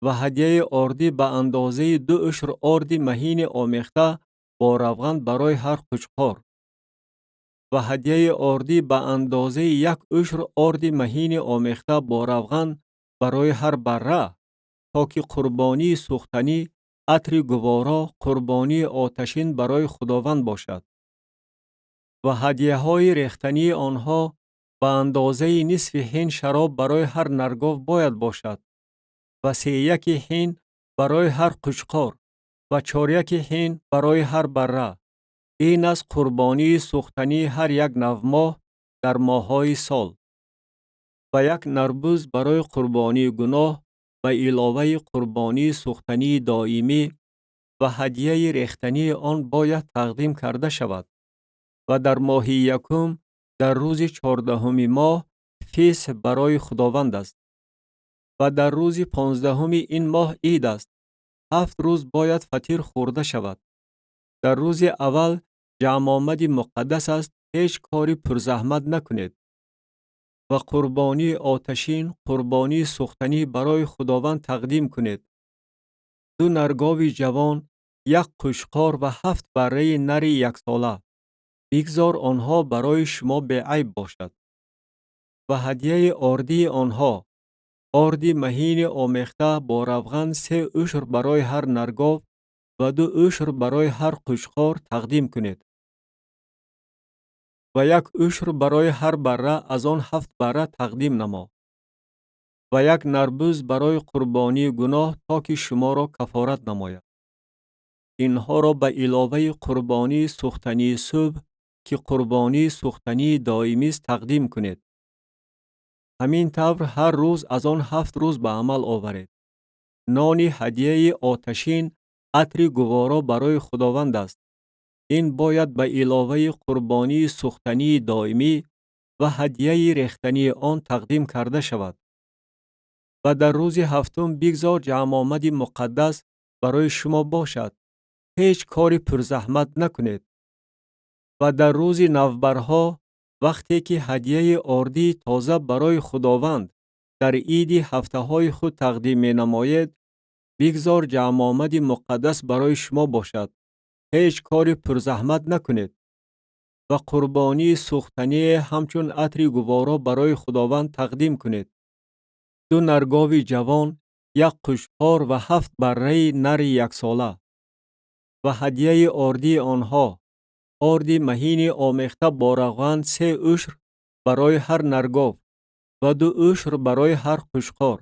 Ва ҳадияи ордӣ ба андозаи ду ушр орди маҳини омехта бо равған барои ҳар қучқор. Ва ҳадияи ордӣ ба андозаи як ушр орди маҳини омехта бо равған барои ҳар барра, то ки қурбонии сӯхтанӣ, атри гуворо, қурбонии оташин барои Худованд бошад. Ва ҳадияҳои рехтании онҳо ба андозаи нисфи ҳин шароб барои ҳар наргов бояд бошад ва сеяки ҳин барои ҳар қучқор ва чоряки ҳин барои ҳар барра. Ин аст қурбонии сӯхтании ҳар як навмоҳ дар моҳҳои сол. Ва як нарбуз барои қурбонии гуноҳ ба иловаи қурбонии сӯхтании доимӣ ва ҳадияи рехтании он бояд тақдим карда шавад. Ва дар моҳи якум, дар рӯзи 14-уми моҳ, фисҳ барои Худованд аст. Ва дар рӯзи 15-уми ин моҳ ид аст. 7 рӯз бояд фатир хӯрда шавад. Дар рӯзи аввал ҷамъомади муқаддас аст, ҳеҷ кори пурзаҳмат накунед ва қурбонии оташин, қурбонии сӯхтанӣ барои Худованд тақдим кунед. 2 наргови ҷавон, 1 қӯчқор ва 7 барраи нари яксола. Бигзор онҳо барои шумо беайб бошад. Ва ҳадияи ордии онҳо, орди маҳини омехта бо равған 3 ушр барои ҳар наргов ва 2 ушр барои ҳар қӯчқор тақдим кунед. Ва 1 ушр барои ҳар барра аз он 7 барра тақдим намо. Ва 1 нарбуз барои қурбонии гуноҳ, то ки шуморо кафорат намояд. Инҳоро ба иловаи қурбонии сӯхтании субҳ, ки қурбонии сӯхтании доимист, тақдим кунед. Ҳамин тавр ҳар рӯз аз он 7 рӯз ба амал оваред. Нони ҳадияи оташин атри гуворо барои Худованд аст. Ин бояд ба иловаи қурбонии сӯхтании доимӣ ва ҳадияи рехтании он тақдим карда шавад. Ва дар рӯзи ҳафтум бигзор ҷамъомади муқаддас барои шумо бошад. Ҳеҷ кори пурзаҳмат накунед. Ва дар рӯзи навбарҳо, вақте ки ҳадияи ордии тоза барои Худованд дар иди ҳафтаҳои худ тақдим менамоед, бигзор ҷамъомади муқаддас барои шумо бошад. Ҳеҷ кори пурзаҳмат накунед. Ва қурбонии сӯхтание ҳамчун атри гуворо барои Худованд тақдим кунед. 2 наргови ҷавон, 1 қӯчқор ва 7 барраи нари яксола. Ва ҳадияи ордии онҳо, орди маҳини омехта бо равған 3 ушр барои ҳар наргов ва 2 ушр барои ҳар қӯчқор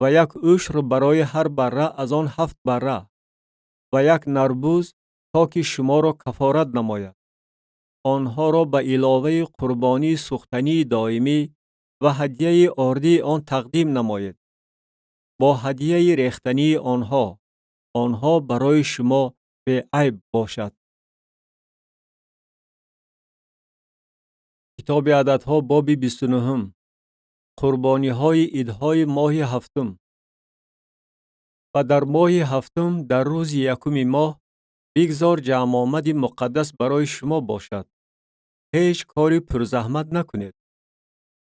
ва 1 ушр барои ҳар барра аз он 7 барра ва 1 нарбуз, то ки шуморо кафорат намояд. Онҳоро ба иловаи қурбонии сӯхтании доимӣ ва ҳадияи ордии он тақдим намоед. Бо ҳадияи рехтании онҳо, онҳо барои шумо беайб бошад. Китоби ададҳо, боби 29. Қурбониҳои идҳои моҳи ҳафтум. Ва дар моҳи ҳафтум, дар рӯзи якуми моҳ, бигзор ҷамъомади муқаддас барои шумо бошад. Ҳеҷ кори пурзаҳмат накунед.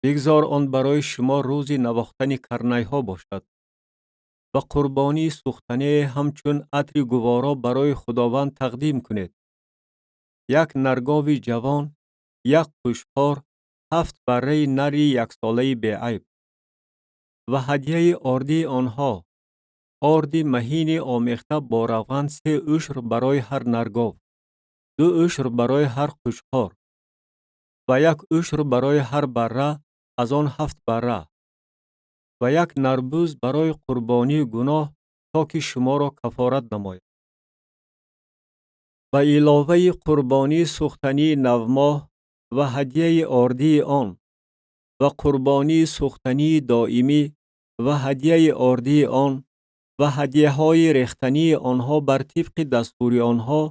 Бигзор он барои шумо рӯзи навохтани карнайҳо бошад. Ва қурбонии сӯхтание ҳамчун атри гуворо барои Худованд тақдим кунед. 1 наргови ҷавон, 1 қӯчқор, 7 барраи нари яксолаи беайб. Ва ҳадияи ордии онҳо, орди маҳини омехта бо равған 3 ушр барои ҳар наргов, 2 ушр барои ҳар қӯчқор ва 1 ушр барои ҳар барра аз он 7 барра ва 1 нарбуз барои қурбонии гуноҳ, то ки шуморо кафорат намояд. Ба иловаи қурбонии сӯхтании навмоҳ ва ҳадияи ордии он ва қурбонии сӯхтании доимӣ ва ҳадияи ордии он ва ҳадияҳои рехтании онҳо бар тибқи дастури онҳо,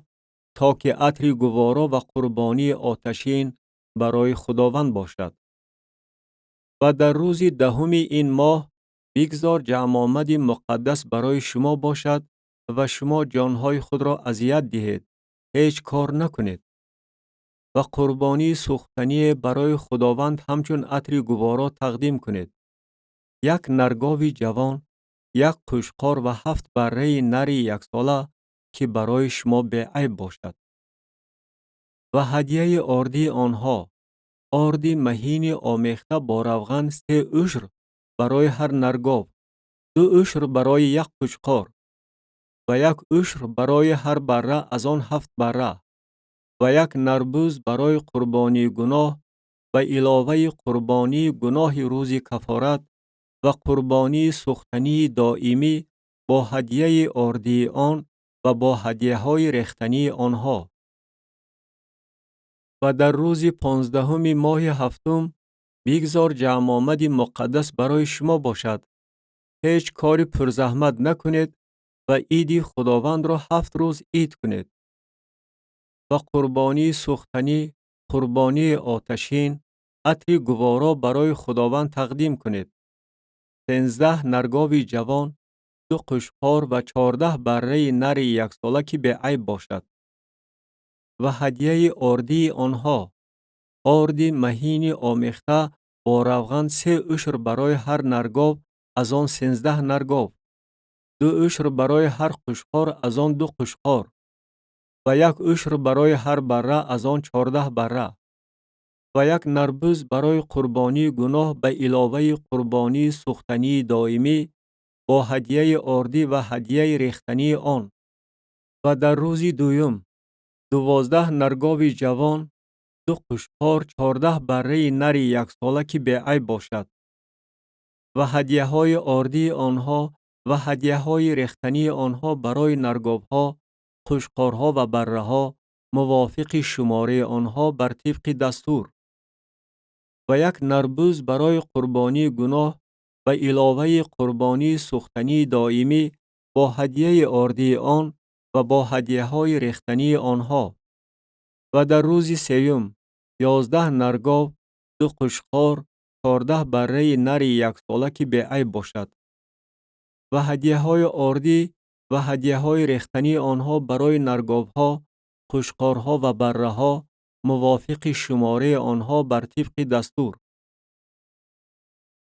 то ки атри гуворо ва қурбонии оташин барои Худованд бошад. Ва дар рӯзи 10 ин моҳ бигзор ҷамъомади муқаддас барои шумо бошад ва шумо ҷонҳои худро азият диҳед, ҳеҷ кор накунед. Ва қурбонии сӯхтание барои Худованд ҳамчун атри гуворо тақдим кунед. 1 наргови ҷавон, 1 қӯчқор ва 7 барраи нари яксола, ки барои шумо беайб бошад. Ва ҳадияи ордии онҳо, орди маҳини омехта бо равған 3 ушр барои ҳар наргов, 2 ушр барои 1 қӯчқор ва 1 ушр барои ҳар барра аз он 7 барра ва 1 нарбуз барои қурбонии гуноҳ ба иловаи қурбонии гуноҳи рӯзи кафорат ва қурбонии сӯхтании доимӣ бо ҳадияи ордии он ва бо ҳадияҳои рехтании онҳо. Ва дар рӯзи 15 моҳи ҳафтум бигзор ҷамъомади муқаддас барои шумо бошад. Ҳеҷ кори пурзаҳмат накунед ва иди Худовандро 7 рӯз ид кунед. Ва қурбонии сӯхтанӣ, қурбонии оташин, атри гуворо барои Худованд тақдим кунед. 13 наргови ҷавон, 2 қӯчқор ва 14 барраи нари яксола, ки беайб бошад. Ва ҳадияи ордии онҳо: орди маҳини омехта бо равған 3 ушр барои ҳар наргов, аз он 13 наргов, 2 ушр барои ҳар қушқор, аз он 2 қушқор ва 1 ушр барои ҳар барра, аз он 14 барра ва 1 нарбуз барои қурбонии гуноҳ ба иловаи қурбонии сӯхтании доимӣ бо ҳадияи ордӣ ва ҳадияи рехтании он. Ва дар рӯзи дуюм 12 наргови ҷавон, 2 қушқор, 14 барраи нари яксола ки беайб бошад ва ҳадияҳои ордии онҳо ва ҳадияҳои рехтании онҳо барои нарговҳо, қушқорҳо ва барраҳо мувофиқи шумораи онҳо бар тибқи дастур ва 1 нарбуз барои қурбонии гуноҳ ба иловаи қурбонии сӯхтании доимӣ бо ҳадияи ордии он ва бо ҳадияҳои рехтании онҳо. Ва дар рӯзи сеюм 11 наргов, 2 қушқор, 14 барраи нари яксола ки беайб бошад ва ҳадияҳои ордӣ ва ҳадияҳои рехтании онҳо барои нарговҳо, қушқорҳо ва барраҳо мувофиқи шумораи онҳо бар тибқи дастур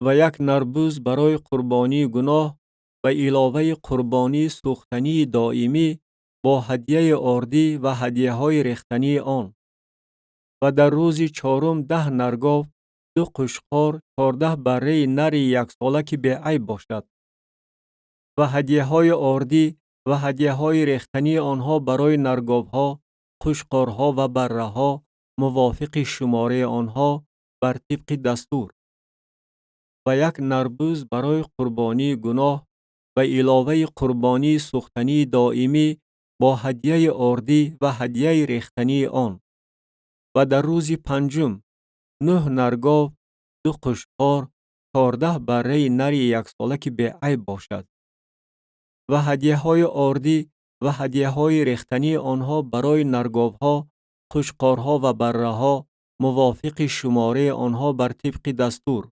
ва 1 нарбуз барои қурбонии гуноҳ ба иловаи қурбонии сӯхтании доимӣ бо ҳадияи ордӣ ва ҳадияҳои рехтании он. Ва дар рӯзи чорум 10 наргов, 2 қушқор, 14 барраи нари яксола ки беайб бошад ва ҳадияҳои ордӣ ва ҳадияҳои рехтании онҳо барои нарговҳо, қушқорҳо ва барраҳо мувофиқи шумораи онҳо бар тибқи дастур ва 1 нарбуз барои қурбонии гуноҳ ба иловаи қурбонии сӯхтании доимӣ бо ҳадияи ордӣ ва ҳадияи рехтании он. Ва дар рӯзи панҷум 9 наргов, 2 қушқор, 14 барраи нари яксола ки беайб бошад ва ҳадияҳои ордӣ ва ҳадияҳои рехтании онҳо барои нарговҳо, қушқорҳо ва барраҳо мувофиқи шумораи онҳо бар тибқи дастур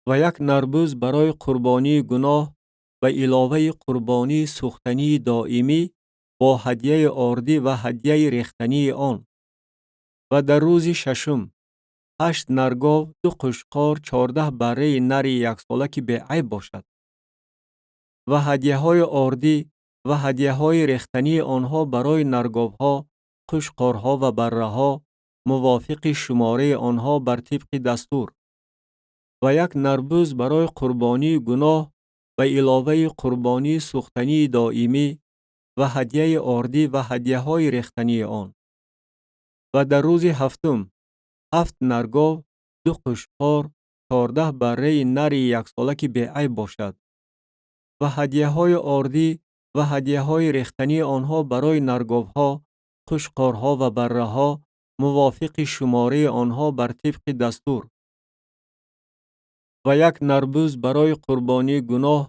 ва 1 нарбуз барои қурбонии гуноҳ ба иловаи қурбонии сӯхтании доимӣ бо ҳадияи ордӣ ва ҳадияи рехтании он. Ва дар рӯзи шашум 8 наргов, 2 қушқор, 14 барраи нари яксола ки беайб бошад ва ҳадияҳои ордӣ ва ҳадияҳои рехтании онҳо барои нарговҳо, қушқорҳо ва барраҳо мувофиқи шумораи онҳо бар тибқи дастур ва 1 нарбуз барои қурбонии гуноҳ ба иловаи қурбонии сӯхтании доимӣ ва ҳадияи ордӣ ва ҳадияҳои рехтании он. Ва дар рӯзи ҳафтум 7 наргов, 2 қушқор, 14 барраи нари яксола ки беайб бошад ва ҳадияҳои ордӣ ва ҳадияҳои рехтании онҳо барои нарговҳо, қушқорҳо ва барраҳо мувофиқи шумораи онҳо бар тибқи дастур ва 1 нарбуз барои қурбонии гуноҳ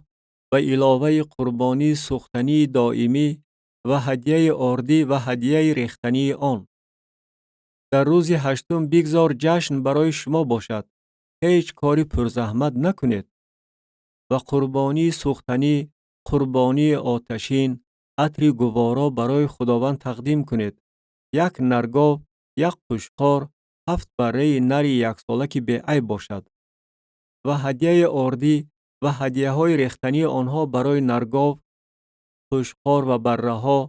ба иловаи қурбонии сӯхтании доимӣ ва ҳадияи ордӣ ва ҳадияи рехтании он. Дар рӯзи ҳаштум бигзор ҷашн барои шумо бошад, ҳеҷ кори пурзаҳмат накунед ва қурбонии сӯхтанӣ, қурбонии оташин, атри гуворо барои Худованд тақдим кунед: 1 наргов, 1 қушқор, 7 барраи нари яксола ки беайб бошад ва ҳадияи ордӣ ва ҳадияҳои рехтании онҳо барои наргов, қушқор ва барраҳо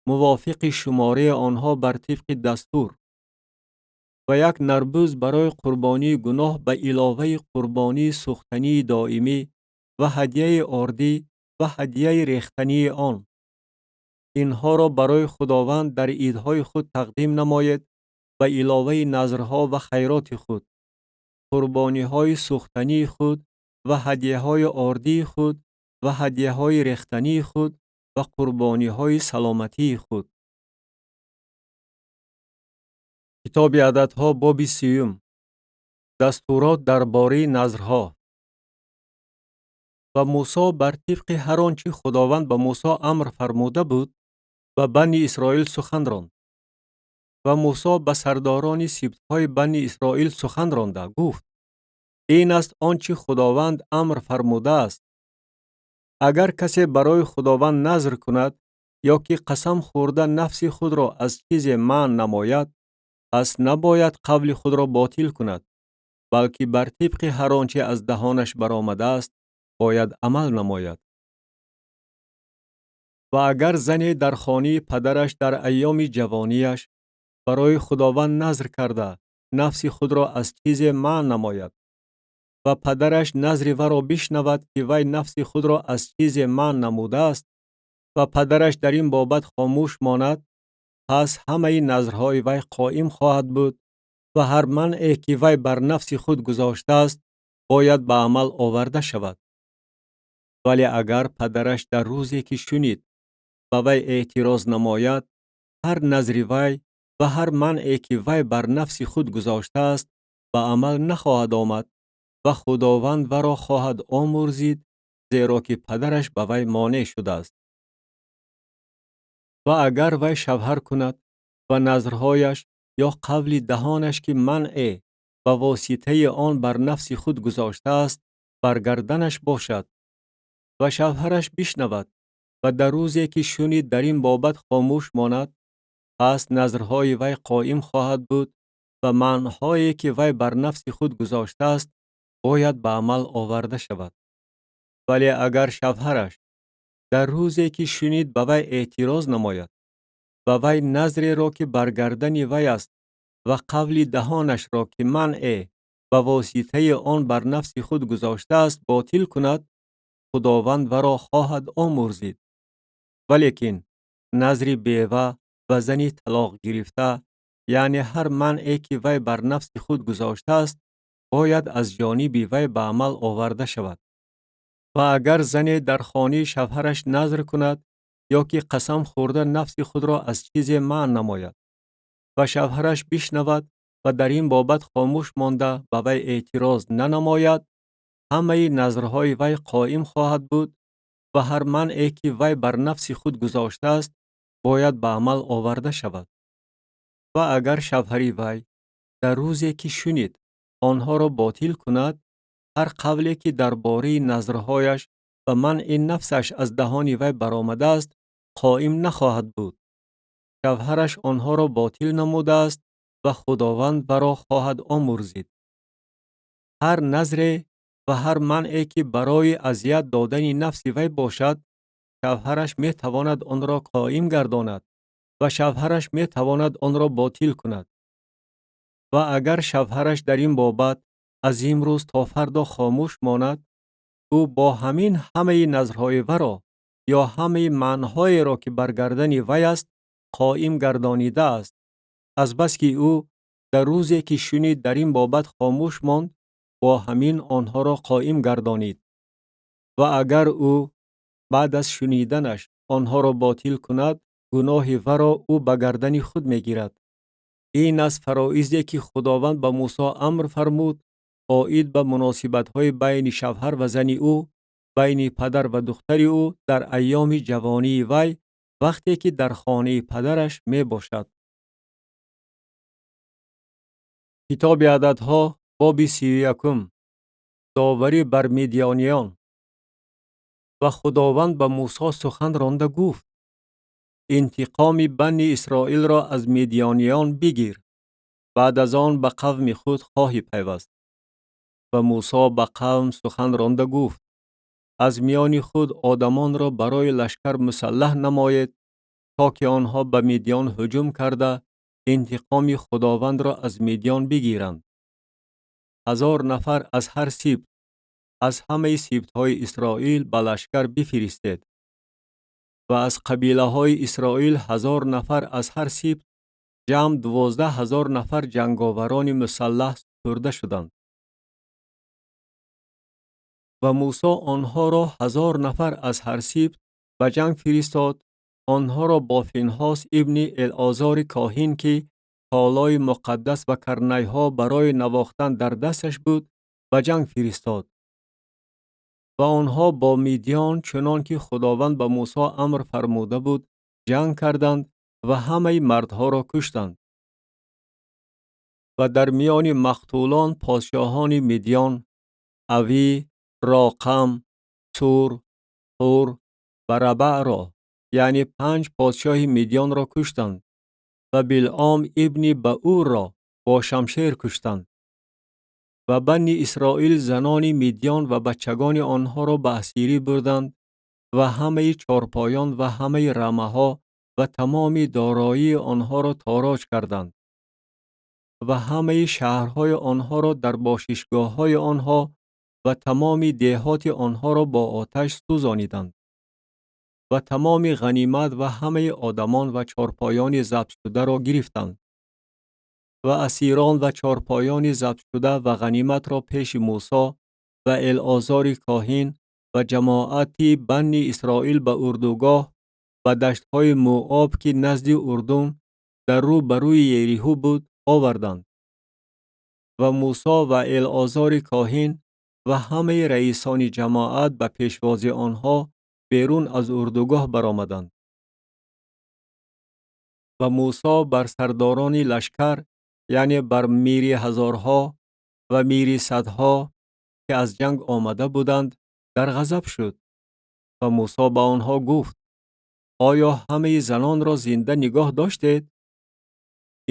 мувофиқи шумораи онҳо бар тибқи дастур ва 1 нарбуз барои қурбонии гуноҳ ба иловаи қурбонии сӯхтании доимӣ ва ҳадияи ордӣ ва ҳадияи рехтании он. Инҳоро барои Худованд дар идҳои худ тақдим намоед ба иловаи назрҳо ва хайроти худ, қурбониҳои сӯхтании худ ва ҳадияҳои ордии худ ва ҳадияҳои рехтании худ ва қурбониҳои саломатии худ. Китоби ададҳо боби 30. Дастурот дар бораи назрҳо. Ва Мусо бар тибқи ҳар он чӣ Худованд ба Мусо амр фармуда буд, ба Бани Исроил сухан ронд. Ва Мусо ба сардорони сибтҳои Бани Исроил сухан ронда гуфт: ин аст он чӣ Худованд амр фармудааст. Агар касе барои Худованд назр кунад, ё ки қасам хӯрда нафси худро аз чизе манъ намояд, пас набояд қавли худро ботил кунад, балки бар тибқи ҳар он че аз даҳонаш баромадааст бояд амал намояд. Ва агар зане дар хонаи падараш дар айёми ҷавонияш барои Худованд назр карда нафси худро аз чизе манъ намояд ва падараш назри варо бишнавад, ки вай нафси худро аз чизе манъ намудааст ва падараш дар ин бобат хомӯш монад, пас ҳамаи назрҳои вай қоим хоҳад буд ва ҳар манъе ки вай бар нафси худ гузоштааст бояд ба амал оварда шавад. Вале агар падараш дар рӯзе ки шунид ба вай эътироз намояд, ҳар назри вай ва ҳар манъе ки вай бар нафси худ гузоштааст ба амал нахоҳад омад ва Худованд варо хоҳад омӯрзид, зеро ки падараш ба вай монеъ шудааст. Ва агар вай шавҳар кунад ва назрҳояш ё қавли даҳонаш ки манъе ба воситаи он бар нафси худ гузоштааст бар гарданаш бошад ва шавҳараш бишнавад ва дар рӯзе ки шунид дар ин бобат хомӯш монад, пас назрҳои вай қоим хоҳад буд ва манъҳое ки вай бар нафси худ гузоштааст бояд ба амал оварда шавад. Вале агар шавҳараш дар рӯзе ки шунид ба вай эътироз намояд ва вай назреро ки бар гардани вай аст ва қавли даҳонашро ки манъе ба воситаи он бар нафси худ гузоштааст ботил кунад, Худованд варо хоҳад омӯрзид. Валекин назри бева ва зани талоқ гирифта, яъне ҳар манъе ки вай бар нафси худ гузоштааст, бояд аз ҷониби вай ба амал оварда шавад. Ва агар зане дар хонаи шавҳараш назр кунад ё ки қасам хӯрда нафси худро аз чизе манъ намояд ва шавҳараш бишнавад ва дар ин бобат хомӯш монда ба вай эътироз нанамояд, ҳамаи назрҳои вай қоим хоҳад буд ва ҳар манъе ки вай бар нафси худ гузоштааст бояд ба амал оварда шавад. Ва агар шавҳари вай дар рӯзе ки шунид онҳоро ботил кунад, ҳар қавле ки дар бораи назрҳояш ва манъи нафсаш аз даҳони вай баромадааст қоим нахоҳад буд. Шавҳараш онҳоро ботил намудааст ва Худованд варо хоҳад омӯрзид. Ҳар назре ва ҳар манъе ки барои азият додани нафси вай бошад, шавҳараш метавонад онро қоим гардонад ва шавҳараш метавонад онро ботил кунад. Ва агар шавҳараш дар ин бобат аз имрӯз то фардо хомӯш монад, ӯ бо ҳамин ҳамаи назрҳои варо ё ҳамаи манъҳоеро ки бар гардани вай аст қоим гардонидааст, азбаски ӯ дар рӯзе ки шунид дар ин бобат хомӯш монд, бо ҳамин онҳоро қоим гардонид. Ва агар ӯ баъд аз шуниданаш онҳоро ботил кунад, гуноҳи варо ӯ ба гардани худ мегирад. Ин аз фароизе ки Худованд ба Мусо амр фармуд оид ба муносибатҳои байни шавҳар ва зани ӯ, байни падар ва духтари ӯ дар айёми ҷавонии вай, вақте ки дар хонаи падараш мебошад. Китоби Ададҳо, боби 31. Доварӣ бар мидёниён. Ва Худованд ба Мусо сухан ронда гуфт: интиқоми бани Исроилро аз мидёниён бигир, баъд аз он ба қавми худ хоҳӣ пайваст. Ва Мусо ба қавм сухан ронда гуфт: аз миёни худ одамонро барои лашкар мусаллаҳ намоед, то ки онҳо ба Мидён ҳуҷум карда интиқоми Худовандро аз Мидён бигиранд. 1000 нафар аз ҳар сибт, аз ҳамаи сибтҳои Исроил ба лашкар бифиристед ва аз қабилаҳои Исроил 1000 нафар аз ҳар сибт, ҷамъ 12 000 нафар ҷанговарони мусаллаҳ супурда шуданд. Ва Мусо онҳоро 1000 нафар аз ҳар сибт ба ҷанг фиристод, онҳоро бо Финҳос ибни Элозори коҳин, ки колои муқаддас ва карнайҳо барои навохтан дар дасташ буд, ба ҷанг фиристод. Ва онҳо бо Мидён, чунон ки Худованд ба Мусо амр фармуда буд, ҷанг карданд ва ҳамаи мардҳоро куштанд. Ва дар миёни мақтулон подшоҳони Мидён, Авӣ, Роқам, Сур, Ҳур ва Рабаъро, Яъне 5 подшоҳи Мидиёнро куштанд ва Билъом ибни Баурро бо шамшер куштанд. Ва Бани Исроил занони Мидиён ва бачагони онҳоро ба асирӣ бурданд ва ҳамаи чорпоён ва ҳамаи рамаҳо ва тамоми дороии онҳоро тороҷ карданд ва ҳамаи шаҳрҳои онҳоро дар бошишгоҳҳои онҳо ва тамоми деҳоти онҳоро бо оташ сӯзониданд ва тамоми ғанимат ва ҳамаи одамон ва чорпоёни забтшударо гирифтанд ва асирон ва чорпоёни забтшуда ва ғаниматро пеши Мусо ва Элъозори коҳин ва ҷамоати Бани Исроил ба урдугоҳ ба даштҳои Муоб, ки назди Урдун дар рӯ ба рӯи Ериҳо буд, оварданд. Ва Мусо ва Элъозори коҳин ва ҳамаи раисони ҷамоат ба пешвози онҳо берун аз урдугоҳ баромаданд. Ва Мусо бар сардорони лашкар, яъне бар мири ҳазорҳо ва мири садҳо, ки аз ҷанг омада буданд, дар ғазаб шуд. Ва Мусо ба онҳо гуфт: оё ҳамаи занонро зинда нигоҳ доштед?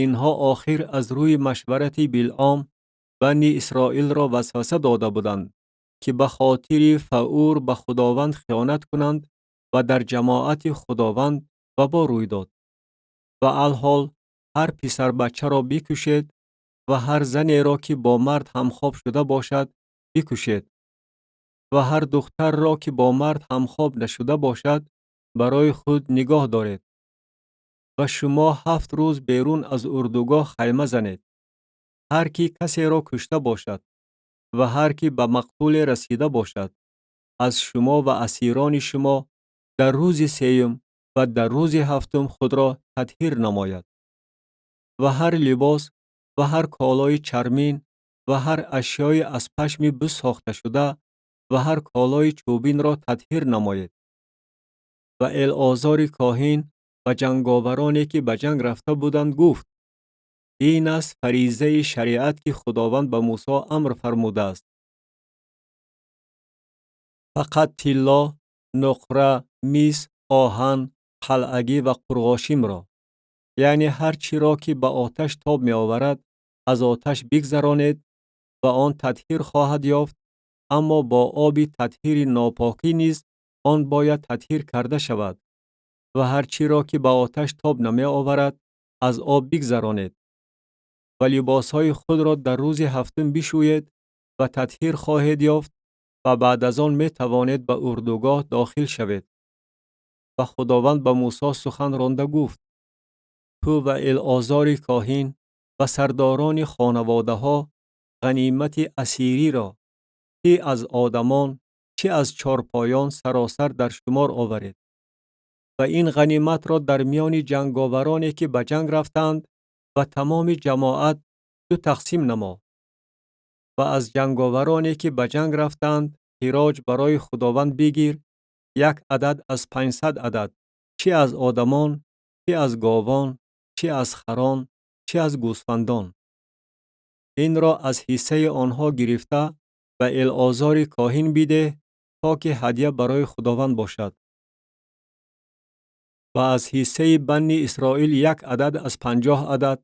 Инҳо охир аз рӯи машварати Билъом Бани Исроилро васваса дода буданд, ки ба хотири Фаъур ба Худованд хиёнат кунанд ва дар ҷамоати Худованд вабо рӯй дод. Ва алҳол ҳар писарбачаро бикушед ва ҳар занеро, ки бо мард ҳамхоб шуда бошад, бикушед ва ҳар духтарро, ки бо мард ҳамхоб нашуда бошад, барои худ нигоҳ доред. Ва шумо 7 рӯз берун аз урдугоҳ хайма занед. Ҳар ки касеро кушта бошад ва ҳар ки ба мақтуле расида бошад, аз шумо ва асирони шумо дар рӯзи 3 ва дар рӯзи 7 худро татҳир намояд. Ва ҳар либос ва ҳар колои чармин ва ҳар ашёи аз пашми буз сохташуда ва ҳар колои чӯбинро татҳир намоед. Ва Элъозори коҳин ва ҷанговароне, ки ба ҷанг рафта буданд, гуфт: ин аст фаризаи шариат, ки Худованд ба Мусо амр фармудааст. Фақат тилло, нуқра, мис, оҳан, қалъагӣ ва қурғошимро, яъне ҳар чиро, ки ба оташ тоб меоварад, аз оташ бигзаронед ва он татҳир хоҳад ёфт, аммо бо оби татҳири нопокӣ низ он бояд татҳир карда шавад ва ҳар чиро, ки ба оташ тоб намеоварад, аз об бигзаронед. Ва либосҳои худро дар рӯзи 7 бишӯед ва татҳир хоҳед ёфт ва баъд аз он метавонед ба урдугоҳ дохил шавед. Ва Худованд ба Мусо сухан ронда гуфт: ту ва Элъозори коҳин ва сардорони хонаводаҳо ғанимати асириро, чӣ аз одамон, чӣ аз чорпоён, саросар дар шумор оваред ва ин ғаниматро дар миёни ҷанговароне, ки ба ҷанг рафтанд, ва тамоми ҷамоат 2 тақсим намо. Ва аз ҷанговароне, ки ба ҷанг рафтанд, хироҷ барои Худованд бигир, 1 адад аз 500 адад, чӣ аз одамон, чӣ аз говон, чӣ аз харон, чӣ аз гӯсфандон. Инро аз ҳиссаи онҳо гирифта ба Элъозори коҳин бидеҳ, то ки ҳадя барои Худованд бошад. Ва аз ҳиссаи Бани Исроил 1 адад аз 50 адад,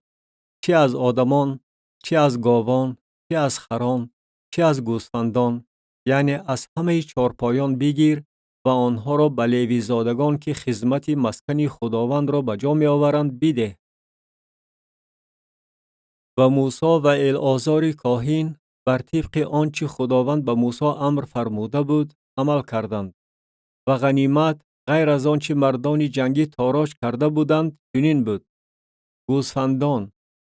чӣ аз одамон, чӣ аз говон, чӣ аз харон, чӣ аз гӯсфандон, яъне аз ҳамаи чорпоён бигир ва онҳоро ба левизодагон, ки хизмати маскани Худовандро ба ҷо меоваранд, бидеҳ. Ва Мусо ва Элъозори коҳин бар тибқи он чӣ Худованд ба Мусо амр фармуда буд, амал карданд. Ва ғанимат ғайр аз он чӣ мардони ҷангӣ тороҷ карда буданд, чунин буд: гӯсфандон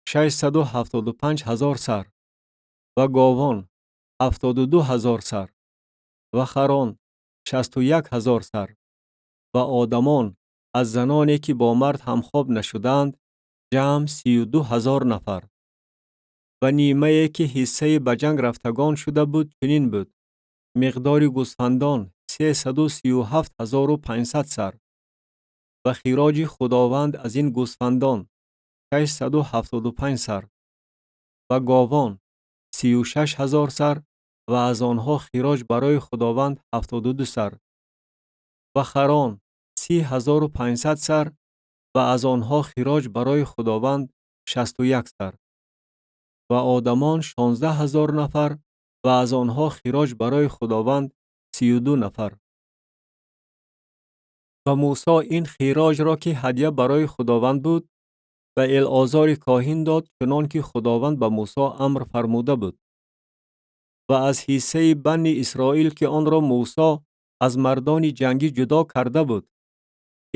675 000 сар ва говон 72 000 сар ва харон 61 000 сар ва одамон аз заноне, ки бо мард ҳамхоб нашуданд, ҷамъ 32 000 нафар. Ва нимае, ки ҳиссаи ба ҷанг рафтагон шуда буд, чунин буд: миқдори гӯсфандон 337 500 сар ва хироҷи Худованд аз ин гӯсфандон 675 сар ва говон 36 000 сар ва аз онҳо хироҷ барои Худованд 72 сар ва харон 31 30 500 сар ва аз онҳо хироҷ барои Худованд 61 сар. Ва одамон 16 000 нафар ва аз онҳо хироҷ барои Худованд 32 нафар. Ва Мусо ин хироҷро, ки ҳадя барои Худованд буд, ба Элъозори коҳин дод, чунон ки Худованд ба Мусо амр фармуда буд. Ва аз ҳиссаи Банни Исроил, ки онро Мусо аз мардони ҷангӣ ҷудо карда буд,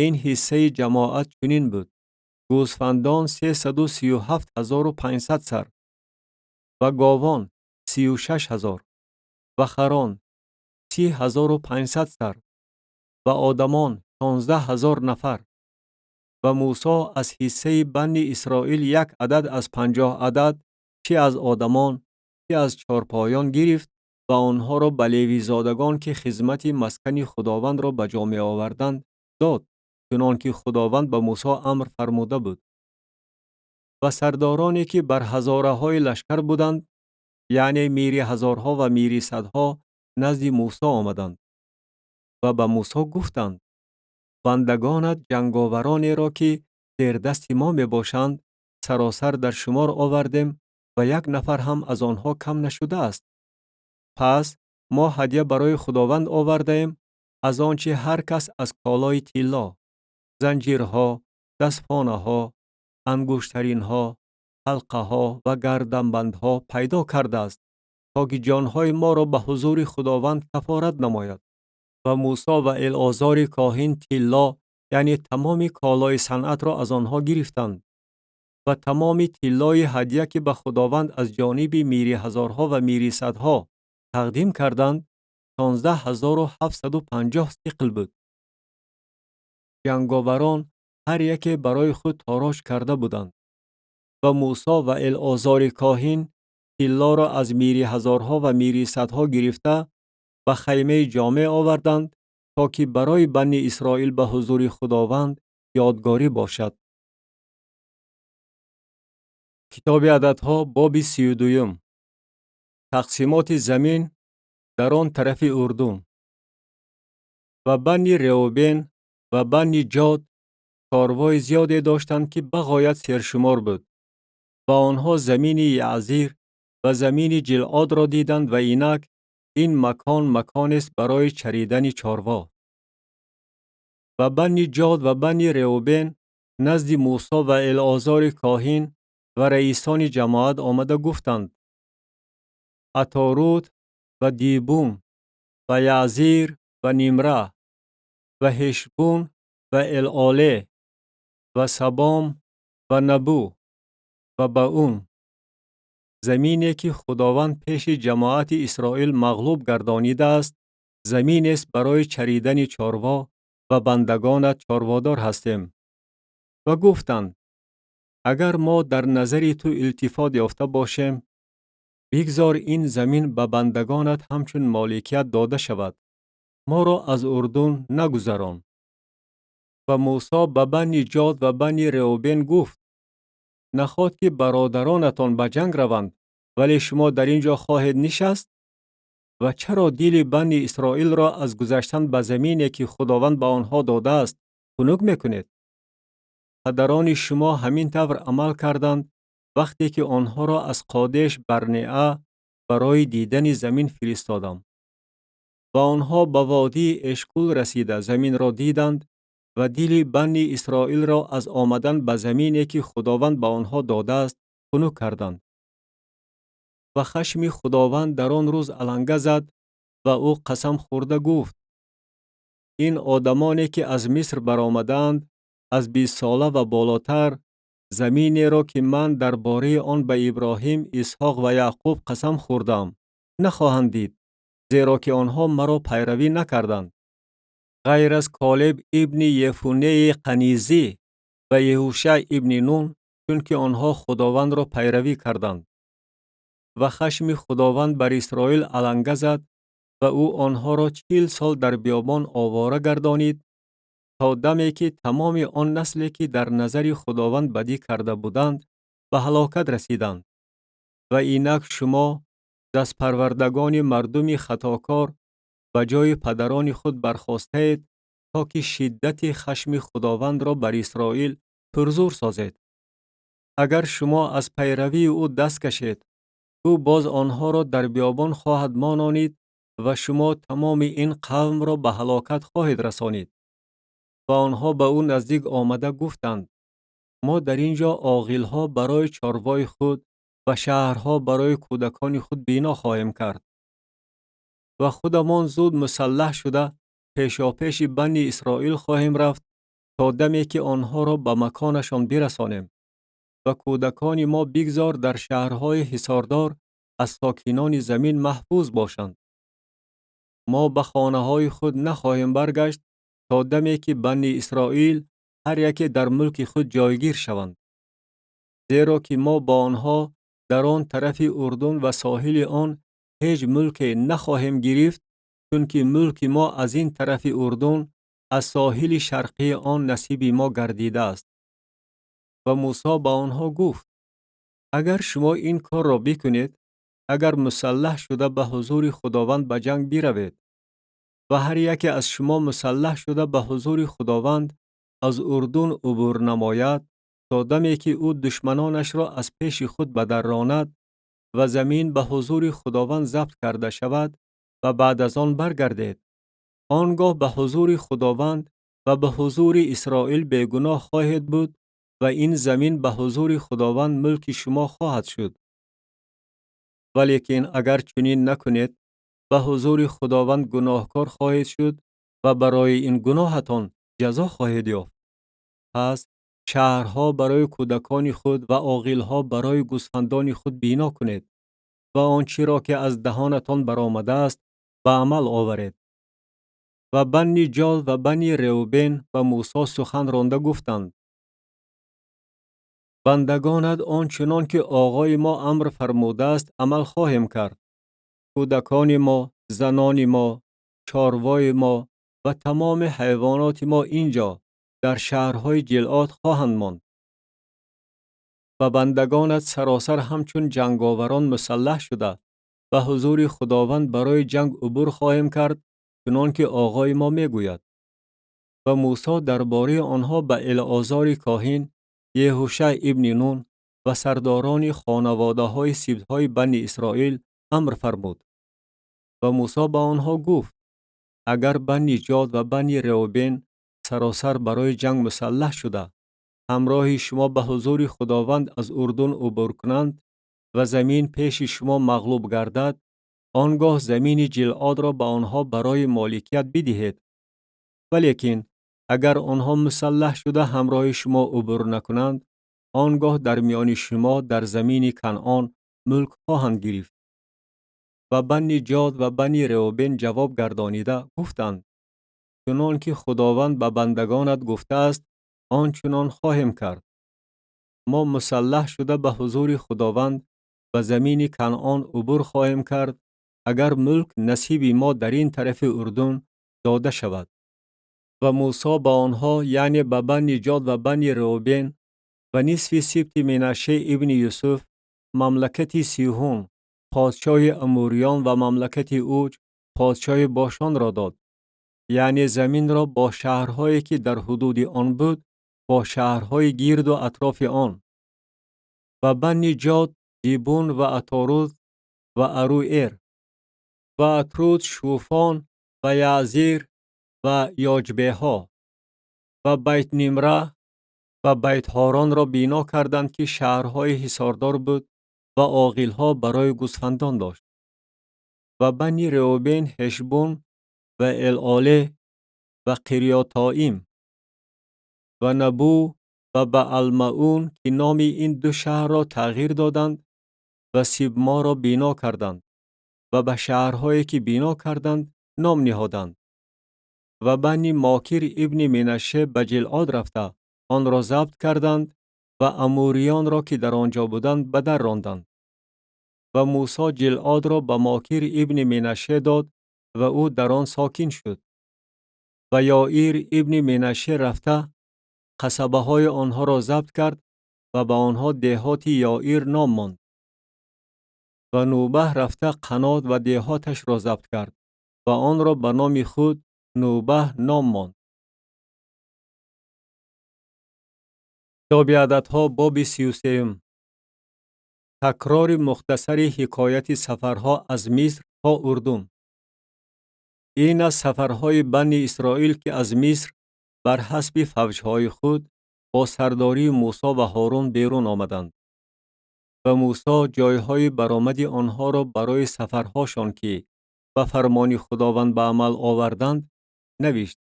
ин ҳиссаи ҷамоат чунин буд: гӯсфандон 337 500 сар ва говон 36 000 ва харон 30 500 сар ва одамон 16 000 нафар. Ва Мусо аз ҳиссаи Банни Исроил як адад аз 50 адад, чӣ аз одамон, чӣ аз чорпоён, гирифт ва онҳоро ба левизодагон, ки хизмати маскани Худовандро ба ҷо меоварданд, дод, чунон ки Худованд ба Мусо амр фармуда буд. Ва сардороне, ки бар ҳазораҳои лашкар буданд, яъне мири ҳазорҳо ва мири садҳо, назди Мусо омаданд ва ба Мусо гуфтанд: бандагонат ҷанговаронеро, ки зердасти мо мебошанд, саросар дар шумор овардем ва як нафар ҳам аз онҳо кам нашудааст. Пас мо ҳадя барои Худованд овардаем аз он чӣ ҳар кас аз колои тилло, занҷирҳо, дастпонаҳо, ангуштаринҳо, ҳалқаҳо ва гарданбандҳо пайдо кардааст, то ки ҷонҳои моро ба ҳузури Худованд кафорат намояд. Ва Мусо ва Элъозори коҳин тилло, яъне тамоми колои санъатро аз онҳо гирифтанд. Ва тамоми тиллои ҳадя, ки ба Худованд аз ҷониби мири ҳазорҳо ва мири садҳо тақдим карданд, 16 750 сиқл буд. Ҷанговарон ҳар яке барои худ тороҷ карда буданд. Ва Мусо ва Элъозори коҳин тиллоро аз мири ҳазорҳо ва мири садҳо гирифта ба хаймаи ҷомеъ оварданд, то ки барои Банни Исроил ба ҳузури Худованд ёдгорӣ бошад. Китоби Ададҳо, боби 32-юм. Тақсимоти замин дар он тарафи Урдун. Ва Банни Реубен ва Банни Ҷод чорвои зиёде доштанд, ки бағоят сершумор буд. Ва онҳо замини Яъзир ва замини Ҷилъодро диданд ва инак ин макон маконест барои чаридани чорво. Ва Банни Ҷод ва Банни Реубен назди Мусо ва Элъозори коҳин ва раисони ҷамоат омада гуфтанд: Аторут ва Дибун ва Яъзир ва Нимра ва Ҳешбун ва Элъоле ва Сабом ва Набу ва Баун, замине ки Худованд пеши ҷамоати Исроил мағлуб гардонидааст, заминест барои чаридани чорво ва бандагонат чорводор ҳастем. Ва гуфтанд: агар мо дар назари ту илтифот ёфта бошем, бигзор ин замин ба бандагонат ҳамчун моликият дода шавад, моро аз Урдун нагузарон. Ва Мусо ба Банни Ҷод ва Банни Реубен гуфт: наход ки бародаронатон ба ҷанг раванд, вале шумо дар ин ҷо хоҳед нишаст? Ва чаро дили Банни Исроилро аз гузаштан ба замине, ки Худованд ба онҳо додааст, хунук мекунед? Падарони шумо ҳамин тавр амал карданд, вақте ки онҳоро аз Қодеш Барнеа барои дидани замин фиристодам. Ва онҳо ба водии Эшкул расида заминро диданд ва дили Банни Исроилро аз омадан ба замине, ки Худованд ба онҳо додааст, хунук карданд. Ва хашми Худованд дар он рӯз аланга зад ва ӯ қасам хӯрда гуфт: ин одамоне, ки аз Миср баромадаанд, аз 20-сола ва болотар, заминеро, ки ман дар бораи он ба Иброҳим, Исҳоқ ва Яъқуб қасам хӯрдаам, нахоҳанд дид, зеро ки онҳо маро пайравӣ накарданд, ғайр аз Колеб ибни Ефунеи Қанизӣ ва Еҳушаъ ибни Нун, чунки онҳо Худовандро пайравӣ карданд. Ва хашми Худованд бар Исроил аланга зад ва ӯ онҳоро 40 сол дар биёбон овора гардонид, то даме ки тамоми он насле, ки дар назари Худованд бадӣ карда буданд, ба ҳалокат расиданд. Ва инак шумо, дастпарвардагони мардуми хатокор, ба ҷои падарони худ бархостаед. То ки шиддати хашми Худовандро бар Исроил пурзур созед. Агар шумо аз пайравии ӯ даст кашед, ӯ боз онҳоро дар биёбон хоҳад мононид ва шумо тамоми ин қавмро ба ҳалокат хоҳед расонид. Ва онҳо ба ӯ наздик омада гуфтанд: мо дар ин ҷо оғилҳо барои чорвои худ ва шаҳрҳо барои кӯдакони худ бино хоҳем кард. Ва худамон зуд мусаллаҳ шуда пешопеши Бани Исроил хоҳем рафт то даме ки онҳоро ба маконашон бирасонем. Ва кӯдакони мо бигзор дар шаҳрҳои ҳисордор аз сокинони замин маҳфуз бошанд. Мо ба хонаҳои худ нахоҳем баргашт то даме ки Бани Исроил ҳар яке дар мулки худ ҷойгир шаванд. Зеро ки мо бо онҳо дар он тарафи Урдун ва соҳили он ҳеҷ мулке нахоҳем гирифт, чунки мулки мо аз ин тарафи Урдун аз соҳили шарқии он насиби мо гардидааст. Ва Мусо ба онҳо гуфт: агар шумо ин корро бикунед, агар мусаллаҳ шуда ба ҳузури Худованд ба ҷанг биравед ва ҳар яке аз шумо мусаллаҳ шуда ба ҳузури Худованд аз Урдун убур намояд, то даме ки ӯ душманонашро аз пеши худ ба дар ронад ва замин ба ҳузури Худованд забт карда шавад ва баъд аз он баргардед, он гоҳ ба ҳузури Худованд ва ба ҳузури Исроил бегуноҳ хоҳед буд ва ин замин ба ҳузури Худованд мулки шумо хоҳад шуд. Валекин агар чунин накунед, ба ҳузури Худованд гуноҳкор хоҳед шуд ва барои ин гуноҳатон ҷазо хоҳед ёфт. Пас шаҳрҳо барои кӯдакони худ ва оғилҳо барои гӯсфандони худ бино кунед ва он чиро ки аз даҳонатон баромадааст ба амал оваред. Ва Бани Ҷод ва Бани Реубен ба Мусо сухан ронда гуфтанд: бандагонат он чунон ки оғои мо амр фармудааст амал хоҳем кард. Кӯдакони мо, занони мо, чорвои мо ва тамоми ҳайвоноти мо инҷо дар шаҳрҳои Ҷилъод хоҳанд монд. Ва бандагонат саросар ҳамчун ҷанговарон мусаллаҳ шуда ба ҳузури Худованд барои ҷанг убур хоҳем кард, чунон ки оғои мо мегӯяд. Ва Мусо дар бораи онҳо ба Элеазори коҳин, Еҳушаъ ибни Нун ва сардорони хонаводаҳои сибтҳои Бани Исроил амр фармуд. Ва Мусо ба онҳо гуфт: агар Бани Ҷод ва Бани Реубен саросар барои ҷанг мусаллаҳ шуда ҳамроҳи шумо ба ҳузури Худованд аз Урдун убур кунанд ва замин пеши шумо мағлуб гардад, он гоҳ замини Ҷилъодро ба онҳо барои моликият бидиҳед. Валекин агар онҳо мусаллаҳ шуда ҳамроҳи шумо убур накунанд, он гоҳ дар миёни шумо дар замини Канъон мулк хоҳанд гирифт. Ва Бани Ҷод ва Бани Реубен ҷавоб гардонида гуфтанд: чунон ки Худованд ба бандагонат гуфтааст, он чунон хоҳем кард. Мо мусаллаҳ шуда ба ҳузури Худованд ба замини Канъон убур хоҳем кард, агар мулк насиби мо дар ин тарафи Урдун дода шавад. Ва Мусо ба онҳо, яъне ба Бани Ҷод ва Бани Реубен ва нисфи сибти Менаше ибни Юсуф, мамлакати Сиҳун, подшоҳи Амуриён ва мамлакати Уҷ, подшоҳи Бошонро дод, яъне заминро бо шаҳрҳое ки дар ҳудуди он буд, бо шаҳрҳои гирду атрофи он. Ва Бани Ҷод, Дибун ва Аторуд ва Аруэр ва Атруд, Шуфон ва Яъзир ва Ёҷбеҳо ва Байтнимра ва Байтҳоронро бино карданд, ки шаҳрҳои ҳисордор буд ва оғилҳо барои гӯсфандон дошт. Ва Бани Реубен Ҳешбун ва Элъоле ва Қириётоим ва Набу ва Баалмаун, ки номи ин ду шаҳрро тағйир доданд, ва Сибморо бино карданд ва ба шаҳрҳое ки бино карданд ном ниҳоданд. Ва Бани Мокир ибни Менаше ба Ҷилъод рафта онро забт карданд ва амуриёнро ки дар он ҷо буданд ба дар ронданд. Ва Мусо Ҷилъодро ба Мокир ибни Менаше дод ва ӯ дар он сокин шуд. Ва Яир ибни Менаше рафта қасабаҳои онҳоро забт кард ва ба онҳо деҳоти Яир ном монд. Ва Нубаҳ рафта Қанот ва деҳоташро забт кард ва онро ба номи худ Нубаҳ ном монд. Китоби ададҳо, боби 33. Такрори мухтасари ҳикояти сафарҳо аз Миср то Урдун. Ин аст сафарҳои Бани Исроил, ки аз Миср бар ҳасби фавҷҳои худ бо сардории Мусо ва Ҳорун берун омаданд. Ва Мусо ҷойҳои баромади онҳоро барои сафарҳошон, ки ба фармони Худованд ба амал оварданд, навишт.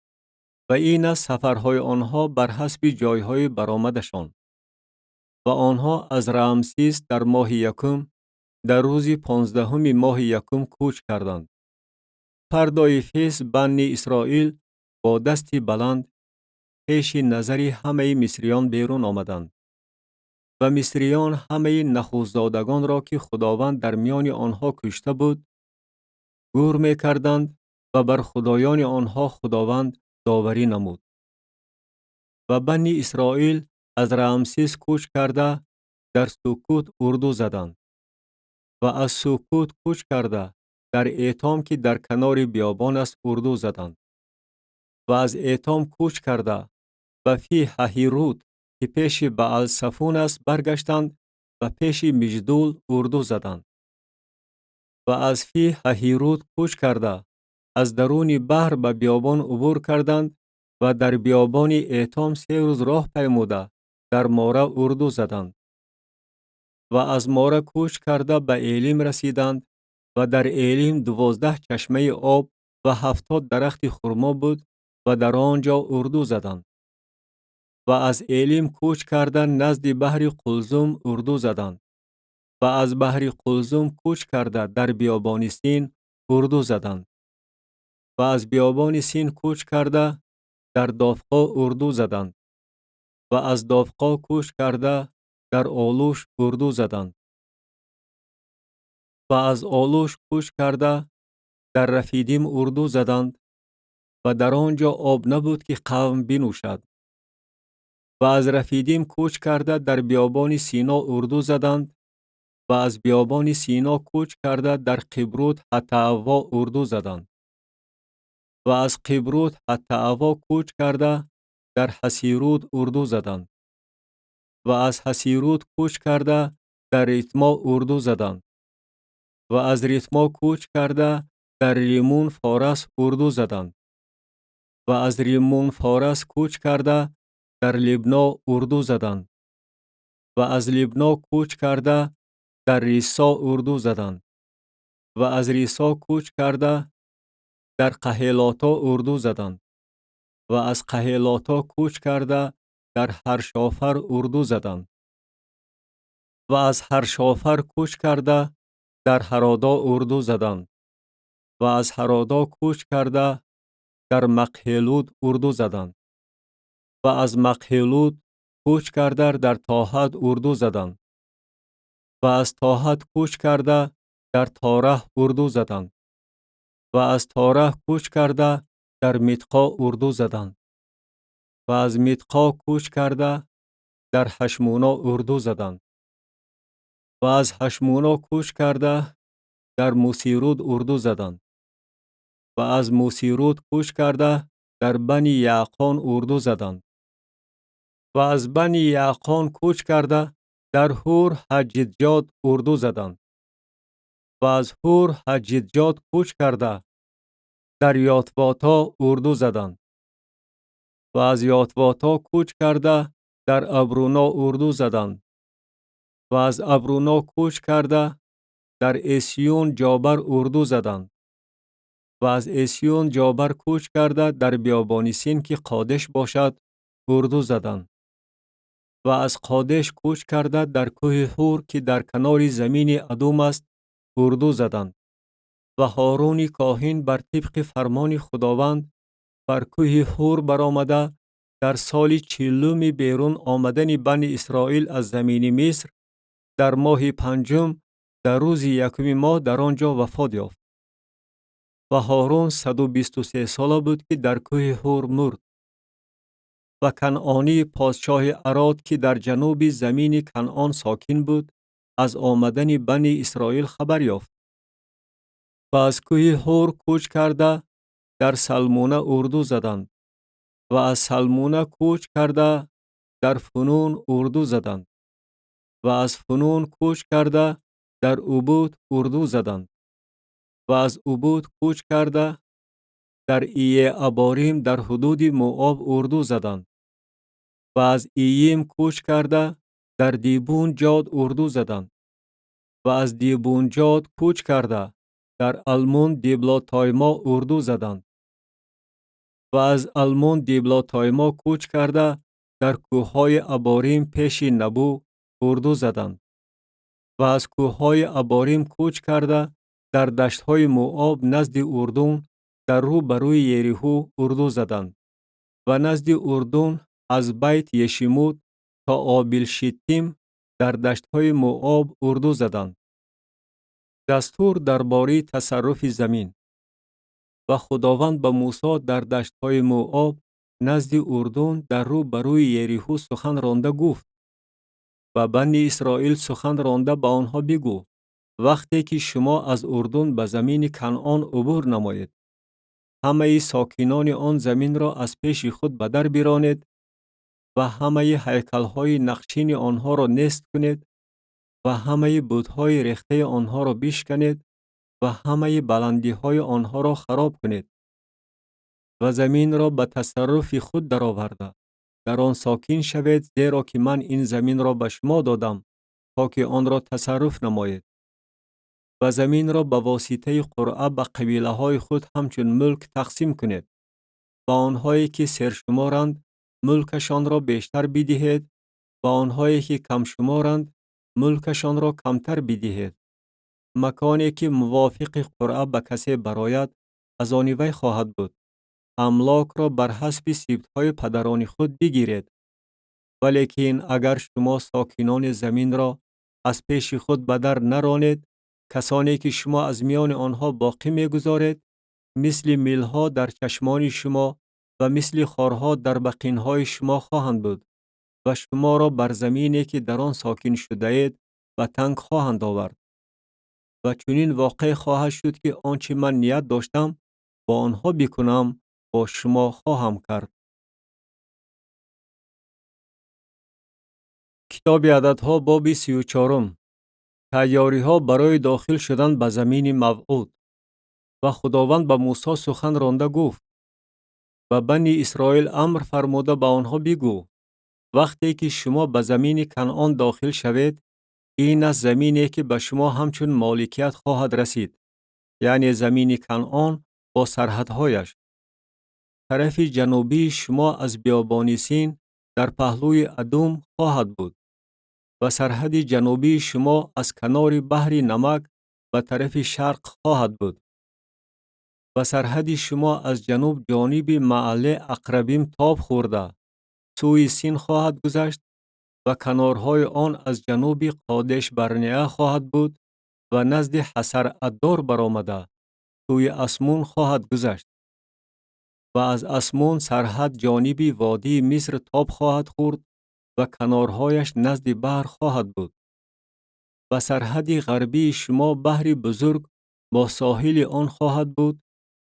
Ва ин аст сафарҳои онҳо бар ҳасби ҷойҳои баромадашон. Ва онҳо аз Раамсис дар моҳи якум, дар рӯзи 15-уми моҳи якум кӯч карданд. Фардои фес Бани Исроил бо дасти баланд пеши назари ҳамаи мисриён берун омаданд. Ва мисриён ҳамаи нахустзодагонро, ки Худованд дар миёни онҳо кушта буд, гӯр мекарданд ва бар худоёни онҳо Худованд доварӣ намуд. Ва Бани Исроил аз Раамсис кӯч карда дар Суккут урду заданд ва аз Суккут кӯч карда дар Этом, ки дар канори биёбон аст, урду заданд ва аз Этом кӯч карда ба Фи Ҳаҳируд, ки пеши Баалсафун аст, баргаштанд ва пеши Миҷдул урду заданд ва аз Фи Ҳаҳируд кӯч карда аз даруни баҳр ба биёбон убур карданд ва дар биёбони Этом 3 рӯз роҳ паймуда дар Мора урду заданд ва аз Мора кӯч карда ба Элим расиданд ва дар Элим 12 чашмаи об ва 70 дарахти хурмо буд ва дар он ҷо урду заданд ва аз Элим кӯч карда назди баҳри Қулзум урду заданд ва аз баҳри Қулзум кӯч карда дар биёбони Син урду заданд ва аз биёбони Син кӯч карда дар Дофқо урду заданд ва аз Дофқо кӯч карда дар Олуш урду заданд ва аз Олуш кӯч карда дар Рафидим урду заданд ва дар он ҷо об набуд, ки қавм бинӯшад. Ва аз Рафидим кӯч карда дар биёбони Сино урду заданд ва аз биёбони Сино кӯч карда дар Қибрут Ҳатаавво урду заданд ва аз Қибрут Ҳатаавво кӯч карда дар Ҳасируд урду заданд ва аз Ҳасируд кӯч карда дар Ритмо урду заданд ва аз Ритмо кӯч карда дар Римун Форас урду заданд ва аз Риммун Форас кӯч карда дар Либно урду заданд ва аз Либно кӯч карда дар Рисо урду заданд ва аз Рисо кӯч карда дар Қаҳелото урду заданд ва аз Қаҳелото кӯч карда дар Ҳаршофар урду заданд ва аз Ҳаршофар кӯч карда дар Ҳародо урду заданд ва аз Ҳародо кӯч карда дар Мақҳелуд урду заданд ва аз Мақҳелуд кӯч карда дар Тоҳат урду заданд ва аз Тоҳат кӯч карда дар Тораҳ урду заданд ва аз Тораҳ кӯч карда дар Митқо урду заданд ва аз Митқо кӯч карда дар Ҳашмуно урду заданд ва аз Ҳашмуно кӯч карда дар Мусируд урду заданд ва аз Мусируд кӯч карда дар Бани Яъқон урду заданд ва аз Бани Яъқон кӯч карда дар Ҳур Ҳаҷиҷод урду заданд ва аз Ҳур Ҳаҷиҷод кӯч карда дар Ётвото урду заданд ва аз Ётвото кӯч карда дар Абруно урду заданд ва аз Абруно кӯч карда дар Эсиюн Ҷобар урду заданд ва аз Эсиюн Ҷобар кӯч карда дар биёбони Син, ки Қодеш бошад, урду заданд ва аз Қодеш кӯч карда дар кӯҳи Ҳур, ки дар канори замини Адум аст, урду заданд. Ва Ҳоруни коҳин бар тибқи фармони Худованд бар кӯҳи Ҳур баромада дар соли 40-уми берун омадани Бани Исроил аз замини Миср, дар моҳи панҷум, дар рӯзи якуми моҳ дар он ҷо вафот ёфт. Ва Ҳорун 123 сола буд, ки дар кӯҳи Ҳур мурд. Ва Канъонӣ, подшоҳи Арод, ки дар ҷануби замини Канъон сокин буд, аз омадани Бани Исроил хабар ёфт. Ва аз кӯҳи Ҳур кӯч карда дар Салмуна урду заданд ва аз Салмуна кӯч карда Дар Фунун урду заданд ва аз Фунун кӯч карда дар Убут урду заданд ва аз Убут кӯч карда дар Ие-Аборим дар ҳудуди Мооб урду заданд ва аз Иим кӯч карда дар Дибун-Ҷод урду заданд ва аз Дибун-Ҷод кӯч карда дар Алмун-Диблотоймо урду заданд ва аз Алмун-Диблотоймо кӯч карда дар кӯҳҳои Аборим пеши Набу урду заданд ва аз кӯҳҳои Аборим кӯч карда дар даштҳои Мооб назди Урдун дар рӯ ба рӯи Ериҳу урду заданд ва назди Урдун аз Байт-Ешимут то Обил-Шиттим дар даштҳои Мооб урду заданд. Дастур дар бораи тасарруфи замин. Ва Худованд ба Мусо дар даштҳои Мооб назди Урдун дар рӯ ба рӯи Ериҳу сухан ронда гуфт: ба Бани Исроил сухан ронда ба онҳо бигӯ: вақте ки шумо аз Урдун ба замини Канъон убур намоед, ҳамаи сокинони он заминро аз пеши худ ба дар биронед ва ҳамаи ҳайкалҳои нақшини онҳоро нест кунед ва ҳамаи бутҳои рехтаи онҳоро бишканед ва ҳамаи баландиҳои онҳоро хароб кунед ва заминро ба тасарруфи худ дароварда дар он сокин шавед, зеро ки ман ин заминро ба шумо додам то ки онро тасарруф намоед ва заминро ба воситаи қуръа ба қабилаҳои худ ҳамчун мулк тақсим кунед. Ба онҳое ки сершуморанд мулкашонро бештар бидиҳед, ба онҳое ки камшуморанд мулкашонро камтар бидиҳед. Маконе ки мувофиқи қуръа ба касе барояд, аз они вай хоҳад буд. Амлокро бар ҳасби сибтҳои падарони худ бигиред. Валекин агар шумо сокинони заминро аз пеши худ ба дар наронед, касоне ки шумо аз миёни онҳо боқӣ мегузоред, мисли милҳо дар чашмони шумо ва мисли хорҳо дар бақинҳои шумо хоҳанд буд ва шуморо бар замине ки дар он сокин шудаед ба танг хоҳанд овард. Ва чунин воқеъ хоҳад шуд ки он чи ман ният доштам бо онҳо бикунам, бо шумо хоҳам кард. Китоби Ададҳо, боби 34. Тайёриҳо барои дохил шудан ба замини мавъуд. Ва Худованд ба Мусо сухан ронда гуфт: ба Бани Исроил амр фармуда ба онҳо бигӯ: вақте ки шумо ба замини Канъон дохил шавед, ин аст замине ки ба шумо ҳамчун моликият хоҳад расид, яъне замини Канъон бо сарҳадҳояш. Тарафи ҷанубии шумо аз биёбони Син дар паҳлӯи Адум хоҳад буд ва сарҳади ҷанубии шумо аз канори баҳри Намак ба тарафи шарқ хоҳад буд ва сарҳади шумо аз ҷануб ҷониби Маале Ақрабим тоб хӯрда сӯи Син хоҳад гузашт ва канорҳои он аз ҷануби Қодеш Барнеа хоҳад буд ва назди Ҳасар Аддор баромада сӯи Асмун хоҳад гузашт ва аз Асмун сарҳад ҷониби водии Миср тоб хоҳад хӯрд ва канорҳояш назди баҳр хоҳад буд. Ва сарҳади ғарбии шумо баҳри бузург бо соҳили он хоҳад буд,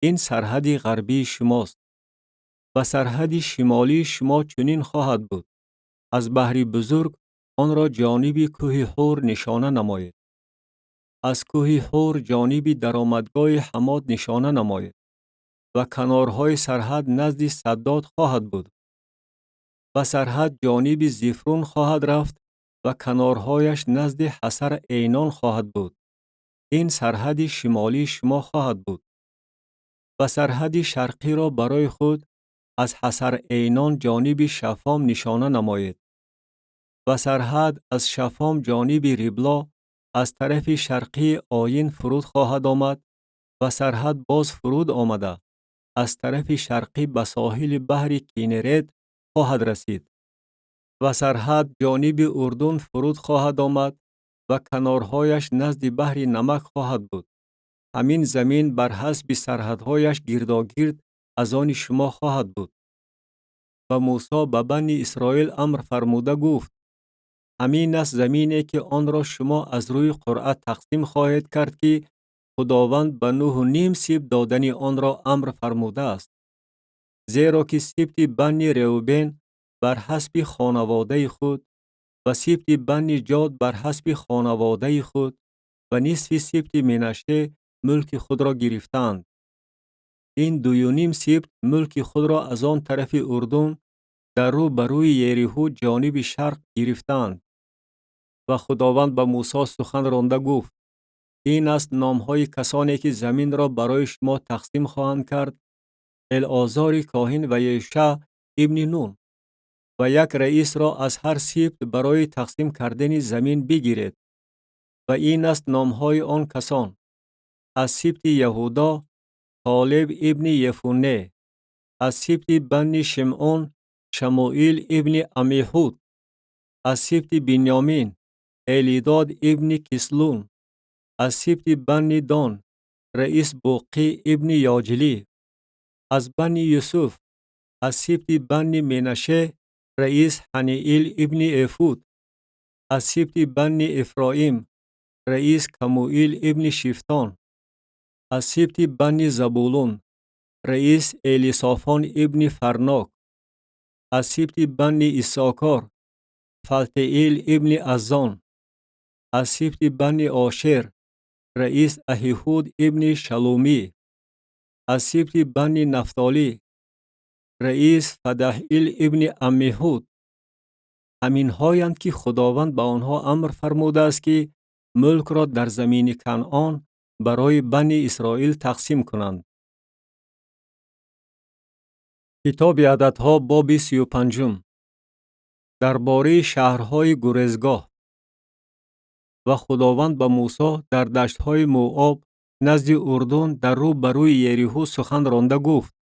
ин сарҳади ғарбии шумост. Ва сарҳади шимолии шумо чунин хоҳад буд: аз баҳри бузург онро ҷониби кӯҳи Ҳур нишона намоед. Аз кӯҳи Ҳур ҷониби даромадгоҳи Ҳамод нишона намоед ва канорҳои сарҳад назди Саддод хоҳад буд. Ва сарҳад ҷониби Зифрун хоҳад рафт ва канорҳояш назди Ҳасар Эйнон хоҳад буд. Ин сарҳади шимолии шумо хоҳад буд. Ва сарҳади шарқиро барои худ аз Ҳасар Эйнон ҷониби Шафом нишона намоед. Ва сарҳад аз Шафом ҷониби Рибло аз тарафи шарқии Оин фуруд хоҳад омад ва сарҳад боз фуруд омада аз тарафи шарқӣ ба соҳили баҳри Кинерет хоҳад расид. Ва сарҳад ҷониби Урдун фуруд хоҳад омад ва канорҳояш назди баҳри Намак хоҳад буд. Ҳамин замин бар ҳасби сарҳадҳояш гирдогирд аз они шумо хоҳад буд. Ва Мусо ба Бани Исроил амр фармуда гуфт: ҳамин аст замине ки онро шумо аз рӯи қуръа тақсим хоҳед кард ки Худованд ба 9.5 сибт додани онро амр фармудааст. Зеро ки сибти Бани Реубен бар ҳасби хонаводаи худ ва сибти Банни Ҷод бар ҳасби хонаводаи худ ва нисфи сибти Менаше мулки худро гирифтаанд. Ин дуюним сибт мулки худро аз он тарафи Урдун дар рӯ ба рӯи Ериҳу ҷониби шарқ гирифтаанд. Ва Худованд ба Мусо сухан ронда гуфт: ин аст номҳои касоне ки заминро барои шумо тақсим хоҳанд кард: Элозори коҳин ва Ешаъ ибни Нун. Ва як раисро аз ҳар сибт барои тақсим кардани замин бигиред. Ва ин аст номҳои он касон: аз сибти Яҳудо Колеб ибни Ефуне, аз сибти Банни Шимъун Шамуил ибни Амиҳуд, аз сибти Бинёмин Элидод ибни Кислун, аз сибти Банни Дон раис Буқӣ ибни Ёҷлӣ, аз Банни Юсуф, аз сибти Банни Менаше раис Ҳаниил ибни Эфуд, аз сибти Банни Эфроим раис Камуил ибни Шифтон, аз сибти Банни Забулун раис Элисофон ибни Фарнок, аз сибти Банни Иссокор Фалтеил ибни Аззон, аз сибти Банни Ошер раис Аҳиҳуд ибни Шалумӣ, аз сибти Банни Нафтолӣ раис Фадаҳил ибни Аммиҳуд. Ҳаминҳоянд ки Худованд ба онҳо амр фармудааст ки мулкро дар замини Канъон барои Банни Исроил тақсим кунанд. Китоби Ададҳо, боби 35. Дар бораи шаҳрҳои гурезгоҳ. Ва Худованд ба Мусо дар даштҳои Муоб назди Урдун дар рӯ ба рӯи Ериҳу сухан ронда гуфт: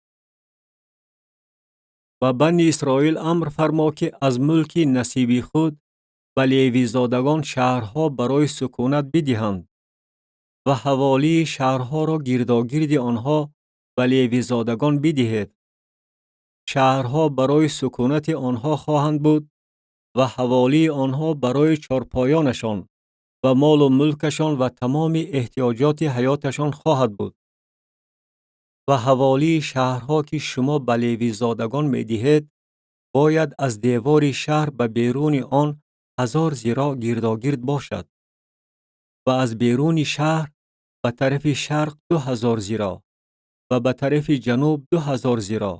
ба Банни Исроил амр фармо ки аз мулки насиби худ ба левизодагон шаҳрҳо барои сукунат бидиҳанд ва ҳаволии шаҳрҳоро гирдогирди онҳо ба левизодагон бидиҳед. Шаҳрҳо барои сукунати онҳо хоҳанд буд ва ҳаволии онҳо барои чорпоёнашон ва молу мулкашон ва тамоми эҳтиёҷоти ҳаёташон хоҳад буд. Ва ҳаволии шаҳрҳо ки шумо ба левизодагон медиҳед, бояд аз девори шаҳр ба беруни он 1000 зироъ гирдогирд бошад ва аз беруни шаҳр ба тарафи шарқ 2000 зироъ ва ба тарафи ҷануб 2000 зироъ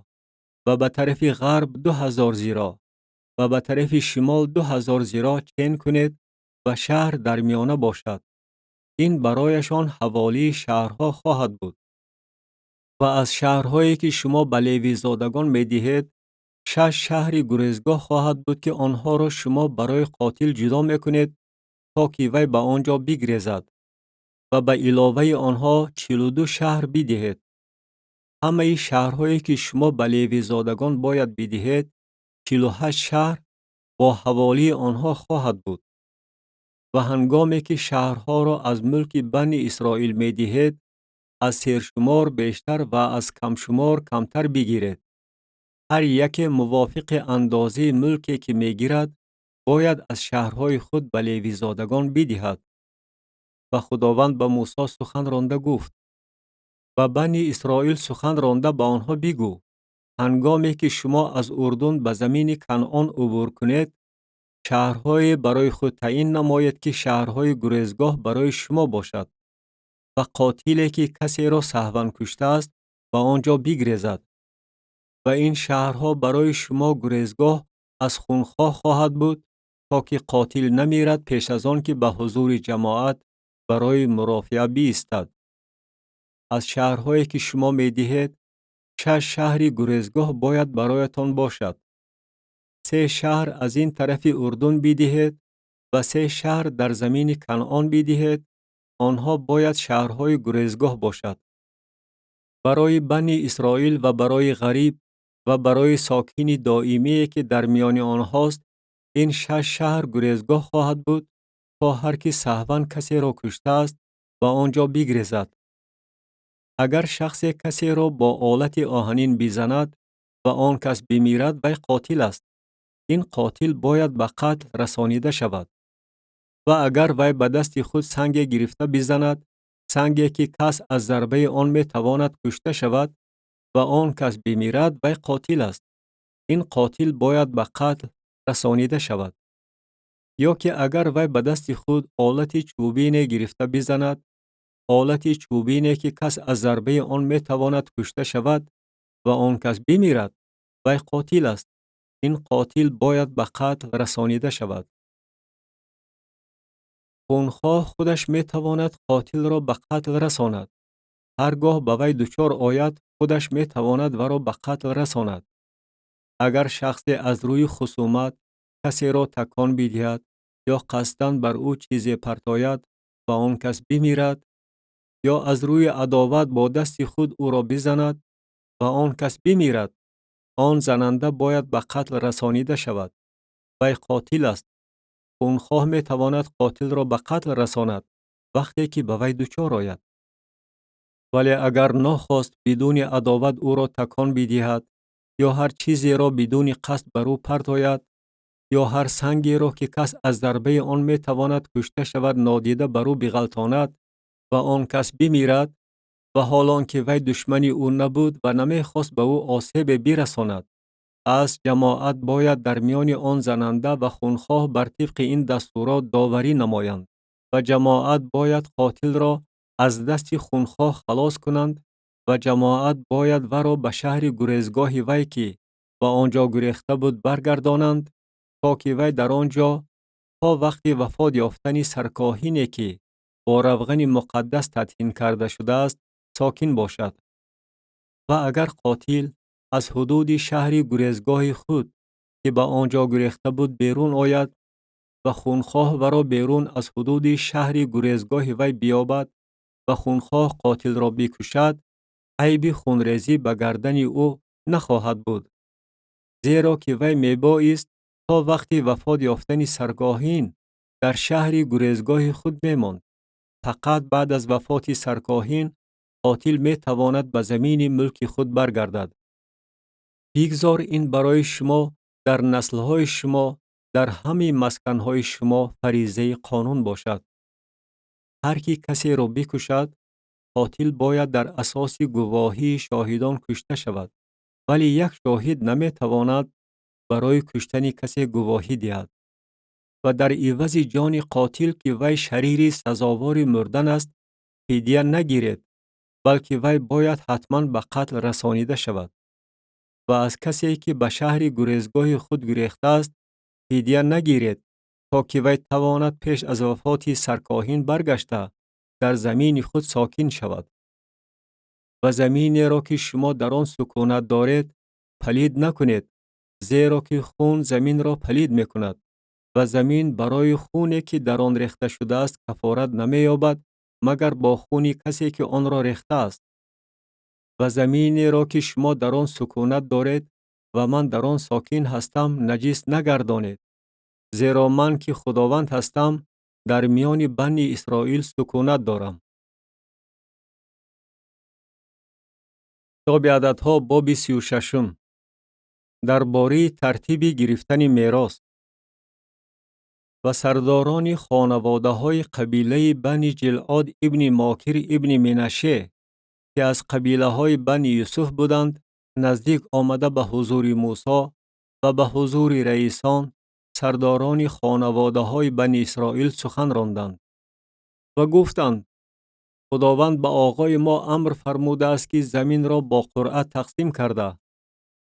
ва ба тарафи ғарб 2000 зироъ ва ба тарафи шимол 2000 зироъ чен кунед ва шаҳр дар миёна бошад. Ин барояшон ҳаволии шаҳрҳо хоҳад буд. Ва аз шаҳрҳое ки шумо ба левизодагон медиҳед, 6 шаҳри гурезгоҳ хоҳад буд ки онҳоро шумо барои қотил ҷудо мекунед то ки вай ба он ҷо бигрезад ва ба иловаи онҳо 42 шаҳр бидиҳед. Ҳамаи шаҳрҳое ки шумо ба левизодагон бояд бидиҳед, 48 шаҳр бо ҳаволии онҳо хоҳад буд. Ва ҳангоме ки шаҳрҳоро аз мулки Банни Исроил медиҳед, аз сершумор бештар ва аз камшумор камтар бигиред. Ҳар яке мувофиқи андозаи мулке ки мегирад, бояд аз шаҳрҳои худ ба левизодагон бидиҳад. Ва Худованд ба Мусо сухан ронда гуфт: ба Банни Исроил сухан ронда ба онҳо бигӯ: ҳангоме ки шумо аз Урдун ба замини Канъон убур кунед, шаҳрҳое барои худ таъин намоед ки шаҳрҳои гурезгоҳ барои шумо бошад ва қотиле ки касеро саҳван куштааст ба он ҷо бигрезад. Ва ин шаҳрҳо барои шумо гурезгоҳ аз хунхоҳ хоҳад буд то ки қотил намирад пеш аз он ки ба ҳузури ҷамоат барои мурофиа биистад. Аз шаҳрҳое ки шумо медиҳед, 6 шаҳри гурезгоҳ бояд бароятон бошад. 3 шаҳр аз ин тарафи Урдун бидиҳед ва 3 шаҳр дар замини Канъон бидиҳед. Онҳо бояд шаҳрҳои гурезгоҳ бошад. Барои Банни Исроил ва барои ғариб ва барои сокини доимие ки дар миёни онҳост, ин 6 шаҳр гурезгоҳ хоҳад буд то ҳар ки саҳван касеро куштааст ба он ҷо бигрезад. Агар шахсе касеро бо олати оҳанин бизанад ва он кас бимирад, вай қотил аст. Ин қотил бояд ба қатл расонида шавад. Ва агар вай ба дасти худ санге гирифта бизанад, санге ки кас аз зарбаи он метавонад кушта шавад ва он кас бимирад, вай қотил аст. Ин қотил бояд ба қатл расонида шавад. Ё ки агар вай ба дасти худ олати чӯбине гирифта бизанад, олати чӯбине ки кас аз зарбаи он метавонад кушта шавад ва он кас бимирад, вай қотил аст. Ин қотил бояд ба қатл расонида шавад. Хунхоҳ худаш метавонад қотилро ба қатл расонад. Ҳар гоҳ ба вай дучор ояд, худаш метавонад варо ба қатл расонад. Агар шахсе аз рӯи хусумат касеро такон бидиҳад ё қасдан бар ӯ чизе партояд ва он кас бимирад, ё аз рӯи адоват бо дасти худ ӯро бизанад ва он кас бимирад, он зананда бояд ба қатл расонида шавад. Вай қотил аст. Хунхоҳ метавонад қотилро ба қатл расонад, вақте ки ба вай дучор ояд. Вале агар нохост бидуни адоват ӯро такон бидиҳад ё ҳар чизеро бидуни қасд бар ӯ партояд, ё ҳар сангеро ки кас аз зарбаи он метавонад кушта шавад нодида бар ӯ биғалтонад ва он кас бимирад, ва ҳол он ки вай душмани ӯ набуд ва намехост ба ӯ осебе бирасонад, пас ҷамоат бояд дар миёни он зананда ва хунхоҳ бар тибқи ин дастурот доварӣ намоянд ва ҷамоат бояд қотилро аз дасти хунхоҳ халос кунанд ва ҷамоат бояд варо ба шаҳри гурезгоҳи вай ки ба он ҷо гурехта буд баргардонанд, то ки вай дар он ҷо то вақти вафот ёфтани саркоҳине ки бо равғани муқаддас тадҳин карда шудааст сокин бошад. Ва агар қотил аз ҳудуди шаҳри гурезгоҳи худ ки ба он ҷо гурехта буд берун ояд ва хунхоҳ варо берун аз ҳудуди шаҳри гурезгоҳи вай биёбад ва хунхоҳ қотилро бикушад, айби хунрезӣ ба гардани ӯ нахоҳад буд, зеро ки вай мебоист то вақти вафот ёфтани саркоҳин дар шаҳри гурезгоҳи худ мемонд. Фақат баъд аз вафоти саркоҳин қотил метавонад ба замини мулки худ баргардад. Бигзор ин барои шумо дар наслҳои шумо, дар ҳамаи масканҳои шумо фаризаи қонун бошад. Ҳар ки касеро бикушад, қотил бояд дар асоси гувоҳии шоҳидон кушта шавад, вале як шоҳид наметавонад барои куштани касе гувоҳӣ диҳад. Ва дар ивази ҷони қотил ки вай шарири сазовори мурдан аст, фидя нагиред, балки вай бояд ҳатман ба қатл расонида шавад. Ва аз касе ки ба шаҳри гурезгоҳи худ гурехтааст, фидя нагиред, то ки вай тавонад пеш аз вафоти саркоҳин баргашта дар замини худ сокин шавад. Ва заминеро ки шумо дар он сукунат доред, палид накунед, зеро ки хун заминро палид мекунад ва замин барои хуне ки дар он рехта шудааст кафорат намеёбад, магар бо хуни касе ки онро рехтааст. Ва заминеро ки шумо дар он сукунат доред ва ман дар он сокин ҳастам наҷис нагардонед, зеро ман ки Худованд ҳастам дар миёни Бани Исроил сукунат дорам. Китоби Ададҳо боби 36. Дар бораи тартиби гирифтани мерос. Ва сардорони хонаводаҳои қабилаи Бани Ҷилъод ибни Мокир ибни Менаше, ки аз қабилаҳои Бани Юсуф буданд, наздик омада ба ҳузури Мусо ва ба ҳузури раисон, сардорони хонаводаҳои Бани Исроил сухан ронданд ва гуфтанд: Худованд ба оғои мо амр фармудааст ки заминро бо қуръа тақсим карда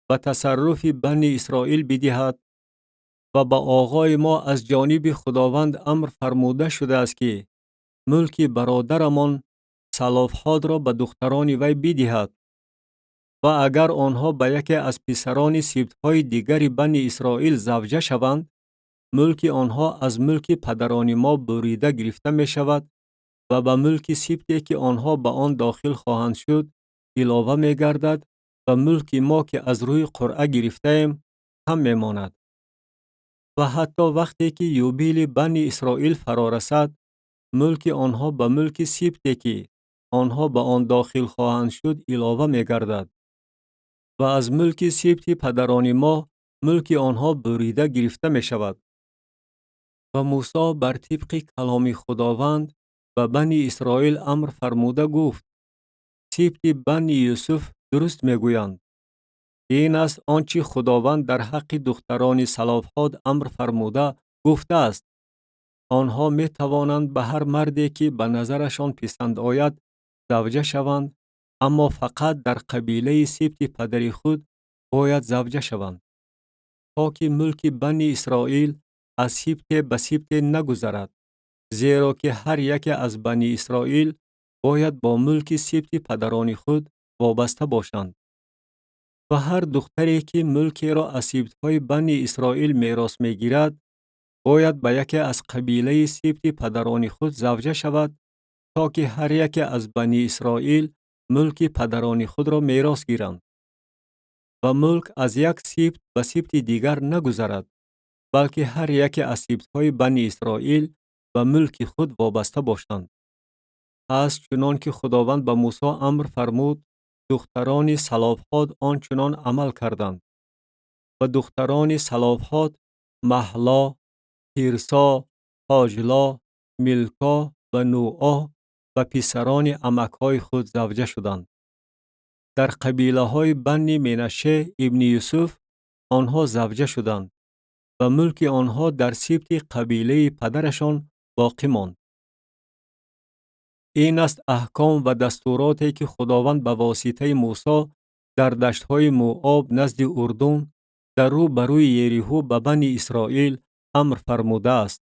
ба тасарруфи Бани Исроил бидиҳад ва ба оғои мо аз ҷониби Худованд амр фармуда шудааст ки мулки бародарамон Салофҳодро ба духтарони вай бидиҳад ва агар онҳо ба яке аз писарони сибтҳои дигари Бани Исроил завҷа шаванд, мулки онҳо аз мулки падарони мо бурида гирифта мешавад ва ба мулки сибте ки онҳо ба он дохил хоҳанд шуд илова мегардад ва мулки мо ки аз рӯи қуръа гирифтаем кам мемонад. Ва ҳатто вақте ки юбили Бани Исроил фаро расад, мулки онҳо ба мулки сибте ки онҳо ба он дохил хоҳанд шуд илова мегардад ва аз мулки сибти падарони мо мулки онҳо бурида гирифта мешавад. Ва Мусо бар тибқи каломи Худованд ба Бани Исроил амр фармуда гуфт: сибти Бани Юсуф дуруст мегӯянд. Ин аст он чӣ Худованд дар ҳаққи духтарони Салофҳод амр фармуда гуфтааст: онҳо метавонанд ба ҳар марде, ки ба назарашон писанд ояд, завҷа шаванд, аммо фақат дар қабилаи сибти падари худ бояд завҷа шаванд, то ки мулки Бани Исроил аз сибте ба сибте нагузарад, зеро ки ҳар яке аз Бани Исроил бояд бо мулки сибти падарони худ вобаста бошанд. Ва ҳар духтаре, ки мулкеро аз сибтҳои Бани Исроил мерос мегирад, бояд ба яке аз қабилаи сибти падарони худ завҷа шавад, то ки ҳар яке аз Бани Исроил мулки падарони худро мерос гиранд. Ва мулк аз як сибт ба сибти дигар нагузарад, балки ҳар яке аз сибтҳои Бани Исроил ба мулки худ вобаста бошанд. Пас чунон ки Худованд ба Мусо амр фармуд, духтарони Салофҳод он чунон амал карданд. Ва духтарони Салофҳод Маҳло, Тирсо, Ҳоҷло, Милко ва Нуъо ба писарони амакҳои худ завҷа шуданд. Дар қабилаҳои Бани Менаше ибни Юсуф онҳо завҷа шуданд ва мулки онҳо дар сибти қабилаи падарашон боқӣ монд. Ин аст аҳком ва дастуроте, ки Худованд ба воситаи Мусо дар даштҳои Муоб назди Урдун дар рӯ ба рӯи Ериҳо ба Бани Исроил амр фармудааст.